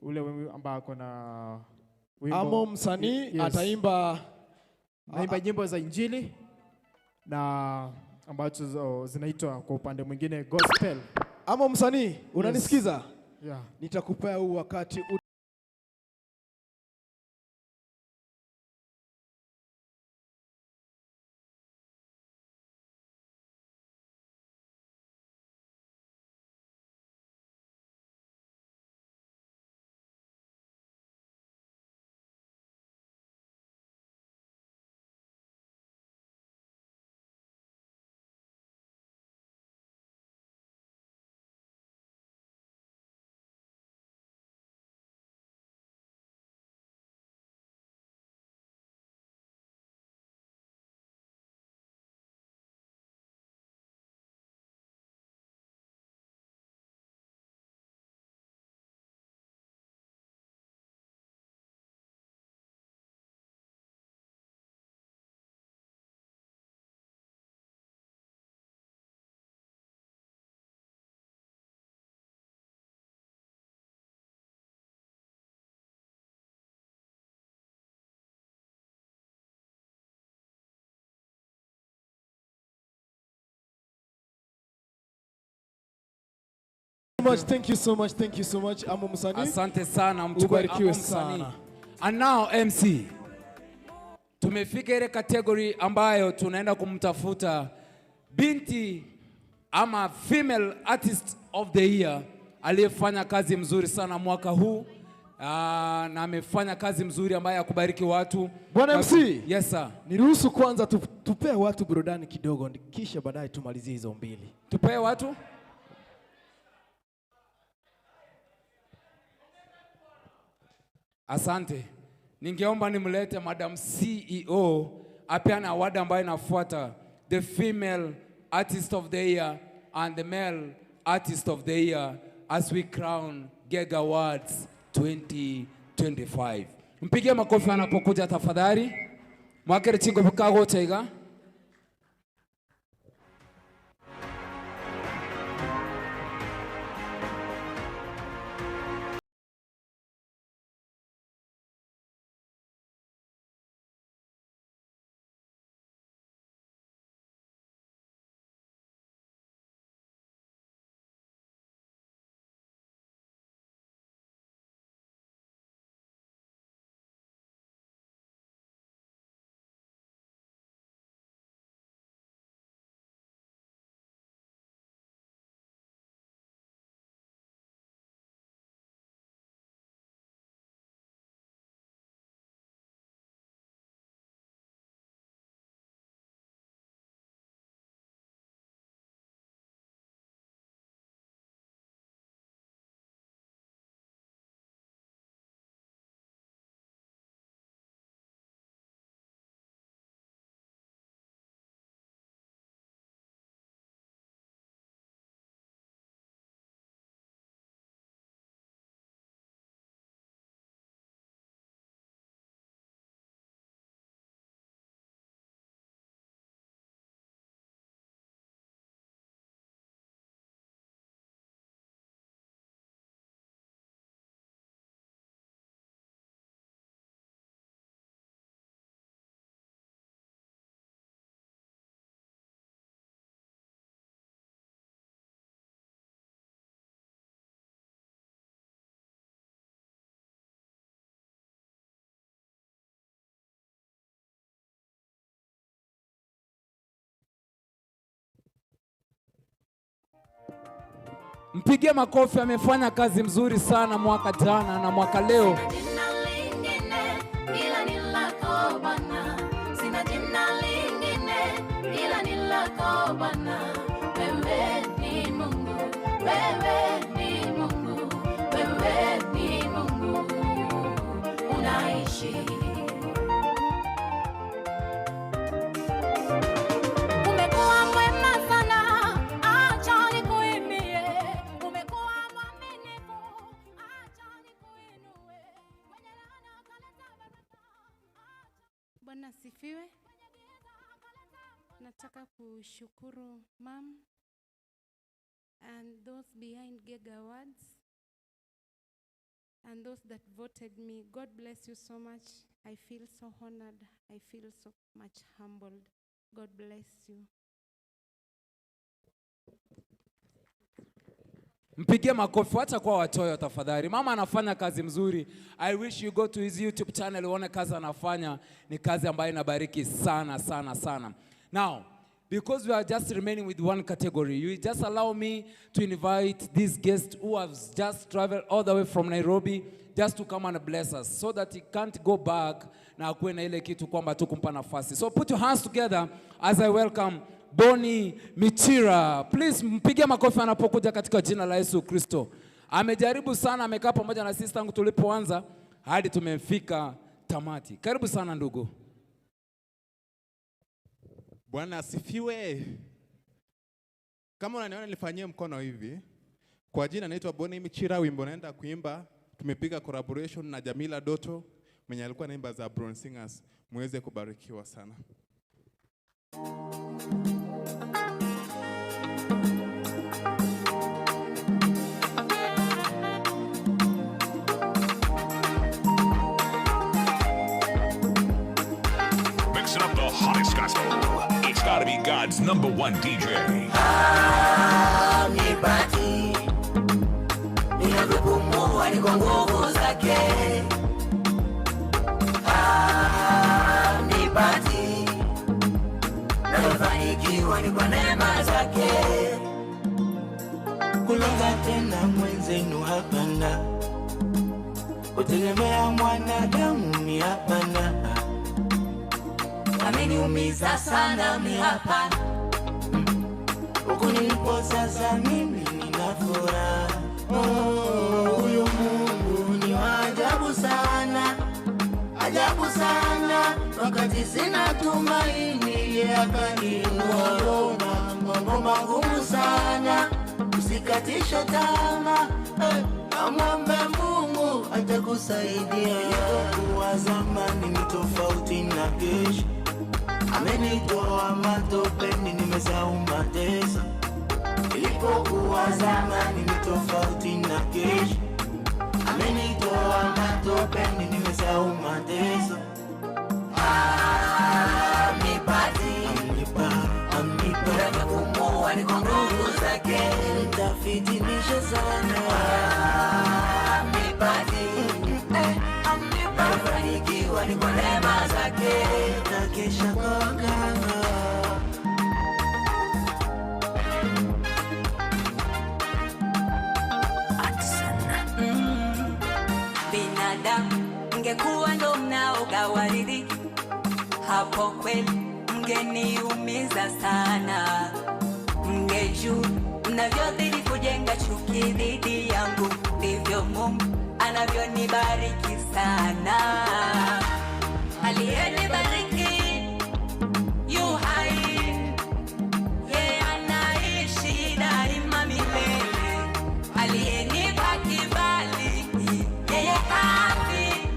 ule wimbo ambao ako na wimbo.
Amo msanii
Yes.
ataimba
Naimba nyimbo za Injili na ambazo zinaitwa kwa upande mwingine gospel.
Amo msanii, unanisikiza?
Yes. Yeah.
Nitakupea huu wakati much. Thank you so much. Thank you so much. Amo msanii.
Asante sana, mchukue
Ubarikiwe
Amo msanii.
sana.
And now MC, tumefika ile category ambayo tunaenda kumtafuta binti ama female artist of the year aliyefanya kazi mzuri sana mwaka huu, na amefanya kazi mzuri ambayo ya kubariki watu.
Bwana MC.
Yes sir.
Niruhusu kwanza tupee watu burudani kidogo kisha baadaye tumalizie hizo mbili.
Tupee watu? Asante. Ningeomba nimlete Madam CEO apeane award ambayo inafuata, the female artist of the year and the male artist of the year as we crown Gega Awards 2025. Mpigie makofi anapokuja tafadhali. Mwakere chingo bukago chaiga. Mpigie makofi, amefanya kazi mzuri sana mwaka jana na mwaka leo.
Jina lingine ila ni lako Bwana, sina jina lingine ila ni lako Bwana. Wewe ni Mungu, wewe ni Mungu, wewe ni Mungu, unaishi. Umekuwa mwema sana, acha nikuimbie. Umekuwa mwaminifu, acha nikuinue.
Bwana asifiwe. Nataka kushukuru mom and those behind Gega Awards and those that voted me. God bless you so much. I feel so honored. I feel so much humbled. God bless you.
Mpigie makofi, wacha kwa wachoyo tafadhali. Mama anafanya kazi mzuri. I wish you go to his YouTube channel uone kazi anafanya. Ni kazi ambayo inabariki sana sana sana. Now, because we are just remaining with one category, you just allow me to invite this guest who has just traveled all the way from Nairobi just to come and bless us so that he can't go back na akuwe na ile kitu kwamba tukumpa nafasi. So put your hands together as I welcome Bonnie Michira. Please mpige makofi anapokuja katika jina la Yesu Kristo. Amejaribu sana, amekaa pamoja na sisi tangu tulipoanza hadi tumefika tamati. Karibu sana ndugu.
Bwana asifiwe. Kama unaniona nilifanyie mkono hivi. Kwa jina naitwa Bonnie Michira, wimbo naenda kuimba. Tumepiga collaboration na Jamila Doto mwenye alikuwa anaimba za Brown Singers. Muweze kubarikiwa sana.
Mixing up the hottest gospel. It's gotta be God's #1 DJ.
Nipati ninavyopumua ni kwa nguvu zake. Nipati nafanikiwa ni kwa neema zake.
Kulonga tena mwenzenu hapana, kutegemea mwanadamu ni hapana.
Ameniumiza sana mi hapana,
huku nilipo sasa mimi nina furaha. Oh, huyu Mungu ni wa ajabu sana, ajabu sana. Wakati sina tumaini yeye akaniinua. Mambo magumu sana, usikatishe tamaa. Namwombe Mungu atakusaidia. Kwa zamani ni tofauti na kesho. Amenitoa matopeni, nimesahau mateso. Nilipokuwa zamani ni tofauti na kesho. Amenitoa matopeni, nimesahau mateso.
Amnipati, amnipa, ninavyopumua ni kwa nguvu zake.
Nitafitinisha sana.
Amnipati, amnipa, nafanikiwa ni kwa neema zake.
Nitakesha kwa waganga.
Binadamu mngekuwa ndo mnaogawa riziki, hapo kweli mngeniumiza sana. Mngejua mnavyozidi kujenga chuki dhidi yangu, ndivyo Mungu anavyonibariki sana. Aliyenibariki yu hai, yeye anaishi daima milele. Aliyenipa kibali, yeye hafi,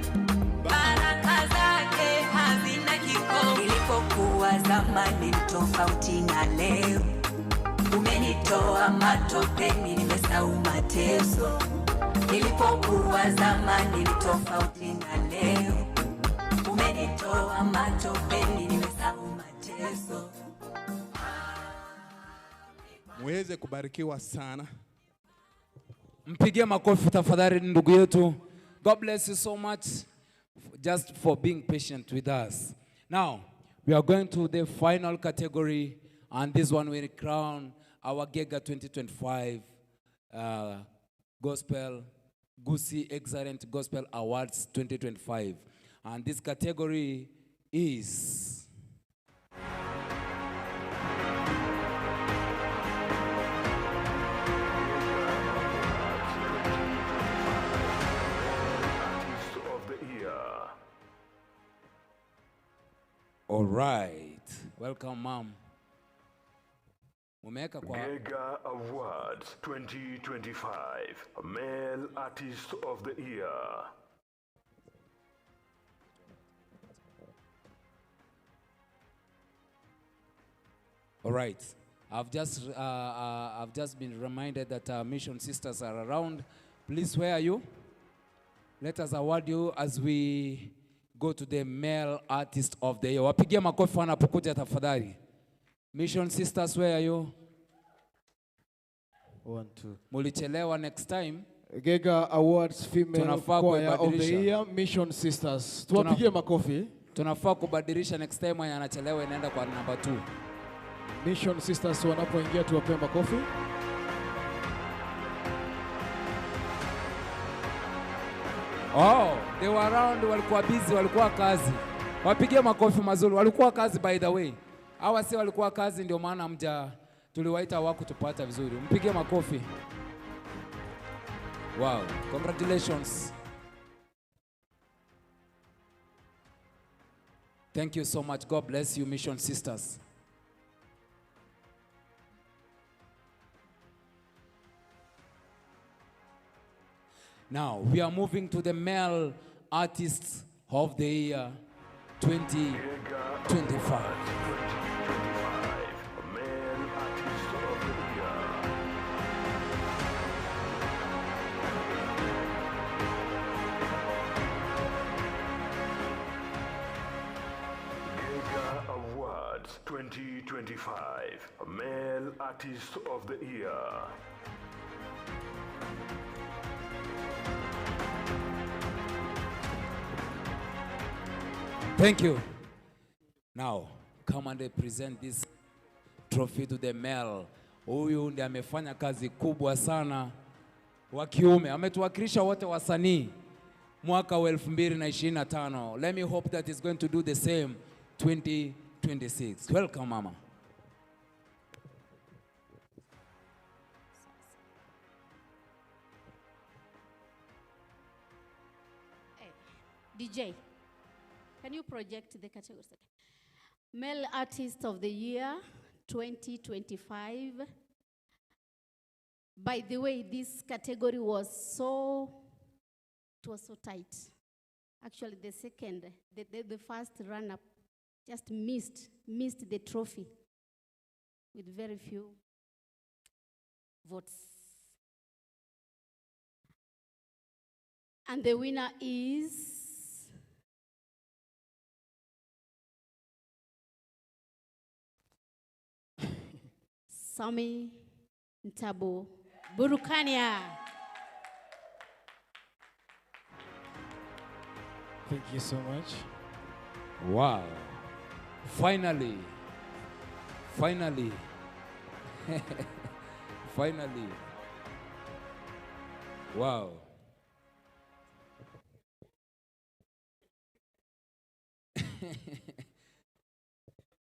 baraka zake hazina kikomo. Nilipokuwa zamani tofauti na leo, umenitoa matopeni, nimesahau mateso. Nilipokuwa zamani tofauti na leo, umenitoa matopeni, nimesahau mateso.
Muweze kubarikiwa sana.
Mpigie makofi tafadhali ndugu yetu. God bless you so much just for being patient with us. Now, we are going to the final category, and this one will crown our Gega 2025 Gospel Gusii Excellent Gospel Awards 2025. And this category is
Artist of the Year.
All right. Welcome, ma'am. Umeweka kwa
Gega Awards 2025 Male Artist of the Year.
All right. I've just been reminded that our Mission Sisters are around. Please, where are you? Let us award you as we go to the Male Artist of the Year. Wapigie makofi wanapokuja tafadhali. Mission Sisters, where are you?
One, two.
Mulichelewa, next time.
Gega Awards Female
Tunafaa
Choir of the
kuibadilisha.
Year, Mission Sisters. Tuwapigie makofi.
Tunafaa kubadilisha next time, mwenye anachelewa inaenda kwa number 2.
Mission Sisters wanapoingia tuwapee makofi.
Oh, they were around, walikuwa busy, walikuwa kazi. Wapigie makofi mazuri, walikuwa kazi by the way. Hawa si walikuwa kazi, ndio maana mja tuliwaita hawakutupata vizuri. Mpigie makofi. Wow, congratulations. Thank you so much. God bless you, Mission Sisters. Now, we are moving to the Male Artists of the Year 2025.
Male Artist of the Year. Gega Awards 2025. Male Artist of the Year.
Thank you. Now, come and present this trophy to the male. Huyu ndiye amefanya kazi kubwa sana wa kiume. Ametuwakilisha wote wasanii mwaka wa 2025. Let me hope that he's going to do the same 2026. Welcome, mama.
DJ, can you project the categories? Male Artist of the Year 2025. By the way, this category was so tight. Actually, the first runner-up just missed the trophy with very few votes. And the winner is Sami Ntabo Burukania.
Thank you so much.
Wow. Finally. Finally. Finally. Wow.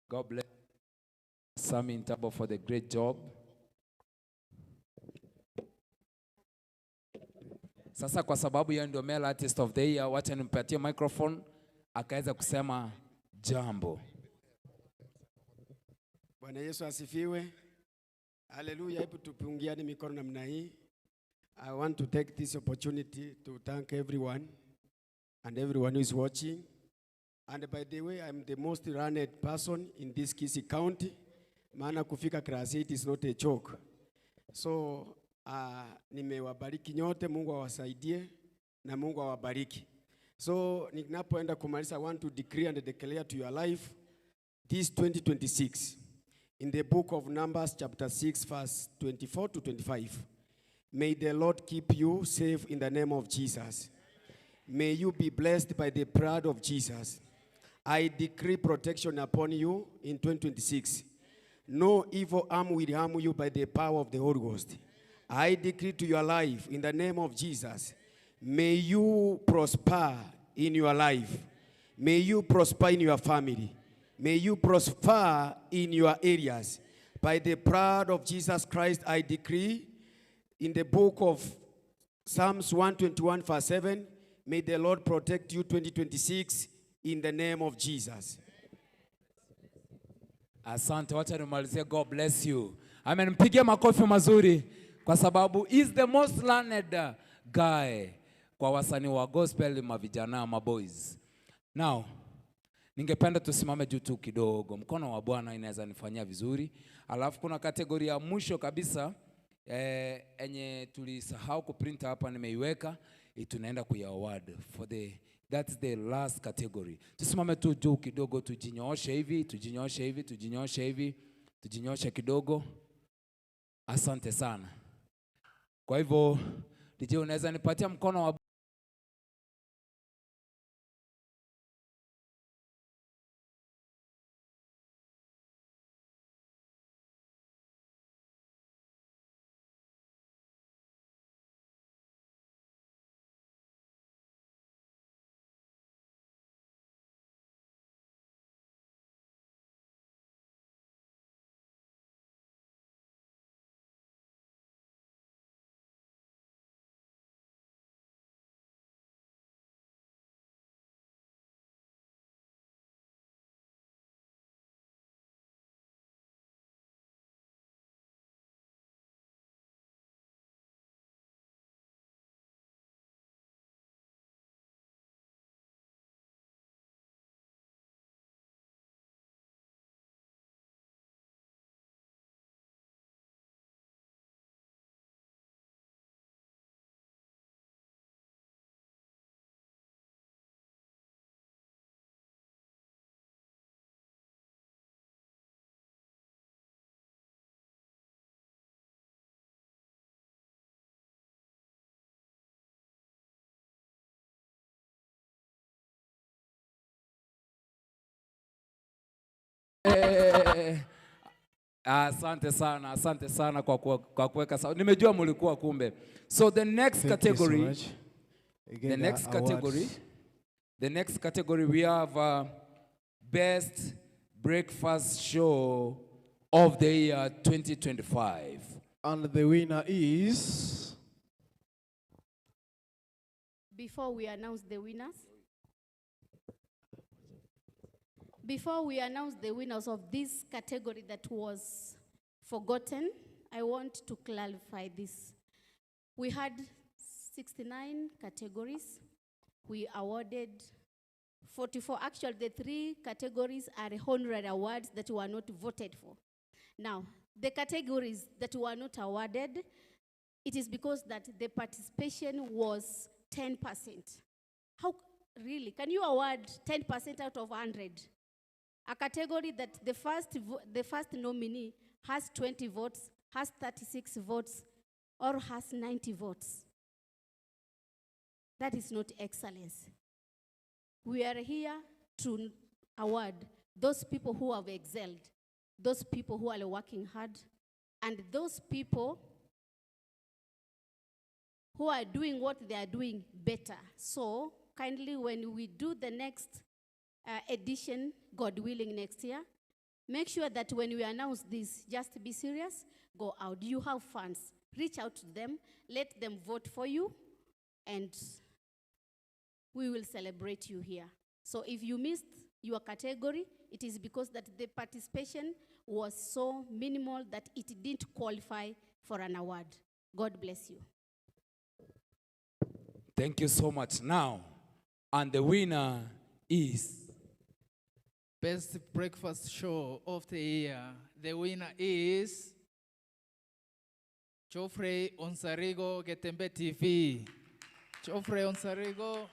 God bless Sami Ntabo for the great job. Sasa kwa sababu yeye ndio Male Artist of the Year, wacha nimpatie microphone akaweza kusema jambo.
Bwana Yesu asifiwe. Haleluya. Hebu tupungiane mikono namna hii. I want to take this opportunity to thank everyone and everyone who is watching. And by the way, I'm the most learned person in this Kisii County. Maana kufika class 8 is not a joke. So, nimewabariki nyote, Mungu awasaidie na Mungu awabariki. So, ninapoenda kumaliza, I want to decree and declare to your life this 2026. In the book of Numbers chapter 6 verse 24 to 25. May the Lord keep you safe in the name of Jesus. May you be blessed by the blood of Jesus. I decree protection upon you in 2026. No evil arm will harm you by the power of the Holy Ghost. I decree to your life in the name of Jesus. May you prosper in your life. May you prosper in your family. May you prosper in your areas. By the blood of Jesus Christ, I decree in the book of Psalms 121 verse 7, may the Lord protect you 2026 in the name of Jesus.
Asante, wacha nimalizie. God bless you. Amen. Mpigie makofi mazuri kwa sababu is the most learned guy kwa wasanii wa gospel, mavijana, maboys. Now, Ningependa tusimame juu tu kidogo. Mkono wa Bwana inaweza nifanyia vizuri. Alafu kuna kategoria ya mwisho kabisa enye tulisahau kuprint hapa, nimeiweka, tunaenda kuya award for the that's the last category. Tusimame tu juu kidogo, tujinyooshe hivi, tujinyooshe hivi, tujinyooshe hivi, tujinyooshe kidogo. Asante sana. Kwa hivyo DJ, unaweza nipatia mkono wa Asante sana, asante sana kwa kuweka sawa. Nimejua mlikuwa kumbe. So the next
Thank you so
category,
much.
the next
Awards.
category, the next category we have best breakfast show of the year 2025.
And the winner is
Before we announce the winners, of this category that was forgotten, I want to clarify this. We had 69 categories. We awarded 44. Actually, the three categories are honorary awards that were not voted for. Now, the categories that were not awarded, it is because that the participation was 10%. How really? Can you award 10% out of 100? A category that the first nominee has 20 votes, has 36 votes, or has 90 votes. That is not excellence. We are here to award those people who have excelled, those people who are working hard, and those people who are doing what they are doing better. So kindly, when we do the next edition, God willing, next year, make sure that when we announce this, just be serious, go out. You have fans. Reach out to them. Let them vote for you, and we will celebrate you here. So if you missed your category, it is because that the participation was so minimal that it didn't qualify for an award. God bless you.
Thank you so much. Now, and the winner is...
Best Breakfast Show of the Year. The winner is Geoffrey Onsarigo, Getembe TV. Geoffrey Onsarigo.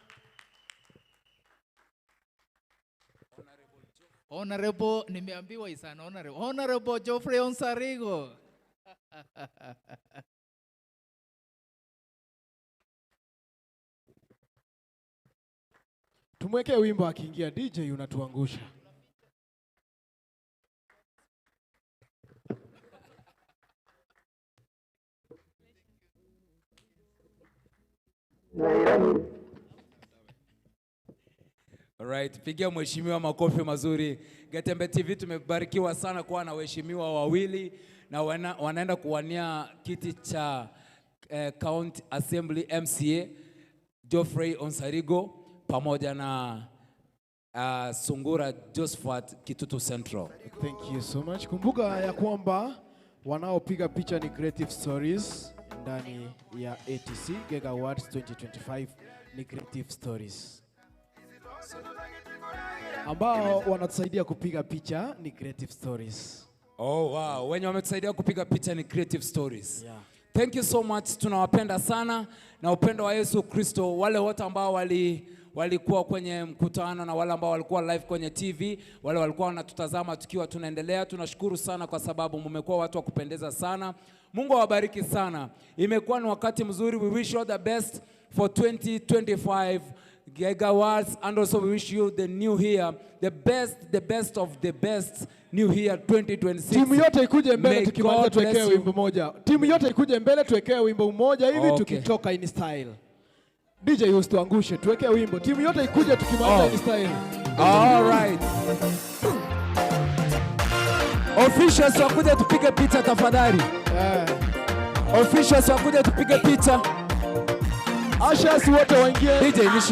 Honorable, nimeambiwa is an honorable. Honorable Geoffrey Onsarigo.
Tumweke wimbo akiingia DJ unatuangusha.
Alright, pigia mheshimiwa makofi mazuri. Getembe TV tumebarikiwa sana kuwa na waheshimiwa wawili na wanaenda kuwania kiti cha County Assembly MCA Geoffrey Onsarigo pamoja na Sungura Josephat Kitutu Central.
Thank you so much. Kumbuka ya kwamba wanaopiga picha ni Creative Stories ndani ya ATC Gega Awards 2025 ni Creative Stories.
So.
Ambao wanatusaidia kupiga picha ni Creative Stories.
Oh, wow. Wenye wametusaidia kupiga picha ni Creative Stories. Thank you so much. Tunawapenda sana na upendo wa Yesu Kristo. Wale wote ambao walikuwa kwenye mkutano na wale ambao walikuwa live kwenye TV, wale walikuwa wanatutazama tukiwa tunaendelea, tunashukuru sana kwa sababu mmekuwa watu wa kupendeza sana. Mungu awabariki sana. Imekuwa ni wakati mzuri. We wish you all the best for 2025 Gega Awards, and also we wish you the new year, the best of the best new year 2026.
Timu yote ikuje mbele
May
tukimaliza
God
tuwekewe
bless you.
wimbo moja. Timu yote ikuje mbele tuwekewe wimbo mmoja hivi tukitoka in style. DJ usituangushe, tuwekee wimbo. Timu yote ikuje tukimaliza in style.
All right. Officials wakuja tupige picha tafadhali. Officials wakuja tupige picha.
Ushers wote waingie.
DJ nishike.